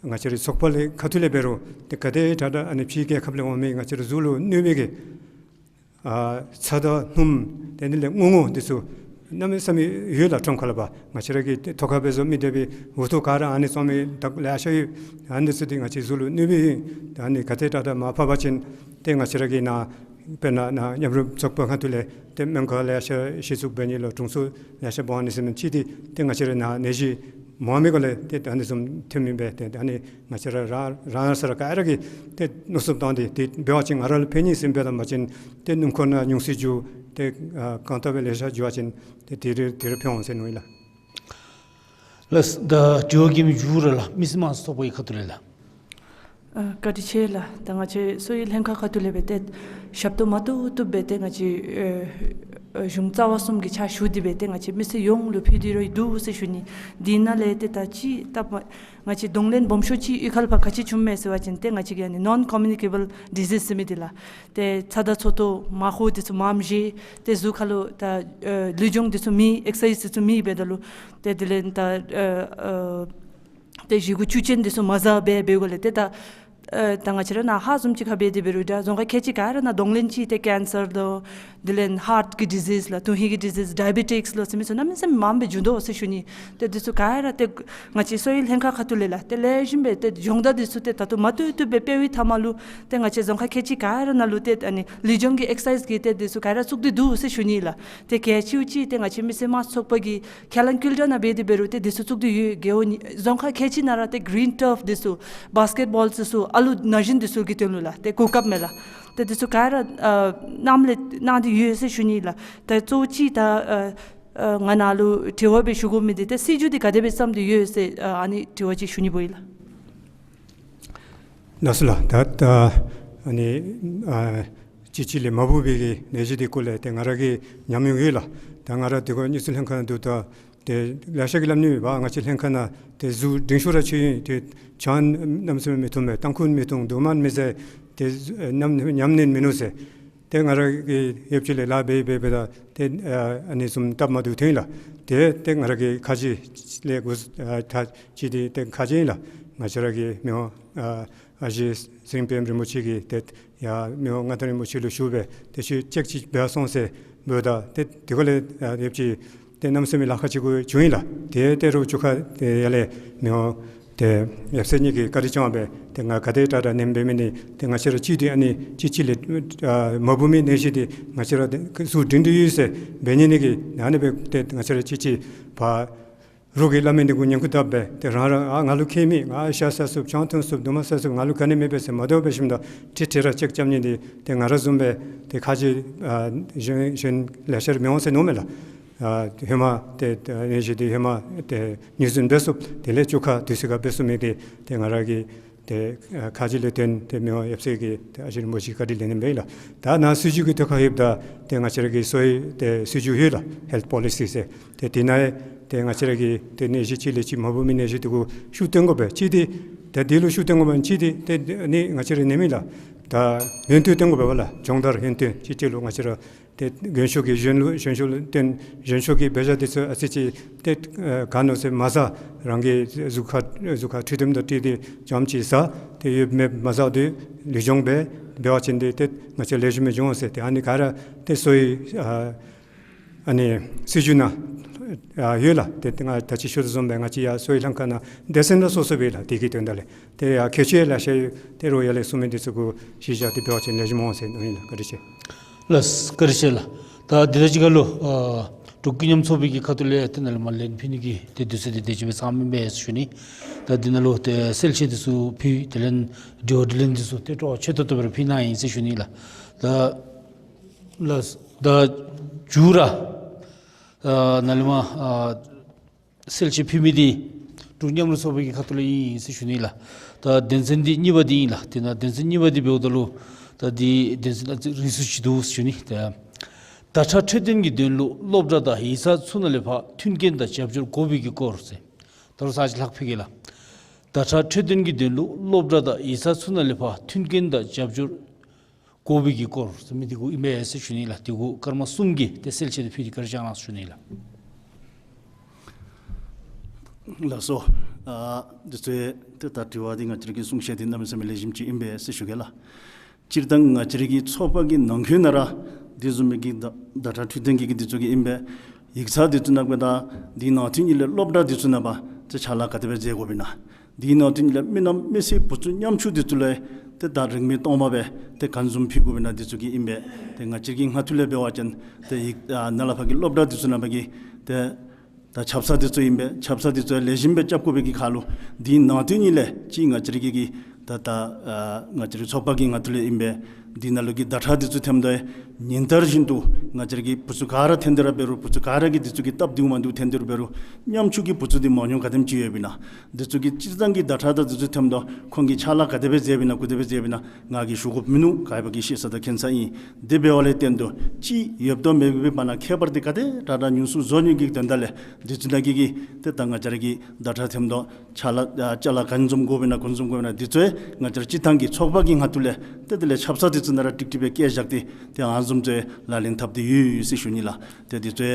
ང་བཅས་རའི་ཚོགས་པ་ལས་ཁ་ཐུག་ལས་འབད་རུང་ཏེ་ག་དེ་དྲག་དྲག་ཨ་ནི་ཕྱི་རྒྱལ་ཁབ་ལས་འོང་མི་ང་བཅས་རའི་གཟུགས་ལུ་གནོད་མི་གི་ཨ་ཚྭ་དང་སྣུམ་དེ་ནི་ལས་སྔོ་སྔོ་འདི་ཚུ་གནམ་མེད་ས་མེད་ཡོད་ལགས། ཁྲོམ་ཁ་ལུ་འབད་ང་བཅས་ར་གི་ཏེ་ཐོག་ཁར་སྦེ་བཟོ་མི་སྡོད་པའི་འུ་ཐུག་ག་ར་ཨ་ནི་བཙོང་མི་དག་ལེ་ཤ་ཡོད། ཨ་ནི་འདི་ཚུ་འདི་ང་བཅས་གཟུགས་ལུ་གནོད་པའི་ཡོད། ཨ་ནི་ག་དེ་དྲག་དྲག་མར་ཕབ་པ་ཅིན་ཏེ་ང་བཅས་ར་གི་ནཱ་དཔེར་ན་ནཱ་མཉམ་རུབ་ཚོགས་པ་ཁ་ཐུག་ལས་ཏེ་མོན་ཁ་ལེ་ཤ་གཞི་བཙུགས་འབད་ནི་ལུ་དྲུང་འཚོ་ལེ་ཤ་འབོ་ནི་ཟེར་མི་ཅིག་འདི་ཏེ་ང་བཅས་ར་ནཱ་ནད་གཞི་མང་མི་གུ་ལས་ཏེ་ཨ་ནི་བཟུམ་ཐོན་མི་འབད་ཏེ་ཨ་ནི་ང་བཅས་ར་རང་རང་ས་ར་ག་ར་གིས་ཏེ་མནོ་བསམ་བཏང་སྟེ་ཏེ་འབད་བ་ཅིན་ང་ར་ལུ་ཕན་ནི་ཟེར་འབད་དང་པ་ཅིན་ཏེ་སྣུམ་འཁོར་ནང་ཉུང་སུ་འགྱོ་ཏེ་ཨ་རྐང་སྟོང་སྦེ་ལེ་ཤ་འགྱོ་བ་ཅིན་ཏེ་དེ་རེ་དེ་རེ་ཕན་འོང་ཟེར་མནོ་ཡི་ལགས། ལགས། ད་དྲི་བ་བཀོད་མི་མཇུག་ར་ལགས། མི་སེར་དམངས་གཙོ་ཚོགས་པའི་ཁ་ཐུག་ལས་ལགས། ཨ་བཀའ་དྲིན་ཆེ་ལགས། ད་ང་བཅས་གསོ་བའི་ལྷན་ཁག་ཁ་ཐུག་ལས་འབད་ཏེ་ཞབས་ཏོག་མ་བཏུབ་བཏུབ་འབད་ཏེ་ང་བཅས་ཨ་ཨ་གཞུང་རྩ་བ་གསུམ་གྱི་ཕྱག་ཞུ་སྟེ་འབད་ཏེ་ང་བཅས་མི་སེར་ཡོངས་ལུ་ཕུལ་ཏེ་ར་འདུག་ཟེར་ཞུ་ནི། དེ་ནང་ལས་ཏེ་ད་ཅི་ད་ང་བཅས་གདོང་ལེན་སྦོམ་ཤོས་ཅིག་གཡུས་ཁ་ལུ་ཕར་ག་ཅི་བྱུངམ་མས་ཟེར་བ་ཅིན་ཏེ་ང་བཅས་ཀྱི་ཨ་ནི་ནོན་ཀོ་མིའུ་ནི་ཀེ་བཱལ་ཌི་ཟིསི་ཟེར་མི་འདི་ལགས། ཏེ་ཚྭ་དང་ཚོད་བསྲེ་མར་ཧོ་འདི་ཚུ་མངམ་བཞེས་ཏེ་གཟུགས་ཁ་ལུ་ད་ཨ་ལུས་སྦྱོང་འདི་ཚུ་མེད་ཨེག་སར་སའིཛ་འདི་ཚུ་མེད་འབདཝ་ད་ལུ་ཏེ་དེ་ལས་ད་ཨ་ཨ་ཏེ་བཞེས་སྒོ་བཅུད་ཅན་འདི་ཚུ་མ་ཟ་འབད་འབདཝ་ལས་ཏེ་ད་ཨ་ད་ང་བཅས་ར་ནཱ་ཧཱ་བཟུམ་ཅིག་ཁར་འབད་དེ་འབད་རུང་ད་རྫོང་ཁག་ཁལ་གཅིག་ག་ར་ནང་གདོང་ལེན་ཅིག་ཏེ་ཀེན་སར་དང་དེ་ལས་ཧཱརཊ་གི་ཌི་ཟིསི་ལགས། དོན་ཧིང་གི་ཌི་ཟིསི་ཌའི་བེ་ཊིཀསི་ལགས་ཟེར་མི་ཚུ་གནམ་མེད་ས་མེད་མངམ་སྦེ་འགྱོ་དོ་ཟེར་ཞུ་ནི། ཏེ་འདི་ཚུ་ག་ར་ཏེ་ང་བཅས་གསོ་བའི་ལྷན་ཁག་ཁ་ཐུག་ལས་ལགས་ཏེ་ལེགས་ཤོམ་སྦེ་ཏེ་སྦྱོང་བརྡར་འདི་ཚུ་ཏེ་ད་ལྟོ་མ་བཏུབ་བཏུབ་སྦེ་སྤེལ་བའི་མཐའ་མ་ལུ་ཏེ་ང་བཅས་རྫོང་ཁག་ཁལ་གཅིག་ག་ར་ནང་ལུ་ཏེ་ཨ་ནི་ལུས་སྦྱོང་གི་ཨེག་སར་སའིཛ་གི་ཏེ་འདི་ཚུ་ག་ར་བཙུགས་ཏེ་འདུག་ཟེར་ཞུ་ནི་ལགས། ཏེ་གལ་ཆེཝ་ཅིག་ཏེ་ང་བཅས་མི་སེར་དམངས་གཙོ་ཚོགས་པ་གིས་ཁས་བླངས་བཀོད་སྒྲིག་ནང་འབད་དེ་འབད་རུང་ཏེ་འདི་ཚུ་བཙུགས་ཏེ་ཡོད། རྒེད་འོག་ནི་རྫོང་ཁག་ཁལ་གཅིག་ནང་ར་ཏེ་གི་རིན་ཊརཕ་འདི་ཚུ་བཱསི་ཀེཊ་བཱོལ་འདི་ཚུ་ཨ་ལུ་ན་གཞོན་འདི་ཚུ་གི་དོན་ལུ་ལགས་ཏེ་གོ་སྐབས་མས་ལགས། ཏེ་འདི་ཚུ་ག་ར་ཨ་གནངམ་ལས་གནང་སྟེ་ཡོད་ཟེར་ཞུ་ནི་ལགས། ཏེ་གཙོ་བོ་ཅིག་ད་ཨ་ཨ་ང་ནཱ་ལུ་དྲི་བ་སྦེ་ཞུ་དགོ་མི་འདི་ཏེ་སྲིད་བྱུས་འདི་ག་དེ་སྦེ་བརྩམས་ཏེ་ཡོད་ཟེར་ཨ་ཨ་ནི་དྲི་བ་ཅིག་ཞུ་ནི་འབོ་ཡི་ལགས། ལགས་སོ་ལགས། ད་ད་ཨ་ནི་ཨ་གཅིག་གཅིག་ལས་མ་བུ་སྦེ་གི་ནད་གཞི་འདི་སྐོར་ལས་ཏེ་ང་ར་གི་ཉམས་མྱོང་ཡོད་ལགས། ད་ང་ར་འདི་གོ་དངུལ་རྩིས་ལྷན་ཁག་ནང་འདུག་ད་ཏེ་ལེ་ཤ་གིས་སླབ་ནི་མས་པ། ང་བཅས་ལྷན་ཁག་ནང་ཏེ་གཟུགས་སྒྲིང་ཤོས་ར་ཁྱོད་ཨིན། ཏེ་ཆང་གནམ་མེད་ས་མེད་མི་འཐུང་མས། ཏམ་ཁུ་མི་འཐུང་། དུག་སྨན་མི་ཟ། ཏེ་ཨ་ཉམས་ཉམས་ནད་མིན་ནུག་ཟེར། ཏེ་ང་ར་གིས་ཡབ་ཅིག་ལས་ལཱ་འབད་འབད་འབདཝ་ད་ཏེ་ཨ་ཨ་ནི་བཟུམ་སྟབས་མ་བདེཝ་ཐོན་ལགས། ཏེ་ཏེ་ང་ར་གི་ཁ་རྗེ་ལས་འགོ་ཨ་ད་ཅི་ཏེ་ཏེ་ཁ་རྗེ་ཨིན་ལགས། ང་བཅས་ར་གི་མི་དབང་ཨ་ཨ་ཞེ་ཚེ་རིང་དཔལ་རིན་པོ་ཆེ་གིས་ཏེ་ཡར་མི་དབང་མངའ་བདག་རིན་པོ་ཆེ་ལུ་ཞུ་སྦེ་ཏེ་ཁྱོད་ཅེཀ་ཅིག་འབད་སོང་ཟེར་འབདཝ་ད་ཏེ་དེ་གུ་ལས་ཨ་ཡབ་ཅིག་ཏེ་གནམ་མེད་ས་མེད་ལཱ་ཁག་ཅིག་གུ་བྱུང་ཡི་ལགས། ཏེ་ཏེ་རོགས་ཚུ་ཁར་ཏེ་ཡར་ལས་མི་དབང་ ཏེ་ཡབ་སྲས་གཉིས་ཀྱིས་བཀའ་དྲིན་བསྐྱངས་སྦེ་ཏེ་ང་ག་དེ་དྲག་དྲག་ནེམ་འབད་མི་འདི་ཏེ་ང་བཅས་ར་གཅིག་འདི་ཨ་ནི་གཅིག་གཅིག་ལས་ཨ་མ་བུ་མི་ནད་གཞི་འདི་ང་བཅས་ར་ཏེ་ཚུ་འདྲེན་འདྲེན་ཡོད་ཟེར་འབད་ནི་ནི་གི་ཨ་ནི་སྦེ་ཏེ་ང་བཅས་ར་གཅིག་གཅིག་ཕར་རོགས་ཀྱིས་སླབ་མི་འདི་གུ་ཉན་ཁུ་བཏབ་སྦེ་ཏེ་རང་རང་ཨ་ང་ལུ་ཁྱད་མེད། ང་ཤ་ཟ་ཚུགས་ཆང་འཐུང་ཚུགས་རྡོག་མ་ཟ་ཚུགས་ང་ལུ་ག་ནི་མེད་པས་ཟེར་མ་དོ་སྦེ་ཞིནམ་ད་ཁྲིག་ཁྲི་ར་ཅེཀ་རྐྱབ་ནི་འདི་ཏེ་ང་ར་བཟུམ་སྦེ་ཏེ་ཁ་རྗེ་ཨ་གཞན་གཞན་ལེ་ཤ་ར་མི་འོང་ཟེར་མནོཝ་མས་ལགས། ཨ་ཧེ་མ་ཏེ་ཏེ་ཨ་ནི་ཞིག་འདི་ཧེ་མ་ཏེ་ཉིན་གསུམ་འབད་ཚུགས། དེ་ལས་བཅུ་ཁ་དུས་ཚོད་ཁར་འབད་ཚུགས་མི་འདི་ཏེ་ང་ར་གི་ཏེ་ཨ་ཁ་རྗེ་ལས་བརྟེན་ཏེ་མི་དབང་ཡབ་སྲས་ཀྱི་ཏེ་ཨ་ཞེ་རིན་པོ་ཆེ་བཀའ་དྲིན་ལས་ནི་མས་ལགས། ད་ནཱ་སྲིད་བྱུས་ཀྱི་ཐོག་ཁར་ལྷོདཔ་ད་ཏེ་ང་བཅས་ར་གི་གསོ་བའི་ཏེ་སྲིད་བྱུས་ཡོད་ལགས། ཧེལཐ་པོ་ལི་སི་ཟེར། ཏེ་དེ་ནང་ཡང་ཏེ་ང་བཅས་ར་གི་ཏེ་ནད་གཞི་གཅིག་ལས་གཅིག་མ་བུ་མི་ནད་གཞི་འདི་གུ་ཤུགས་བཏོན་དགོ་པས། གཅིག་འདི་ཏེ་འདི་ལུ་ཤུགས་བཏོན་དགོ་པས། གཅིག་འདི་ཏེ་ནི་ང་བཅས་ར་ནད་མེད་ལགས། ད་ཡུན་བརྟན་བཏོན་དགོ་པས་ལགས། སྦྱོང་བརྡར་ཡུན་བརྟན་གཅིག་གཅིག་ལུ་ང་བཅས་ར་ཏེ་གྱོན་ཤོག་གི་གཞོན་ལུ་གཞོན་ཤོས་ལུ་བརྟེན་གཞོན་ཤོས་ཀྱི་འབད་བཞག་འདི་ཚུ་ཨ་ཙི་ཅིག་ཏེ་ཨ་ག་མནོ་ཟེར་མ་ཟ། རང་གི་གཟུགས་ཁར་གཟུགས་ཁར་ཁྲུས་དེམ་དང་འཁྲིལ་ཏེ་འཇམ་ཅིག་ཟ། ཏེ་ཡོདཔ་མེདཔ་མ་ཟ་སྟེ་ལུས་སྦྱོང་འབད་འབད་བ་ཅིན་ཏེ་ཏེ་ང་བཅས་ལེགས་ཤོམ་སྦེ་འགྱོ་འོང་ཟེར། ཏེ་ཨ་ནི་ག་ར་ཏེ་གསོ་བའི་ཨ་ཨ་ནི་སྲིད་བྱུས་ནང་ཨ་ཡོད་ལགས། ཏེ་ཏེ་ང་ད་ཅི་ཞུ་དོ་བཟུམ་སྦེ་ང་བཅས་ཡར་གསོ་བའི་ལྷན་ཁག་ནང་སྡེ་ཚན་ར་སོ་སོ་སྦེ་ལགས། དེ་གི་དོན་དག་ལས་ཏེ་ཡར་མཁས་མཆོག་ལེ་ཤ་ཡོད། ཏེ་རོགས་ཡར་ལས་གསུང་མི་འདི་ཚུ་གུ་གཞི་བཞག་སྟེ་འབད་བ་ཅིན་ལེགས་ཤོམ་འོང་ཟེར་མནོཝ་ཨིན་ལགས། བཀའ་དྲིན་ཆེ། ལགས་བཀའ་དྲིན་ཆེ་ལགས། ད་འདི་དང་གཅིག་ཁར་ལུ་ཨ་འབྲུག་ཀུན་མཉམ་ཚོགས་པའི་གི་ཁ་ཐུག་ལས་ཏེ་ནཱ་ལས་མར་ལན་ཕུལ་ནི་གི་ཏེ་དུས་ཚོད་འདི་དེ་ཅིག་སྦེ་ཚང་མི་ཨིན་པས་ཟེར་ཞུ་ནི། ད་འདི་ནང་ལུ་ཏེ་གསལ་བཤད་འདི་ཚུ་ཕུལ། དེ་ལས་དྲི་བ་དྲིས་ལན་འདི་ཚུ་ཏེ་སྤྲོ་བ་ཆེ་ཏོག་ཏོ་སྦེ་ར་ཕུལ་གནང་ཡི་ཟེར་ཞུ་ནི་ལགས། ད་ལགས་ད་མཇུག་ར་ཨ་ནཱ་ལས་མར་ཨ་གསལ་བཤད་ཕུལ་མི་འདི་འབྲུག་མཉམ་རུབ་ཚོགས་པའི་གི་ཁ་ཐུག་ལས་ཨིན་ཟེར་ཞུ་ནི་ལགས། ད་དོན་ཚན་འདི་གཉིས་པ་འདི་ཨིན་ལགས། དེ་ནང་དོན་ཚན་གཉིས་པ་འདི་འབདཝ་ད་ལུ་ད་འདི་དོན་ཚན་ཨ་ཙི་རིང་སུ་ཅིག་འདུག་ཟེར་ཞུ་ནི། ད་བརྡ་ཁྲ་འཕྲོད་བསྟེན་གྱི་དོན་ལུ་སློབ་གྲྭ་དང་ཡིག་ཚང་ཚུ་ནང་ལས་ཕར་མཐུན་རྐྱེན་དང་རྒྱབ་སྐྱོར་དགོ་པའི་གི་སྐོར་ཟེར། ད་རུང་ཚར་གཅིག་ལྷག་ཕུལ་གེ་ལགས། བརྡ་ཁྲ་འཕྲོད་བསྟེན་གྱི་དོན་ལུ་སློབ་གྲྭ་དང་ཡིག་ཚང་ཚུ་ནང་ལས་ཕར་མཐུན་རྐྱེན་དང་རྒྱབ་སྐྱོར་དགོ་པའི་གི་སྐོར་ཟེར་མི་འདི་གུ་ཨིན་པས་ཟེར་ཞུ་ནི་ལགས། འདི་གུ་སྐར་མ་གསུམ་གྱི་ཏེ་གསལ་བཤད་འདི་ཕུལ་ཏེ་བཀའ་དྲིན་བསྐྱང་གནང་ཟེར་ཞུ་ནི་ལགས། ལགས་སོ། ཨ་འདི་ཚུ་ཏེ་ད་དྲི་བ་འདི་ང་བཅས་ཀྱི་གསུང་བཤད་འདི་གནམ་མེད་ས་མེད་ལེགས་ཤོམ་ཅིག་ཨིན་པས་ཟེར་ཞུ་གེ་ལགས། སྤྱིར་བཏང་ང་བཅས་ར་གི་ཚོགས་པ་གི་ནང་འཁོད་ནང་ར་འདི་བཟུམ་མའི་གི་བརྡ་བརྡ་ཁྲ་འཕྲོད་བསྟེན་གྱི་གི་འདི་ཚུ་གི་ཨིན་པས། ཡིག་ཚང་འདི་ཚུ་ནང་འབདཝ་ད་འདི་ནང་དོན་ཉིད་ལས་སློབ་གྲྭ་འདི་ཚུ་ནང་ཕར་ཏེ་ཕྱག་ལཱ་ག་དེ་སྦེ་མཛད་དགོཔ་ཨིན་ན། འདི་ནང་དོན་ཉིད་ལས་མི་རྣམས་མི་སེར་བུ་ཚ་ཉམ་ཆུང་འདི་ཚུ་ལུ་ཏེ་ད་རིན་མེད་སྟོང་པ་སྦེ་ཏེ་གང་བཟུམ་ཕུལ་དགོཔ་ཨིན་ན་འདི་ཚུ་གི་ཨིན་པས། ཏེ་ང་བཅས་ཀྱི་ངོས་ཐོག་ལས་འབད་བ་ཅིན་ཏེ་ཡིག་ཨ་ནཱ་ལས་ཕར་གྱི་སློབ་གྲྭ་འདི་ཚུ་ནང་ཕར་གྱི་ཏེ་ད་ཆབ་གསང་འདི་ཚུ་ཨིན་པས། ཆབ་གསང་འདི་ཚུ་ལེགས་ཤོམ་སྦེ་རྐྱབ་དགོ་པའི་གི་ཁར་ལུ་འདི་ནང་དོན་ཉིད་ལས་ཅིག་ང་བཅས་ར་གི་གི་ད་ད་ཨ་ང་བཅས་རའི་ཚོགས་པ་གི་ངོས་ཐོག་ལས་ཨིན་པས། འདི་ནང་ལུ་གི་བརྡ་ཁྲ་འདི་ཚུ་ཐོནམ་ད་ཉིན་ལྟར་བཞིན་དུ་ང་བཅས་ར་གི་བུ་ཚ་ག་ར་ཐོན་ཏེ་ར་འབད་རུང་བུ་ཚ་ག་ར་གིས་འདི་ཚུ་གི་སྟབས་བདེཝ་མ་བདེཝ་ཐོན་ཏེ་ར་འབད་རུང་ཉམ་ཆུང་གི་བུ་ཚ་འདི་མང་ཉུང་ག་དེམ་ཅིག་ཡོདཔ་ཨིན་ན། འདི་ཚུ་གི་སྤྱིར་བཏང་གི་བརྡ་ཁྲ་དང་འདི་ཚུ་ཐོནམ་ད་ཁོང་གིས་ཕྱག་ལཱ་ག་དེ་སྦེ་མཛདཔ་ཨིན་ན་ག་དེ་སྦེ་མཛདཔ་ཨིན་ན་ང་གིས་ཞུ་དགོཔ་མིན་ནུག། ག་ར་གིས་ཤེས་ས་དང་མཁྱེན་ས་ཨིན། དེ་འབདཝ་ལས་བརྟེན་ཏེ་ཅིག་ཡོདཔ་དང་མེདཔ་གི་བར་ན་ཁྱད་པར་འདི་ག་དེ་དྲག་དྲག་ཉུང་སུ་བཟོ་ནི་གི་དོན་དག་ལས་འདི་ཚུ་ནང་གི་གི་ཏེ་ད་ང་བཅས་ར་གི་བརྡ་ཁྲ་ཐོནམ་ད་ཕྱག་ལཱ་ཨ་ཅ་ལ་ག་བཟུམ་དགོཔ་ཨིན་ན་ག་བཟུམ་དགོཔ་ཨིན་ན་འདི་ཚུ་ང་བཅས་ར་སྤྱིར་བཏང་གི་ཚོགས་པ་གི་ངོས་ཐོག་ལས་ཏེ་དེ་ལས་ཆབ་གསང་འདི་ཚུ་ནང་ར་ཀྲིག་ཀྲི་སྦེ་བཀལ་བཞག་སྟེ་ཏེ་ཨ་ནི་བཟུམ་ཚུ་ལག་ལེན་འཐབ་སྟེ་ཡོད་ཡོད་ཟེར་ཞུ་ནི་ལགས། ཏེ་འདི་ཚུ་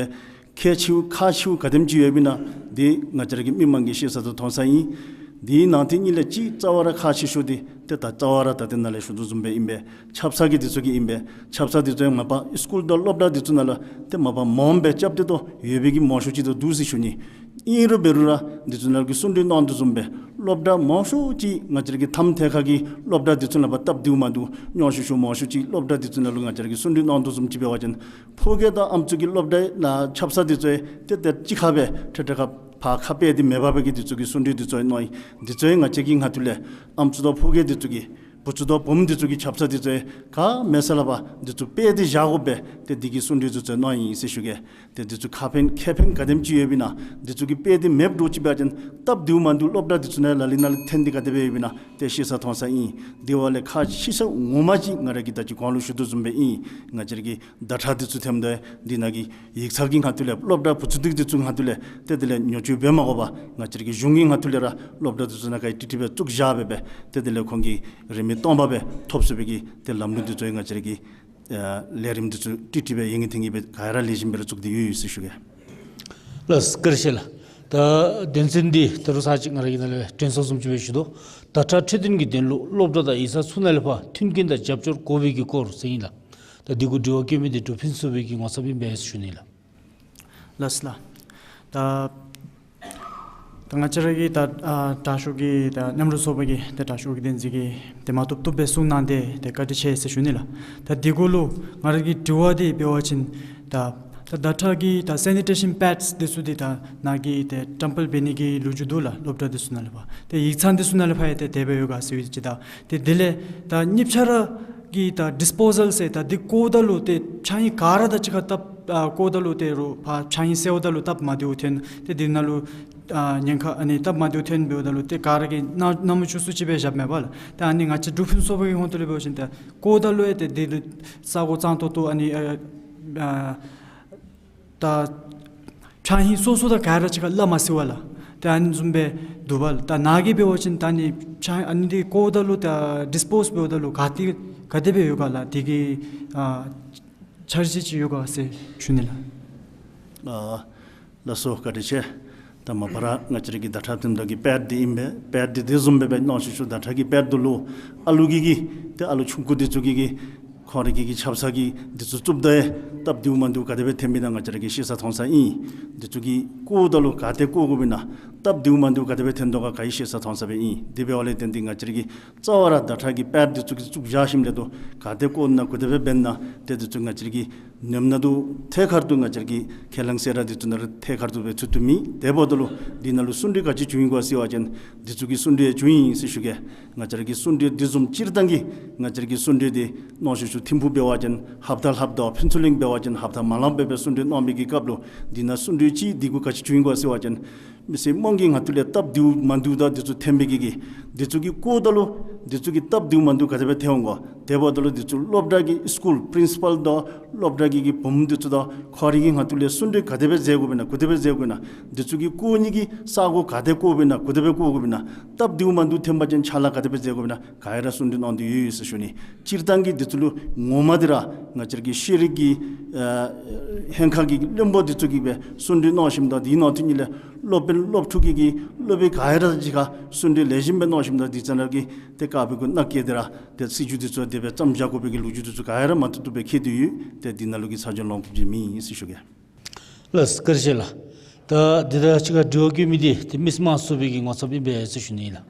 གལ་ཆེཝ་ཁག་ཆེཝ་ག་དེམ་ཅིག་ཡོདཔ་ཨིན་ན་འདི་ང་བཅས་ར་གི་མི་མང་གིས་ཤེས་ས་དང་མཐོང་ས་ཨིན། འདི་ནང་དོན་ཉིད་ལས་ཅིག་རྩ་བ་ར་ཁག་ཆེ་ཤོས་འདི་ཏེ་ད་རྩ་བ་ར་ད་ཏེ་ནཱ་ལས་ཞུ་དོ་བཟུམ་སྦེ་ཨིན་པས། ཆབ་གསང་གི་འདི་ཚུ་གི་ཨིན་པས། ཆབ་གསང་འདི་ཚུ་ཡང་མ་པ་སི་ཀུལ་དང་སློབ་གྲྭ་འདི་ཚུ་ནང་ལུ་ཏེ་མ་པ་མངམ་སྦེ་རྐྱབ་སྟེ་ཏེ་ཡོད་པའི་གི་མང་ཤོས་ཅིག་ཏེ་འདུག་ཟེར་ཞུ་ནི། ཨིན་རུང་འབད་རུང་ར་འདི་ཚུ་ནང་གི་གསུང་གྲོས་གནང་དོ་བཟུམ་སྦེ་སློབ་གྲྭ་མང་ཤོས་ཅིག་ང་བཅས་ར་གི་མཐའམ་ཐད་ཁར་གྱི་སློབ་གྲྭ་འདི་ཚུ་ནང་ཕར་སྟབས་བདེཝ་མ་བདེཝ་ཉུང་ཤོས་ཤོས་མང་ཤོས་ཅིག་སློབ་གྲྭ་འདི་ཚུ་ནང་ལུ་ང་བཅས་ར་གི་གསུང་གྲོས་གནང་དོ་བཟུམ་ཅིག་འབད་བ་ཅིན་ཕོ་སྐྱེས་དང་ཨམ་སྲུ་གི་སློབ་གྲྭ་ནང་ཆབ་གསང་འདི་ཚུ་ཏེ་ཏེ་གཅིག་ཁར་སྦེ་ཐད་ཐད་ཁར་ཕར་ཁ་སྤེལ་ཏེ་མེད་པ་སྦེ་གི་འདི་ཚུ་གི་གསུང་གྲོས་འདི་ཚུ་གནང་ཡི། འདི་ཚུ་ཡང་ང་བཅས་ཀྱི་ངོས་ཐོག་ལས་ཨམ་སྲུ་དང་ཕོ་སྐྱེས་འདི་ཚུ་གི་བུ་ཚ་དང་བུམོ་འདི་ཚུ་གི་ཆབ་གསང་འདི་ཚུ་ག་མེད་ས་ལས་ཕར་འདི་ཚུ་སྤེལ་ཏེ་བཞག་དགོ་པས། ཏེ་འདི་གི་གསུང་གྲོས་འདི་ཚུ་གནང་ཡི་ཟེར་ཞུ་གེ། ཏེ་འདི་ཚུ་ཁ་ཕན་ཁེ་ཕན་ག་དེམ་ཅིག་ཡོདཔ་ཨིན་ན། འདི་ཚུ་གི་སྤེལ་ཏེ་མེདཔ་འདྲཝ་ཅིག་འབད་བ་ཅིན་སྟབས་བདེཝ་མ་བདེཝ་སློབ་གྲྭ་འདི་ཚུ་ནང་ལ་ལུ་ནང་ལུ་ཐོན་ཏེ་ག་དེ་སྦེ་ཡོདཔ་ཨིན་ན་ཏེ་ཤེས་ས་མཐོང་ས་ཨིན། དེ་བ་ལས་ཁག་ཆེ་ཤོས་ངོ་མ་ཅིག་ང་ར་གིས་ད་ཅི་གོང་ལུ་ཞུ་དོ་བཟུམ་སྦེ་ཨིན། ང་བཅས་ར་གི་བརྡ་ཁྲ་འདི་ཚུ་ཐོནམ་ད་འདི་ནང་གི་ཡིག་ཚང་གི་ངོས་ཐོག་ལས་སློབ་གྲྭ་བུ་ཚ་འདི་ཚུ་གི་ངོས་ཐོག་ལས་ཏེ་དེ་ལས་ཉོ་སྤྱོད་འབད་མ་དགོ་པར་ང་བཅས་ར་གི་གཞུང་གི་ངོས་ཐོག་ལས་ར་སློབ་གྲྭ་འདི་ཚུ་ནང་ག་ཡི་ཀྲིག་ཀྲི་སྦེ་བཙུགས་བཞག་སྦེ་སྦེ་ཏེ་དེ་ལས་ཁོང་གིས་རིན་མེད་སྟོང་པ་སྦེ་ཐོབ་ཚུགས་པའི་གི་ཏེ་ལམ་ལུགས་འདི་ཚུ་ང་བཅས་ར་གི་ཨ་ལས་རིམ་འདི་ཚུ་ཀྲིག་ཀྲི་སྦེ་ཡིན་གྱི་ཐིང་གི་སྦེ་ག་ར་ལེགས་ཤོམ་སྦེ་ར་བཙུགས་ཏེ་ཡོད་ཡོད་ཟེར་ཞུ་གེ། ལགས་བཀའ་དྲིན་ཆེ་ལགས། ད་དོན་ཚན་འདི་ད་རུང་ཚར་གཅིག་ང་ར་གིས་ནཱ་ལས་དྲན་གསོ་བཟུམ་ཅིག་སྦེ་ཞུ་དོ། བརྡ་ཁྲ་འཕྲོད་བསྟེན་གྱི་དོན་ལུ་སློབ་གྲྭ་དང་ཡིག་ཚང་ཚུ་ནང་ལས་ཕར་མཐུན་རྐྱེན་དང་རྒྱབ་སྐྱོར་དགོ་པའི་གི་སྐོར་ཟེར་ཨིན་ལགས། ད་འདི་གུ་དྲི་བ་བཀོད་མི་འདི་འབྲུག་ཕུན་ཚོགས་པའི་གི་ངོ་ཚབ་ཨིན་པས་ཟེར་ཞུ་ནི་ལགས། ལགས་སོ་ལགས། ད་ ད་ང་བཅས་ར་གི་ད་ཨ་དྲག་ཤོས་ཀྱི་ད་མཉམ་རུབ་ཚོགས་པ་གི་ད་དྲག་ཤོས་ཀྱི་བསྟན་འཛིན་གྱིས་ཏེ་མ་བཏུབ་བཏུབ་སྦེ་གསུང་གནང་སྟེ་ཏེ་བཀའ་དྲིན་ཆེ་ཟེར་ཞུ་ནི་ལགས། ད་དེ་གུ་ལུ་ང་ར་གི་དྲི་བ་འདི་འབད་བ་ཅིན་ད་ད་ཟླ་ཁྲག་གི་ད་སེ་ནི་ཊེ་ཤཱན་པེཌསི་འདི་ཚུ་འདི་ད་ནཱ་གི་ཏེ་བཀྲམ་སྤེལ་འབད་ནི་གི་ལོ་རྒྱུས་འདུག་ལགས། སློབ་གྲྭ་འདི་ཚུ་ནང་ལས་ཕར་ཏེ་ཡིག་ཚང་འདི་ཚུ་ནང་ལས་ཕར་ཡང་ཏེ་དེ་སྦེ་ཡོད་ག་ཟེར་བའི་ཅིག་ད་ཏེ་དེ་ལས་ད་གཉིས་ཆ་ར་གི་ད་ཌིས་པོ་ཟཱལ་ཟེར་ད་འདི་བཀོཝ་ད་ལུ་ཏེ་ཕྱགས་སྙིགས་ག་ར་ད་གཅིག་ཁར་བཏབ་ཨ་བཀོཝ་ད་ལུ་ཏེ་རུང་ཕར་ཕྱགས་སྙིགས་བསལཝ་ད་ལུ་སྟབས་མ་བདེཝ་ཐོན། ཏེ་འདི་ནང་ལུ་ཨ་ཉེན་ཁ་ཨ་ནི་སྟབས་མ་བདེཝ་ཐོན་འབདཝ་ད་ལུ་ཏེ་ག་ར་གིས་སྣང་སྣང་མེད་བཅུག་སུ་ཅིག་སྦེ་བཞགཔ་མས་པ་ལགས། ཏེ་ཨ་ནི་ང་བཅས་འབྲུག་ཕུན་ཚོགས་པ་གི་ཧོང་ཏོ་ལས་འབད་བ་ཅིན་ཏེ་བཀོཝ་ད་ལུ་ཡང་ཏེ་འདི་ལུ་ས་གོ་གཙང་ཏོག་ཏོ་ཨ་ནི་ཨ་ཨ་ད་ཕྱགས་སྙིགས་སོ་སོ་དང་ག་ར་གཅིག་ཁར་སླ་མ་སི་བ་ལགས། ཏེ་ཨ་ནི་བཟུམ་སྦེ་འདུག་པ་ལགས། ད་ནཱ་གིས་འབད་བ་ཅིན་ད་ཨ་ནི་ཕྱགས་ཨ་ནི་འདི་བཀོཝ་ད་ལུ་ད་ཌིས་པོ་ཟཱལ་འབདཝ་ད་ལུ་ག་ཏེ་ག་དེ་སྦེ་ཡོད་ག་ལགས། དེ་གི་ཨ་འཆར་གཞི་ཅིག་ཡོད་ག་ཟེར་ཞུ་ནི་ལགས། ཨ་ལགས་སོ། བཀའ་དྲིན་ཆེ། ད་མ་པ་ར་ང་བཅས་ར་གི་ཟླ་ཁྲག་ཐོནམ་ད་གི་པེཌ་འདི་ཨིན་པས། པེཌ་འདི་དེ་བཟུམ་སྦེ་སྦེ་ནང་ཤུལ་ཤུལ་ཟླ་ཁྲག་གི་པེཌ་འདི་ལུ་ཨ་ལུ་གི་གི་ཏེ་ཨ་ལུ་ཆུང་ཀུ་འདི་ཚུ་གི་གི་ཁོང་ར་གི་གི་ཆབ་གསང་གི་འདི་ཚུ་བཙུགསཔ་ད་ཡང་སྟབས་བདེཝ་མ་བདེཝ་ག་དེ་སྦེ་ཐོནམ་ཨིན་ན་ང་བཅས་ར་གིས་ཤེས་ས་མཐོང་ས་ཨིན། འདི་ཚུ་གི་བཀོཝ་ད་ལུ་ག་ཏེ་བཀོ་དགོཔ་ཨིན་ན་སྟབས་བདེཝ་མ་བདེཝ་ག་དེ་སྦེ་ཐོན་དོ་ག་ག་གིས་ཤེས་ས་མཐོང་ས་སྦེ་ཨིན། དེ་འབདཝ་ལས་བརྟེན་ཏེ་ང་བཅས་ར་གི་རྩ་བ་ར་ཟླ་ཁྲག་གི་པེཌ་འདི་ཚུ་གི་བཙུགས་བཞག་ཞིནམ་ལས་ད་ག་ཏེ་བཀོ་ན་ག་དེ་སྦེ་འབད་ན་ཏེ་འདི་ཚུ་ང་བཅས་ར་གི་ནེམ་ནང་དུ་ཐད་ཀར་དུ་ང་བཅས་ར་གི་ཁས་བླངས་གསལ་བསྒྲགས་འདི་ཚུ་ནང་ར་ཐད་ཀར་དུ་སྦེ་ཚུད་དོ་མེད། དེ་འབདཝ་ད་ལུ་འདི་ནང་ལུ་བསུན་གྲོས་ག་ཅི་བྱུང་ཡི་ག་ཟེར་བ་ཅིན་འདི་ཚུ་གི་བསུན་གྲོས་བྱུང་ཡི་ཟེར་ཞུ་གེ། ང་བཅས་ར་གི་བསུན་གྲོས་འདི་བཟུམ་སྤྱིར་བཏང་གི་ང་བཅས་ར་གི་བསུན་གྲོས་འདི་ནང་ཤུལ་ཤུལ་ཐིམ་ཕུག་འབད་བ་ཅིན་ཧབ་ཏ་ལྷབ་དོ། ཕུན་ཚོགས་གླིང་འབད་བ་ཅིན་ཧབ་ཏ་མ་ལངམ་སྦེ་སྦེ་བསུན་གྲོས་གནང་མི་གི་སྐབས་ལུ་འདི་ནང་བསུན་གྲོས་ཅིག་འདི་གུ་ག་ཅི་བྱུང་ཡི་ག་ཟེར་བ་ཅིན་མི་སེར་དམངས་ཀྱི་ངོས་ཐོག་ལས་སྟབས་བདེཝ་མ་བདེཝ་དང་འདི་ཚུ་ཐོན་པའི་གི་གི་འདི་ཚུ་གི་བཀོཝ་ད་ལུ་འདི་ཚུ་གི་སྟབས་བདེཝ་མ་བདེཝ་ག་དེ་སྦེ་ཐོན་འོང་ག། དེ་འབདཝ་ད་ལུ་འདི་ཚུ་སློབ་གྲྭ་གི་སི་ཀུལ་པི་རིན་སི་པཱལ་དང་སློབ་གྲྭ་གི་གི་བུམོ་འདི་ཚུ་དང་ཁོང་ར་གི་ངོས་ཐོག་ལས་བསུན་གྲོས་ག་དེ་སྦེ་མཛད་དགོཔ་ཨིན་ན་ག་དེ་སྦེ་མཛད་དགོཔ་ཨིན་ན་འདི་ཚུ་གི་བཀོ་ནི་གི་ས་གོ་ག་ཏེ་བཀོ་དགོཔ་ཨིན་ན་ག་དེ་སྦེ་བཀོ་དགོཔ་ཨིན་ན་སྟབས་བདེཝ་མ་བདེཝ་ཐོན་པ་ཅིན་ཕྱག་ལཱ་ག་དེ་སྦེ་མཛད་དགོཔ་ཨིན་ན་ག་ར་བསུན་གྲོས་གནང་དོ་ཡོད་ཡོད་ཟེར་ཞུ་ནི། སྤྱིར་བཏང་གི་འདི་ཚུ་ལུ་ངོ་མ་འདི་ར་ང་བཅས་ར་གི་ཤེས་རིག་གི་ཨ་ལྷན་ཁག་གི་བློན་པོ་འདི་ཚུ་གིས་སྦེ་བསུན་གྲོས་གནང་ཞིནམ་ད་འདི་ནང་དོན་ཉིད་ལས་སློབ་དཔོན་སློབ་ཕྲུག་གི་གི་སློབ་དཔོན་ག་ར་གཅིག་ཁར་བསུན་གྲོས་ལེགས་ཤོམ་སྦེ་གནང་ཞིནམ་ད་འདི་ཚུ་ནང་གི་ཏེ་བཀའ་པོད་གུ་མནའ་བསྐྱལ་ཏེ་ར་ཏེ་སྲིད་བྱུས་འདི་ཚུ་དེ་སྦེ་བརྩམ་བཞག་དགོ་པའི་གི་ལོ་རྒྱུས་འདི་ཚུ་ག་ར་མ་ཐུབ་ཐུབ་སྦེ་འཁེལ་ཏེ་ཡོད། ཏེ་འདི་ནང་ལུ་གི་ཚ་གྱང་ལོང་དགོཔ་ཅིག་མེད་ཟེར་ཞུ་གེ། ལགས་བཀའ་དྲིན་ཆེ་ལགས། ད་འདི་དང་གཅིག་ཁར་དྲི་བ་བཀོད་མི་འདི་ཏེ་མི་སེར་དམངས་གཙོའི་གི་ངོ་ཚབ་ཨིན་པས་ཟེར་ཞུ་ནི་ལགས།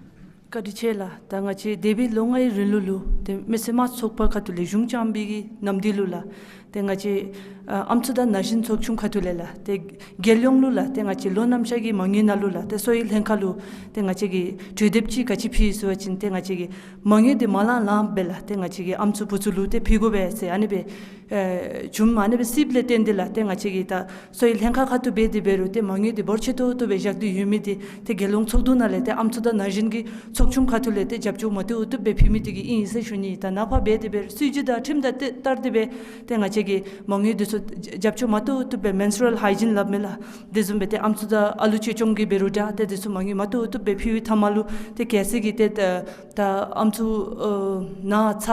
བཀའ་དྲིན་ཆེ་ལགས། ད་ང་བཅས་འདས་པའི་ལོ་ལྔའི་རིང་ལུ་ལུ་ཏེ་མི་སེར་དམངས་གཙོའི་ཚོགས་པ་ཁ་ཐུག་ལས་གཞུང་བཅངས་པའི་གི་ནམ་དུས་ལུ་ལགས། ཏེ་ང་བཅས་ཨ་ཨམ་སྲུ་དང་ན་གཞོན་ཚོགས་ཆུང་ཁ་ཐུག་ལས་ལགས། ཏེ་རྒྱལ་ཡོངས་ལུ་ལགས། ཏེ་ང་བཅས་ལོ་ནམ་ཤ་གི་མ་དངུལ་ནང་ལུ་ལགས། ཏེ་གསོ་བའི་ལྷན་ཁག་ལུ་ཏེ་ང་བཅས་ཀྱིས་གྲོས་འདེབས་ཅིག་ག་ཅི་ཕུལ་ཡི་ཟེར་བ་ཅིན་ཏེ་ང་བཅས་ཀྱིས་མ་དངུལ་འདི་མ་ལངམ་ལངམ་སྦེ་ལགས། ཏེ་ང་བཅས་ཀྱིས་ཨམ་སྲུ་བུ་ཚུ་ལུ་ཏེ་ཕུལ་དགོ་པས་ཟེར་ཨ་ནི་སྦེ་ཨེ་བྱུངམ་ཨ་ནི་སྦེ་སྲིདཔ་ལས་བརྟེན་ཏེ་ལགས། ཏེ་ང་བཅས་ཀྱིས་ད་གསོ་བའི་ལྷན་ཁག་ཁ་ཐུག་འབད་དེ་འབད་རུང་ཏེ་མ་དངུལ་འདི་འབོར་ཆེ་ཏོག་ཏོ་སྦེ་བཞག་སྟེ་ཡོད་མི་འདི་ཏེ་རྒྱལ་ཡོངས་ཚོགས་འདུ་ནང་ལས་ཏེ་ཨམ་སྲུ་དང་ན་གཞོན་གྱི་ཚོགས་ཆུང་ཁ་ཐུག་ལས་ཏེ་རྒྱབ་སྐྱོར་མ་ཏོག་ཏོ་སྦེ་ཕུལ་མི་འདི་གིས་ཨིན་ཟེར་ཞུ་ནི། ད་ནཱ་ཕར་འབད་དེ་འབད་རུང་སྲིད་བྱུས་དང་ཁྲིམས་དང་ཏེ་བསྟུན་ཏེ་སྦེ་ཏེ་ང་བཅས་ཀྱིས་མ་དངུལ་འདི་ཚུ་རྒྱབ་སྐྱོར་མ་ཏོག་ཏོ་སྦེ་མེན་སི་ཊུ་རལ་ཧའི་ཇིན་སླབ་མས་ལགས། དེ་བཟུམ་སྦེ་ཏེ་ཨམ་སྲུ་དང་ཨ་ལུ་བཅོས་སྐྱོང་གི་འབད་རུང་འདྲ་ཏེ་འདི་ཚུ་མ་དངུལ་མ་ཏོག་ཏོ་སྦེ་ཕུལ་བའི་མཐའ་མ་ལུ་ཏེ་གལ་སྲིད་ཀྱི་ཏེ་ད་ད་ཨམ་སྲུ་ཨ་ན་ཚ་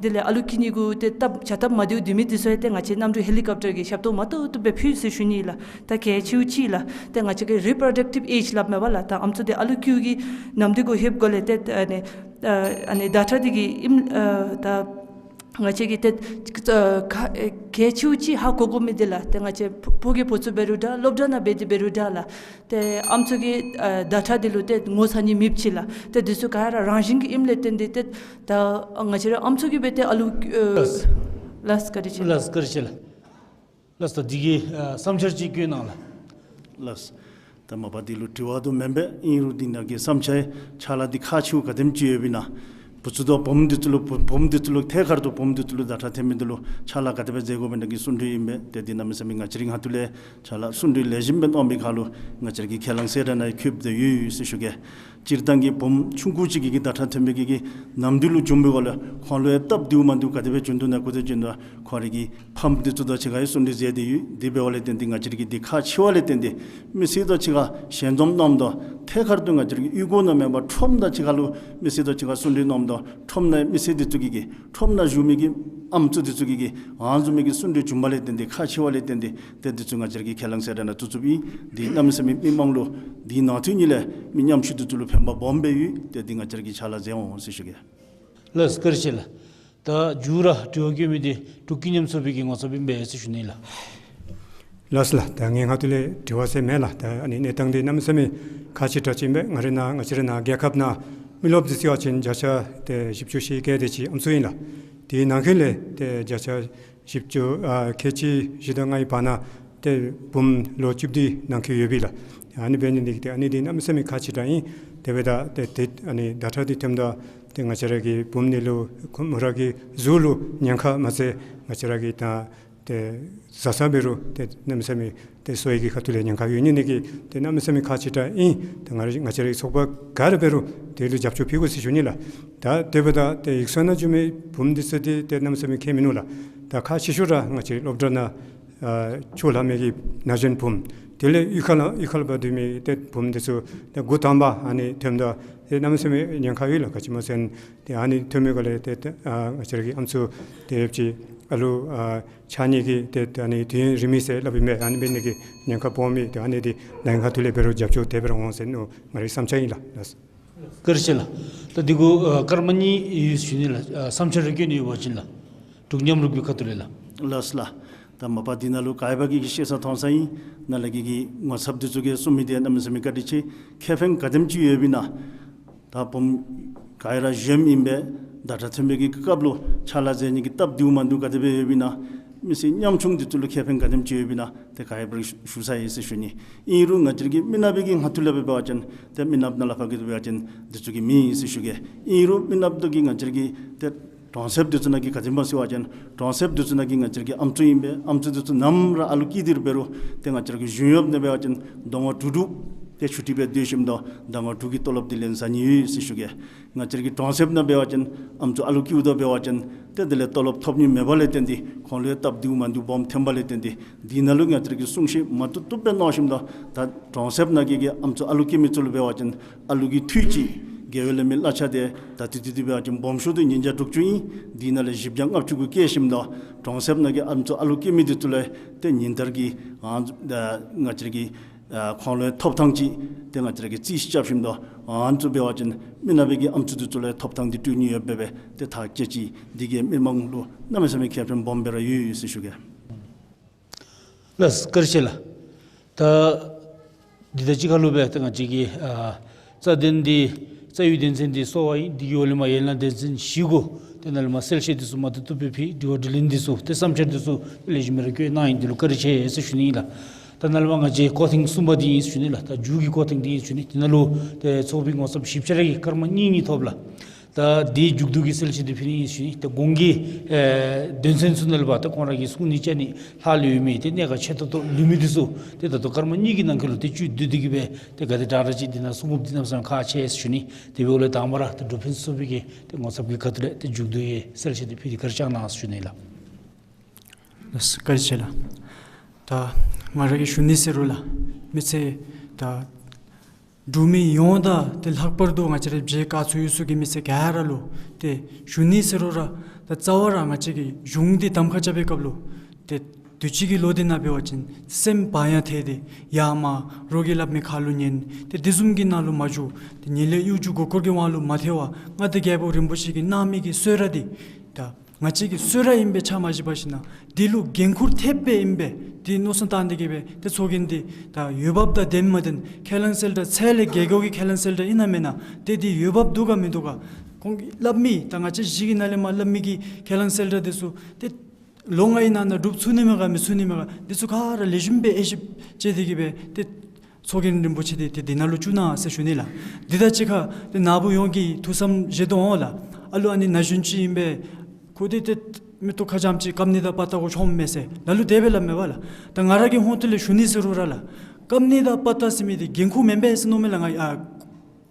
དེ་ལས་ཨ་ལུ་སྐྱེ་ནི་གུ་ཏེ་སྟབས་བྱ་སྟབས་མ་བདེཝ་འདི་མི་འདི་ཚུ་ཡང་ཏེ་ང་བཅས་གནམ་གྲུ་ཧེ་ལི་ཀོབ་ཊར་གྱི་ཞབས་ཏོག་མ་ཏོག་ཏོ་སྦེ་ཕུལ་ཟེར་ཞུ་ནི་ལགས། ད་གལ་ཆེཝ་ཅིག་ལགས། ཏེ་ང་བཅས་ཀྱི་རི་པོ་རོ་ཌག་ཊིབ་ཨེཇ་སླབ་མས་པ་ལགས། ད་ཨམ་སྲུ་འདི་ཨ་ལུ་སྐྱེཝ་གི་ནམ་དུས་གུ་ལྷོདཔ་གུ་ལས་ཏེ་ཨ་ནི་ཨ་ཨ་ནི་ཟླ་ཁྲག་འདི་གི་ཨིནམ་ཨ་ད་ང་བཅས་ཀྱིས་ཏེ་ཨ་ག་ཨེ་གལ་ཆེཝ་ཅིག་ཧ་གོ་དགོ་མི་འདི་ལགས། ཏེ་ང་བཅས་ཕོ་ཕོ་སྐྱེས་བུ་ཚུ་འབད་རུང་འདྲ་སློབ་གྲྭ་ནང་འབད་དེ་འབད་རུང་འདྲ་ལགས། ཏེ་ཨམ་སྲུ་གི་ཨ་ཟླ་ཁྲག་འདི་ལུ་ཏེ་ངོ་ཚ་ནི་མེདཔ་ཅིག་ལགས། ཏེ་འདི་ཚུ་ག་ར་རང་བཞིན་གྱིས་ཨིནམ་ལས་བརྟེན་ཏེ་ཏེ་ད་ང་བཅས་ར་ཨམ་སྲུ་གིས་འབད་དེ་ཨ་ལུ་ཨ་ལགས། ལགས་བཀའ་དྲིན་ཆེ། ལགས་བཀའ་དྲིན་ཆེ་ལགས། ལགས་ད་འདི་གི་ཨ་བསམ་འཆར་ཅིག་བཀོད་གནང་ལགས། ལགས། ད་མ་པ་འདི་ལུ་དྲི་བ་དུ་མེན་པས། ཨིན་རུང་འདི་ནང་གི་བསམ་འཆར་ཕྱག་ལཱ་འདི་ཁག་ཆེཝ་ག་དེམ་ཅིག་ཡོདཔ་ཨིན་ན། བུ་ཚུ་དང་བུམོ་འདི་ཚུ་ལུ་བུ་བུམོ་འདི་ཚུ་ལུ་ཐད་ཀར་དུ་བུམོ་འདི་ཚུ་ལུ་ཟླ་ཁྲག་ཐོན་མི་འདི་ལུ་ཕྱག་ལཱ་ག་དེ་སྦེ་མཛད་དགོཔ་ཨིན་ན་གི་བསུན་གྲོས་ཨིན་པས། ཏེ་འདི་གནམ་མེད་ས་མེད་ང་བཅས་རའི་ངོས་ཐོག་ལས་ཕྱག་ལཱ་བསུན་གྲོས་ལེགས་ཤོམ་སྦེ་གནང་མི་ཁར་ལུ་ང་བཅས་ར་གི་ཁས་བླངས་གསལ་བསྒྲགས་ནང་ཡང་བཀོདཔ་ད་ཡོད་ཡོད་ཟེར་ཞུ་གེ། སྤྱིར་བཏང་གི་བུམོ་ཆུང་ཀུ་ཅིག་གིས་གི་ཟླ་ཁྲག་ཐོན་མི་གི་གི་ནམ་དུས་ལུ་བྱུང་བའི་སྒང་ལས་ཁོང་ལུ་ཡང་སྟབས་བདེཝ་མ་བདེཝ་ག་དེ་སྦེ་བྱུང་དོ་ན་ག་དེ་བྱུང་དོ་ན་ཁོང་ར་གི་ཕམ་འདི་ཚུ་དང་གཅིག་ཁར་ཡང་བསུན་གྲོས་མཛད་དེ་ཡོད། དེ་འབདཝ་ལས་བརྟེན་ཏེ་ང་བཅས་ར་གིས་འདི་ཁག་ཆེ་བ་ལས་བརྟེན་ཏེ་མི་སེར་དང་གཅིག་ཁར་ཞལ་འཛོམས་གནངམ་ད་ཐད་ཀར་དུ་ང་བཅས་ར་གི་གཡུས་སྒོ་ནང་མེན་པར་ཁྲོམ་དང་གཅིག་ཁར་ལུ་མི་སེར་དང་གཅིག་ཁར་བསུན་གྲོས་གནངམ་ད་ཁྲོམ་ནང་མི་སེར་འདི་ཚུ་གིས་གི་ཁྲོམ་ནང་བཞུགས་མི་གི་ཨམ་སྲུ་འདི་ཚུ་གིས་གི་ཨ་ནི་བཟུམ་མའི་གི་བསུན་གྲོས་བྱུངམ་ལས་བརྟེན་ཏེ་ཁག་ཆེ་བ་ལས་བརྟེན་ཏེ་ཏེ་འདི་ཚུ་ང་བཅས་ར་གིས་ཁས་བླངས་གསལ་བསྒྲགས་ནང་བཙུགས་བཙུགསཔ་ཨིན། འདི་གནམ་མེད་ས་མེད་མི་མང་ལུ་འདི་ནང་དོན་ཉིད་ལས་མི་ཉམ་ཆུང་འདི་ཚུ་ལུ་ཕན་པ་སྦོམ་སྦེ་ཡོད། ཏེ་འདི་ང་བཅས་ར་གིས་ཕྱག་ལཱ་མཛད་འོང་ཟེར་ཞུ་གེ། ལགས་བཀའ་དྲིན་ཆེ་ལགས། ད་མཇུག་ར་དྲི་བ་བཀོད་མི་འདི་འབྲུག་ཀུན་མཉམ་ཚོགས་པའི་གི་ངོ་ཚབ་ཨིན་པས་ཟེར་ཞུ་ནི་ལགས། ལགས་སོ་ལགས། ད་ངེའི་ཁ་ཐུག་ལས་དྲི་བ་ཟེར་མེད་ལགས། ད་ཨ་ནི་གནས་སྟངས་འདི་གནམ་མེད་ས་མེད་ཁག་ཆེ་དྲགས་ཅིག་ཨིན་པས། ང་རའི་ནང་ང་བཅས་རའི་ནང་རྒྱལ་ཁབ་ནང་མི་རློབས་འདི་ཟེར་བ་ཅིན་བརྒྱ་ཆ་ཏེ་བཞི་བཅུ་ཞེ་བརྒྱད་དེ་ཅིག་ཨམ་སྲུ་ཨིན་ལགས། དེའི་ནང་འཁོད་ལས་ཏེ་བརྒྱ་ཆ་བཞི་བཅུ་ཨ་ཁལ་གཅིག་བཞི་དང་ལྔའི་བར་ན་ཏེ་བུམོ་ལོ་བཅུ་བདུན་ནང་འཁོད་ཡོད་པས་ལགས། ཨ་ནི་འབད་ནི་འདི་གིས་ཏེ་ཨ་ནི་འདི་གནམ་མེད་ས་མེད་ཁག་ཆེ་དྲགས་ཨིན། དེ་འབདཝ་ད་ཏེ་ཏེ་ཨ་ནི་ཟླ་ཁྲག་འདི་ཐོནམ་ད་ཏེ་ང་བཅས་ར་གི་བུམོ་འདི་ལུ་ཁོ་མོ་ར་གི་གཟུགས་ལུ་ཉེན་ཁ་མ་ཚད་ང་བཅས་ར་གི་ད་ཏེ་བཟའ་ཚང་འབད་རུང་ཏེ་གནམ་མེད་ས་མེད་ཏེ་སོ་ཡི་གི་ཁ་ཐུག་ལས་ཉེན་ཁ་ཡོད་ནི་འདི་གིས་ཏེ་གནམ་མེད་ས་མེད་ཁག་ཆེ་དྲགས་ཨིན། ཏེ་ང་ར་ང་བཅས་རའི་ཚོགས་པ་ག་ར་འབད་རུང་དེ་ལུ་རྒྱབ་སྐྱོར་ཕུལ་དགོ་ཟེར་ཞུ་ནི་ལགས། ད་དེ་འབདཝ་ད་ཏེ་ཡིག་ཚང་ནང་འགྱོ་མི་བུམོ་འདི་ཚུ་འདི་ཏེ་གནམ་མེད་ས་མེད་ཁྱད་མིན་འདུག་ལགས། ད་ཁག་ཆེ་ཤོས་ར་ང་བཅས་སློབ་གྲྭ་ནང་ཨ་ཆོས་ལྷབ་མི་གི་ན་གཞོན་བུམོ་དེ་ལས་གཡུས་ཁ་ལུ་གཡུས་ཁ་ལུ་འབད་སྡོད་མི་ཏེ་བུམོ་འདི་ཚུ་ཏེ་འགོ་དང་པ་ཨ་ནི་ཐོནམ་ད་ཏེ་གནམ་མེད་ས་མེད་ཉེན་ཁ་ཡོད་ལགས། ག་ཅི་སྨོ་ཟེར་ན་ཏེ་ཨ་ནི་ཐོན་མི་ག་ལས་ཏེ་ཏེ་ཨ་ང་བཅས་ར་གི་ཨམ་སྲུ་ཏེ་ཡོདཔ་ཅིག་ཨ་ལུ་ཨ་ཆགས་ནི་གི་ཏེ་ཏེ་ཨ་ནི་དུས་ཡུན་རིང་མས་ཟེར་སླབ་ཨིན་པས། ཨ་ནི་འབད་ནི་གི་ཉེན་ཁ་སྦོམ་མས། ཏེ་ཨ་ནི་འདི་ནང་ཁ་ཐུག་ལས་འབད་རུང་རྒྱབ་སྐྱོར་དེ་སྦེ་ར་འོང་ཟེར་མནོ་ང་རའི་བསམ་འཆར་ཨིན་ལགས། ལགས། བཀའ་དྲིན་ཆེ་ལགས། ད་འདི་གུ་ཨ་སྐར་མ་གཉིས་ཡོད་ཞུ་ནི་ལགས། ཨ་བསམ་འཆར་རེ་བཀོད་ནི་ཡོད་པ་ཅིན་ལགས། འབྲུག་མཉམ་རུབ་ཀྱི་ཁ་ཐུག་ལས་ལགས། ལགས་ལགས། ད་མ་པ་འདི་ནང་ལུ་ག་ཡོད་པ་གིས་ཤེས་ས་མཐོང་ས་ཨིན། ནཱ་ལས་ཀྱི་གི་ངོ་ཚབ་འདི་ཚུ་གིས་གསུང་མི་འདི་གནམ་མེད་ས་མེད་བཀའ་དྲིན་ཆེ། ཁེ་ཕན་ག་དེམ་ཅིག་ཡོདཔ་ཨིན་ན། ད་བུམོ་ག་ར་གཞོནམ་ཨིན་པས། ཟླ་ཁྲག་ཐོན་པའི་གི་སྐབས་ལུ་ཕྱག་ལཱ་མཛད་ནི་གི་སྟབས་བདེཝ་མ་བདེཝ་ག་དེ་སྦེ་ཡོདཔ་ཨིན་ན། མི་སེར་ཉམ་ཆུང་འདི་ཚུ་ལུ་ཁེ་ཕན་ག་དེམ་ཅིག་ཡོདཔ་ཨིན་ན། ཏེ་ག་ཡོད་པ་ཞུ་ས་ཨིན་ཟེར་ཞུ་ནི། ཨིན་རུང་ང་བཅས་ཀྱི་མི་ནགཔ་གི་ཁ་ཐུག་ལས་འབད་བ་ཅིན་ཏེ་མི་ནགཔ་ནང་ལས་ཕར་གི་འབད་བ་ཅིན་འདི་ཚུ་གི་མི་ཨིན་ཟེར་ཞུ་གེ། ཨིན་རུང་མི་ནགཔ་འདི་གིས་ང་བཅས་ཀྱི་ཏེ་གྲོང་གསེབ་འདི་ཚུ་ནང་གི་ག་དེམ་ཅིག་ཨིན་ཟེར་བ་ཅིན་གྲོང་གསེབ་འདི་ཚུ་ནང་གི་ང་བཅས་ཀྱི་ཨམ་སྲུ་ཨིན་པས། ཨམ་སྲུ་འདི་ཚུ་ནམ་ར་ཨ་ལུ་སྐྱེས་ཏེ་ར་འབད་རུང་ཏེ་ང་བཅས་ཀྱི་གཞུང་གཡོགཔ་ནང་འབད་བ་ཅིན་ཟླ་ངོ་དྲུག་དྲུག་ཏེ་ཆུ་ཊི་སྦེ་སྡོད་ཞིནམ་ད་ཟླ་ངོ་དྲུག་གི་ཏོ་ལོབ་འདི་ལེན་ཟ་ནི་ཡོད་ཟེར་ཞུ་གེ། ང་བཅས་ཀྱི་གྲོང་གསེབ་ནང་འབད་བ་ཅིན་ཨམ་སྲུ་ཨ་ལུ་སྐྱེཝ་ད་འབད་བ་ཅིན་ཏེ་དེ་ལས་ཏོ་ལོབ་ཐོབ་ནི་མེད་པ་ལས་བརྟེན་ཏེ་ཁོང་ལུ་ཡང་སྟབས་བདེཝ་མ་བདེཝ་སྦོམ་ཐོན་པ་ལས་བརྟེན་ཏེ་འདི་ནང་ལུ་ང་བཅས་ཀྱིས་གསུང་བཤད་མ་བཏུབ་བཏུབ་སྦེ་གནང་ཞིནམ་ད་ད་གྲོང་གསེབ་ནང་གི་གི་ཨམ་སྲུ་ཨ་ལུ་སྐྱེ་མི་ཚུ་ལུ་འབད་བ་ཅིན་ཨ་ལུ་གི་འཐུས་ཅིག་དགེ་བའི་བླ་མའི་གླ་ཆ་འདི་ད་ལྟོ་འདི་འདི་འབད་བ་ཅིན་སྦོམ་ཤོས་འདི་ཉིས་བརྒྱ་དྲུག་ཅུ་ཨིན། འདི་ནང་ལས་བཞི་བརྒྱ་ལྔ་བཅུ་གུ་བཀལ་ཞིནམ་ད་གྲོང་གསེབ་ནང་གི་ཨམ་སྲུ་ཨ་ལུ་སྐྱེ་མི་འདི་ཚུ་ལུ་ཏེ་ཉིན་ལྟར་གྱི་ཨ་ང་བཅས་ཀྱི་ཨ་ཁོང་ལུ་ཐོབ་ཐང་ཅིག་ཏེ་ང་བཅས་ཀྱིས་རྩིས་རྐྱབ་ཞིནམ་ད་ཨ་ནི་ཚུ་འབད་བ་ཅིན་མི་ནགཔ་གི་ཨམ་སྲུ་འདི་ཚུ་ལུ་ཐོབ་ཐང་འདི་སྤྲོད་ནི་ཡོདཔ་སྦེ་ཏེ་ཐག་བཅད་ཅི། འདི་གིས་མི་མང་ལུ་གནམ་མེད་ས་མེད་ཁེ་ཕན་སྦོམ་སྦེ་ར་ཡོད་ཡོད་ཟེར་ཞུ་གེ། ལགས་བཀའ་དྲིན་ཆེ་ལགས། ད་འདི་དང་གཅིག་ཁར་ལུ་སྦེ་ཏེ་ང་བཅས་ཀྱི་ཨ་རྩ་དོན་འདི་རྩ་བའི་དོན་ཚན་འདི་གསོ་བ་ཨིན། འདི་གི་འོག་ལས་མར་ཡན་ལག་དོན་ཚན་བཞི་གུ་ཏེ་ནཱ་ལས་མར་གསལ་བཤད་འདི་ཚུ་མ་བཏུབ་བཏུབ་སྦེ་ཕུལ། དྲི་བ་དྲིས་ལན་འདི་ཚུ་ཏེ་བསམ་འཆར་འདི་ཚུ་ལེགས་ཤོམ་སྦེ་ར་བཀོད་གནང་ཡི། འདི་ལུ་བཀའ་དྲིན་ཆེ་ཟེར་ཞུ་ནི་ཨིན་ལགས། ད་ནཱ་ལས་མར་ང་བཅས་འགོ་ཐེངས་གསུམ་པ་འདི་ཨིན་ཟེར་ཞུ་ནི་ལགས། ད་མཇུག་གི་འགོ་ཐེངས་འདི་ཨིན་ཟེར་ཞུ་ནི། འདི་ནང་ལུ་ཏེ་ཚོགས་པའི་ངོ་ཚབ་ཞིབ་ཕྱི་ར་གིས་སྐར་མ་གཉིས་གཉིས་ཐོབ་ལགས། ད་འདི་མཇུག་བསྡུ་གི་གསལ་བཤད་འདི་ཕུལ་ནི་ཨིན་ཟེར་ཞུ་ནི། ད་གོང་གི་ཨེ་དོན་ཚན་ཚུ་ནང་ལུ་འབདཝ་ད་ཁོང་ར་གིས་གསུང་ནི་བཅའ་ནི་ལྷག་ལུས་མེད། ཏེ་གནད་འགག་ཆེ་ཏོག་ཏོ་ལུས་མི་འདི་ཚུ་ཏེ་ད་ལྟོ་སྐར་མ་གཉིས་ཀྱི་ནང་འཁོད་ལུ་ཏེ་བཅུད་བསྡུ་སྟེ་གི་སྦེ་ཏེ་ག་དེ་དྲག་དྲག་ཅིག་འདི་ནང་གསུང་དགོཔ་འདི་གནམ་མེད་ས་མེད་ཁག་ཆེ་ཟེར་ཞུ་ནི། དེ་འབདཝ་ལས་དང་པ་ར་ཏེ་འབྲུག་ཕུན་སུམ་ཚོགས་པའི་གི་ཏེ་ངོ་ཚབ་ཀྱི་ཁ་ཐུག་ལས་ཏེ་མཇུག་བསྡུ་ཡི་གསལ་བཤད་འདི་ཕུལ་ཏེ་བཀའ་དྲིན་བསྐྱང་གནང་ཟེར་ཞུ་ནི་ལགས། ལགས་བཀའ་དྲིན་ཆེ་ལགས། ད་ང་ར་གིས་ཞུ་ནི་ཟེར་རུང་ལགས། མི་ཚེ་ད་འབྲུག་མི་ཡོངས་དང་ཏེ་ལྷག་པར་དུ་ང་བཅས་ར་བྱེས་སྐྱེས་ཚུ་ཡོངས་སུ་གི་མི་སེར་ག་ར་ལུ་ཏེ་ཞུ་ནི་ཟེར་རུང་ར་ད་རྩ་བ་ར་ང་བཅས་ཀྱི་གཞུང་འདི་གདམ་ཁ་རྐྱབ་པའི་སྐབས་ལུ་ཏེ་དུས་ཅི་གི་ལོ་འདི་ནང་འབད་བ་ཅིན་སེམས་བག་ཡངས་ཐལ་ཏེ་ཡར་མར་རོགས་ཀྱིས་སླབ་མི་ཁ་ལུ་ཉན། ཏེ་དེ་བཟུམ་གྱི་ནང་ལུ་མ་འཇུག། ཏེ་ཉེས་ལས་གཡོ་སྒྱུ་མགོ་སྐོར་གྱི་དབང་ལུ་མ་ཐལ་བར་མངའ་བདག་རྒྱལ་པོ་རིན་པོ་ཆེ་གིས་གནང་མི་གི་གསོལ་རས་འདི་ད་ང་བཅས་ཀྱི་གསོལ་རས་ཨིན་པས་ཆ་མ་བཞག་པར་ཞིན་ན་འདི་ལུ་འགན་ཁུར་ཐེབས་སྦེ་ཨིན་པས། འདི་མནོ་བསམ་བཏང་སྟེ་གི་སྦེ་ཏེ་ཚོགས་རྒྱན་འདི་ད་འོས་འབབ་དང་ལྡན་མ་ལྡན་ཁས་བླངས་གསལ་བསྒྲགས་ཚད་ལས་བརྒལ་དགོ་གི་ཁས་བླངས་གསལ་བསྒྲགས་ཨིན་ན་མེན་ན། ཏེ་འདི་འོས་འབབ་འདུག་ག་མིན་འདུག་ག། ཁོང་གིས་སླབ་མི་ད་ང་བཅས་བཞི་གི་ནང་ལས་མར་སླབ་མི་གི་ཁས་བླངས་གསལ་བསྒྲགས་འདི་ཚུ་ཏེ་ལོ་ལྔའི་ནང་ན་འགྲུབ་ཚུགས་ནི་མས་ག་མི་ཚུགས་ནི་མས་ག། འདི་ཚུ་ག་ར་ལེགས་ཤོམ་སྦེ་དབྱེ་ཞིབ་དཔྱད་དེ་གི་སྦེ་ཏེ་ཚོགས་རྒྱན་རིན་པོ་ཆེ་འདི་ཏེ་འདི་ནང་ལུ་བཅུག་གནང་ཟེར་ཞུ་ནི་ལགས། འདི་དང་གཅིག་ཁར་ཏེ་ནཱ་བུ་ཡོངས་ཀྱིས་ཐུགས་བསམ་བཞེས་དོ་འོང་ལགས། ཨ་ལུ་ཨ་ནི་ན་གཞོན་ཅིག་ཨིན་པས། ཁོ་འདི་ཏེ་མིག་ཏོ་ཁ་འཇམ་ཅིག་ཀམ་ནི་དང་པ་ཏ་གུ་མཆོངམ་མས་ཟེར་ལ་ལུ་དེ་སྦེ་སླབ་མས་པ་ལགས། ད་ང་ར་གི་ཧོང་ཏོ་ལས་ཞུ་ནི་ཟེར་རུང་ར་ལགས། ཀམ་ནི་དང་པ་ཏ་ཟེར་མི་འདི་འགན་ཁུར་མེན་པས་ཟེར་མནོཝ་མས་ལགས། ང་ཨ་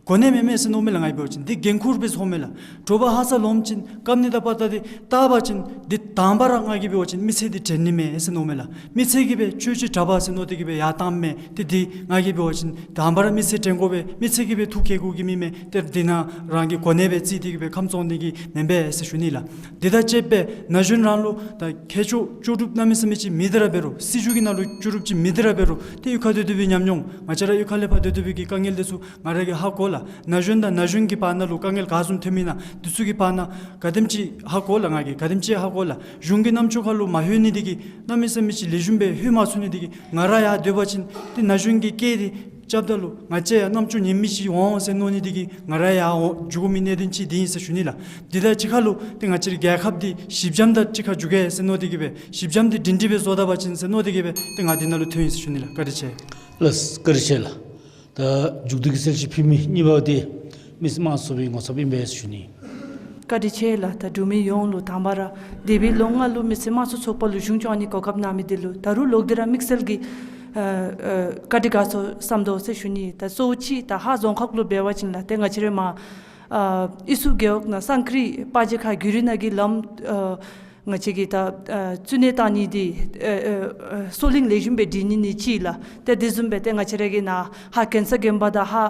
གོ་གནས་མེན་མས་ཟེར་མནོཝ་མས་ལགས། ང་གིས་འབད་བ་ཅིན་འདི་འགན་ཁུར་སྦེ་ཚོརཝ་མས་ལགས། དྲོ་པ་ཧ་སག་ལོངམ་ཅིག་ཀམ་ནི་དང་པ་ཏ་འདི་བཏགས་པ་ཅིན་འདི་དང་པ་ར་ང་གིས་འབད་བ་ཅིན་མི་ཚེ་འདི་དྲན་ནི་མས་ཟེར་མནོཝ་མས་ལགས། མི་ཚེ་གི་སྦེ་སྤྱོད་ཅིག་དྲག་པས་ཟེར་མནོ་སྟེ་གི་སྦེ་ཡར་བཏངམ་མས། ཏེ་འདི་ང་གིས་འབད་བ་ཅིན་དང་པ་ར་མི་ཚེ་དྲན་དགོ་པས། མི་ཚེ་གི་སྦེ་ཐུགས་བསྐྱེད་དགོ་གི་མི་མས། ཏེ་འདི་ནང་རང་གི་གོ་གནས་སྦེ་བརྩིས་ཏེ་གི་སྦེ་ཁམས་བཙོང་ནི་གི་མེན་པས་ཟེར་ཞུ་ནི་ལགས། འདི་དང་བཅསཔ་སྦེ་ན་གཞོན་རང་ལུ་ད་མཁས་མཆོག་ལྕོགས་གྲུབ་གནམ་མེད་ས་མེད་ཅིག་མེད་དེ་ར་འབད་རུང་སྲིད་བྱུས་ཀྱི་ནང་ལུ་ལྕོགས་གྲུབ་ཅིག་མེད་དེ་ར་འབད་རུང་ཏེ་གཡུས་ཁར་སྡོད་སྡོད་པའི་ཉམས་མྱོང་ང་བཅས་ར་གཡུས་ཁ་ལས་ཕར་སྡོད་སྡོད་པའི་གི་དཀའ་ངལ་འདི་ཚུ་ང་ར་གིས་ཧ་གོ་ལགས། ན་གཞོན་དང་ན་གཞོན་གྱི་བར་ན་ལུ་དཀའ་ངལ་ག་བཟུམ་ཐོན་མི་ན་འདི་ཚུ་གི་བར་ན་ག་དེམ་ཅིག་ཧ་གོ་ལགས། ང་གིས་ག་དེམ་ཅིག་ཧ་གོ་ལགས། གཞུང་གི་རྣམ་ཅོག་ཁ་ལུ་མ་ལྷོད་ནི་འདི་གིས་གནམ་མེད་ས་མེད་ཅིག་ལེགས་ཤོམ་སྦེ་ལྷོད་མ་ཚུགས་ནི་འདི་གིས་ང་ར་ཡར་སྡོད་པ་ཅིན་ཏེ་ན་གཞོན་གྱི་སྐད་འདི་རྐྱབ་ད་ལུ་ང་བཅས་ཡང་རྣམ་ཅོ་ཉན་མི་ཅིག་འོང་ཟེར་མནོ་ནི་འདི་གིས་ང་ར་ཡར་འོང་འགྱོ་དགོ་མི་གནད་དོན་ཅིག་འདི་ཨིན་ཟེར་ཞུ་ནི་ལགས། འདི་དང་གཅིག་ཁར་ལུ་ཏེ་ང་བཅས་རའི་རྒྱལ་ཁབ་འདི་ཞི་འཇམ་དང་གཅིག་ཁར་འགྱོ་གེ་ཟེར་མནོ་སྟེ་གིས་སྦེ་ཞི་འཇམ་འདི་སྒྲིང་སྒྲི་སྦེ་བཟོ་ད་པ་ཅིན་ཟེར་མནོ་སྟེ་གིས་སྦེ་ཏེ་ང་འདི་ནང་ལུ་ཐོན་ཡི་ཟེར་ཞུ་ནི་ལགས། བཀའ་དྲིན་ཆེ། ལགས་བཀའ་དྲིན་ཆེ་ལགས། ད་མཇུག་བསྡུ་གི་གསལ་བཤད་ཕུལ་མི་གཉིས་པ་འདི་མི་སེར་དམངས་གཙོ་ཚོགས་པའི་ངོ་ཚབ་ཨིན་པས་ཟེར་ཞུ་ནི། བཀའ་དྲིན་ཆེ་ལགས། ད་འབྲུག་མི་ཡོངས་ལུ་དང་པ་ར་འདས་པའི་ལོ་ལྔ་ལུ་མི་སེར་དམངས་གཙོ་ཚོགས་པ་ལུ་གཞུང་སྐྱོང་ནི་གོ་སྐབས་གནང་མི་འདི་ལུ་ད་རུང་ལོག་སྟེ་ར་དམིགས་བསལ་གྱི་ཨ་ཨ་བཀའ་དྲིན་དགའ་ཚོར་བསམ་དོ་ཟེར་ཞུ་ནི། ད་གཙོ་བོ་ཅིག་ད་ཧཱ་རྫོང་ཁག་ལུ་འབད་བ་ཅིན་ལགས་ཏེ་ང་བཅས་རའི་མར་ཨ་ཨི་སུ་རྒེད་འོག་ནང་སང་ཀྲི་པ་ཇེ་ཁ་གུ་རི་ནང་གི་ལམ་ཨ་ང་བཅས་ཀྱིས་ད་ཨ་བཙུགས་གནས་བཏང་ནི་འདི་ཨ་ཨ་ཨ་སོ་གླིང་ལེགས་ཤོམ་སྦེ་སྒྲིག་ནི་ནི་ཅིག་ལགས། ཏེ་དེ་བཟུམ་སྦེ་ཏེ་ང་བཅས་ར་གི་ནཱ་ཧཱ་གན་ས་དགོན་པ་དང་ཧཱ་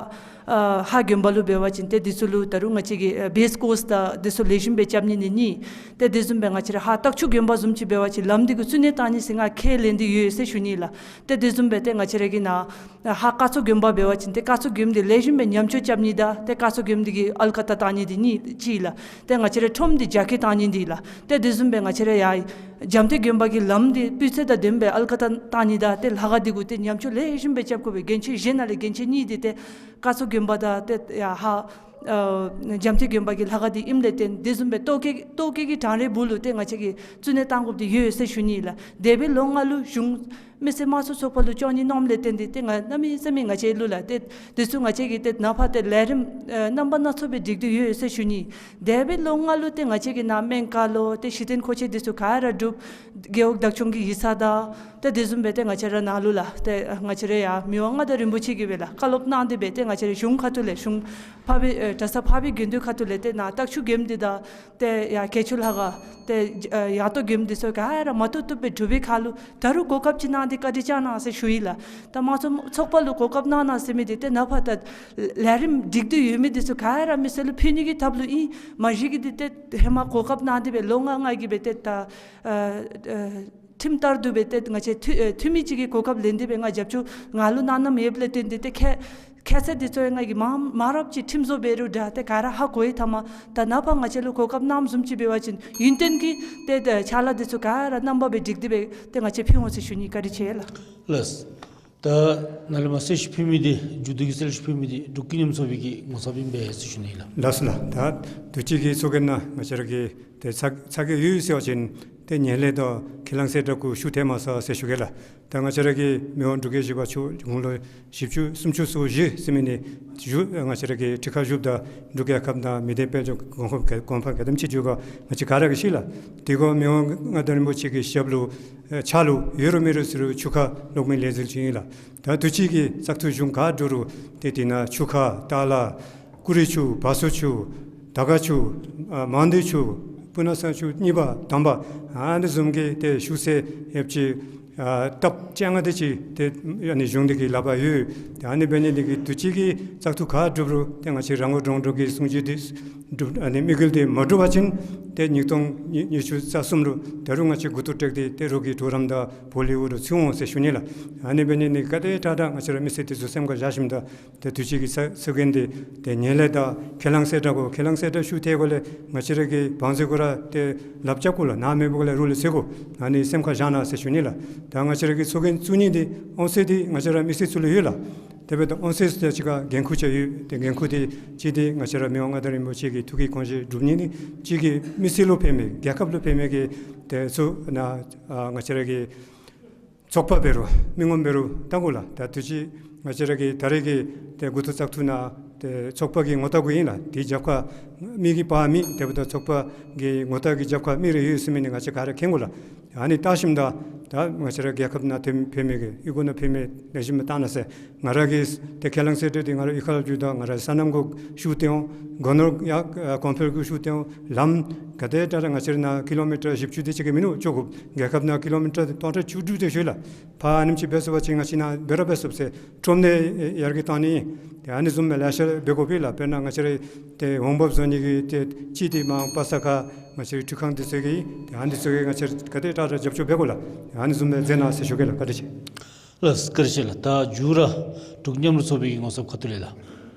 ཨ་ཧཱ་དགོན་པ་ལུ་འབད་བ་ཅིན་ཏེ་འདི་ཚུ་ལུ་ད་རུང་ང་བཅས་ཀྱིས་ཨ་བེསི་ཀོརསི་དང་འདི་ཚུ་ལེགས་ཤོམ་སྦེ་རྐྱབ་ནི་ནི་གཉིས། ཏེ་དེ་བཟུམ་སྦེ་ང་བཅས་ར་ཧཱ་སྟག་ཆུ་དགོན་པ་བཟུམ་ཅིག་འབད་བ་ཅིན་ལམ་འདི་གུ་བཙུགས་གནས་བཏང་ནི་ཟེར་ང་ཁས་ལེན་ཏེ་ཡོད་ཟེར་ཞུ་ནི་ལགས། ཏེ་དེ་བཟུམ་སྦེ་ཏེ་ང་བཅས་ར་གི་ནཱ་ཧཱ་ཀ་ཚོ་དགོན་པ་འབད་བ་ཅིན་ཏེ་ཀ་ཚོ་དགོན་འདི་ལེགས་ཤོམ་སྦེ་ཉམས་བཅོས་རྐྱབ་ནི་དང་ཏེ་ཀ་ཚོ་དགོན་འདི་གི་ཨལ་ཀ་ཏ་བཏང་ནི་འདི་གཉིས་ཅིག་ལགས། ཏེ་ང་བཅས་ར་ཁྲོམ་འདི་རྒྱ་སྐྱེད་བཏང་ནི་འདི་ལགས། ཏེ་དེ་བཟུམ་སྦེ་ང་བཅས་ར་ཡར་འཇམ་ཐོད་དགོན་པ་གི་ལམ་འདི་སྤུས་ཚད་དང་ལྡནམ་སྦེ་ཨལ་ཀ་ཏ་བཏང་ནི་དང་ཏེ་ལྷ་ཁང་འདི་གུ་ཏེ་ཉམས་བཅོས་ལེགས་ཤོམ་སྦེ་རྐྱབ་དགོ་པའི་འགན་ཆེ་གཞན་ནང་ལས་འགན་ཆེ་གཉིས་འདི་ཏེ་ཀ་ཚོ་དགོན་པ་དང་ཏེ་ཡར་ཧཱ་ཨ་འཇམ་ཐོད་དགོན་པ་གི་ལྷ་ཁང་འདི་ཨིནམ་ལས་བརྟེན་དེ་བཟུམ་སྦེ་ལྟོ་གོས་ལྟོ་གོས་ཀྱི་གྲང་རེག་སྦུག་ལུ་ཏེ་ང་བཅས་ཀྱིས་བཙུགས་གནས་བཏང་དགོཔ་འདི་ཡོད་ཟེར་ཞུ་ནི་ལགས། འདས་པའི་ལོ་ལྔ་ལུ་གཞུང་མི་སེར་དམངས་གཙོ་ཚོགས་པ་ལུ་སྐྱོང་ནི་གནངམ་ལས་བརྟེན་ཏེ་ཏེ་ང་གནམ་མེད་ས་མེད་ང་བཅས་ལུ་ལགས་ཏེ་དེ་ཚུ་ང་བཅས་ཀྱིས་ཏེ་ནཱ་ཕར་ཏེ་ལས་རིམ་ཨ་རྣམ་པ་སྣ་ཚོགས་སྦེ་སྒྲིག་སྟེ་ཡོད་ཟེར་ཞུ་ནི། འདས་པའི་ལོ་ལྔ་ལུ་ཏེ་ང་བཅས་ཀྱིས་ནཱ་སྨན་ཁང་ལོ་ཏེ་གཞི་རྟེན་མཁོ་ཆས་འདི་ཚུ་ག་ར་གྲུབ། རྒེད་འོག་བདག་སྐྱོང་གི་ཡིག་ཚང་དང་ཏེ་དེ་བཟུམ་སྦེ་ཏེ་ང་བཅས་ར་ནཱ་ལུ་ལགས་ཏེ་ང་བཅས་ར་ཡར་མི་དབང་མངའ་བདག་རིན་པོ་ཆེ་གིས་སྦེ་ལགས་བཀའ་སློབ་གནང་སྟེ་སྦེ་ཏེ་ང་བཅས་ར་གཞུང་ཁ་ཐུག་ལས་གཞུང་འཕགས་པའི་ཨེ་གྲྭ་ཚང་འཕགས་པའི་དགེ་འདུན་ཁ་ཐུག་ལས་ཏེ་ནཱ་སྟག་ཆུ་དགོནམ་འདི་དང་ཏེ་ཡར་གྱལ་ཆུ་ལྷ་ཁང་ཏེ་ཨེ་ཡར་ལྟོ་དགོནམ་འདི་ཚུ་ག་ར་མ་བཏུབ་བཏུབ་སྦེ་གྲུབ་པའི་ཁར་ལུ་ད་རུང་གོ་སྐབས་ཅིག་གནང་སྟེ་བཀའ་དྲིན་བསྐྱང་གནང་ཟེར་ཞུ་ཡི་ལགས། ད་དམངས་གཙོ་ཚོགས་པ་ལུ་གོ་སྐབས་གནང་གནང་ཟེར་མི་འདི་ཏེ་ནཱ་ཕར་ད་ལས་རིམ་སྒྲིག་སྟེ་ཡོད་མི་འདི་ཚུ་ག་ར་མི་སེར་ལུ་ཕུལ་ནི་གི་ཐབས་ལུ་ཨིན། མ་གཞི་གི་འདི་ཏེ་ཧེ་མ་གོ་སྐབས་གནང་སྟེ་སྦེ་ལོ་ལྔ་ལྔ་གི་སྦེ་ཏེ་ད་ཨ་ཨ་ཁྲིམས་ལྟར་དུ་སྦེ་ཏེ་ང་བཅས་འཐུས་ཨེ་འཐུས་མི་ཅིག་གི་གོ་སྐབས་ལེན་ཏེ་སྦེ་ང་རྒྱབ་སྐྱོར་ང་ལུ་གནང་གནངམ་ཡོདཔ་ལས་བརྟེན་ཏེ་ཏེ་ཁྱད་ཁྱད་ཚད་འདི་ཚུ་ཡང་ང་གིས་མང་མང་རབས་ཅིག་ཁྲིམས་བཟོ་འབད་རུང་འདྲ་ཏེ་ག་ར་ཧ་གོ་ཡི། ཐ་མ་ད་ནཱ་ཕར་ང་བཅས་ལུ་གོ་སྐབས་གནངམ་བཟུམ་ཅིག་འབད་བ་ཅིན་ཡུན་བརྟན་གྱི་ཏེ་ཏེ་ཕྱག་ལཱ་འདི་ཚུ་ག་ར་རྣམ་པ་སྦེ་སྒྲིག་སྟེ་སྦེ་ཏེ་ང་བཅས་ཕུལ་འོང་ཟེར་ཞུ་ནི། བཀའ་དྲིན་ཆེ་ལགས། ལགས། ད་ནཱ་ལས་མར་གསལ་བཤད་ཕུལ་མི་འདི་མཇུག་བསྡུ་གི་གསལ་བཤད་ཕུལ་མི་འདི་འབྲུག་ཀུན་མཉམ་ཚོགས་པའི་གི་ངོ་ཚབ་ཨིན་པས་ཟེར་ཞུ་ནི་ལགས། ལགས་སོ་ལགས། ད་དུས་ཅི་གི་ཚོགས་རྒྱན་ནང་ང་བཅས་ར་གི་ཏེ་ཚ་ཚ་གྱང་ཡོད་ཟེར་བ་ཅིན་ཏེ་ངན་ལྷད་དང་ཁས་བླངས་གསལ་བསྒྲགས་གུ་ཤུགས་ཐལ་མ་སོང་ཟེར་ཞུ་གེ་ལགས། ད་ང་བཅས་ར་གི་མི་དབང་འབྲུག་རྒྱལ་བཞི་པ་མཆོག་དགུང་ལོ་བཞི་བཅུ་སུམ་ཅུ་སོ་བཞི་ཟེར་མི་ནི་བཞུགས་ང་བཅས་ར་གི་ཁྲི་ཁར་བཞུགསཔ་ད་འབྲུག་རྒྱལ་ཁབ་ནང་མི་སྡེ་དཔལ་འབྱོར་གོང་འཕེལ་གོང་འཕེལ་ག་དེམ་ཅིག་འགྱོ་ག་ང་བཅས་ག་ར་གིས་ཤེས་ལགས། དེ་གུ་མི་དབང་མངའ་བདག་རིན་པོ་ཆེ་གི་ཞབས་ལུ་ཨེ་ཕྱག་ལུ་ཡོད་རུང་མེད་རུང་ཟེར་རུང་ཆུ་ཁ་གློག་མེ་ལས་འཛིན་ཅིག་ཨིན་ལགས། ད་དུས་ཅི་གི་བཙག་འཐུ་གཞུང་ག་འགྱོ་རུང་ཏེ་དེ་ནང་ཆུ་ཁ་ཏ་ལ་ཀུ་རི་ཆུ་བ་སོ་ཆུ་དར་དཀར་ཆུ་ཨ་མང་སྡེ་ཆུ་སྤུ་ན་གསང་ཆུ་གཉིས་པ་དང་པ་ཨ་ནི་བཟུམ་གྱི་ཏེ་ཤུགས་ཚད་ཡོདཔ་ཅིག་ཨ་སྟབས་བཅོ་ལྔ་དེ་ཅིག་ཏེ་ཨ་ནི་གཞུང་འདི་གི་ལག་པར་ཡོད། ཏེ་ཨ་ནི་འབད་ནི་འདི་གིས་དུས་ཅི་གི་བཙག་འཐུ་ག་འགྲུབ་རུང་ཏེ་ང་བཅས་ར་སྔོན་འགྲོ་གི་གསུང་བཤད་འདི་འགྲུབ་ཨ་ནི་དམིགས་ཡུལ་འདི་མ་འགྲུབ་པ་ཅིན་ཏེ་ཉིས་སྟོང་ཉི་ཉི་ཤུ་རྩ་གསུམ་ལུ་ད་རུང་ང་བཅས་མགུ་ཏོ་བཏེགས་ཏེ་ཏེ་རོགས་ཀྱི་གྲོགས་རམ་དང་བོ་ལི་ཝུཌ་ལུ་ཚུད་འོང་ཟེར་ཞུ་ནི་ལགས། ཨ་ནི་འབད་ནི་འདི་གིས་ཏེ་ད་ད་ང་བཅས་ར་མི་སེར་འདི་ཚུ་སེམས་ཁར་བཞག་ཞིནམ་ད་ཏེ་དུས་ཅི་གི་ཚོགས་ཚོགས་རྒྱན་འདི་ཏེ་ངན་ལྷད་དང་ཁས་བླངས་གསལ་བསྒྲགས་གུ་ཁས་བླངས་གསལ་བསྒྲགས་ཤུགས་ཐལ་གུ་ལས་ང་བཅས་ར་གི་བང་མཛོད་གུ་ར་ཏེ་ལགཔ་རྐྱབ་དགོ་ལགས། ནཱ་མེད་པ་གུ་ལས་རོགས་ལས་འཚོལ་དགོ། ཨ་ནི་སེམས་ཁར་བཞག་གནང་ཟེར་ཞུ་ནི་ལགས། ད་ང་བཅས་ར་གི་ཚོགས་རྒྱན་བཙུགས་ནི་འདི་དབང་ཚད་འདི་ང་བཅས་ར་མི་སེར་ཚུ་ལུ་ཡོད་ལགས། དེ་འབདཝ་ད་དབང་ཚད་ཚུ་དང་གཅིག་ཁར་འགན་ཁུར་ཅིག་ཡོད། ཏེ་འགན་ཁུར་འདི་གཅིག་འདི་ང་བཅས་ར་མི་དབང་མངའ་བདག་རིན་པོ་ཆེ་གི་ཐུགས་ཀྱི་དགོངས་བཞེད་སྒྲུབ་ནི་ནི་གཅིག་གིས་མི་སེར་ལུ་ཕན་མི་རྒྱལ་ཁབ་ལུ་ཕན་མི་གི་ཏེ་ཚུ་ནཱ་ཨ་ང་བཅས་ར་གི་ཚོགས་པ་འབད་རུང་མི་ངོམ་འབད་རུང་བལྟ་དགོ་ལགས། ད་དུས་ཅི་ང་བཅས་ར་གི་ད་རེས་ཀྱི་ཏེ་མགུ་ཏོ་བཙག་འཐུ་ནང་ཏེ་ཚོགས་པ་གི་ངོ་རྟགས་གུ་ཨིན་ལགས། དེ་རྒྱབ་ཁར་མི་གི་པར་མེད། དེ་འབདཝ་ད་ཚོགས་པ་གི་ངོ་རྟགས་ཀྱི་རྒྱབ་ཁར་མི་རེ་ཡོད་ཟེར་མི་ནི་ང་བཅས་ག་ར་མཁྱེན་དགོ་ལགས། ཨ་ནི་བལྟ་ཞིནམ་ད་ད་ང་བཅས་ར་རྒྱལ་ཁབ་ནང་ཏེ་ཕན་མི་གི་གཡུས་སྒོ་ནང་ཕན་མི་ལེགས་ཤོམ་སྦེ་བཏང་གནང་ཟེར། ང་ར་གིས་ཏེ་ཁས་བླངས་གསལ་བསྒྲགས་འདི་ང་ར་གཡུས་ཁར་བཞུགས་ད་ང་ར་སོ་ནམ་གུ་ཤུགས་བཏོན་འོང་། སྒོ་ནོར་ཡང་ཨ་གོང་འཕེལ་གུ་ཤུགས་བཏོན་འོང་། ལམ་ག་དེ་དྲག་ར་ང་བཅས་ར་ནཱ་ཀི་ལོ་མི་ཊར་བཞི་བཅུ་དེ་ཅིག་གིས་མིན་འདུག། ཅོག་གུ་རྒྱལ་ཁབ་ནང་ཀི་ལོ་མི་ཊར་སྟོང་ཕྲག་བཅུ་དྲུག་དེ་ཅིག་ཡོད་ལགས། ཕར་ཨ་ནེམ་ཅིག་འབད་ཚུགས་པ་ཅིན་ང་བཅས་ནཱ་འབད་ར་འབད་ཚུགས་ཟེར་ཁྲོམ་ནང་ཡར་རྒྱས་བཏང་ནི་ཨིན། ཏེ་ཨ་ནི་བཟུམ་སྦེ་ལེ་ཤ་འབད་དགོ་པས་ལགས། དཔེར་ན་ང་བཅས་ར་ཏེ་འོང་འབབ་བཟོ་ནི་གི་ཏེ་གཅིག་འདི་མར་པ་ས་ཁ་ང་བཅས་ར་འཕྲུལ་ཁང་འདི་ཚུ་གིས་ཏེ་ཨ་ནི་ཚུ་གིས་ང་བཅས་ག་དེ་དྲག་དྲག་རྒྱབ་སྐྱོར་འབད་དགོ་ལགས། ཨ་ནི་བཟུམ་སྦེ་མཛད་གནང་ཟེར་ཞུ་གེ་ལགས། བཀའ་དྲིན་ཆེ། ལགས་བཀའ་དྲིན་ཆེ་ལགས། ད་མཇུག་ར་འབྲུག་མཉམ་རུབ་ཚོགས་པའི་གི་ངོ་ཚབ་ཁ་ཐུག་ལས་ལགས།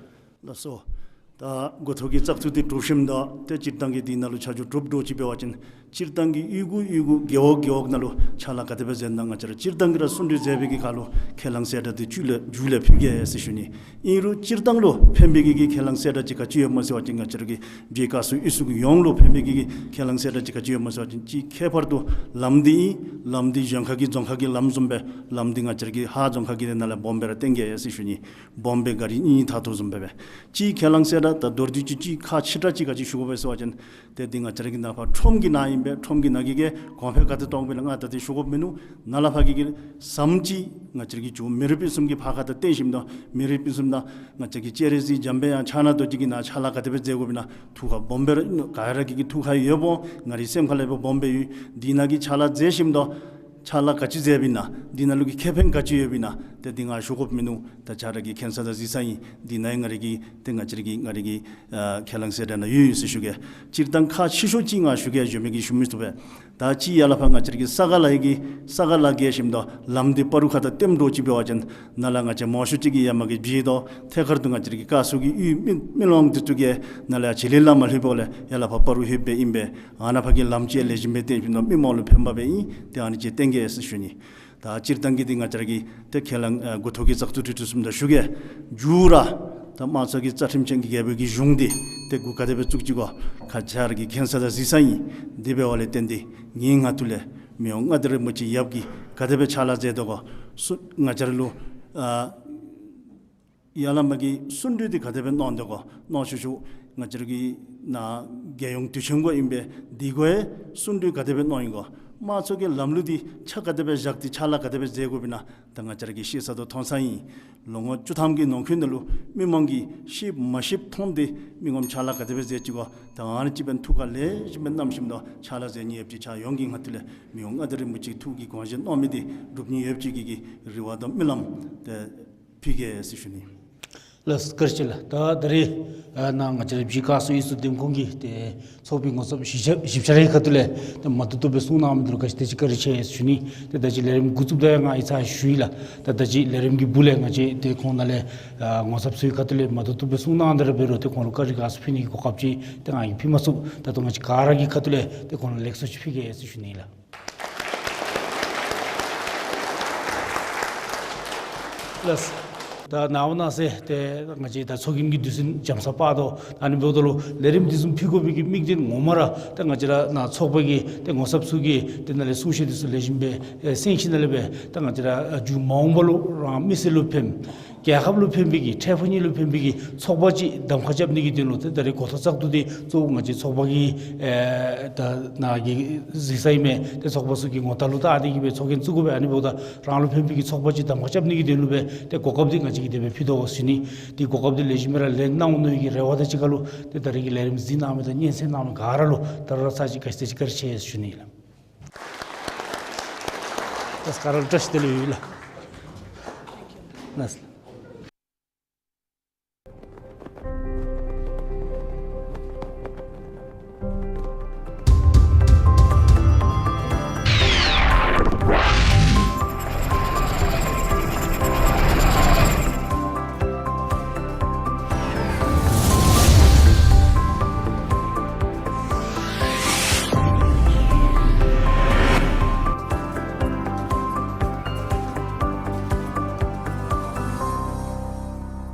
ལགས་སོ། ད་འགོ་ཐོག་གི་བཙག་འཐུ་འདི་གྲུབ་ཞིནམ་ད་ཏེ་སྤྱིར་བཏང་གི་འདི་ནང་ལུ་ཆ་འཇོག་གྲུབ་འགྱོ་ཅི་འབད་བ་ཅིན་སྤྱིར་བཏང་གི་གཡུས་ཁ་གཡུས་ཁ་རྒེད་འོག་རྒེད་འོག་ནང་ལུ་ཕྱག་ལཱ་ག་དེ་སྦེ་མཛད་ན་ང་བཅས་ར་སྤྱིར་བཏང་གི་ར་བརྩོན་འགྲུས་མཛད་པའི་གི་ཁར་ལུ་ཁས་བླངས་གསལ་བསྒྲགས་འདི་མཇུག་ལས་མཇུག་ལས་ཕུལ་གེ་ཟེར་ཞུ་ནི། ཨིན་རུང་སྤྱིར་བཏང་ལུ་ཕན་པའི་གི་གི་ཁས་བླངས་གསལ་བསྒྲགས་ཅིག་ག་ཅི་ཡོདཔ་སྨོ་ཟེར་བ་ཅིན་ང་བཅས་ར་གི་བྱེས་དཀར་གསུམ་གཡུས་ཚུ་གི་ཡོངས་ལུ་ཕན་པའི་གི་གི་ཁས་བླངས་གསལ་བསྒྲགས་ཅིག་ག་ཅི་ཡོདཔ་སྨོ་ཟེར་བ་ཅིན་གཅིག་ཁྱད་པར་དུ་ལམ་འདི་ཨིན། ལམ་འདི་གཞན་ཁ་གི་རྫོང་ཁག་གི་ལམ་བཟུམ་སྦེ་ལམ་འདི་ང་བཅས་ར་གི་ཧཱ་རྫོང་ཁག་གི་ནང་ལས་སྦོམ་སྦེ་ར་བཏོན་གེ་ཟེར་ཞུ་ནི། སྦོམ་སྦེ་གཱ་རི་གཉིས་ཐག་ཐོག་བཟུམ་སྦེ་སྦེ། གཅིག་ཁས་བླངས་གསལ་བསྒྲགས་ད་མདོར་བསྡུས་ཅིག་གཅིག་ཁག་ཆེ་དྲགས་ཅིག་ག་ཅི་ཞུ་དགོ་པས་ཟེར་བ་ཅིན་ཏེ་འདི་ང་བཅས་ར་གི་ནཱ་ཕར་ཁྲོམ་གྱི་ནང་ཨིན་པས། ཁྲོམ་གྱི་ནང་གི་གི་གོང་འཕེལ་ག་དེ་གཏང་དགོཔ་ཨིན་ན་ང་ད་ཏེ་ཞུ་དགོཔ་མིན་ནུག། ནཱ་ལས་ཕར་གྱི་གི་ཟམ་ཅིག་ང་བཅས་ར་གི་ཇོ་མི་རིགས་སྤུན་གསུམ་གྱི་ཕར་ཁ་ད་བཏོན་ཞིནམ་ད་མི་རིགས་སྤུན་གསུམ་དང་ང་བཅས་ར་གི་སྤྱན་རས་གཟིགས་འཇམ་དཔལ་དབྱངས་ཕྱག་ན་རྡོ་རྗེ་གི་ནཱ་ཕྱག་ལཱ་ག་དེ་སྦེ་མཛད་དགོཔ་ཨིན་ན་ཐུགས་ཁར་སྦོམ་སྦེ་ར་ག་ར་གི་གི་ཐུགས་ཁར་ཡོདཔ་འོང་། ང་རའི་སེམས་ཁ་ལས་སྦེ་སྦོམ་སྦེ་ཡོད། འདི་ནང་གི་ཕྱག་ལཱ་མཛད་ཞིནམ་ད་ཕྱག་ལཱ་ག་ཅི་མཛདཔ་ཨིན་ན་འདི་ནང་ལུ་གི་ཁེ་ཕན་ག་ཅི་ཡོདཔ་ཨིན་ན་ཏེ་འདི་ང་ཞུ་དགོཔ་མིན་ནུག། ད་ཁྱེད་ར་གིས་མཁྱེན་ས་དང་གཟིགས་ས་ཨིན། འདི་ནང་ང་རའི་གི་ཏེ་ང་བཅས་ར་གི་ང་རའི་གི་ཨ་ཁས་བླངས་གསལ་བསྒྲགས་ནང་ཡོད་ཡོད་ཟེར་ཞུ་གེ། སྤྱིར་བཏང་ཁག་ཆེ་ཤོས་ཅིག་ང་ཞུ་གེ། ཞུ་མི་གི་ཞུ་མི་ཚུགས་པས། ད་གཅིག་ཡར་ལས་ཕར་ང་བཅས་ར་གི་ས་ག་ལ་གི་ས་ག་ལ་གི་ཞིནམ་ད་ལམ་འདི་བར་ཁ་ད་བཏོན་འགྱོ་ཅི་འབད་བ་ཅིན་ནཱ་ལས་ང་བཅས་མང་ཤོས་ཅིག་གིས་ཡར་མར་གྱི་བྱེ་ཐང་ཐད་ཀར་དུ་ང་བཅས་ར་གི་དཀར་གསུམ་གྱི་གཡུས་མི་མི་ལོང་འདི་ཚུ་གིས་ནཱ་ལས་བྱེ་ལི་ལ་མ་ལྷོད་པ་ལས་ཡར་ལས་ཕར་སྤ་རོ་ལྷོདཔ་ཨིན་པས། ཨ་ནཱ་ཕར་གྱི་ལམ་ཅིག་ལེགས་ཤོམ་སྦེ་བཏོན་ཞིནམ་ད་མི་མང་ལུ་ཕན་པ་སྦེ་ཨིན། ཏེ་ཨ་ནི་ཅིག་བཏོན་གེ་ཟེར་ཞུ་ནི། ད་སྤྱིར་བཏང་གི་འདི་ང་བཅས་ར་གི་ཏེ་ཁས་བླངས་ཨ་འགོ་ཐོག་གི་བཙག་འཐུ་གྲོལ་ཚུན་ཚོད་ད་ཞུ་གེ། མཇུག་ར་ད་དམངས་གཙོ་གི་རྩ་ཁྲིམས་ཅན་གྱི་རྒྱལ་པོ་གི་གཞུང་འདི་ཏེ་འགོ་ག་དེ་སྦེ་བཙུགས་ཅི་གོ་ཁྱེད་ར་གིས་མཁྱེན་ས་དང་གཟིགས་ས་ཨིན། དེ་འབདཝ་ལས་བརྟེན་ཏེ་ངེའི་ངོས་ཐོག་ལས་མི་དབང་མངའ་བདག་རིན་པོ་ཆེ་ཡབ་ཀྱིས་ག་དེ་སྦེ་ཕྱག་ལཱ་མཛད་དོ་གོ། སུ་ང་བཅས་ར་ལུ་ཨ་ཡར་ལས་མར་གྱི་གསུང་གྲོས་འདི་ག་དེ་སྦེ་གནང་དོ་གོ། གནང་ཤུལ་ཤུལ་ང་བཅས་ར་གི་ནཱ་རྒྱལ་ཡོངས་དུས་ཆེན་གུ་ཨིན་པས། འདི་གུ་ཡང་གསུང་གྲོས་ག་དེ་སྦེ་གནང་ཡི་གོ། དམངས་གཙོ་གི་ལམ་ལུགས་འདི་ཆ་ག་དེ་སྦེ་བཞག་སྟེ་ཕྱག་ལཱ་ག་དེ་སྦེ་མཛད་དགོཔ་ཨིན་ན་ད་ང་བཅས་ར་གིས་ཤེས་ས་དང་མཐོང་ས་ཨིན། ལོ་ངོ་བཅུ་ཐམ་གྱི་ནང་འཁོད་ནང་ལུ་མི་མང་གིས་ཤེསཔ་མ་ཤེསཔ་མཐོང་སྟེ་མི་ངོམ་ཕྱག་ལཱ་ག་དེ་སྦེ་མཛད་ཅི་གོ། ད་ཨ་ནི་ཅིག་འབདན་ཐུགས་ཁར་ལེགས་ཤོམ་སྦེ་བསྣམས་ཞིནམ་ད་ཕྱག་ལཱ་མཛད་ནི་ཡོདཔ་ཅིག་ཕྱག་ཡོངས་ཀྱི་ངོས་ཐོག་ལས་མི་དབང་མངའ་བདག་རིན་པོ་ཆེ་ཐུགས་ཀྱི་དགོངས་བཞེད་གནང་མི་འདི་འགྲུབ་ནི་ཡོདཔ་ཅིག་གི་གི་རེ་བ་དང་སྨོན་ལམ་ཏེ་ཕུལ་གེ་ཟེར་ཞུ་ནི། ལགས་བཀའ་དྲིན་ཆེ་ལགས། ད་ད་རིས་ཨ་ནཱ་ང་བཅས་ར་བྱེ་དཀར་གསུམ་གཡུས་བཙུགས་འདེམས་ཁོངས་ཀྱི་ཏེ་ཚོགས་པའི་ངོ་ཚབ་བཞི་ཆ་བཞི་ཆ་རའི་ཁ་ཐུག་ལས་ཏེ་མ་ཐུབ་ཐུབ་སྦེ་གསུང་གནང་མི་འདི་ལུ་ག་ཅི་དེ་ཅིག་བཀའ་དྲིན་ཆེ་ཟེར་ཞུ་ནི། ཏེ་ད་ཅི་ལས་རིམ་འགོ་བཙུགསཔ་ད་ཡང་ང་ཡིག་ཚང་ཞུ་ཡི་ལགས། ད་ད་ཅི་ལས་རིམ་གྱི་སྦུག་ལས་ང་བཅས་ཏེ་ཁོང་ནཱ་ལས་ཨ་ངོ་ཚབ་ཚུའི་ཁ་ཐུག་ལས་མ་ཐུབ་ཐུབ་སྦེ་གསུང་གནང་ད་ར་འབད་རུང་ཏེ་ཁོང་ལུ་བཀའ་དྲིན་དགའ་ཚོར་ཕུལ་ནི་གི་གོ་སྐབས་ཅིག་ཏེ་ང་གིས་ཕུལ་མ་ཚུགས། ད་ལྟོ་ང་བཅས་ག་ར་གི་ཁ་ཐུག་ལས་ཏེ་ཁོང་ལུ་ལེགས་སོ་ཅིག་ཕུལ་གེ་ཟེར་ཞུ་ནི་ལགས། ལགས། ད་ནངས་པ་གནངས་ཚེ་ཏེ་ང་བཅས་ད་ཚོགས་རྒྱན་གྱི་དུས་ཆེན་འཇམ་ས་སྤར་དོ། ཨ་ནི་འབདཝ་ད་ལུ་ལས་རིམ་འདི་བཟུམ་ཕུལ་དགོ་པའི་གི་དམིགས་དོན་ངོ་མ་ར་ད་ང་བཅས་ར་ནཱ་ཚོགས་པ་གི་ཏེ་ངོ་ཚབ་ཚུ་གིས་ཏེ་ནཱ་ལས་གསུང་བཤད་འདི་ཚུ་ལེགས་ཤོམ་སྦེ་ཨེ་གསན་ཞིནམ་ལས་སྦེ་ད་ང་བཅས་ར་ཨ་མཇུག་མ་འོངས་པ་ལུ་རང་མི་སེར་ལུ་ཕན་རྒྱལ་ཁབ་ལུ་ཕན་པའི་གི་འཕྲལ་ཕུགས་གཉིས་ལུ་ཕན་པའི་གི་ཚོགས་པ་ཅིག་གདམ་ཁ་རྐྱབ་ནི་གི་དོན་ལུ་ཏེ་ད་རིས་འགོ་ཐོག་བཙག་འཐུ་འདི་གཙོ་བོ་ང་བཅས་ཚོགས་པ་གི་ཨེ་ད་ནཱ་གི་གཟིགས་ས་ཨིན་མས། ཏེ་ཚོགས་པ་ཚུ་གི་ངོ་རྟགས་ལུ་བལྟ་སྟེ་གི་སྦེ་ཚོགས་རྒྱན་བཙུགས་དགོ་པས། ཨ་ནི་འབདཝ་ད་རང་ལུ་ཕན་པའི་གི་ཚོགས་པ་ཅིག་གདམ་ཁ་རྐྱབ་ནི་གི་དོན་ལུ་སྦེ་ཏེ་གོ་སྐབས་འདི་ང་བཅས་ཀྱིས་དེ་སྦེ་ཕུལ་དོ་ཟེར་ཞུ་ནི། ཏེ་གོ་སྐབས་འདི་ལེགས་ཤོམ་སྦེ་ར་ལེན་གནང་འོང་མནོ་བའི་གི་རེ་བ་དང་གཅིག་ཁར་ལུ་ཏེ་ད་རིས་ཀྱི་ལས་རིམ་གཟིགས་གནང་མི་དང་སྙན་གསན་གནང་མི་ག་ར་ལུ་ད་རུང་ཚར་གཅིག་ག་ཅི་དེ་ཅིག་བཀའ་དྲིན་ཆེ་ཟེར་ཞུ་ནི་ལགས། ད་ག་ར་ལུ་བཀྲ་ཤིས་བདེ་ལེགས་ཡོད་ལགས། ལགས།